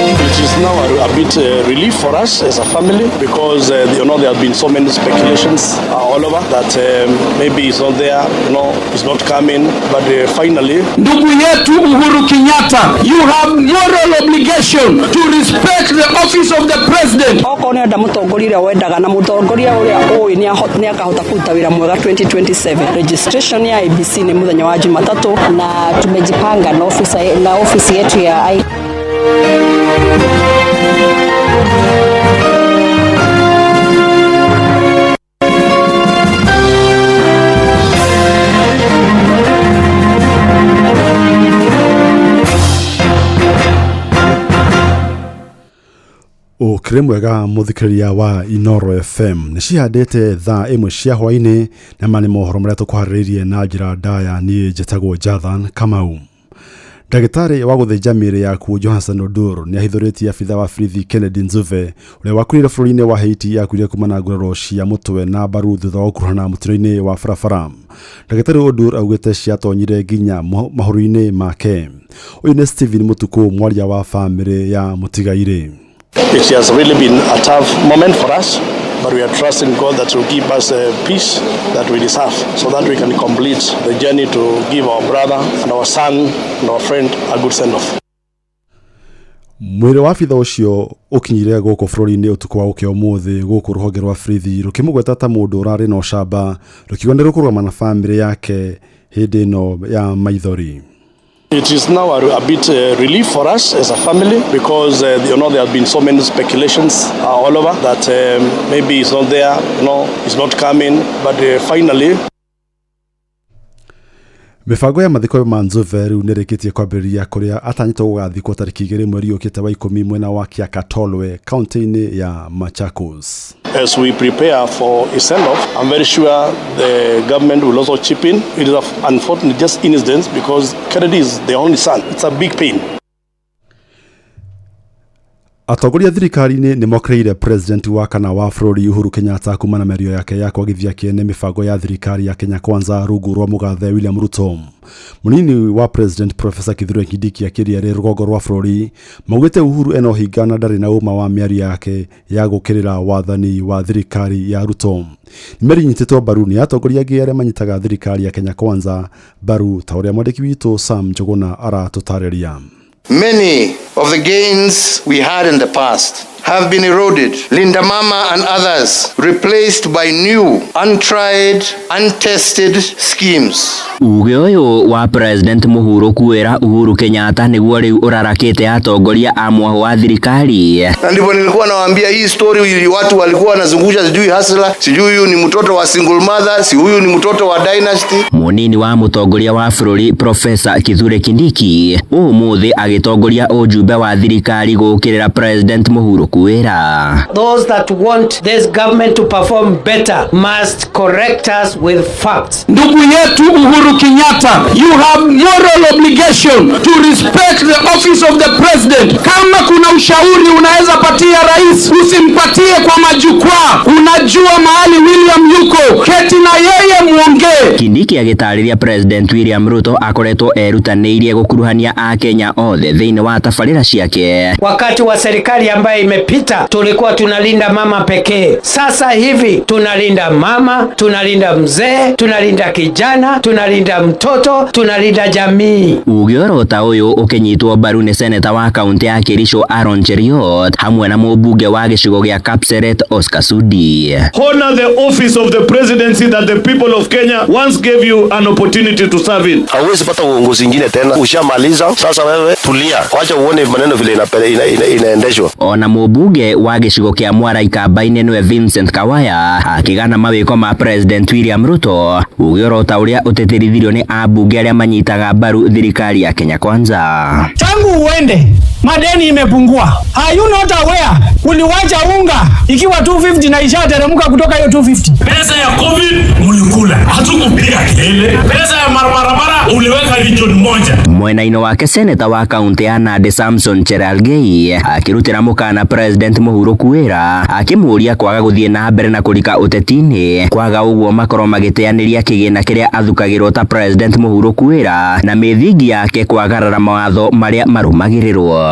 It is now a bit relief for us as a family because you know, there have been so many speculations all over that maybe it's not there, you know, it's not coming, but finally. Ndugu yetu Uhuru Kenyatta, you have moral obligation to respect the office of the president. Okorwo nĩ enda mũtongoria ũrĩa wendaga na mũtongoria ũrĩa ũĩ nĩ akahota kũruta wĩra mwega 2027. Registration ya IEBC nĩ mũthenya wa Jumatatu na tumejipanga na ofisi yetu ya I Ũkĩrĩ mwega mũthikĩrĩria wa Inoro FM nĩ cihandĩte thaa ĩmwe cia hwaĩ-inĩ na ma nĩ mohoro marĩa tũkũharĩrĩirie na njĩra ndaya. Niĩ njĩtagwo Jathan Kamau. Ndagĩtarĩ wa gũthĩnja mĩĩrĩ yaku Johnson Odur nĩ ahithũrĩtie abithaa wa borithi Kennedy Nzuve ũrĩa wakuire bũrũri-inĩ wa Haiti akuire kuma na nguraro cia mũtwe na mbaru thutha wa gũkuruhana mũtino-inĩ wa barabara. Ndagĩtarĩ Odur augĩte ciatonyire nginya mahũru-inĩ make. Ũyũ nĩ Stephen Mutuku, mwaria wa bamĩrĩ ya mũtigairĩ. It has really been a tough moment for us, but we are trusting God that will give us a peace that we deserve so that we can complete the journey to give our brother and our son and our friend a good send-off. Mwĩrĩ wa abithaa ũcio ũkinyire gũkũ bũrũri-inĩ ũtukũ wa gũkĩa ũmũthĩ gũkũ rũhonge rwa borithi rũkĩmũgweta ta mũndũ ũrarĩ na ũcamba rũkiuga nĩ rũkũrũgama na bamĩrĩ yake hĩndĩ ĩno ya maithori. It is now a bit relief for us as a family because you know, there have been so many speculations all over that maybe it's not there, you know, it's not coming, but finally. Mĩbango ya mathiko ma Nzuve rĩu nĩ ĩrĩkĩtie kwambĩrĩria kũrĩa atanyĩtwo gũgathikwo tarĩki 2 mweri ũkĩte wa 10 mwena wa Kiakatolwe kaunti-inĩ ya Machakos. As we prepare for a send-off, I'm very sure the government will also chip in. It is an unfortunate just incident because Kennedy is the only son. It's a big pain. Atongoria thirikari-inĩ nĩ mokĩrĩire president wa kana wa bũrũri Uhuru Kenyatta kuma na mĩario yake ya kwagithia kĩene mĩbango ya thirikari ya Kenya Kwanza rungu rwa mũgathe William Ruto. Mũnini wa president Professor Kithure Kindiki akĩria arĩ rũgongo rwa bũrũri maugĩte Uhuru ena ũhinga na ndarĩ na ũma wa mĩario yake ya gũkĩrĩra wathani wa thirikari ya Ruto. Nĩ mĩario ĩnyitĩtwo mbaru nĩ atongoria angĩ arĩa manyitaga thirikari ya Kenya Kwanza mbaru ta ũrĩa mwandĩki witũ Sam Njuguna aratũtarĩria. Many of the gains we had in the past have been eroded. Linda Mama and others replaced by new, untried, untested schemes. Uge ũyũ wa President Mũhuro kuĩra Uhuru Kenyatta nĩguo rĩu ũrarakĩte atongoria a mwaho wa thirikari. Na ndipo nilikuwa nawaambia hii story, watu walikuwa wanazungusha sijui hasla, sijui huyu ni mtoto wa single mother, si huyu ni mtoto wa dynasty. Munini wa mũtongoria wa bũrũri Professor Kithure Kindiki ũmũthĩ agĩtongoria ũjumbe wa thirikari gũkĩrĩra President Mũhuro mũhurũku wĩra. Those that want this government to perform better must correct us with facts. Ndugu yetu Uhuru Kenyatta, you have moral obligation to respect the office of the president. Kama kuna ushauri unaweza patia rais, usimpatie kwa majukwaa. Unajua mahali William yuko, keti na yeye muongee. Kindiki agĩtarĩria President William Ruto akoretwo erutanĩirie gũkuruhania akenya othe thĩinĩ wa tabarĩra ciake. Wakati wa serikali ambayo imepita tulikuwa tunalinda mama pekee. Sasa hivi tunalinda mama, tunalinda mzee, tunalinda kijana, tunalinda mtoto, tunalinda jamii. Uge oro ta ũyũ ũkĩnyitwo mbaru nĩ seneta wa kaunti ya Kericho Aaron Cheruiyot hamwe na mũmbunge wa gĩcigo gĩa Kapseret Oscar Sudi. Honor the office of the presidency that the people of Kenya once gave you an opportunity to serve in. Hauwezi pata uongozi ingine tena, ushamaliza. Sasa wewe tulia, wacha uone maneno vile inaendeshwa. Ona mũmbunge wa gĩcigo kĩa Mwara Ikamba-inĩ nĩwe Vincent Kawaya akĩgana mawĩko ma President William Ruto uge oro ta ũrĩa ũtĩtĩrithirio nĩ ambunge arĩa manyitaga mbaru thirikari ya Kenya Kwanza. Tangu uende madeni imepungua. Are you not aware? Uliwacha unga ikiwa 250 na ishateremka kutoka hiyo 250. Pesa ya COVID mulikula, hatukupiga kelele. Pesa ya barabara uliweka region moja. Mwena-inĩ wake seneta wa kaunti ya Nandi Samson Cherargei akĩrutĩra mũkana President mũhurũku wĩra akĩmũũria kwaga gũthiĩ na mbere na kũrika ũteti-inĩ kwaga ũguo makorwo magĩteanĩria kĩgĩna kĩrĩa athukagĩrwo ta President mũhurũku wĩra na mĩthingi yake kwagarara mawatho marĩa marũmagĩrĩrwo.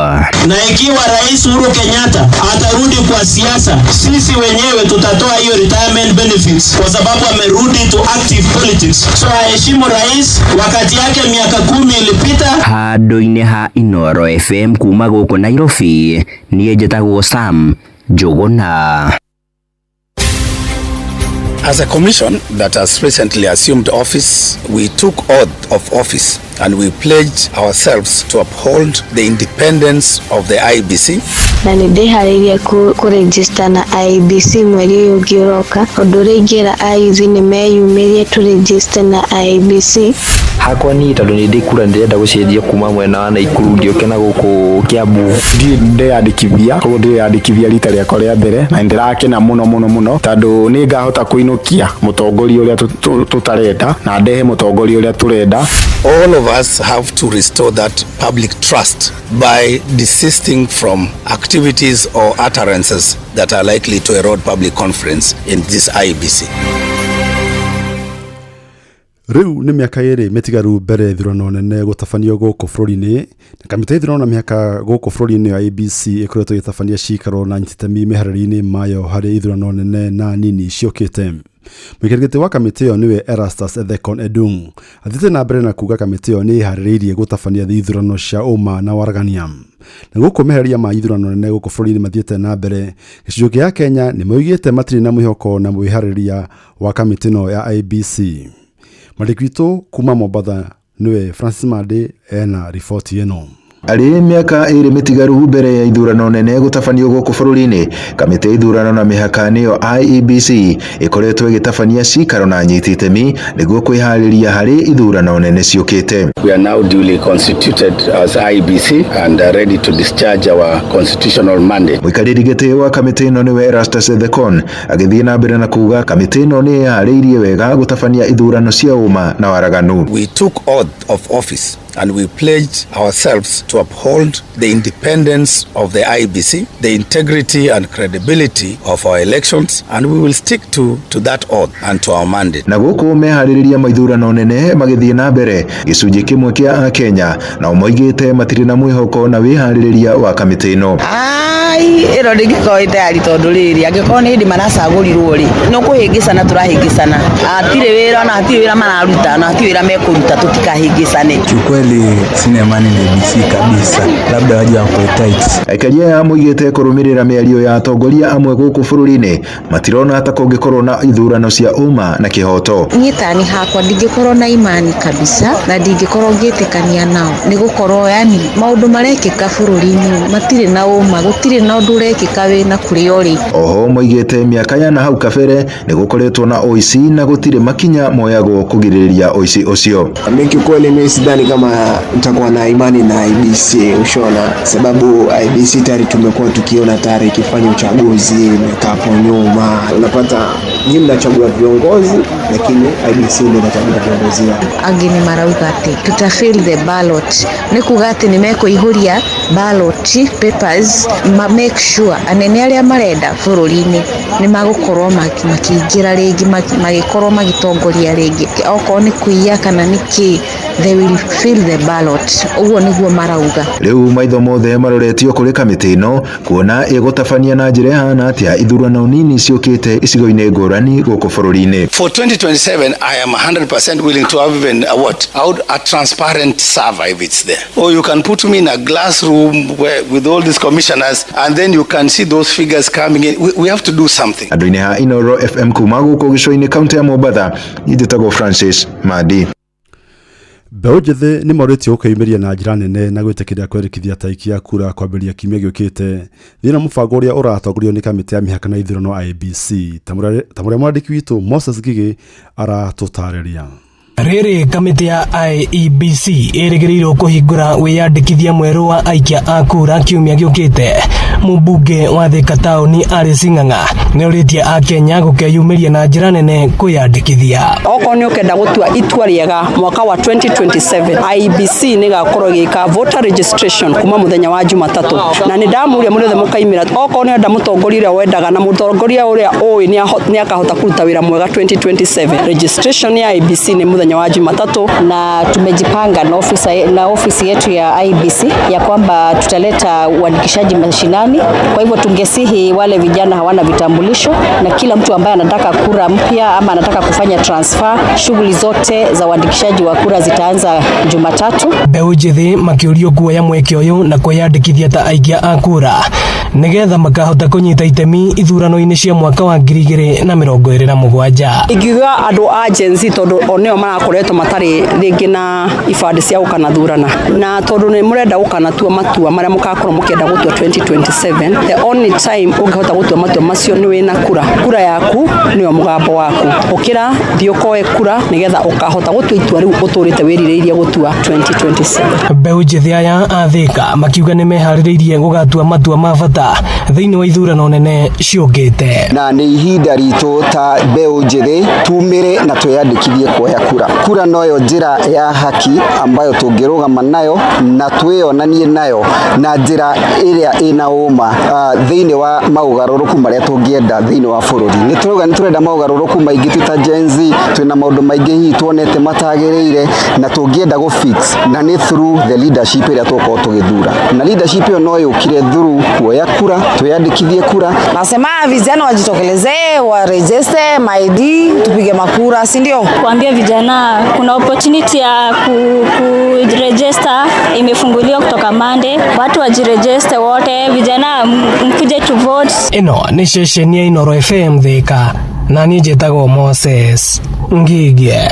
Na ikiwa Rais Uhuru Kenyatta atarudi kwa siasa, sisi wenyewe tutatoa hiyo retirement benefits kwa sababu amerudi to active politics. So aheshimu rais, wakati yake miaka 10 ilipita. Handũ-inĩ ha Inooro FM kuma gũkũ Nairobi, niĩ njĩtagwo Sam Njũgũna. As a commission that has recently assumed office, we took oath of office and we pledged ourselves to uphold the independence of the IEBC. Na nĩ ndĩharĩirie kũregister na IEBC mweri ũyũ ũngĩ ũroka. Ũndũ ũrĩa ingĩra ayuthi nĩ meyumĩrie tũregister na IEBC. Hakwa niĩ tondũ nĩ ndĩ kura ndĩrenda gũcenjia kuma mwena wa Naikuru ngĩũke na gũkũ Kiambu. Ndirĩ ndeyandĩkithia, koguo ndĩreyandĩkithia rita rĩakwa rĩa mbere na nĩndĩrakena mũno mũno mũno tondũ nĩ ngahota kũinũkia mũtongoria ũrĩa tũtarenda na ndehe mũtongoria ũrĩa tũrenda. All of us have to restore that public trust by desisting from activities or utterances that are likely to erode public confidence in this IEBC. Rĩu nĩ mĩaka 2 mĩtigaru mbere ithurano nene gũtabanio gũkũ bũrũri-inĩ na kamĩtĩ ya ithurano na mĩhaka gũkũ bũrũri-inĩ ya IEBC ĩkoretwo ĩgĩtabania cikaro na anyiti itemi mĩharĩrio-inĩ mayo harĩ ithurano nene na nini ciũkĩte. Mũikarĩri gĩtĩ wa kamĩtĩ ĩyo nĩwe Erastus Ethekon Edung athiĩte na mbere na kuga kamĩtĩ ĩyo nĩ ĩharĩrĩirie gũtabania ithurano cia ũma na waragania. Na gũkũ meharĩria ma ithurano nene gũkũ bũrũri-inĩ mathiĩte na mbere, gĩcunjĩ kĩa Kenya nĩ moigĩte matirĩ na mwĩhoko na mwĩharĩrĩria wa kamĩtĩ ĩno ya IEBC. Mwandĩki witũ kuma Mombatha nĩwe Francis Mande ena riboti ĩno. Arĩ mĩaka 2 mĩtigaru mbere ya ithurano nene gũtabanio gũkũ bũrũri-inĩ, kamĩtĩ ya ithurano na mĩhaka nĩyo IEBC ĩkoretwo ĩgĩtabania cikaro na anyiti itemi nĩguo kwĩharĩria harĩ ithurano nene ciũkĩte. We are now duly constituted as IEBC and are ready to discharge our constitutional mandate. Mũikarĩri gĩtĩ wa kamĩtĩ ĩno nĩwe Erastus Ethekon agĩthiĩ na mbere na kuga kamĩtĩ ĩno nĩ ĩharĩirie wega gũtabania ithurano cia ũma na waraganu. We took oath of office and we pledged ourselves to uphold the independence of the IEBC, the integrity and credibility of our elections, and we will stick to that oath and to our mandate. Na gũkũ meharĩrĩria ma ithurano nene magĩthiĩ na mbere, gĩcunjĩ kĩmwe kĩa Akenya nao moigĩte matirĩ na mwĩhoko na wĩharĩrĩria wa kamĩtĩ ĩno. Ai, ĩno ndĩngĩkorwo ĩ tayari tondũ rĩrĩ angĩkorwo nĩ hĩndĩ maracagũrirwo rĩ no kũhĩngĩcana tũrahĩngĩcana, hatirĩ wĩra na hatirĩ wĩra mararuta na hatirĩ wĩra mekũruta, tũtikahĩngĩcane. Kiukweli sina imani na IEBC kabisa, labda waje wako tight. Aikaria aya moigĩte kũrũmĩrĩra mĩario ya atongoria amwe gũkũ bũrũri-inĩ matirona ta kũngĩkorwo na ithurano cia ũma na kĩhoto. Niĩ tani hakwa ndingĩkorwo na imani kabisa na ndingĩkorwo ngĩtĩkania nao nĩ gũkorwo yani maũndũ marekĩka bũrũri-inĩ matirĩ na ũma, gũtirĩ na ũndũ ũrekĩka wĩna kũrĩa ũrĩ. Oho moigĩte mĩaka ya na hau kabere nĩ gũkoretwo na ũici na gũtirĩ makinya moyagwo kũgirĩrĩria ũici ũcio. Mimi kiukweli Personally mimi sidhani kama nitakuwa na imani na IEBC, ushaona, sababu IEBC tayari tumekuwa tukiona tayari ikifanya uchaguzi miaka hapo nyuma. Unapata nyinyi mnachagua viongozi, lakini IEBC ndio inachagua viongozi wao. Angĩ nĩ marauga atĩ tuta fill the ballot nĩ kuga atĩ nĩ mekũihũria ballot papers ma make sure anene arĩa marenda bũrũri-inĩ nĩ magũkorwo makĩingĩra rĩngĩ magĩkorwo magĩtongoria rĩngĩ, okorwo nĩ kũiya kana nĩ kĩ, they will fill the ballot, ũguo nĩguo marauga. Rĩu maitho mothe maroretio kũrĩ kamĩtĩ ĩno kuona ĩgũtabania na njĩra ĩhana atĩa ithurano nini ciũkĩte icigo-inĩ ngũrani gũkũ bũrũri-inĩ. For 2027, I am 100% willing to have even a what? Out a transparent server if it's there. Or you can put me in a glass room where, with all these commissioners, and then you can see those figures coming in. We have to do something. Andũ-inĩ ha Inoro FM kuma gũkũ gĩcũa-inĩ kaũntĩ ya Mombatha, njĩtagwo Francis Madi. Mbeũ njĩthĩ nĩ morĩtio gũkĩyumĩria na njĩra nene na gwĩtĩkĩria kwĩandĩkithia ta aikia kura kwambĩrĩria kiumia gĩũkĩte thĩinĩ wa mũbango ũrĩa ũratongorio nĩ kamĩtĩ ya mĩhaka na ithurano IEBC, ta mũrĩa mwandĩki witũ Moses Ngigĩ aratũtarĩria. Rĩrĩ kamĩtĩ ya IEBC ĩrĩgĩrĩirwo kũhingũra wĩyandĩkithia mwerũ wa aikia a kura kiumia gĩũkĩte, mũmbunge wa Thika taũni Alice Ng'ang'a nĩorĩtie akenya gũkeyumĩria na njĩra nene kwĩyandĩkithia. Okorwo nĩ ũkenda gũtua itua rĩega mwaka wa 2027, IEBC nĩ ĩgakorwo ĩgĩka voter registration kuma mũthenya wa Jumatatũ, na nĩ ndamũria mũrĩ othe mũkaimĩra. Okorwo nĩ ũrenda mũtongoria ũrĩa wendaga na mũtongoria ũrĩa ũĩ nĩ akahota kũruta wĩra mwega 2027, registration ya IEBC nĩ mũthenya wa Jumatatu. Na tumejipanga na ofisi yetu ya IEBC ya kwamba tutaleta uandikishaji mashinani. Kwa hivyo tungesihi wale vijana hawana vitambulisho na kila mtu ambaye anataka kura mpya ama anataka kufanya transfer, shughuli zote za uandikishaji wa kura zitaanza Jumatatu. Mbeũ njĩthĩ makĩũrio kuoya mweke ũyũ na kwĩyandĩkithia ta aikia a kura nĩgetha makahota kũnyita itemi ithurano-inĩ cia mwaka wa 2027. Ingiuga andũ a Gen Z, tondũ o nĩo marakoretwo matarĩ rĩngĩ na ibandĩ cia gũkanathurana, na tondũ nĩ mũrenda gũkanatua matua marĩa mũgakorwo mũkĩenda gũtua 2027, the only time ũngĩhota gũtua matua macio nĩ wĩna kura. Kura yaku nĩyo mũgambo waku. Ũkĩra, thiĩ ũkoe kura nĩgetha ũkahota gũtua itua rĩu ũtũrĩte wĩrirĩirie gũtua 2027. Mbeũ njĩthĩ aya a Thika makiuga nĩ meharĩrĩirie gũgatua matua ma bata thĩinĩ wa ithurano nene ciũkĩte. Na nĩ ihinda ritũ ta mbeũ njĩthĩ tumĩre na twĩyandĩkithie kuoya kura. Kura noyo njĩra ya haki ambayo tũngĩrũgama nayo na twĩyonanie nayo na njĩra ĩrĩa ĩna ũma thĩinĩ wa maũgarũrũku marĩa tũngĩenda thĩinĩ wa bũrũri. Nĩ tũrauga nĩ tũrenda maũgarũrũku maingĩ twĩ ta Gen Z, twĩna maũndũ maingĩ hihi tuonete matagĩrĩire na tũngĩenda gũ fix, na nĩ through the leadership ĩrĩa tũgũkorwo tũgĩthura, na leadership ĩyo no yũkire through kuoya kura, twĩyandĩkithie kura. Nasema vijana wajitokelezee, warejeste ma-ID, tupige makura, si ndio? Kuambia vijana kuna opportunity ya ku register imefunguliwa kutoka Monday, watu wajiregister wote, vijana mkuje to vote. Ĩno nĩ ceceni ya Inoro FM Thika na niĩ njĩtagwo Moses Ngigie.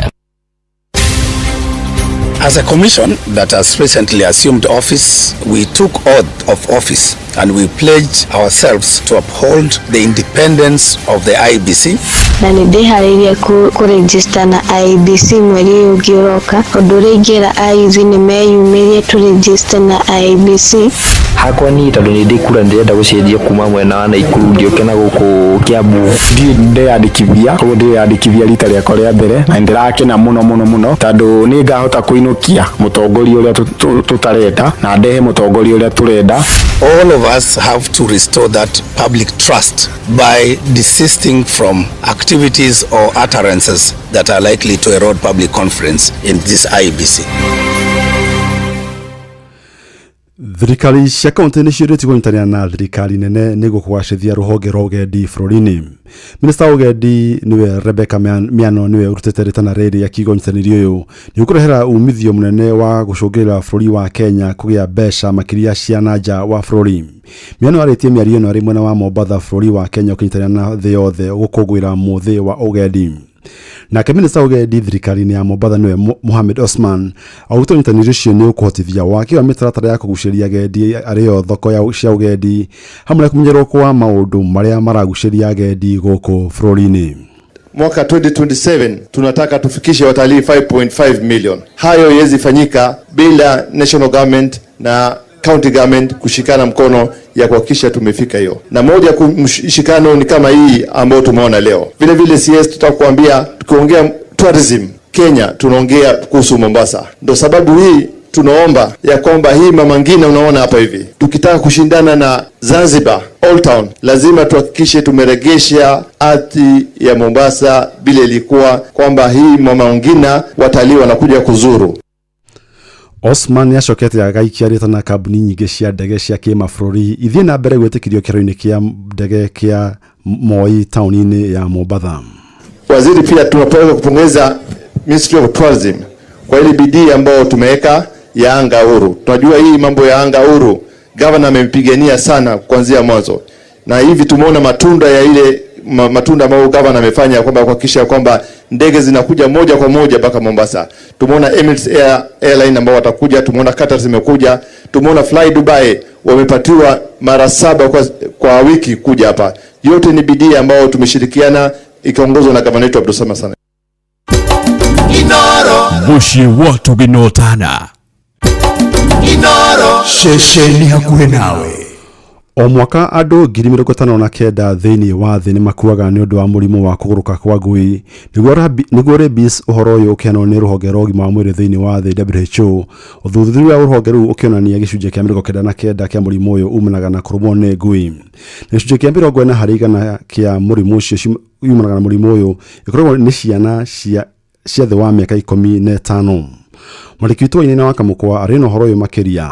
As a commission that has recently assumed office, we took oath of office and we pledged ourselves to uphold the independence of the IEBC. Na nĩ ndĩharĩirie kũregister na IEBC mweri ũyũ ũngĩ ũroka. Ũndũ ũrĩa ingĩra ayuthi nĩ meyumĩrie tũregister na IEBC. Hakwa niĩ tondũ nĩ ndĩ kura ndĩrenda gũcenjia kuma mwena wa Naikuru ngĩũke na gũkũ Kiambu. Ndirĩ ndeyandĩkithia, koguo ndĩreyandĩkithia rita rĩakwa rĩa mbere na nĩndĩrakena mũno mũno mũno tondũ nĩ ngahota kũinũkia mũtongoria ũrĩa tũtarenda na ndehe mũtongoria ũrĩa tũrenda. All of us have to restore that public trust by desisting from activities or utterances that are likely to erode public confidence in this IEBC. Thirikari cia kaunti nĩ ciũrĩtio kũnyitanĩra na thirikari nene nĩguo kũgacĩrithia rũhonge rwa ũgendi bũrũri-inĩ. Minista wa ũgendi nĩwe Rebecca Miano nĩwe ũrutĩte rĩtana rĩrĩ akiuga ũnyitanĩri ũyũ nĩ ũkũrehera umithio mũnene wa gũcũngĩrĩra bũrũri wa Kenya kũgĩa mbeca makĩria cia na nja wa bũrũri. Miano arĩtie mĩario ĩno arĩ mwena wa Mombatha bũrũri wa Kenya ũkĩnyitanĩra na thĩ yothe gũkũngũĩra mũthĩ wa ũgendi. Nake minista wa ũgendi thirikari-inĩ ya Mombatha nĩwe Mohamed Osman augĩte ũnyitanĩri ũcio nĩ ũkũhotithia waki wa mĩtaratara ya kũgucĩrĩria agendi arĩo thoko cia ũgendi hamwe na kũmenyerwo kwa maũndũ marĩa maragucĩrĩria agendi gũkũ bũrũri-inĩ. Mwaka 2027 tunataka tufikishe watalii 5.5 million. Hayo iwezi fanyika bila national government na county government kushikana mkono ya kuhakikisha tumefika hiyo, na moja mshikano ni kama hii ambayo tumeona leo. Vile vile CS, tutakuambia tukiongea tourism Kenya tunaongea kuhusu Mombasa, ndo sababu hii tunaomba ya kwamba hii Mama Ngina unaona hapa hivi, tukitaka kushindana na Zanzibar Old Town lazima tuhakikishe tumeregesha ardhi ya Mombasa vile ilikuwa, kwamba hii Mama Ngina watalii wanakuja kuzuru. Osman nĩacokete agaikia rĩtana kambuni nyingĩ cia ndege cia kĩmabũrũri ithiĩ na mbere gwĩtĩkĩrio kĩharo-inĩ kĩa ndege kĩa Moi taũni-inĩ ya Mombatha. Waziri, pia tunapenda kupongeza Ministry of Tourism kwa ile bidii ambayo tumeweka ya anga huru. Tunajua hii mambo ya anga huru governor amempigania sana kuanzia mwanzo, na hivi tumeona matunda ya ile matunda ambayo governor amefanya kwamba kuhakikisha kwamba ndege zinakuja moja kwa moja mpaka Mombasa. Tumeona Emirates Airline ambao watakuja, tumeona Qatar zimekuja, tumeona Fly Dubai wamepatiwa mara 7 kwa wiki kuja hapa. Yote ni bidii ambayo tumeshirikiana ikiongozwa na gavana wetu Abdulswamad Sana. Muciĩ wotũgĩnotana ceceni hakuhĩ nawe. O mwaka andũ 59,000 thĩinĩ wa thĩ nĩ makuaga nĩ ũndũ wa mũrimũ wa kũgũrũka kwa ngui. Nĩguo rabies, ũhoro ũyũ ũkĩheanwo nĩ rũhonge rwa ũgima wa mwĩrĩ thĩinĩ wa thĩ WHO. Ũthuthuria wa rũhonge rũu ũkĩonania gĩcunjĩ kĩa 99 kĩa mũrimũ ũyũ umanaga na kũrũmwo nĩ ngui. Na gĩcunjĩ kĩa 40 harĩ igana kĩa mũrimũ ũcio umanaga na mũrimũ ũyũ ĩkoragwo nĩ ciana cia thĩ wa mĩaka 15. Mwandĩki witũ Wainaina wa Kamũkwa arĩ na ũhoro ũyũ makĩria.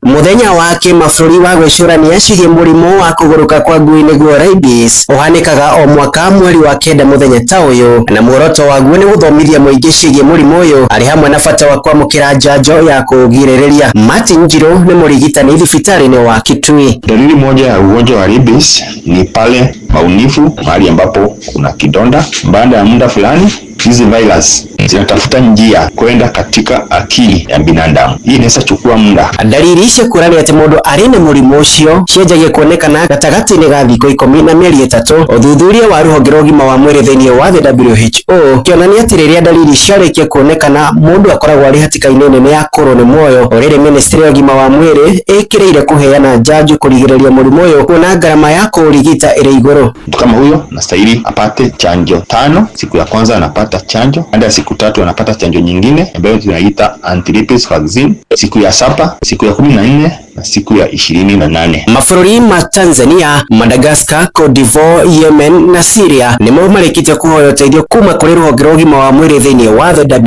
Muthenya wa kĩmabũrũri wa gwĩcũrania ciĩgiĩ mũrimũ wa kũgũrũka kwa ngui nĩguo rabies ũhanĩkaga o mwaka mweri wa 9 mũthenya ta ũyũ, na muoroto waguo nĩ gũthomithia mũingĩ ciĩgiĩ mũrimũ ũyũ arĩ hamwe na bata wa kwamũkĩra njanjo ya kũũgirĩrĩria. Martin Njirũ nĩ mũrigitani thibitarĩ-inĩ wa Kitui. Dalili moja ya ugonjwa wa rabies ni pale maumivu mahali ambapo kuna kidonda. Baada ya muda fulani hizi virus zinatafuta njia kwenda katika akili ya binadamu. Hii inaweza chukua muda. Dalili cia kuonania atĩ mũndũ arĩ na mũrimũ ũcio cianjagia kuonekana gatagatĩ-inĩ ga thikũ 10 na mĩeri 3. Ũthuthuria wa rũhonge rwa ũgima wa mwĩrĩ thĩinĩ wa thĩ WHO ũkĩonania atĩ rĩrĩa dalili ciarĩkia kuonekana mũndũ akoragwo arĩ hatĩka-inĩ nene ya kũrwo nĩ muoyo. O rĩrĩ ministry ya ũgima wa mwĩrĩ ĩkĩrĩire kũheana njanjo kũrigĩrĩria mũrimũ ũyũ kuona ngarama ya kũũrigita ĩrĩ igũrũ. Mtu kama huyo anastahili apate chanjo 5. Siku ya kwanza anapata chanjo, baada ya siku 3 anapata chanjo nyingine ambayo tunaita anti-rabies vaccine, siku ya 7, siku ya 14 na siku ya 28. Mabũrũri ma Tanzania, Madagascar, Cote d'Ivoire, Yemen na Syria nĩmo marĩkĩtie kũhoya ũteithio kuma kũrĩ rũhonge rwa ũgima wa mwĩrĩ thĩinĩ wa thĩ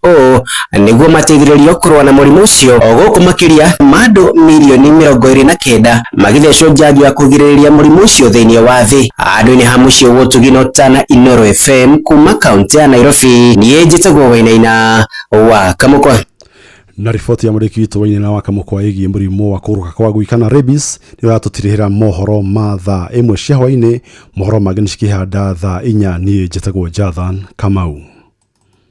WHO nĩguo mateithĩrĩrio kũrũa na mũrimũ ũcio. O gũkũ makĩria ma andũ mirioni 29 magĩthecwo njanjo ya kũgirĩrĩria mũrimũ ũcio thĩinĩ wa thĩ. Andũ-inĩ ha mũciĩ Wotũgino Tana, Inooro FM kuma kaunti ya Nairobi, niĩ njĩtagwo Wainaina wa Kamũkwa. Na riboti ya mũrĩki witũ Wainaina wa Kamũkwa ĩgiĩ mũrimũ wa kũgũrũka kwa ngui kana rabies nĩ ũratũtirihĩra mohoro ma thaa 1 cia hwaĩ-inĩ. Mohoro mangĩ nĩ cikĩhanda thaa 4. Niĩ njĩtagwo Jathan Kamau.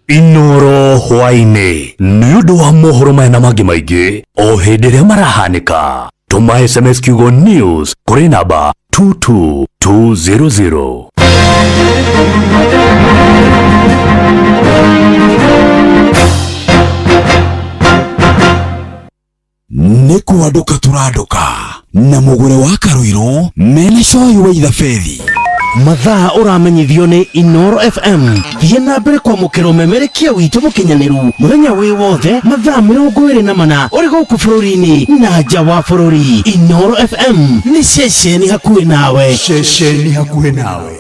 Inooro hwaĩ-inĩ nĩ ũndũ wa mohoro maya na mangĩ maingĩ o hĩndĩ ĩrĩa marahanĩka. Tũma SMS kiugo news kũrĩ namba 22200. Nĩ kwandũka tũrandũka na mũgũre wa Karũirũ mena coyi wa ithabethi. Mathaa ũramenyithio nĩ Inooro FM. Thiĩ na mbere kwamũkĩra ũmemerekia witũ mũkinyanĩru mũthenya wĩ wothe mathaa 24 ũrĩ gũkũ bũrũri-inĩ na nja wa bũrũri. Inooro FM nĩ ceceni hakuhĩ nawe. Ceceni hakuhĩ nawe.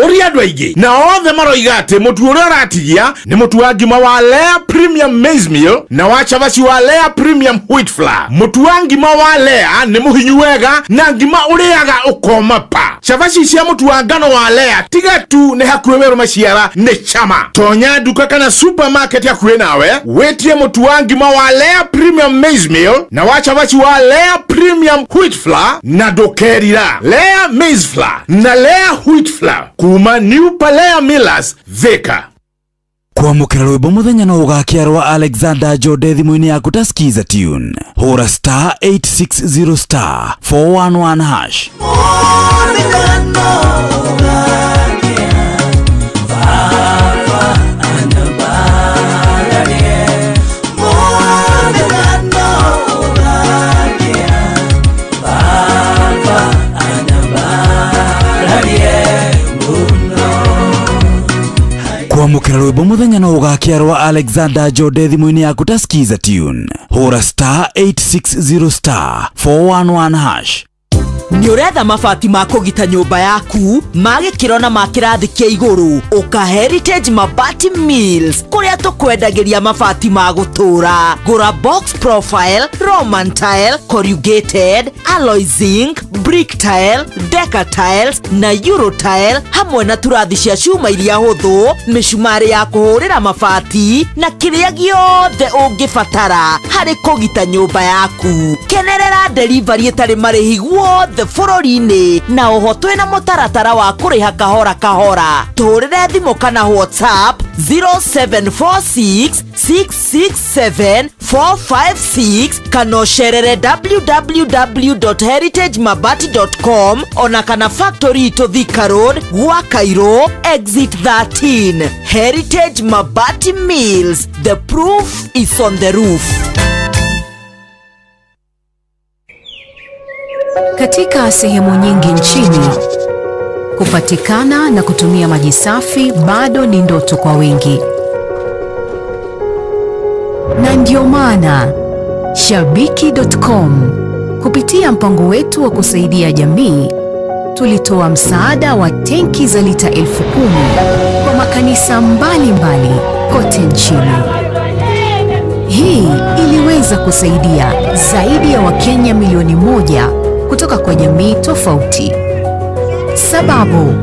Ũria andũ aingĩ na othe maroiga atĩ mũtu ũrĩa ũratigia nĩ mũtu wa ngima wa Lea Premium Maize Meal na wa cabaci wa Lea Premium Wheat Flour. Mũtu wa ngima wa Lea nĩ mũhinyu wega na ngima ũrĩaga ũkoma pa. Cabaci cia mũtu wa ngano wa Lea tiga tu nĩ hakuhĩ werũ maciara nĩ chama. Tonya nduka kana supermarket hakuhĩ nawe wĩtie mũtu wa ngima wa Lea Premium Maize Meal na wa cabaci wa Lea Premium Wheat Flour na ndũkerira. Lea Maize Flour na Lea Wheat Flour kuma New Palea Millers Thika. Kwamũkĩra rwĩmbo mũthenya no ũgakĩa rwa Alexander Jode thimũ-inĩ yaku ta Skiza tune. Hũra star 860 star 411 hash. Kwamũkĩra rwĩmbo mũthenya no ũgakia rwa Alexander Jode thimũ-inĩ yaku ta Skiza Tune. Hũra star 860 star 411 hash. Nĩ ũretha mabati ma kũgita nyũmba yaku ma gĩkĩro na ma kĩrathi kĩa igũrũ? Ũka Heritage Mabati Mills, kũrĩa tũkwendagĩria mabati ma gũtũũra. Gũra box profile, roman tile, corrugated, alloy zinc, brick tile, deca tiles na euro tile, hamwe na turathi cia cuma iria hũthũ, mĩcumarĩ ya kũhũrĩra mabati na kĩrĩa gĩothe ũngĩbatara harĩ kũgita nyũmba yaku. Kenerera delivery ĩtarĩ marĩhi guothe bũrũri-inĩ, na oho twĩna mũtaratara wa kũrĩha kahora kahora. Tũhũrĩre thimũ kana WhatsApp 0746 667 456 kana ũcerere www.heritagemabati.com, ona kana factory itũ Thika Road, gwa Cairo exit 13. Heritage Mabati Mills, the proof is on the roof. Katika sehemu nyingi nchini, kupatikana na kutumia maji safi bado ni ndoto kwa wengi. Na ndio maana Shabiki.com kupitia mpango wetu wa kusaidia jamii tulitoa msaada wa tenki za lita 10,000 kwa makanisa mbalimbali kote nchini. Hii iliweza kusaidia zaidi ya Wakenya milioni 1 kutoka kwa jamii tofauti. Sababu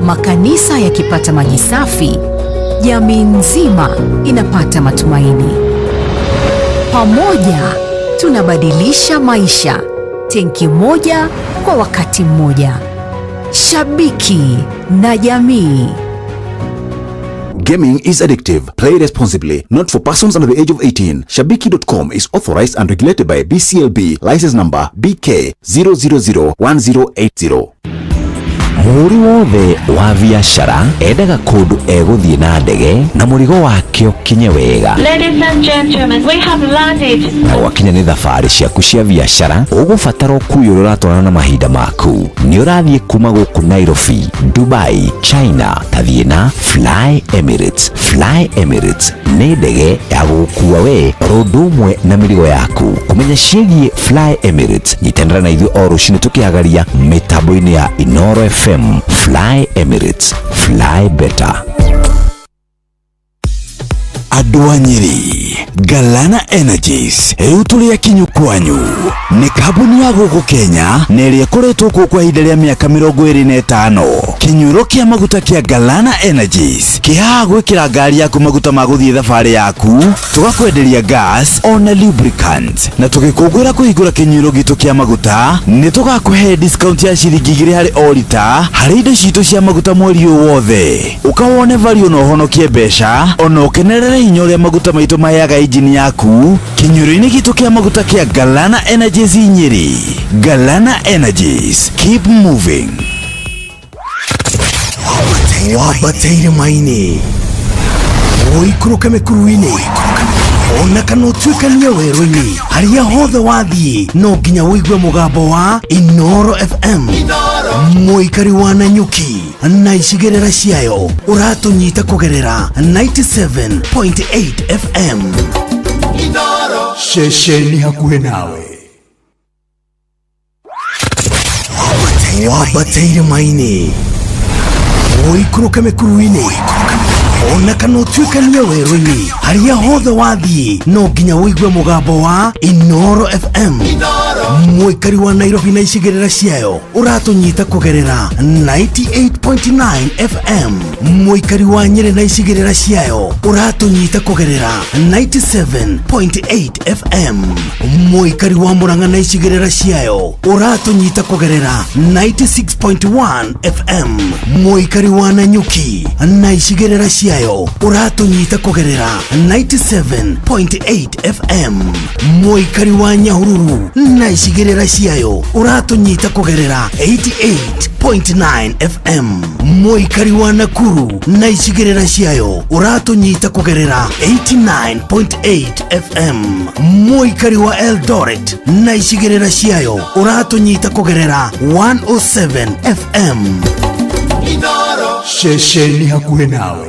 makanisa yakipata maji safi, jamii nzima inapata matumaini. Pamoja tunabadilisha maisha, tenki moja kwa wakati mmoja. Shabiki na jamii. Gaming is addictive. Play responsibly. Not for persons under the age of 18. Shabiki.com is authorized and regulated by BCLB. License number BK 0001080. Mũhũri wothe wa biacara endaga kũndũ egũthiĩ na ndege na mũrigo wake ũkinye wega. Ladies and gentlemen, we have landed. Na gwakinya nĩ thabarĩ ciaku cia biacara, ũgũbatara ũkui ũrĩa ũratwarana na mahinda maku. Nĩ ũrathiĩ kuma gũkũ Nairobi, Dubai, China, tathiĩ na Fly Emirates. Fly Emirates nĩ ndege ya gũgũkua we oro ũndũ ũmwe na mĩrigo yaku. Kũmenya ciĩgiĩ Fly Emirates, nyitanĩra na ithuĩ o rũcinĩ tũkĩhagaria mĩtambo-inĩ ya Inoro FM. Fly Emirates, fly better. Andũ a Nyĩrĩ, Galana Energies rĩu tũrĩ akinyu kwanyu. Nĩ kambuni ya gũkũ Kenya na ĩrĩa ĩkoretwo kuo kwa ihinda rĩa mĩaka 25. Kĩnyuĩro kĩa maguta kĩa Galana Energies kĩhaha gwĩkĩra ngari yaku maguta ma gũthiĩ thabarĩ yaku, tũgakwenderia gas ona lubricant, na tũgĩkũngũĩra kũhingũra kĩnyuĩro gitũ kĩa maguta nĩ tũgakũhe discount ya ciringi 2 harĩ o rita harĩ indo citũ cia maguta mweri ũyũ wothe. Ũka wone value na ũhonokie mbeca ona ũkenerere hinya ũrĩa maguta maitũ maheaga injini yaku kĩnyuĩro-inĩ gitũ kĩa maguta kĩa Galana Energies Nyĩrĩ. Galana Energies, keep moving. Wambate irĩma-inĩ, ũikũrũke mĩkuru-inĩ, ona kana ũtuĩkanie werũ-inĩ, harĩa hothe wathiĩ no nginya ũigue mũgambo wa Inoro FM. Mũikari wa Nanyuki na icigĩrĩra ciayo, ũratũnyita kũgerera 97.8 FM. Ceceni hakuhĩ nawe. Wambate irĩma-inĩ, ũikũrũke mĩkuru-inĩ, ona kana ũtuĩkanie werũ-inĩ, harĩa hothe wathiĩ no nginya ũigue mũgambo wa Inoro FM. Mũikari wa Nairobi na icigĩrĩra ciayo, ũratũnyita kũgerera 98.9 FM. Mũikari wa Nyĩrĩ na icigĩrĩra ciayo, ũratũnyita kũgerera 97.8 FM. Mũikari wa Mũrang'a na icigĩrĩra ciayo, ũratũnyita kũgerera 96.1 FM. Mũikari wa Nanyuki na icigĩrĩra ciayo, ũratũnyita kũgerera 97.8 FM. Mũikari wa Nyahururu na icigĩrĩra ciayo, ũratũnyita kũgerera 88.9 FM. Mũikari wa Nakuru na icigĩrĩra ciayo, ũratũnyita kũgerera 89.8 FM. Mũikari wa Eldoret na icigĩrĩra ciayo, ũratũnyita kũgerera 107 FM. Ceceni hakuhĩ nawe.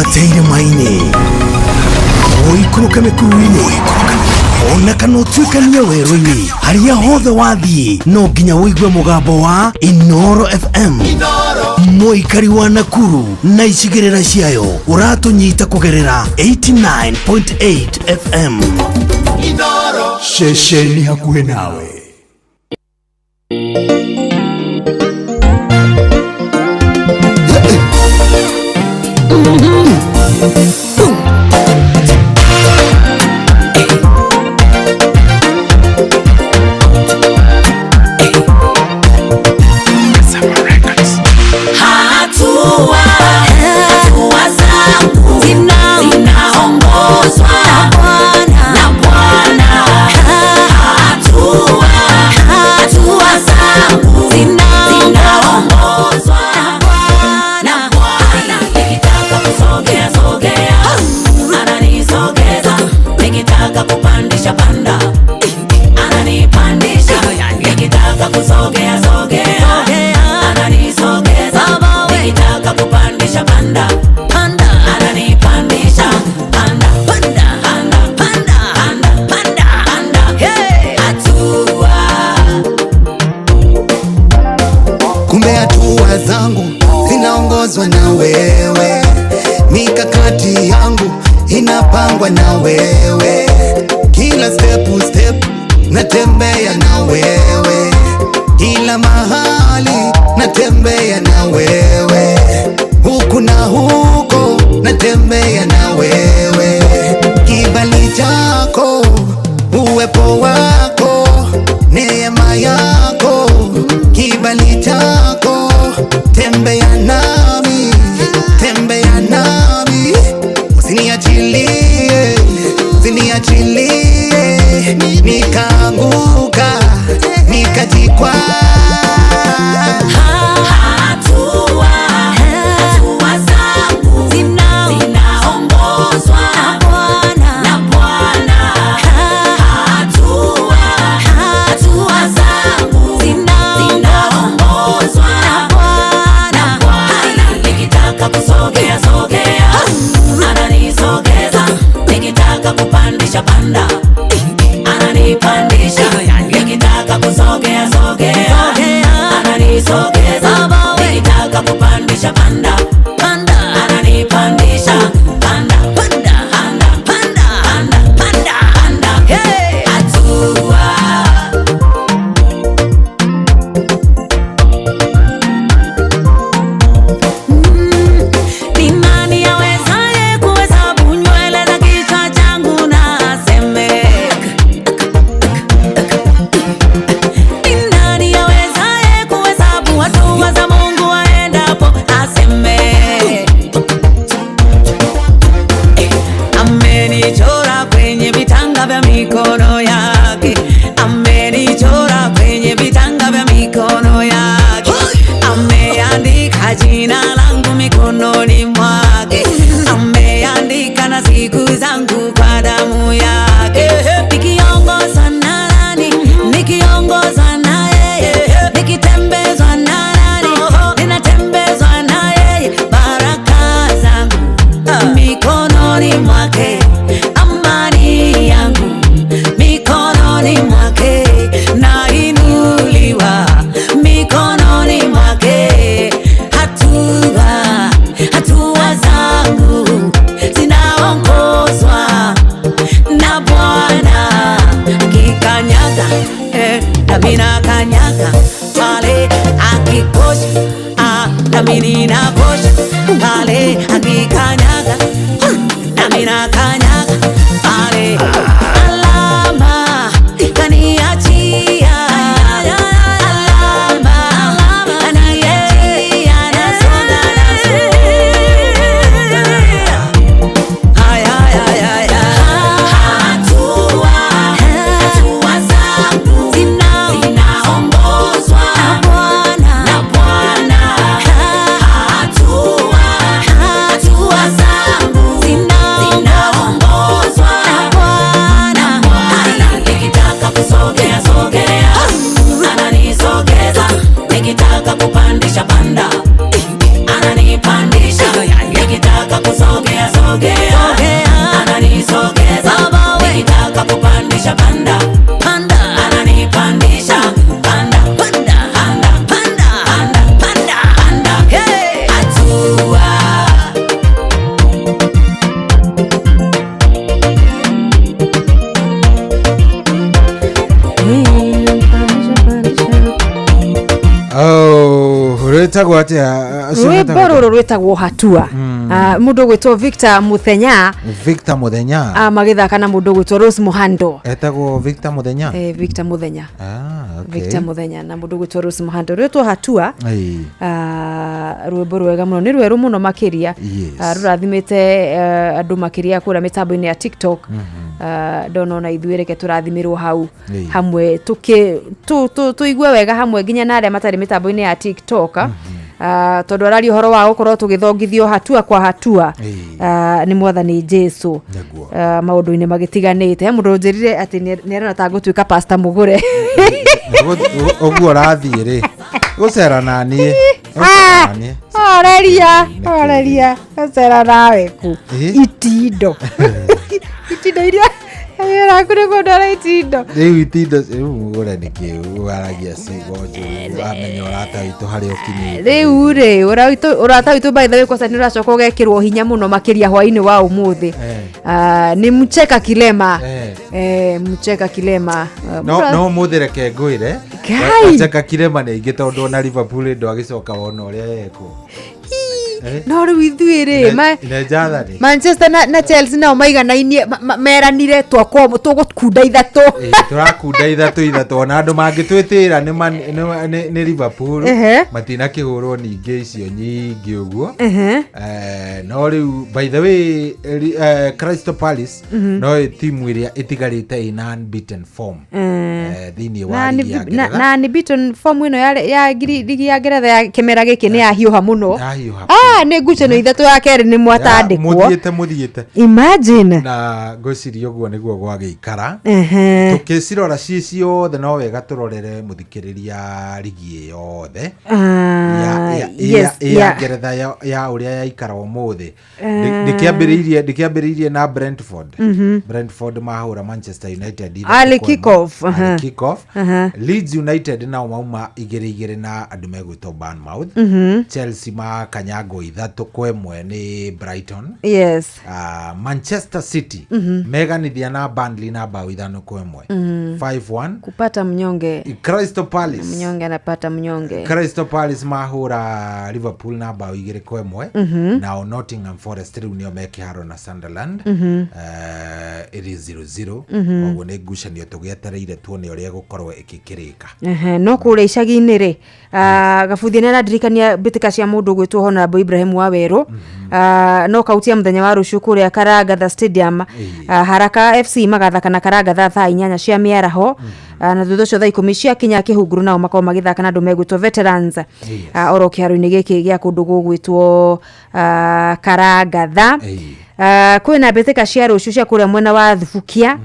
Wambate irĩma-inĩ, ũikũrũke mĩkuru-inĩ, ona kana ũtuĩkanie werũ-inĩ, harĩa hothe wathiĩ no nginya ũigue mũgambo wa Inoro FM. Mũikari wa Nakuru na icigĩrĩra ciayo ũratũnyita kũgerera 89.8 FM. Ceceni hakuhĩ nawe. Hatua, hatua zangu zinaongozwa na Bwana. Hatua, hatua zangu zinaongozwa na Bwana. Nikitaka kusogea sogea, ananisogeza. Nikitaka kupandisha panda, ananipandisha. Nikitaka kusogea sogea, ananisogeza. Nikitaka kupandisha panda, ananipandisha. Panda, panda, panda, panda, panda, panda. Hey, hatua. Kumbe hatua zangu zinaongozwa na wewe, mikakati yangu inapangwa na wewe, kila step step natembea na wewe, kila mahali natembea na wewe, huku na huko natembea na wewe, kibali chako, uwepo wako, neema yako, kibali chako, tembea nami, tembea nami, usiniachilie, usiniachilie, nikaanguka, nikajikwaa. Hatua, hatua zangu Rwĩtagwo atĩa? Acio Rwĩmbo metagwo rũrũ rwĩtagwo Hatua. Mũndũ ũgwĩtwo Victor Muthenya. Victor Muthenya. Magĩthaka na mũndũ ũgwĩtwo Rose Muhando. Etagwo Victor Muthenya. Eh, Victor Muthenya. Ah, okay. Victor Muthenya na mũndũ ũgwĩtwo Rose Muhando, rwĩtwo Hatua. Ĩĩ. Rwĩmbo rwega mũno, nĩ rwerũ mũno makĩria. Yes. Rũrathimĩte andũ makĩria kũrĩa mĩtambo-inĩ ya TikTok. Ndona ona ithuĩ reke tũrathimĩrwo hau Ĩĩ. hamwe, tũigue wega hamwe nginya na arĩa matarĩ mĩtambo-inĩ ya TikTok. Tondũ araria ũhoro wa gũkorwo tũgĩthongithio hatua kwa hatua nĩ mwathani Jesu maũndũ-inĩ magĩtiganĩte. He mũndũ ũnjĩrire atĩ nĩ arona ta ngũtuĩka pastor mũgũre. Ũguo ũrathiĩ rĩ, gũcera naniĩ. Gũcera naniĩ. Horeria, horeria, gũcera nawe ku? Ĩĩ. Itindo, itindo iria wĩraku nĩ kũndwara itindo. Rĩu itindo rĩu mũgũre nĩkĩ waragia ciugo njũru, wamenya ũrata witũ harĩa ũkinyĩte? Rĩu rĩ, ũrata witũ by the way kwanza nĩ ũracoka ũgekĩrwo hinya mũno makĩria hwainĩ wa ũmũthĩ. Nĩ mcheka kilema. Mcheka kilema. No no mũthĩ reke ngwĩre. Ngai! Wacheka kirema nĩ aingĩ tondũ ona Liverpool ndwagĩcoka wona ũrĩa yekwo. No rĩu ithuĩ rĩ Ine Jathani. Manchester na Chelsea nao maiganainie, meranire twakwo tũgũkunda ithatũ. Tũrakunda ithatũ ithatũ, ona andũ mangĩtwĩtĩra nĩ Liverpool matinakĩhũrwo ningĩ icio nyingĩ ũguo. No rĩu by the way Crystal Palace no timu ĩrĩa ĩtigarĩte ĩna unbeaten form thĩinĩ wa Na ligi ya Ngeretha. Na nĩ beaten form ĩno ya ligi ya Ngeretha ya kĩmera gĩkĩ nĩ yahiũha mũno. Yahiũha. Nĩ ngucanio ithatũ, ya kerĩ nĩ mwatandĩkwo. Mũthiĩte mũthiĩte. Imagine. Na ngwĩciria ũguo nĩguo gwagĩikara. Tũkĩcirora ciĩ ciothe, no wega tũrorere mũthikĩrĩria ligi ĩ yothe ya Ngeretha ya ũrĩa yaikara ũmũthĩ. Ndĩkĩambĩrĩirie na Brentford. Brentford mahũra Manchester United ithatũ Ali kwa ĩmwe. Kickoff, Ali Kickoff. Leeds United nao mauma 2-2 na andũ megwĩtwo Bournemouth. Chelsea makanyangwo 3-1 nĩ Brighton. Manchester City meganithia na Burnley na bao 5-1, 5-1. Kupata mnyonge. Crystal Palace. Mnyonge anapata mnyonge. Crystal Palace mahũra Liverpool na bao 2-1. Nao Nottingham Forest rĩu nĩo mekĩharo na Sunderland. Ĩrĩ 0-0. Koguo nĩ ngucanio tũgĩetereire tuone ũrĩa ĩgũkorwo ĩkĩkĩrĩka. Ehe, no kũrĩa icagi-inĩ rĩ, gabuthi nĩ arandirikania mbĩtĩka cia mũndũ ũgwĩtwo Honorable Ibrahim Wawerũ. No kauti ya mũthenya wa rũciũ kũrĩa Karangatha Stadium, Haraka FC magathaka na Karangatha thaa 8 cia mĩaraho. Na thutha ũcio thaa 10 ciakinya Kĩhunguru nao makorwo magĩthaka na andũ megwĩtwo Veterans, oro kĩharo-inĩ gĩkĩ gĩa kũndũ gũgwĩtwo Karangatha. Kwĩna mbĩtĩka cia rũciũ cia kũrĩa mwena wa Thubukia.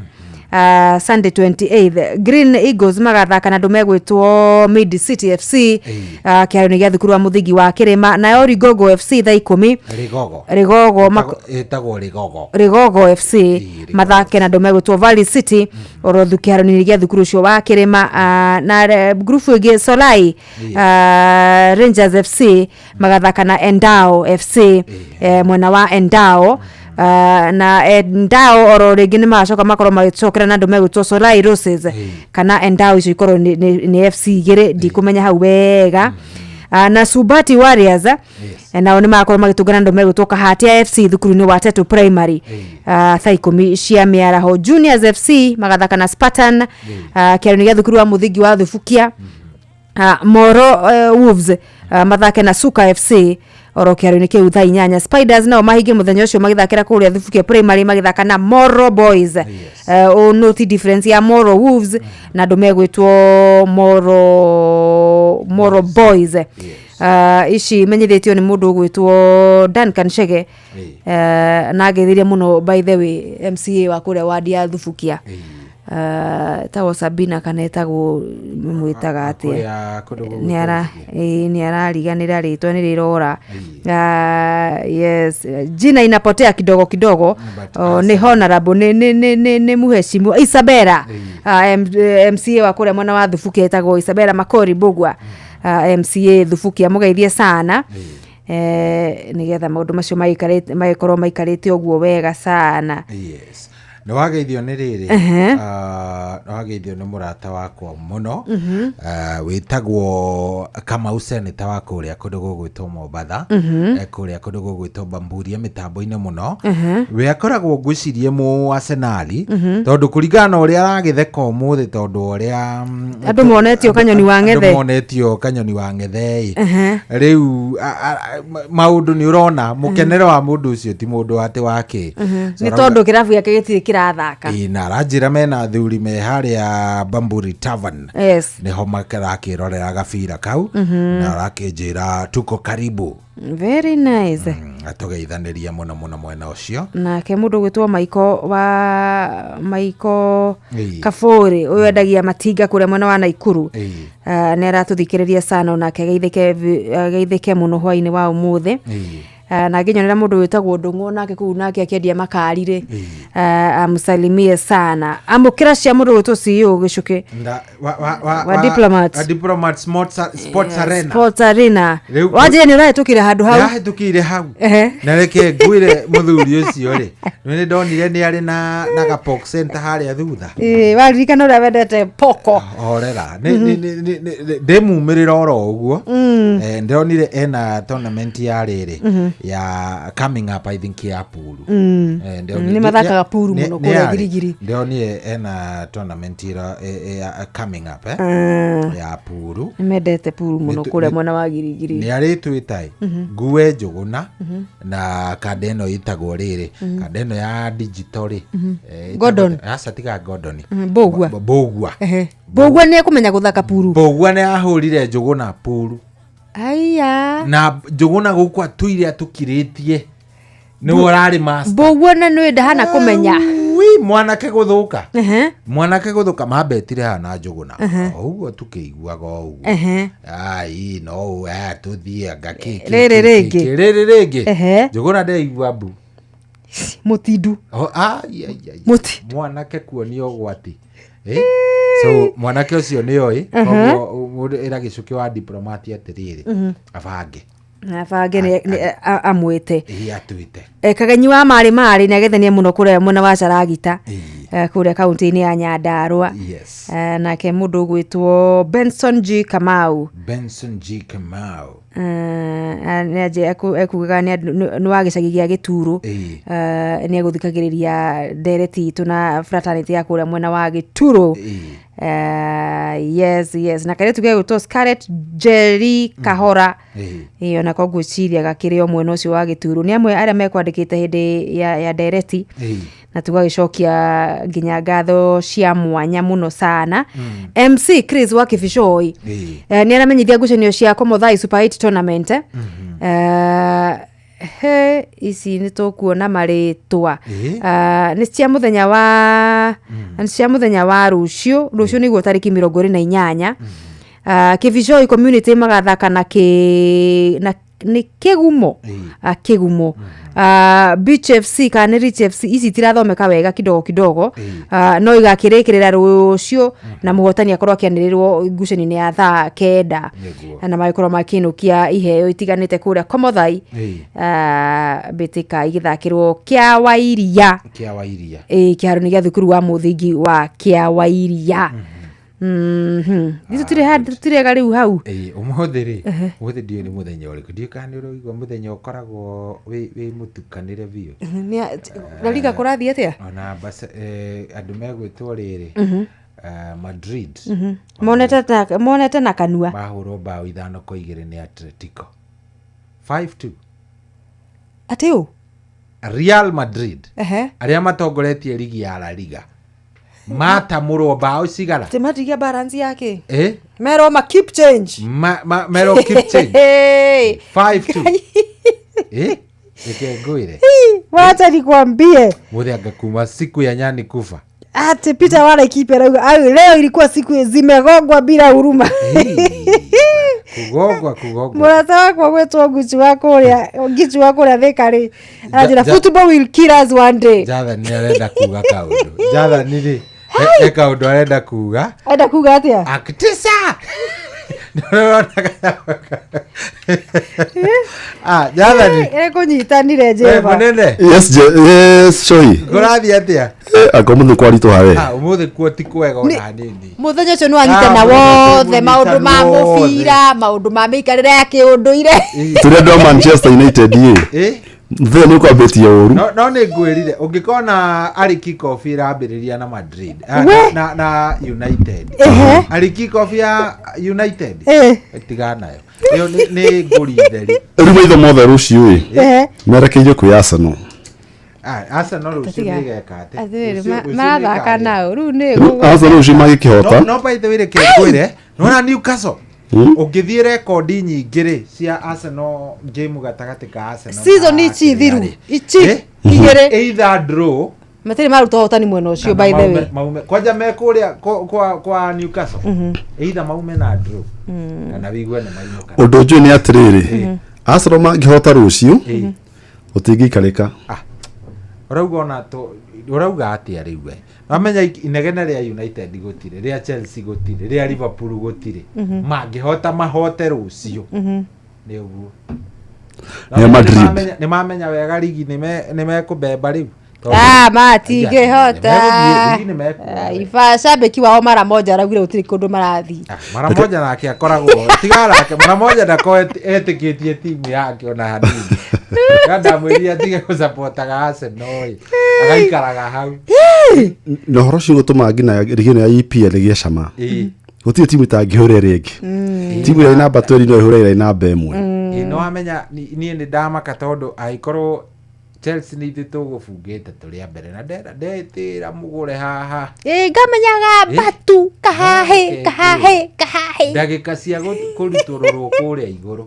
Sunday 28th Green Eagles magathaka na andũ megwĩtwo Mid City FC, kĩharo-inĩ gĩa thukuru wa mũthingi wa Kĩrĩma. Nayo Rigogo FC thaa 10. Rigogo. Rigogo. Ĩtagwo Rigogo. Rigogo FC mathake na andũ megwĩtwo Valley City oro kĩharo-inĩ gĩa thukuru ũcio wa Kĩrĩma. Na ngurubu ĩngĩ, Solai Rangers FC magathaka na Endao FC, mwena wa Endao. Na Endao oro rĩngĩ nĩ magacoka makorwo magĩcokera na andũ megwĩtwo Solai Roses, kana Endao icio ikorwo nĩ FC igĩrĩ, ndikũmenya hau wega. Na Subati Warriors nao nĩ magakorwo magĩtũngana na andũ megwĩtwo Kahatia FC thukuru-inĩ wa Tetu Primary, thaa 10 cia mĩaraho. Juniors FC magathaka na Spartan, kĩharo-inĩ gĩa thukuru wa mũthingi wa Thubukia. Moro Wolves mathake na Suka FC oro kĩharo-inĩ kĩu thaa 8. Spiders nao mahingie mũthenya ũcio magĩthakĩra kũrĩa Thubukia Primary magĩthaka na Moro Boys. No ti difference ya Moro Wolves na andũ megwĩtwo Moro Boys. Ici menyithĩtio nĩ mũndũ ũgwĩtwo Duncan Chege, na ngeithirie mũno by the way MCA wa kũrĩa wadi ya Thubukia, tagwo Sabina kana etagwo mwĩtaga atĩa? Kũrĩa kũndũ gũgwĩtwo Nĩ arariganĩra rĩtwa nĩ rĩrora. Yes, jina inapotea kidogo kidogo. Oh, nĩ honorable, nĩ mũheshimu Isabella, MCA wa kũrĩa mwena wa Thubukia etagwo Isabella Makori Mbugua, MCA Thubukia, mũgeithie sana, nĩgetha maũndũ macio magĩkorwo maikarĩte ũguo wega sana. Yes. Nĩ wageithio nĩ rĩrĩ. Nĩ wageithio nĩ mũrata wakwa mũno, wĩtagwo Kamau, seneta wa kũrĩa kũndũ gũgwĩtwo Mombatha, kũrĩa kũndũ gũgwĩtwo Bamburia mĩtambo-inĩ mũno. We akoragwo ngwĩcirie mũ Arsenali, tondũ kũringana na ũrĩa aragĩtheka ũmũthĩ, tondũ ũrĩa Andũ monetio kanyoni wa andũ ng'ethe. Monetio kanyoni wa ng'ethe ĩ. Rĩu maũndũ nĩ ũrona mũkenero wa mũndũ ũcio ti mũndũ atĩ wake. So Nĩ tondũ kĩrabu gĩake gĩtirĩ kĩrathaka. Ĩ, na aranjĩra mena athuri me harĩa Bamburi Tavern, nĩho marakĩrorera gabira kau, na arakĩnjĩra tuko karibu. Very nice. Atũgeithanĩria mũno mũno mwena ũcio. Nake mũndũ gwĩtwo Maiko wa Maiko Kabũrĩ, ũyũ endagia matinga kũrĩa mwena wa Naikuru, nĩ aratũthikĩrĩria sana, onake geithĩke mũno hwainĩ wa ũmũthĩ. Na ngĩnyonera mũndũ wĩtagwo Ndũng'ũ nake kũu nake akĩendia makari rĩ, amsalimie sana. Amũkĩra cia mũndũ gwĩtwo CEO Gĩcũkĩ wa Diplomat. Wa Diplomat Sports Arena. Sports Arena. Wanjĩre nĩ ũrahĩtũkĩra handũ hau. Ndĩrahĩtũkĩire hau. Na reke ngwĩre mũthuri ũcio rĩ, nĩ ndonire nĩ arĩ na ga pork center harĩa thutha. Ĩĩ, waririkana ũrĩa wendete poko. Horera, ndĩmumĩrĩra oro ũguo. Ndĩronire ena tournament ya rĩrĩ ya coming up, I think ya puru. Nĩ mathakaga puru mũno kũrĩa Girigiri. Ndĩronire ena tournament ĩra ya coming up, ya puru. Nĩ mendete puru mũno kũrĩa mwena wa Girigiri. Nĩ arĩtwĩta ĩ ngue Njũgũna na kanda ĩno ĩtagwo rĩrĩ, kanda ĩno ya digital rĩ, Gordon. Aca, tiga Gordon. Mbũgua. Mbũgua. Mbũgua nĩ ekũmenya gũthaka puru. Mbũgua nĩ ahũrire Njũgũna puru. Aya. Na Njũgũna gũkũ atũire atũkirĩtie nĩwe ũrarĩ master. Mbũgua na nĩ ndahana kũmenya. Ui, mwanake gũthũka, mwanake gũthũka, mambetire haha na Njũgũna o ũguo tukĩiguaga o ũguo. Ai no tũthiĩ anga kĩ kĩ, Rĩrĩ kĩ, rĩngĩ. kĩ, rĩrĩ rĩngĩ. Njũgũna ndeigua mbu. Mũtindu. Oh, ai, ai, ai. Mũti. Mwanake kuonio ũgwati. So mwanake ũcio nĩ oĩ, koguo mũndũ ĩra Gĩcũkĩ wa Diplomati atĩrĩrĩ, abange. Abange amwĩte. Ĩ, atwĩte. Kagenyi wa marĩ marĩ nĩ agethania mũno kũrĩa mwena wa Caragita, kũrĩa kaunti-inĩ ya Nyandarua. Nake mũndũ ũgwĩtwo Benson G Kamau. Benson G Kamau. Nĩ ekugaga nĩ wa gĩcagi gĩa Gĩturo. Nĩ egũthikagĩrĩria ndereti itũ na fraternity ya kũrĩa mwena wa Gĩturo. Yes, na kairĩtu gegwĩtwo Scarlett Jerry Kahora. Ĩĩ, onako ngwĩciria gakĩrĩ o mwena ũcio wa Gĩturo. Nĩ amwe arĩa mekwandĩkĩte hĩndĩ ya ndereti, na tũgagĩcokia nginya ngatho cia mwanya mũno sana. MC Chris wa Kibicoi nĩ aramenyithia ngucanio cia Komothai Super 8 tournament. He ici nĩ tũkuona marĩtwa. Nĩ cia mũthenya wa rũciũ, rũciũ nĩguo tarĩki 28. Kibicoi community magathaka na kĩ na nĩ Kĩgumo. Kĩgumo Beach FC kana nĩ Rich FC, ici itirathomeka wega kidogo kidogo. No igakĩrĩkĩrĩra rũciũ na mũhotani akorwo akĩanĩrĩrwo ngucanio-inĩ ya thaa 9, na magĩkorwo makĩinũkia iheo itiganĩte kũrĩa Komothai. Mbĩtĩka igĩthakĩrwo Kĩawairia. Kĩawairia. Ĩ, kĩharo-inĩ gĩa thukuru wa mũthingi wa Kĩawairia. Ithuĩ tũtirĩ rĩu hau. Ĩ, ũmũthĩ rĩ, ũmũthĩ ndiũĩ nĩ mũthenya ũrĩkũ, ndiũĩ kana nĩ ũraigua mũthenya ũkoragwo wĩ mũtukanĩre biũ. La Liga kũrathiĩ atĩa? Ona andũ megwĩtwo rĩrĩ, Madrid Monete na kanua. Mahũrwo mbaũ 5-2 nĩ Atletico, 5-2. Atĩ ũ? Real Madrid, arĩa matongoretie ligi ya La Liga, matamũrwo mbaũ cigana? Atĩ matigia balance yake? Eh? Merwo ma keep change. Merwo keep change. 5-2. Eh, reke ngwĩre. Wacha nikwambie. Mũthĩ kuma siku ya nyani kufa. Ati Peter wala ikipe arauga au leo ilikuwa siku zimegongwa bila huruma. Kugongwa kugongwa. Mũrata wakwa gwĩtwo Guci wa kũrĩa Gichi wa kũrĩa Thika rĩ, aranjĩra football will kill us one day. Jathani arenda kuga kaũndũ. Jathani rĩ, he kaũndũ arenda kuga. Enda kuga atĩa? Akitisa. Ah, Jathani. Ĩkũnyitanire We Jehova. mũnene. Yes, yes, Shohi. Kũrathiĩ atĩa? Anga ũmũthĩ kwaritũha we. Ah, ũmũthĩ kuo ti kwega ona hanini. Mũthenya ũcio nĩ wanyitana Ah, wothe, mũthenya maũndũ ma wothe. mũbira, maũndũ ma mĩikarĩre ya kĩũndũire. Tũrĩ andũ a Manchester United ĩ. Eh? Mũthenya nĩ ũkwambĩtie ũru. No nĩ ngwĩrire ũngĩkona arĩ kick-off ĩrambĩrĩria na Madrid, ah, We. na United. Ehe. Arĩ kick-off ya United. Eh. Tigana nayo. Ĩyo nĩ ngũri theri. Rĩu maitho mothe rũciũ ĩ. Ehe. Merekeirio kwĩ Arsenal. Ah, Arsenal rũciũ Tiga. nĩ ĩgeka atĩ. Atĩrĩrĩ, Rũciũ- rũciũ marathaka nĩ ĩkarĩa. nao rĩu nĩ Rĩu Arsenal rũciũ magĩkĩhota. No by the way reke ngwĩre, nĩwona Newcastle ũngĩthiĩ rekondi nyingĩ rĩ cia Arsenal game gatagatĩ ka Arsenal season na ici thiru kĩrĩa rĩ. ici Eh? igĩrĩ Either draw matirĩ maruta ũhotani mwena ũcio kana by the way. maume kwanja me kũrĩa kwa Newcastle, either maume na draw kana wĩigue nĩ mainũka. Ũndũ njũĩ nĩ atĩrĩrĩ. Arsenal mangĩhota rũciũ gũtingĩikarĩka. Ũrauga ona ũrauga atĩa rĩu we? Wamenya inegene rĩa United gũtirĩ, rĩa Chelsea gũtirĩ, rĩa Liverpool gũtirĩ. Mangĩhota mahote rũciũ nĩ ũguo. Nĩ Madrid. Nĩ mamenya wega rigi nĩ mekũbeba rĩu. Tondũ- Ah, matingĩhota. Nĩmegũthiĩ, rigi nĩmekuoya. Ah, iba shabiki wao mara moja araugire gũtirĩ kũndũ marathiĩ. Mara moja nake akoragwo tiga nake mara moja ndako etĩkĩtie timu yake ona hanini. Na ndamwĩrire atige gũcapotaga Arsenal ĩ, agaikaraga hau. Na ũhoro ũcio ũgũtũma nginya rigi ĩno ya EPL ĩgĩe cama. Ĩĩ. Gũtirĩ timu ĩtangĩhũra ĩrĩa ĩngĩ. Timu ĩrĩa ĩ namba 12 no ĩhũre ĩrĩa ĩ namba 1. Ĩĩ, nĩ wamenya niĩ nĩ ndamaka tondũ angĩkorwo Chelsea nĩ ithuĩ tũgũbungĩte tũrĩ a mbere na ndetĩra mũgũre haha. Ĩ, ngamenyaga Ĩ? batu kahahĩ No, kahahĩ kahahĩ. Ndagĩka cia kũrutũrũrwo kũrĩa igũrũ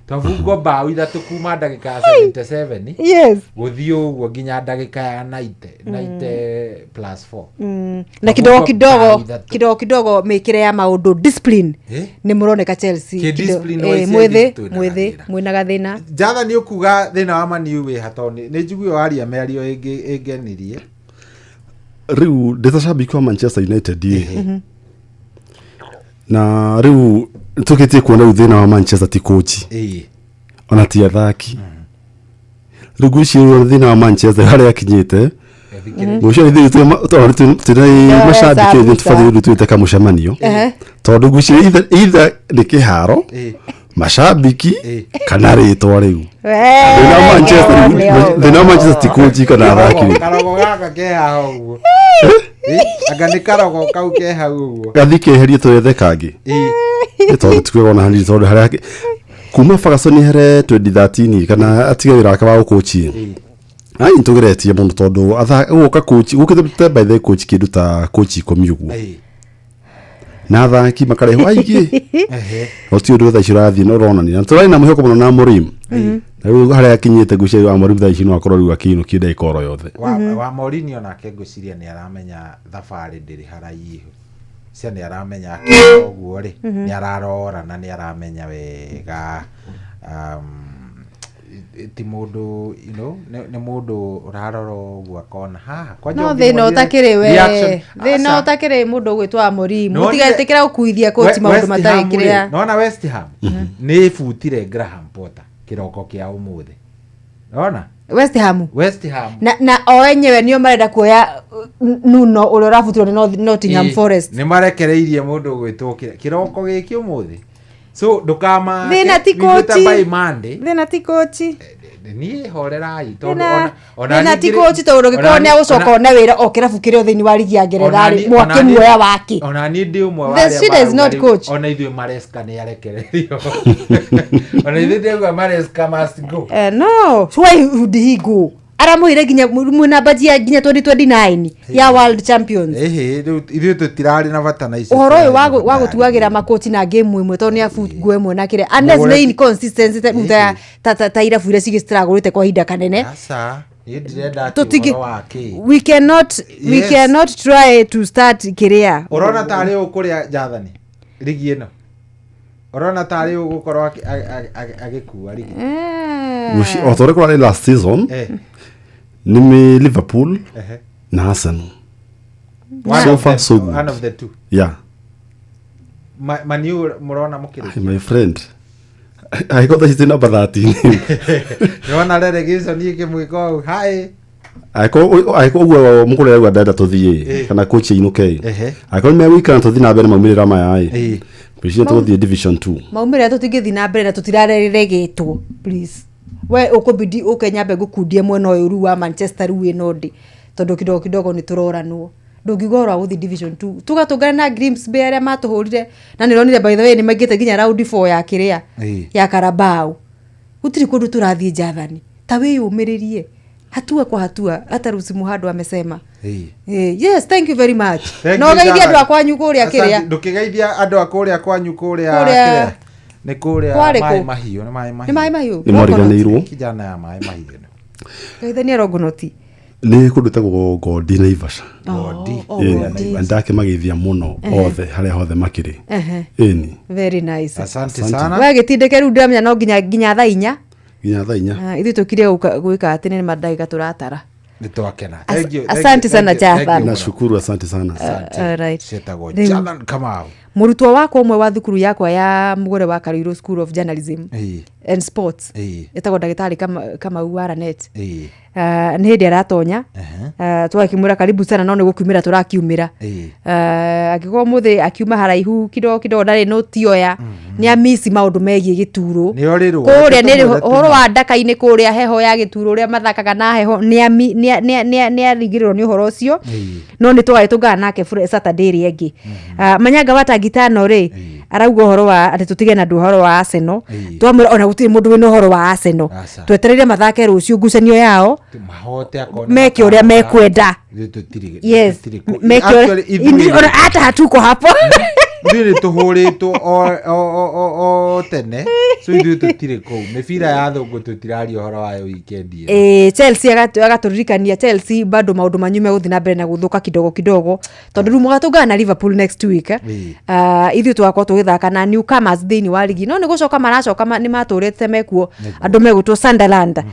twabungwo mbaũ ithatũ kuma ndagĩka ya 77 Yes. gũthiĩ ũguo nginya ndagĩka ya 90 90 plus 4. Na kidogo Twabungwo kidogo mbaũ ithatũ. Kidogo kidogo mĩkĩre ya maũndũ discipline Eh? nĩ mũroneka Chelsea Kĩ discipline wise mwĩthĩ twĩna mwĩthĩ mwĩna gathĩna. Njatha nĩ ũkuga thĩna wa Man U wĩ ha tondũ nĩ njigue waria mĩario ĩngenirie. Rĩu ndĩ ta shabiki wa Manchester United ĩ. Na rĩu tũkĩtie kuona rĩu thĩna wa Manchester ti kochi. Ĩĩ. Ona ti athaki. Rĩu ngwĩciria thĩna wa Manchester harĩa akinyĩte. Ngwĩciria ithuĩ twĩna macambĩki ithuĩ tũbatiĩ rĩu twĩte kamũcemanio. Ehe. Tondũ ngwĩciria either nĩ kĩharo, macambĩki kana rĩtwa rĩu. Thĩna wa Manchester thĩna wa Manchester ti kochi kana athaki rĩu. Karogo gaka ke haha ũguo. Ĩ, anga nĩ karogo kau ke hau ũguo. Gathi keherie twethe kangĩ. Ĩ. Nĩ tondũ ti kwega ona hanini tondũ harĩa kuma Ferguson ehere 2013 kana atige wĩra wake wa ũkũci ai nĩtũgeretie mũno tondũ gũka coach gũkĩte by the coach kĩndũ ta coach 10 ũguo na athaki makarehwo aingĩ no ti ũndũ thaa ici ũrathiĩ na ũronania na tũrarĩ na mwĩhoko mũno na Amorim na rĩu harĩa akinyĩte ngwĩciria Amorim thaa ici no akorwo rĩu akĩinũkio ndagĩka oro yothe. Wa Mourinho nake ngwĩciria nĩ aramenya thabarĩ ndĩrĩ haraihu cia nĩ aramenya akiuga ũguo rĩ, nĩ ararora na nĩ aramenya wega, ti mũndũ nĩ mũndũ ũrarora ũguo akona haha kwanja No thĩna ũngĩmuonire ũtakĩrĩ we reaction- thĩna Aca. ũtakĩrĩ mũndũ ũgwĩtwo Amorim Nonire- mũtigetĩkĩra gũkuithia kochi maũndũ West matarĩ Ham rĩ, kĩrĩa. nona West Ham nĩ ĩbutire Graham Potter kĩroko kĩa ũmũthĩ nona West Ham West Ham na o enyewe nĩo marenda kuoya Nuno ũrĩa ũrabutirwo nĩ Nottingham Ĩ, Forest. nĩ marekereirie mũndũ ũgwĩtwo kĩroko gĩkĩ ũmũthĩ so ndũkamake Thĩna ti wĩiguĩte kochi. by Monday. Thĩna ti kochi. Niĩ horerai tondũ Thĩna ona thĩna ti ningĩ- kochi tondũ ũngĩkorwo ona nĩ agũcoka ona- one wĩra o kĩrabu kĩrĩa thĩinĩ wa ligi ya Ngeretha ona rĩ niĩ- mwakĩmuoya wake. Ona niĩ ndĩ ũmwe wa The arĩa shida is marauga not rĩu, coach. ona ithuĩ Maresca nĩ arekererio ona ithuĩ ndĩrauga Maresca must go. No why would he go aramũire nginya mwĩna baji ya nginya 2029 ya World Champions. Ĩhĩ, rĩu ithuĩ tũtirarĩ na bata na icio Ũhoro ũyũ tũrarĩ na wa bata. gũtuagĩra makoti na game ĩmwe tondũ nĩ abungwo ĩmwe na kĩrĩa unless Mũgũre nĩ inconsistency ta irabu iria cigĩcitragũrĩte kwa ihinda kanene. Aca, niĩ ndirenda atĩ Tũtingĩ- ũhoro wa kĩ. We cannot, we Yes. cannot try to start kĩrĩa. Ũrona tarĩ ũkũrĩa Jathani rigi ĩno ũrona tarĩ ũgũkorwo agĩkua rigi. O ta ũrĩa kũrarĩ last season Eh. nĩ mĩ Liverpool Ehe. na Arsenal. One So of far them, so good. One of the two. Yeah. Man U mũrona mũkĩrĩkia. Hey, my friend angĩkorwo thaa ici twĩ namba 13. Nĩwona relegation ĩkĩmwĩka ũũ hi. Angĩkorwo ũguo mũkũrũ arauga ndenda tũthiĩ kana coach ainũke, angĩkorwo nĩ megũikara tũthiĩ na mbere maumĩrĩra maya ĩ, ngwĩciria tũgũthiĩ division 2. Maumĩrĩra tũtingĩthiĩ na mbere na tũtirareregĩtwo, please. We ũkũbidi ũke nyambe ngũkundie mwena ũyũ rĩu wa Manchester rĩu wĩna ũndĩ, tondũ kidogo kidogo nĩ tũroranwo. Ndũngiuga ũhoro wa gũthiĩ division 2 tũgatũngana na Grimsby arĩa matũhũrire, na nĩronire by the way nĩ maingĩte nginya round 4 ya kĩrĩa ya Carabao. Gũtirĩ kũndũ tũrathiĩ Jathani, ta wĩyũmĩrĩrie hatua kwa hatua, hata Lucy Muhando amesema. Yes, thank you very much. Thank No you, geithie Jathani. andũ a kwanyu kũrĩa kĩrĩa. Ndũkĩgeithia andũ a kũrĩa kwanyu kũrĩa Kũrĩa- kĩrĩa? Nĩ kũrĩa Kwarĩ maĩ kũ? mahiũ, nĩ maĩ mahiũ. Nĩ maĩ mahiũ? Nĩ mwariganĩirwo. Kijana ya maĩ mahiũ. Geithania Rongonoti. Nĩ kũndũ ĩtagwo Gondi Naivasha. Gondi. Oh, Ĩni, Gondi. na ndakĩmageithia mũno othe harĩa hothe makĩrĩ. Ĩni. Very nice. Asante sana. We gĩtindĩke rĩu ndĩramenya no nginya thaa 4. Nginya thaa 4. Ah, ithuĩ tũkire gwĩka atĩ nĩ mandagĩka tũratara. Nĩ twakena. Asante sana, Jathan. Nashukuru, asante sana. Alright. Ciĩtagwo Rĩu- Jathan Kamau. Mũrutwo wakwa ũmwe wa thukuru yakwa ya Mũgũre wa Karuirũ School of Journalism and Sports, ĩtagwo ndagĩtarĩ Kamau wa Ranet. Nĩ hĩndĩ aratonya, twakĩmwĩra karibu sana, no nĩ gũkiumĩra tũrakiumĩra. Angĩkorwo mũthĩ akiuma haraihu kidogo kidogo ndarĩ nũtioya, nĩ amisi maũndũ megiĩ gĩturũ Nĩorĩrwo. kũrĩa Reke nĩ tũmwĩre ũhoro wa ndaka-inĩ kũrĩa heho ya gĩturũ ũrĩa mathakaga na heho, nĩ arigĩrĩrwo nĩ ũhoro ũcio, no nĩ tũgagĩtũngana nake Saturday ĩrĩa ĩngĩ. Manyanga wa Tangitano rĩ, arauga ũhoro wa atĩ tũtige na andũ ũhoro wa Arsenal. Twamwĩra ona gũtirĩ mũndũ wĩna ũhoro wa Arsenal, twetereire mathake rũciũ ngucanio yao, Mahote akorwo meke ũrĩa mekwenda. Ithuĩ tũtirĩ. Yes, tũtirĩ kũ- meke ũrĩa Actually, ithuĩ ona hata hatuko hapo. Ithuĩ nĩ tũhũrĩtwo o tene, so ithuĩ tũtirĩ kũu mĩbira ya thũngũ, tũtiraria ũhoro wayo weekend ĩno. Chelsea agaturirikania Chelsea bado maũndũ manyu megũthiĩ na mbere na gũthũka kidogo kidogo, tondũ rĩu mũgatũngana na Liverpool next week, eh. Ithuĩ tũgakorwo tũgĩthaka na newcomers thĩinĩ wa ligi, no nĩ gũcoka maracoka, nĩ matũrĩte mekuo andũ megũtwo Sunderland,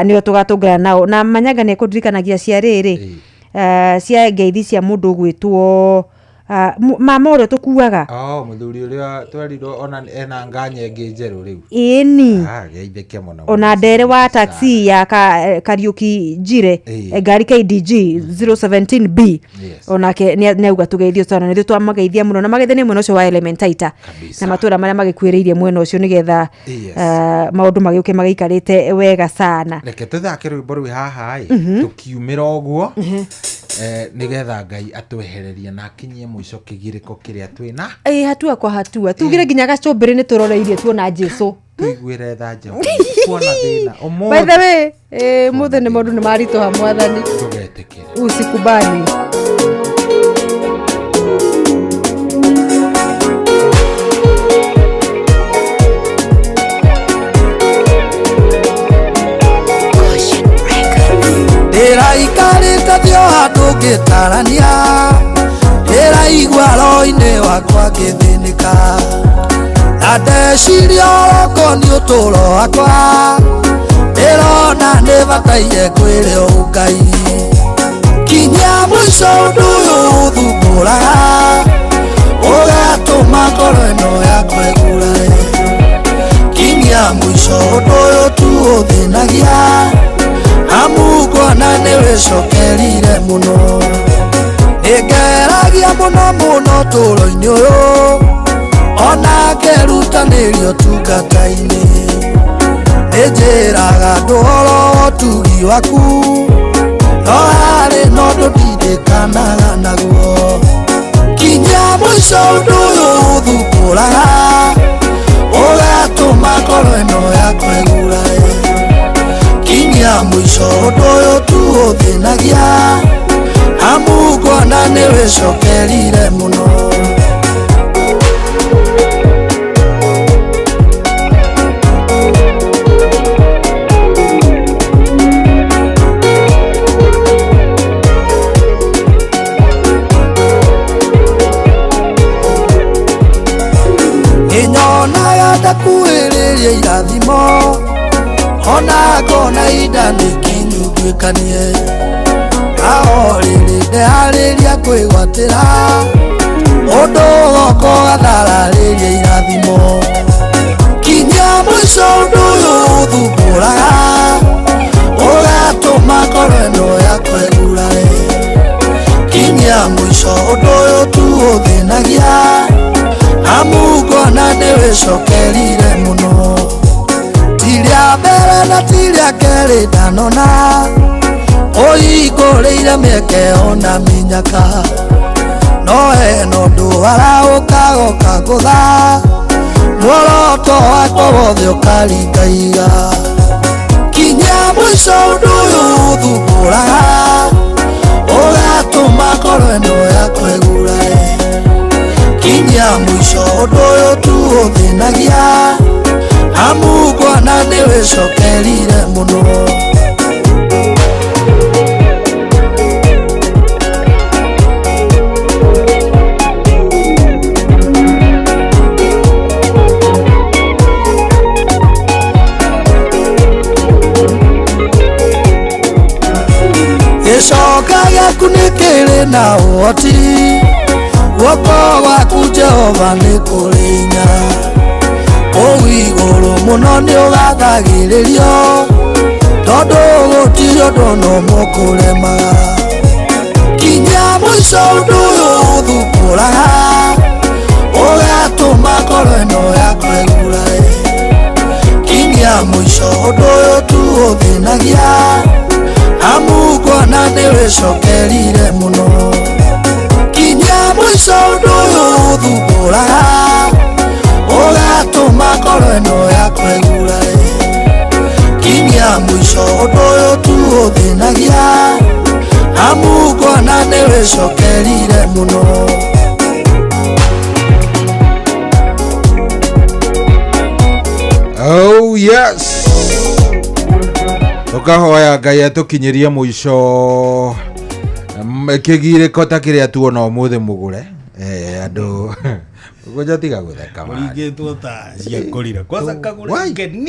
nĩo tũgatũngana nao. Na Manyanga nĩ ekũndirikanagia cia rĩrĩ, cia ngeithi cia mũndũ ũgwĩtwo mama ũrĩa tũkuaga. Oh, mũthuri ũrĩa twerirwo ona ena nganya ĩngĩ njerũ rĩu. Ĩni. Ah, geithĩke mũno. Ona ndere wa taxi ya Kariuki Njire, ngari KDG 017B, onake nĩ auga tũgeithio sana, nĩ twamageithia mũno na mageithanie mwena ũcio wa Elementaita na matũra marĩa magĩkuĩrĩirie mwena ũcio, nĩgetha maũndũ magĩũke magĩikarĩte wega sana. Reke tũthake rwĩmbo rwĩ haha ĩ, tũkiumĩra ũguo, nĩgetha Ngai atwehererie na akinyie mũico kĩgirĩko kĩrĩa twĩna. Ĩ, hatua kwa hatua, tugire nginya gacũmbĩrĩ nĩ tũroreirie tuona Jesu. Tũiguĩre tha Jehova kuona thĩna By the way, mũthĩ nĩ maũndũ nĩ maritũha, mwathani tũgetĩkĩra. Usikubali. Ndĩraikarĩte thĩ o handũ ngĩtarania, ndĩraigua roho-inĩ wakwa ngĩthĩnĩka, na ndeciria oroko nĩ ũtũũro wakwa, ndĩrona nĩ bataire kwĩre Ngai kinya mũico ũndũ ũyũ ũthumbũraga ũgatũma ngoro ĩno yakwa ĩgurae, kinya mũico ũndũ ũyũ tu ũthĩnagia, amu ngona nĩ wĩcokerire mũno, nĩngeragia mũno mũno ũtũũro-inĩ ũyũ, ona ngerutanĩria ũtungata-inĩ, nĩnjĩraga andũ ũhoro wa ũtugi waku, no harĩ na ũndũ ndindĩkanaga naguo, kinya mũico ũndũ ũyũ ũthumbũraga ũgatũma ngoro ĩno yakwa ĩgurae, kinya mũico ũndũ ũyũ tu ũthĩnagia, amu ngona nĩ wĩcokerire mũno. Nĩnyonaga ndakuhĩrĩria irathimo, ona ngona ihinda nĩkinyu nduĩkanie, ao rĩrĩ ndeharĩria kwĩgwatĩra ũndũ ũgoka ũgathararĩria irathimo, kinya Mũico ũndũ ũyũ ũthumbũraga ũgatũma ngoro ĩno yakwa ĩgurare. Kinyia mũico ũndũ ũyũ tu ũthĩnagia, amu ngona nĩwĩcokerire mũno. Ti rĩa mbere na ti rĩa kerĩ ndanona ũhingũrĩire mĩeke ona mĩnyaka, no hena ũndũ arahũka goka ngũtha, muoroto wakwa wothe ũkaringaiga. Kinyia mũico ũndũ ũyũ ũthumbũraga ũgatũma ngoro ĩno yakwa ĩgurare. Kinyia mũico ũndũ ũyũ tu ũthĩnagia, amu ngona nĩwĩcokerire mũno. Gĩcoka gĩaku nĩ kĩrĩ na ũhoti, guoko gwaku Jehova nĩ kũrĩ hinya. Kũu igũrũ mũno nĩ ũgathagĩrĩrio, tondũ gũtirĩ ũndũ ona ũmwe ũkũremaga. Kinyia mũico ũndũ ũyũ ũthumbũraga ũgatũma ngoro ĩno yakwa ĩgurare. Kinyia mũico ũndũ ũyũ tu ũthĩnagia, amu ngona nĩwĩcokerire mũno. Kinyia mũico ũndũ ũyũ ũthumbũraga ũgatũma ngoro ĩno yakwa ĩgurare. Kinyia mũico ũndũ ũyũ tu ũthĩnagia, amu ngona nĩwĩcokerire mũno. Oh yes, tukahoya Ngai atukinyirie mũico kĩgirĩko ta kĩrĩa tuona ũmũthĩ mũgũre. Andũ ngũnja tiga gũtheka man. Mũringĩtwo ta ciakũrira kwanza kagũre ngeni.